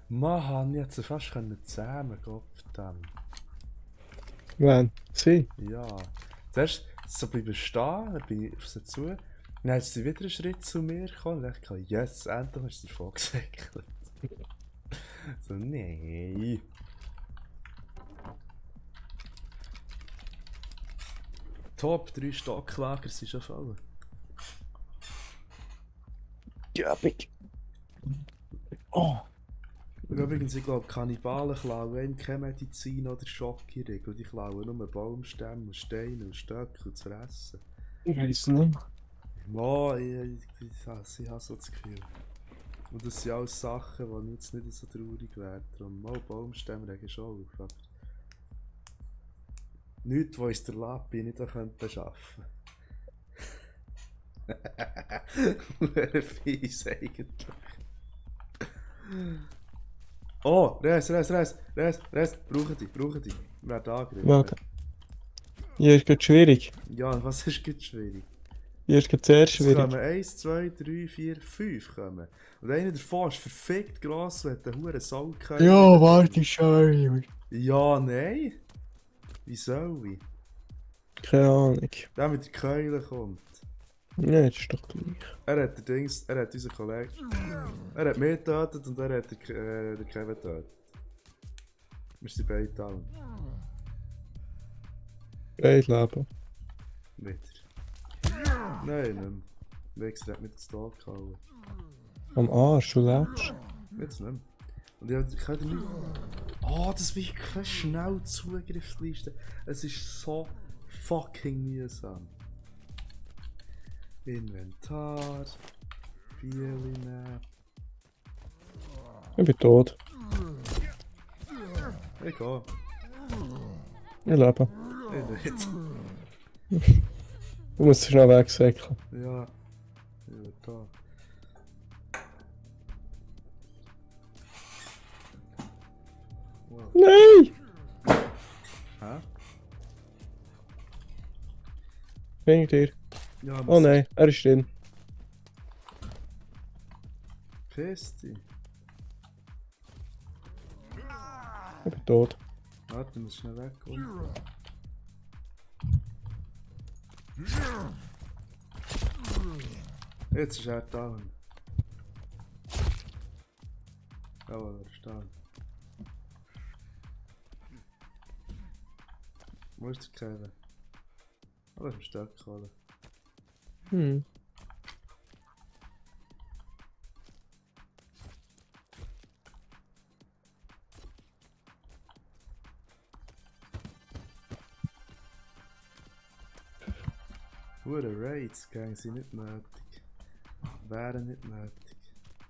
Mann, ich hätte sie fast zähmen, Gottverdammt. Wann? Sie? Ja. Zuerst so bleiben stehen, dann bin ich auf sie zu. Dann hat sie wieder einen Schritt zu mir gekommen und ich dachte, yes, endlich ist sie davon gesäckelt. So, nein. Top 3 Stocklager sind schon voll. Ja, big. Oh. Übrigens, ich glaube, Kannibalen klauen einem keine Medizin oder Schockierung. Die klauen nur Baumstämme und Steine und Stöcke zu fressen. Ich weiß nicht. Ja, ich habe so das Gefühl. Und das sind alles Sachen, die jetzt nicht so traurig werden. Darum mal Baumstämme regen schon auf. Aber nichts, was uns der Lappi nicht beschaffen könnte. Wäre fies eigentlich. Oh, Res, brauchen die. Wir werden angegriffen. Warte. Hier ist gerade schwierig. Ja, was ist jetzt schwierig? Hier ist gerade sehr Es schwierig. kommen 1, 2, 3, 4, 5 kommen. Und einer davon ist verfickt gross, wenn der hure Sau kann. Ja, warte, schau. Ja, nein. Wie soll ich? Keine Ahnung. Der mit der Keule kommt. Ja, das ist doch gleich. Er hat unseren Kollegen. Er hat mich getötet und er hat den Kevin getötet. Wir sind beide down. Beide leben. Wieder. Nein, nicht mehr. Wechsel hat mich zu Tod gehauen. Am Arsch, du lebst. Jetzt nicht mehr. Und ich kann nicht. Oh, das will ich keine schnell Zugriffsliste. Es ist so fucking mühsam. Inventar. Bieline. Ich bin tot. Ich gehe. Ich lebe. Ich nicht. Du musst schnell wegsäckeln. Ja. Ich bin da. Wow. Nein! Hä? Bin ich dir? Ja, Oh nein, er ist drin. Piss dich. Ich bin tot. Warte, du musst schnell wegkommen. Jetzt ist er down. Oh, er ist down. Wo ist der Kevin? Oh, er ist im Stock geholt. Hm. Hure Raids, Gang, sind nicht nötig. Wären nicht nötig.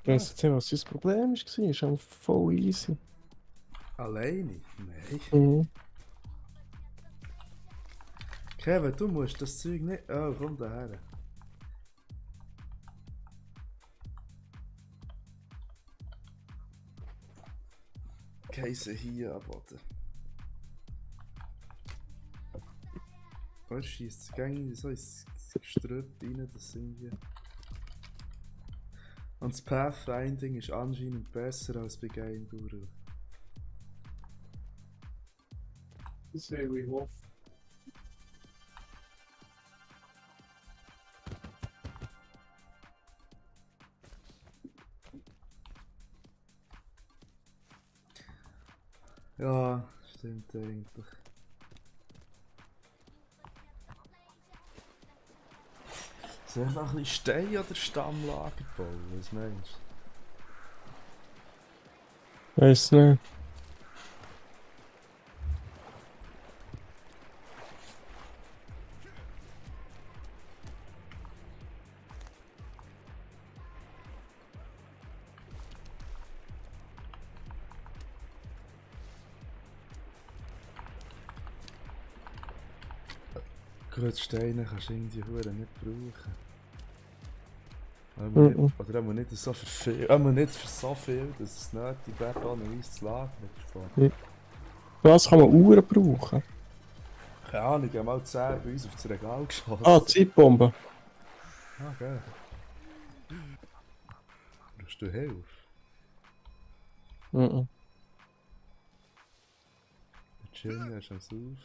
Ich weiss jetzt nicht, was das Problem war. Ist einfach voll easy. Alleine? Nein. Mhm. Kevin, du musst das Zeug nicht... Oh, komm daher. Käse hier am Boden. Was schießt es gängig so ins Gestrüpp rein, das sind wir. Und das Pathfinding ist anscheinend besser als bei Game Guru. Das will ich hoffen. Ja, stimmt eigentlich. Soll ich noch ein bisschen Stein oder Stammlager bauen? Was meinst du? Weiss nicht. Gut, Steine kannst du irgendwie hure nicht brauchen. Oder auch nicht so für viel, nicht für so viel, dass es nötig wäre, da ein Eis zu lagern. Was kann man Uhren brauchen? Keine Ahnung, ich habe mal 10 bei uns auf das Regal geschossen. Ah, Zeitbombe. Ah, geil. Brauchst du Hilfe? Mhm. Virginia ist am Saufen.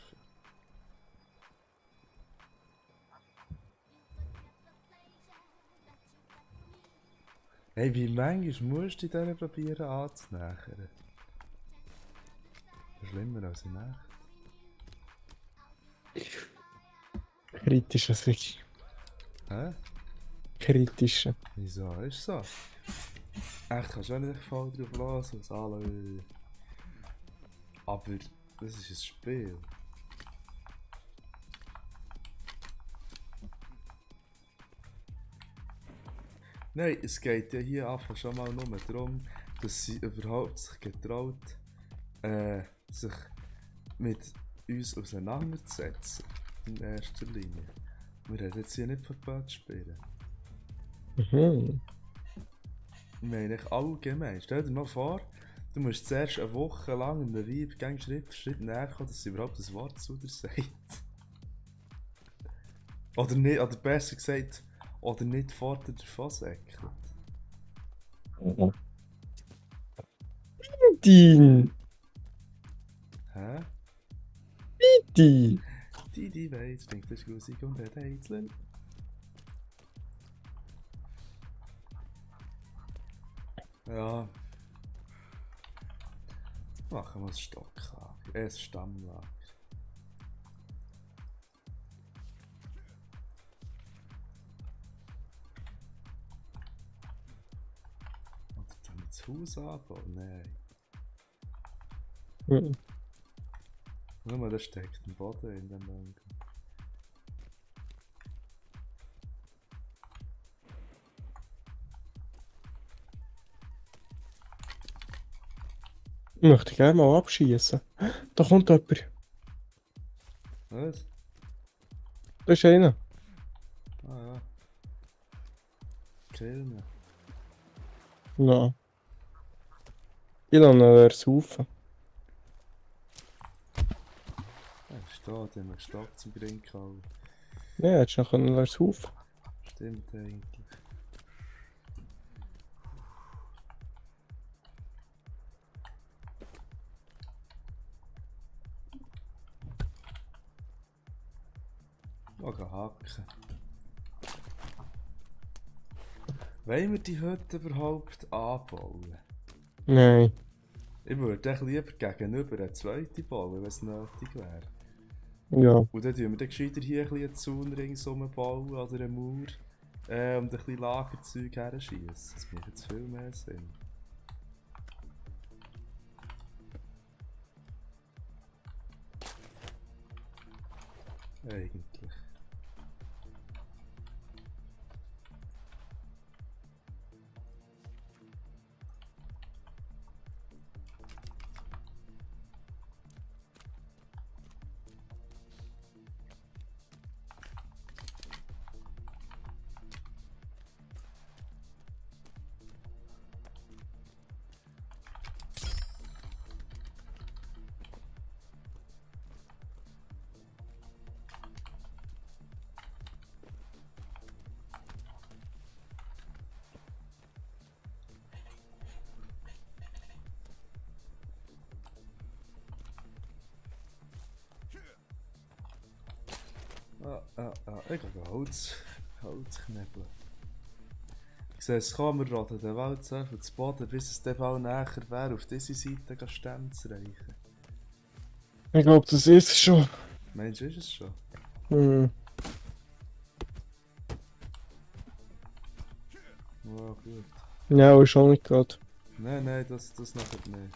Hey, wie manchmal musst du dich probieren anzunähern? Das ist schlimmer als in Nacht. Kritischer Sicht. Hä? Kritischer. Wieso ist so? Echt, kannst du auch nicht voll drauf los, was alle. Aber das ist ein Spiel. Nein, es geht ja hier einfach schon mal nur darum, dass sie überhaupt sich getraut, sich mit uns auseinanderzusetzen. In erster Linie. Wir reden jetzt hier nicht von Brettspielen. Mhm. Wir haben eigentlich allgemein. Stell dir mal vor, du musst zuerst eine Woche lang einem Weib gang Schritt für Schritt näher kommen, dass sie überhaupt ein Wort zu dir sagt. Oder nicht, oder besser gesagt, oder nicht vor dir davon säckelt. Die. Hä? Die. Die weiss, trinkt das Musik und hat Heizeln. Ja. Machen wir ein Stocklager. Ein Stammlager. Oder dann das Haus anbauen? Nein. Mhm. Nur da steckt ein Boden in dem Mangel. Ich möchte gerne mal abschießen. Da kommt jemand. Was? Da ist einer. Ah ja. Killen. Ja. Ich lasse ihn saufen. Er ist da, der hat einen Stock zum Trinken. Ja, hättest du noch saufen. Stimmt eigentlich. Mal hacken. Wollen wir die Hütte überhaupt anbauen? Nein. Ich würde echt lieber gegenüber eine zweite bauen, wenn es nötig wäre. Ja. Und dann tun wir dann gescheiter hier ein bisschen einen Zaun ringsum bauen oder eine Mauer und ein bisschen Lagerzeug herschießen. Das macht jetzt viel mehr Sinn. Eigentlich. Ich gehe Holz knebeln. Ich sehe es kommen, wir roden den Wald so viel zu Boden, bis es dann bald näher wäre, auf diese Seite Stämme zu reichen. Ich glaube, das ist es schon. Meinst du, ist es schon? Hm. Ja, gut. Ja, ist schon nicht gerade. Nein, das nachher nicht.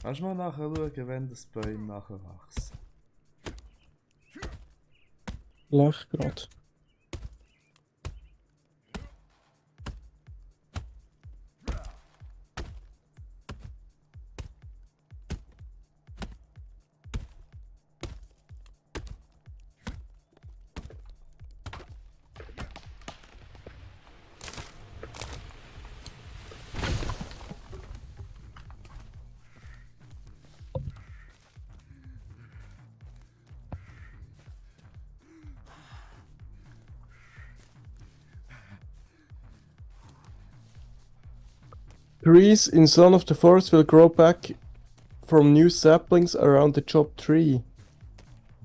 Kannst du mal nachschauen, wenn das Bäume nachwachsen? Lach gerade. Trees in Son of the Forest will grow back from new saplings around the chopped tree.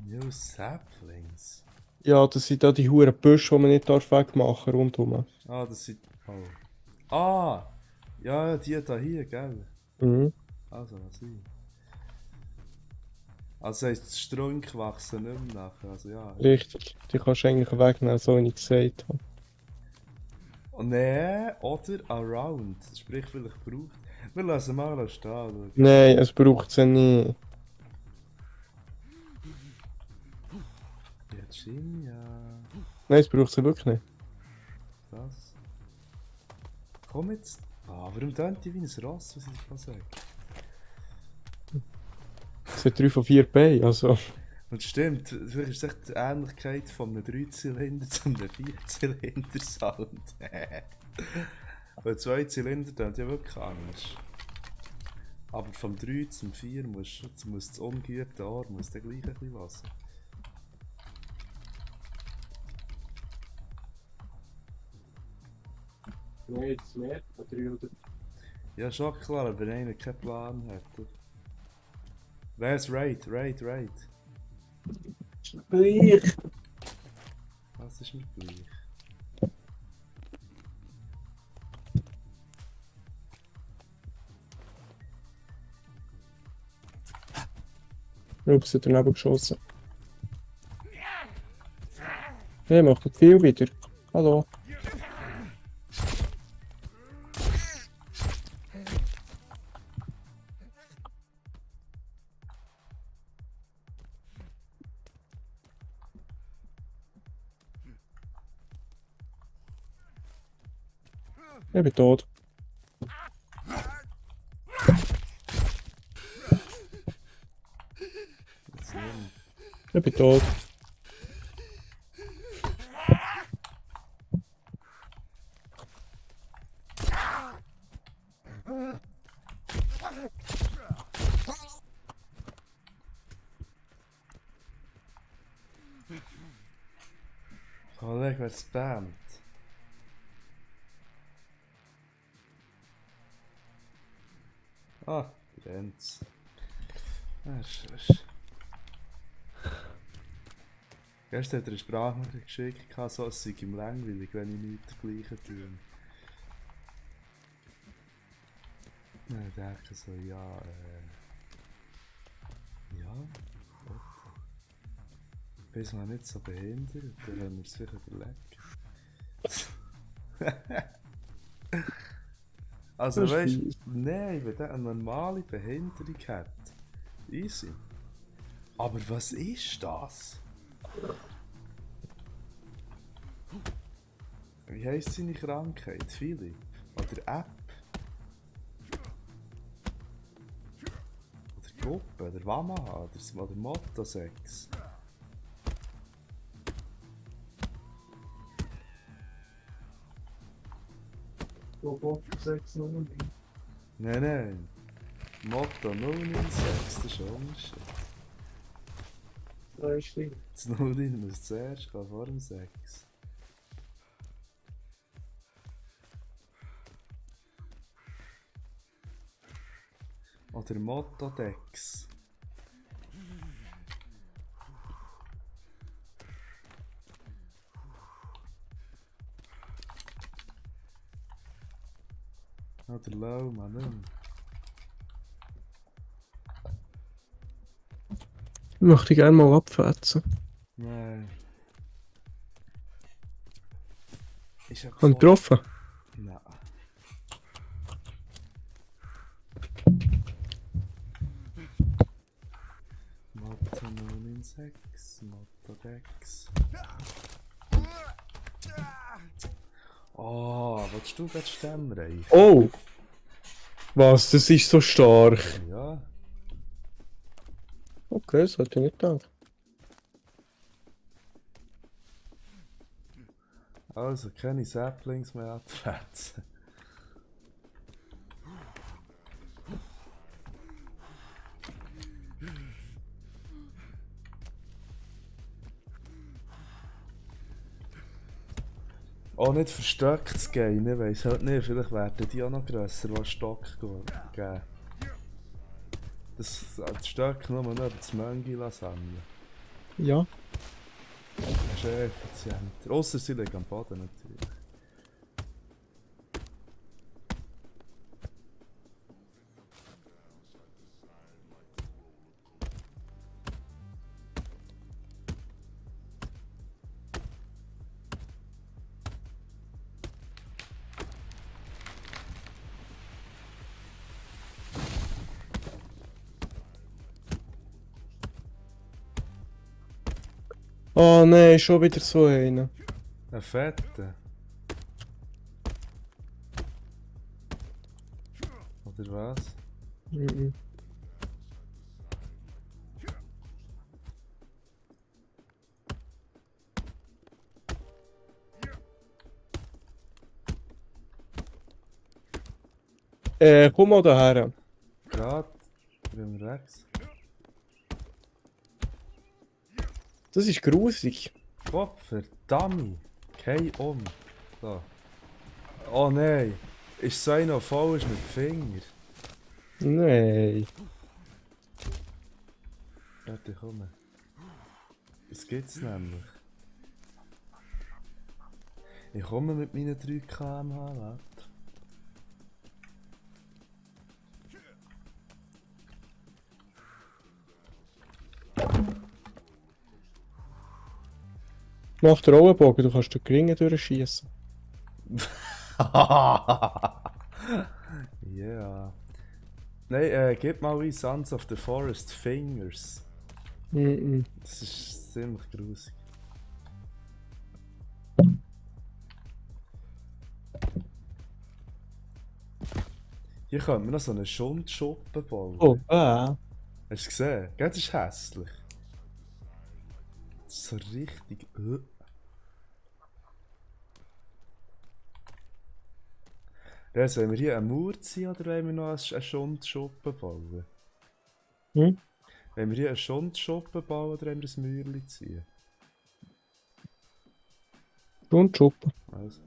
New saplings? Ja, das sind da die huren Büsche, die man nicht wegmachen rundherum. Ah, das sind... Oh. Ah! Ja, die da hier, gell? Mhm. Also, was ich. Also heisst, das Strunk wachsen nicht mehr nachher. Also ja. Richtig. Die kannst du eigentlich wegnehmen, so wie ich gesagt habe. Oh, nee, oder around. Sprich, vielleicht braucht. Wir lassen mal stehen. Schau. Nein, es braucht sie nicht. Virginia. Nein, es braucht sie wirklich nicht. Was? Komm jetzt. Ah, warum tönt die wie ein Ross, was ich da sage? Es hat 3 von 4 Beinen, also. Und stimmt, vielleicht ist es echt die Ähnlichkeit von einem 3-Zylinder zu einem 4-Zylinder-Sound. Weil 2 Zylinder tönt ja wirklich anders. Aber vom 3 zum 4 muss das ungeübte Ohr muss dann gleich ein bisschen lassen. Nein, das mehr von 3 oder... Ja, schon klar, aber wenn einer keinen Plan hat. Wer ist Raid? Gleich. Was ist mir gleich? Ups, hat daneben geschossen. Hey, macht nicht viel wieder. Hallo. Ich bin tot. Jetzt nicht. Ich bin tot. Kollege, wer spammt? Ah, brennt's. Gestern hat er eine Sprachnachricht geschickt, so es sei ihm langweilig, wenn ich nichts dergleichen tue. Ich denke so, ja, ja, okay. Bist mal nicht so behindert, dann können wir es vielleicht überlegen. Also Das ist weißt fies. du, nein, wenn der eine normale Behinderung hat, easy. Aber was ist das? Wie heisst seine Krankheit? Philipp? Oder App? Oder Gruppe? Oder Wamaha? Oder Motosex? Nein, nein. Motto 096, das ist ein Unterschied. Das 09 muss zuerst gehen, vor dem 6. Oder Motodex. Oder Low, Mann. Ich möchte gerne mal abfetzen. Nein. Ich hab Haben getroffen? Nein. Motto 996, Motodex. Oh, willst du gerade Stimmreich? Oh! Was? Das ist so stark. Ja. Okay, das hätte ich nicht gedacht. Also, keine Saplings mehr abfetzen. Auch nicht versteckt zu gehen, ich weiss halt nicht, vielleicht werden die auch noch grösser, was Stock geben. Das Stöcke nur noch über das Möngi sammeln. Ja. Das ist effizienter. Ausser sie liegen am Boden natürlich. Oh nein, schon wieder so einer. Ein Fetter. Oder was? Mhm. Komm mal daher. Gerade. Bin rechts. Das ist grusig. Gott verdammt. Kein um. So. Oh nein. Ist so einer voll ist mit dem Finger. Nein. Warte, komm. Das gibt's nämlich. Ich komme mit meinen 3 km/h, warte. Mach den Rollenbogen, du kannst den Gringen durchschießen. Ja. Nein, gib mal ein Sons of the Forest Fingers. Mhm. Das ist ziemlich grusig. Hier könnte man noch so einen Schundschuppen bauen. Oh, Hast du es gesehen? Gell, das ist hässlich. Das ist so richtig. Ja, sollen wir hier eine Mauer ziehen oder wollen wir noch einen Schundschuppen bauen? Hm? Wenn wir hier einen Schundschuppen bauen oder wollen wir ein Mäuerchen ziehen? Und Schuppen. Also.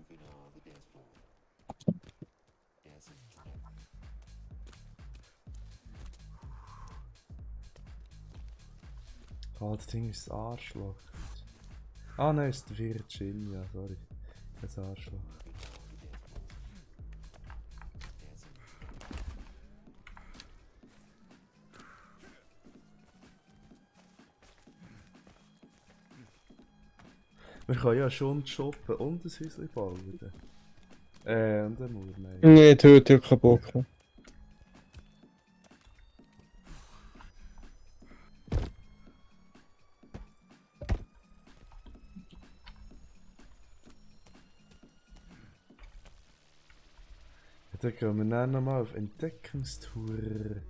Ah, das Ding ist das Arschloch. Ah nein, ist der Virginia, sorry. Das Arschloch. Wir können ja schon shoppen und ein Häuschen bauen. Und eine Mauer, nein. Nee, töte keinen Bock mehr. Ja, dann gehen wir dann nochmal auf Entdeckungstour.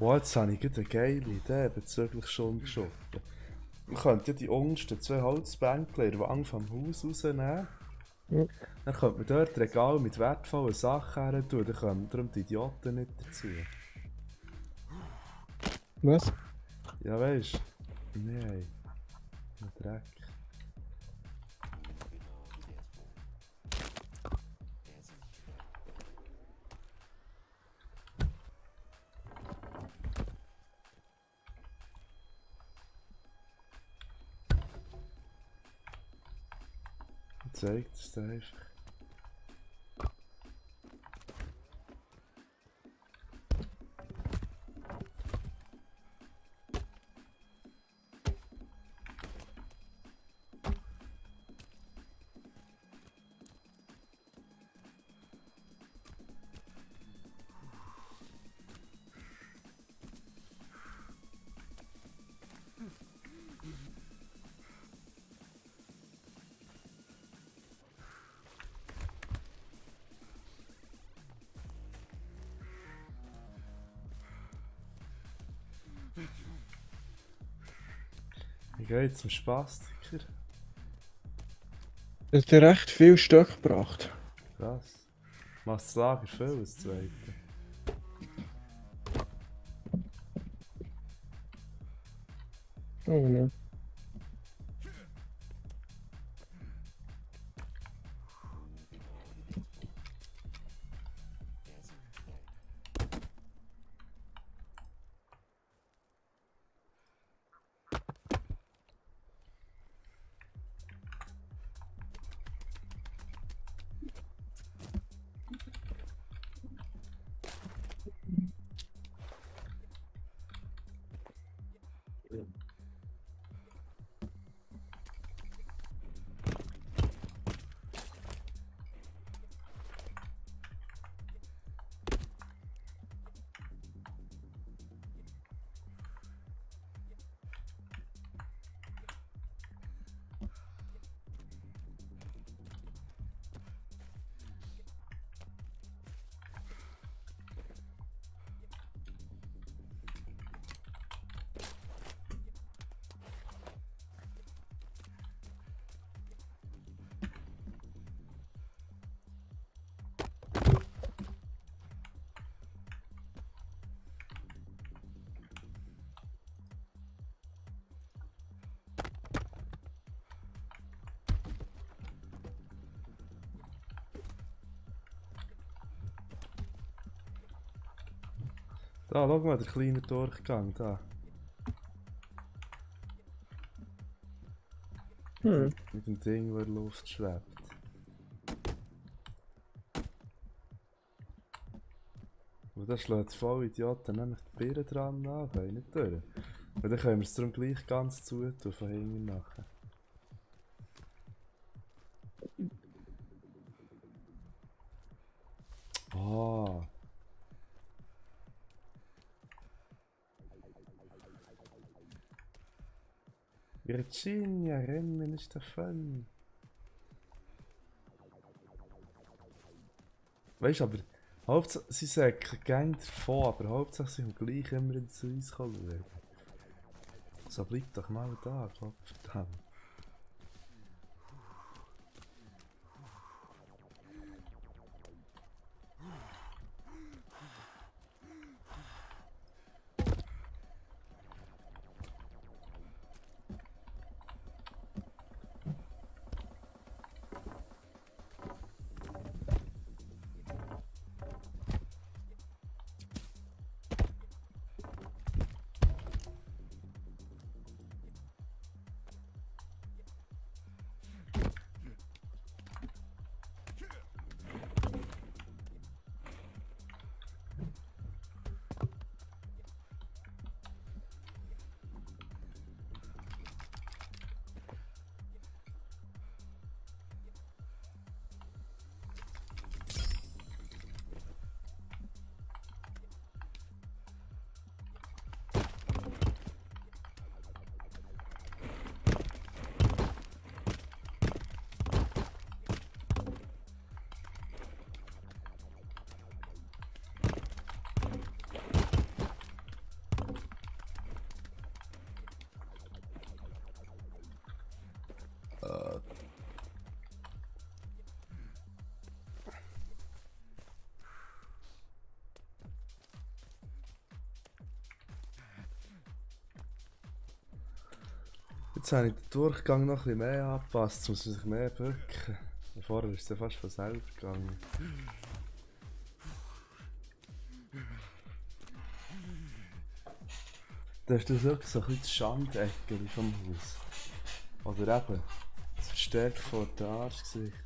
Wow, jetzt habe ich gerade eine geile Idee bezüglich Schundschuppen. Man könnte ja die untersten 2 Holzbänkchen in der Wand vom Haus rausnehmen. Ja. Dann könnte man dort Regal mit wertvollen Sachen her tun, dann kommen darum die Idioten nicht dazu. Was? Ja, weißt du? Nein. Ein Dreck. Zeigt es dir einfach. geht's zum Spastiker? Das hat dir recht viel Stöcke gebracht. Krass. Macht das Lager viel, das zweite. Oh ne. Da, schau mal, der kleine Durchgang, da. Mit dem Ding, das in der Luft schwebt. Und da schlägt voll Idioten nämlich die Birne dran an, können nicht durch. Und dann können wir es darum gleich ganz zutun, von hinten nachher. Ah. Virginia, Rennen ist davon. Weißt du, aber Hauptsache, sie sagen gerne davon, aber Hauptsache sie haben gleich immer ins Eis schauen. So bleib doch mal da, Gottverdammt. Jetzt habe ich den Durchgang noch ein bisschen mehr angepasst, jetzt muss man sich mehr bücken. Vorher ist es ja fast von selber gegangen. Da hast du wirklich so ein bisschen das Schandeckel vom Haus. Oder eben das Verstärken von der Arschgesicht.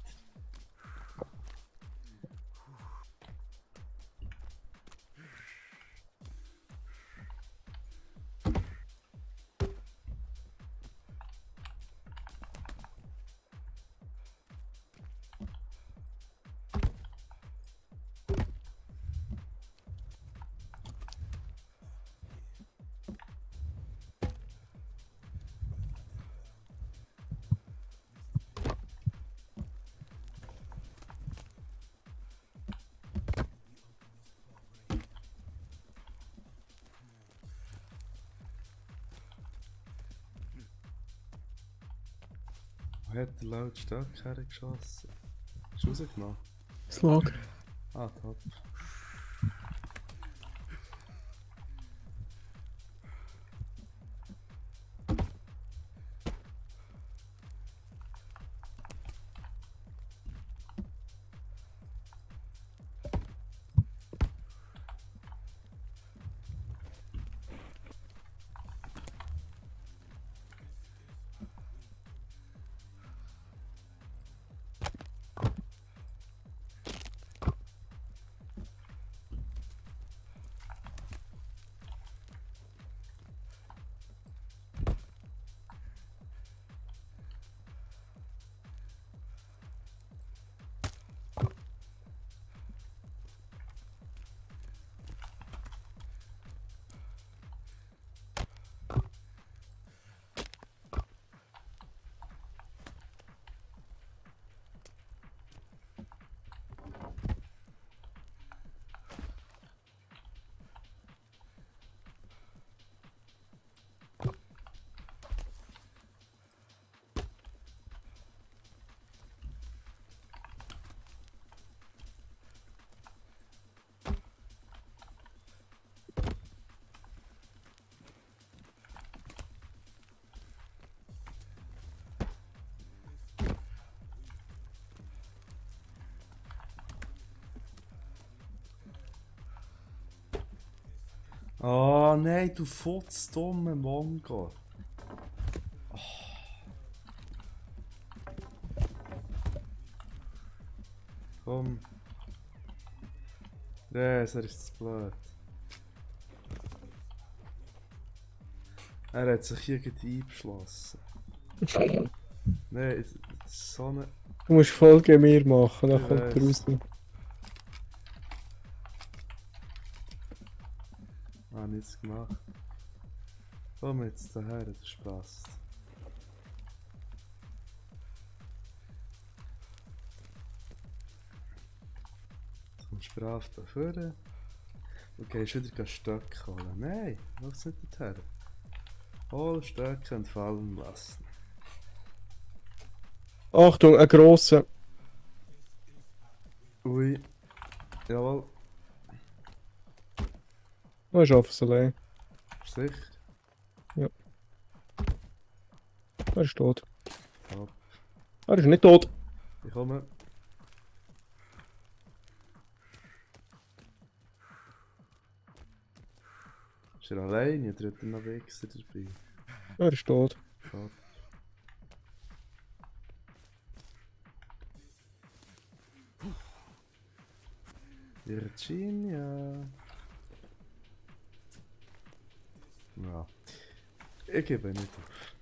Hat der laut Stöcke hergeschossen? Ist rausgenommen? Das Lager. Ah, top. Oh nein, du futzdumme Mongo. Komm. Yes, er ist zu blöd. Er hat sich hier gerade eingeschlossen. Nein, es ist so eine... Du musst Folge mir machen, dann Ich kommt er weiss. raus. Ah, nichts gemacht. Komm jetzt daher, du Spaß. Kommst brav da vorne. Du gehst wieder Stöcke holen. Nein, mach's nicht dorthin. Hol Stöcke und fallen lassen. Achtung, ein grosser. Ui. Jawohl, Oh, ich schaffe es allein. sicher. Er ist tot. Top. Er ist nicht tot. Ich komme. Ist er allein oder hat er noch Wichser dabei? Er ist tot. Top. Virginia. Ja. Ich gebe nicht auf.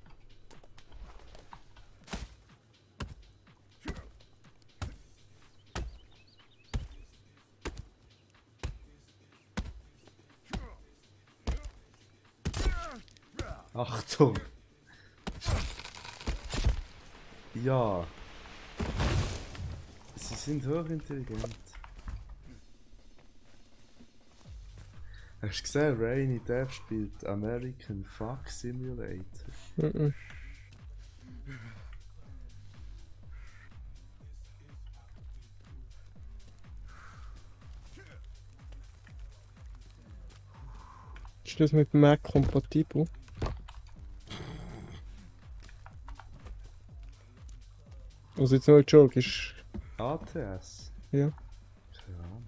Achtung! Ja. Sie sind hochintelligent. Hast du gesehen, Rainy Death spielt American Fuck Simulator? Mhm. Ist das mit Mac kompatibel? Also jetzt nur ein Joke, ist... ATS? Ja. Keine Ahnung.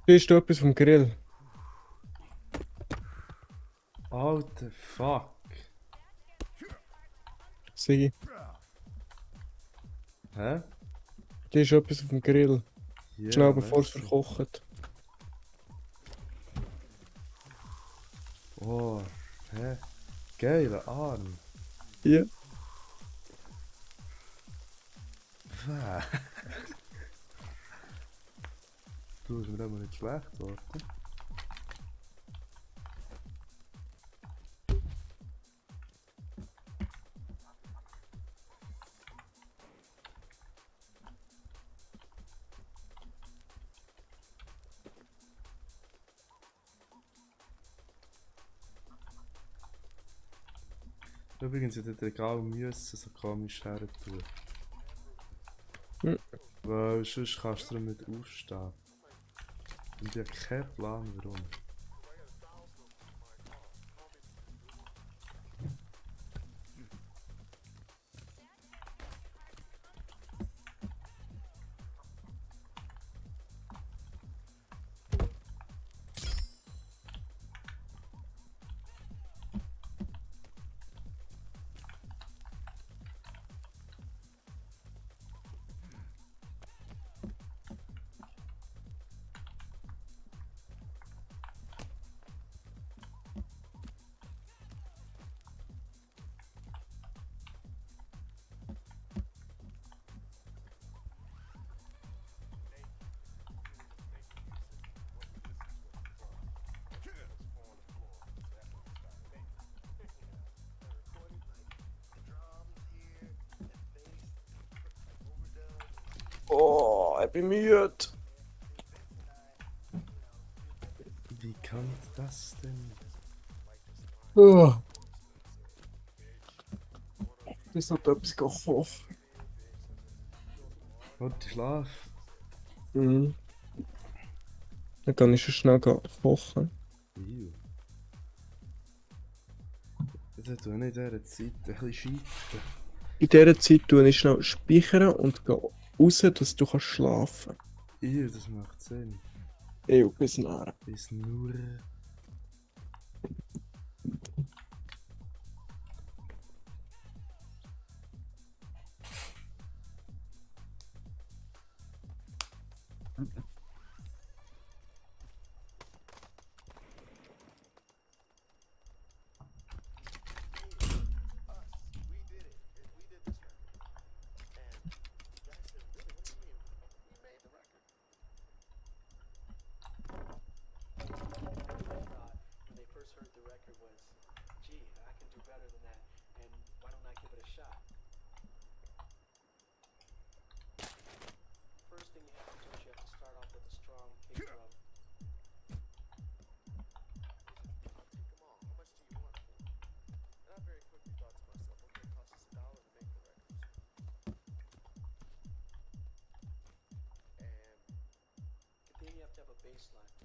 Siehst du etwas vom Grill? Alter, fuck. Sigi, Hä? da ist etwas auf dem Grill. Ja, Schnell, bevor es merci. verkocht. Oh, hä? Geiler Arm. Ja. Wäh. Du, ist mir aber nicht schlecht, warte. Übrigens, in den Regal müssen so komisch her tun. Hm. Weil sonst kannst du nicht aufstehen. Und ich habe keinen Plan, warum. Oh, ich bin müde. Wie kann das denn? Oh. Ich sollte etwas kochen. Warte, schlaf. Mhm. Dann kann ich schon schnell kochen. Ew. Das tue ich in dieser Zeit ein bisschen scheitern. In dieser Zeit tue ich schnell speichern und gehe raus, dass du schlafen kannst. Ew, das macht Sinn. Bis nachher. Bis nur. When they first heard the record was, gee, I can do better than that, and why don't I give it a shot? First thing you have to do is you have to start off with a strong kick drum. Come on, how much do you want for it? And I very quickly thought to myself, okay, it costs us $1 to make the records. And then you have to have a bass line.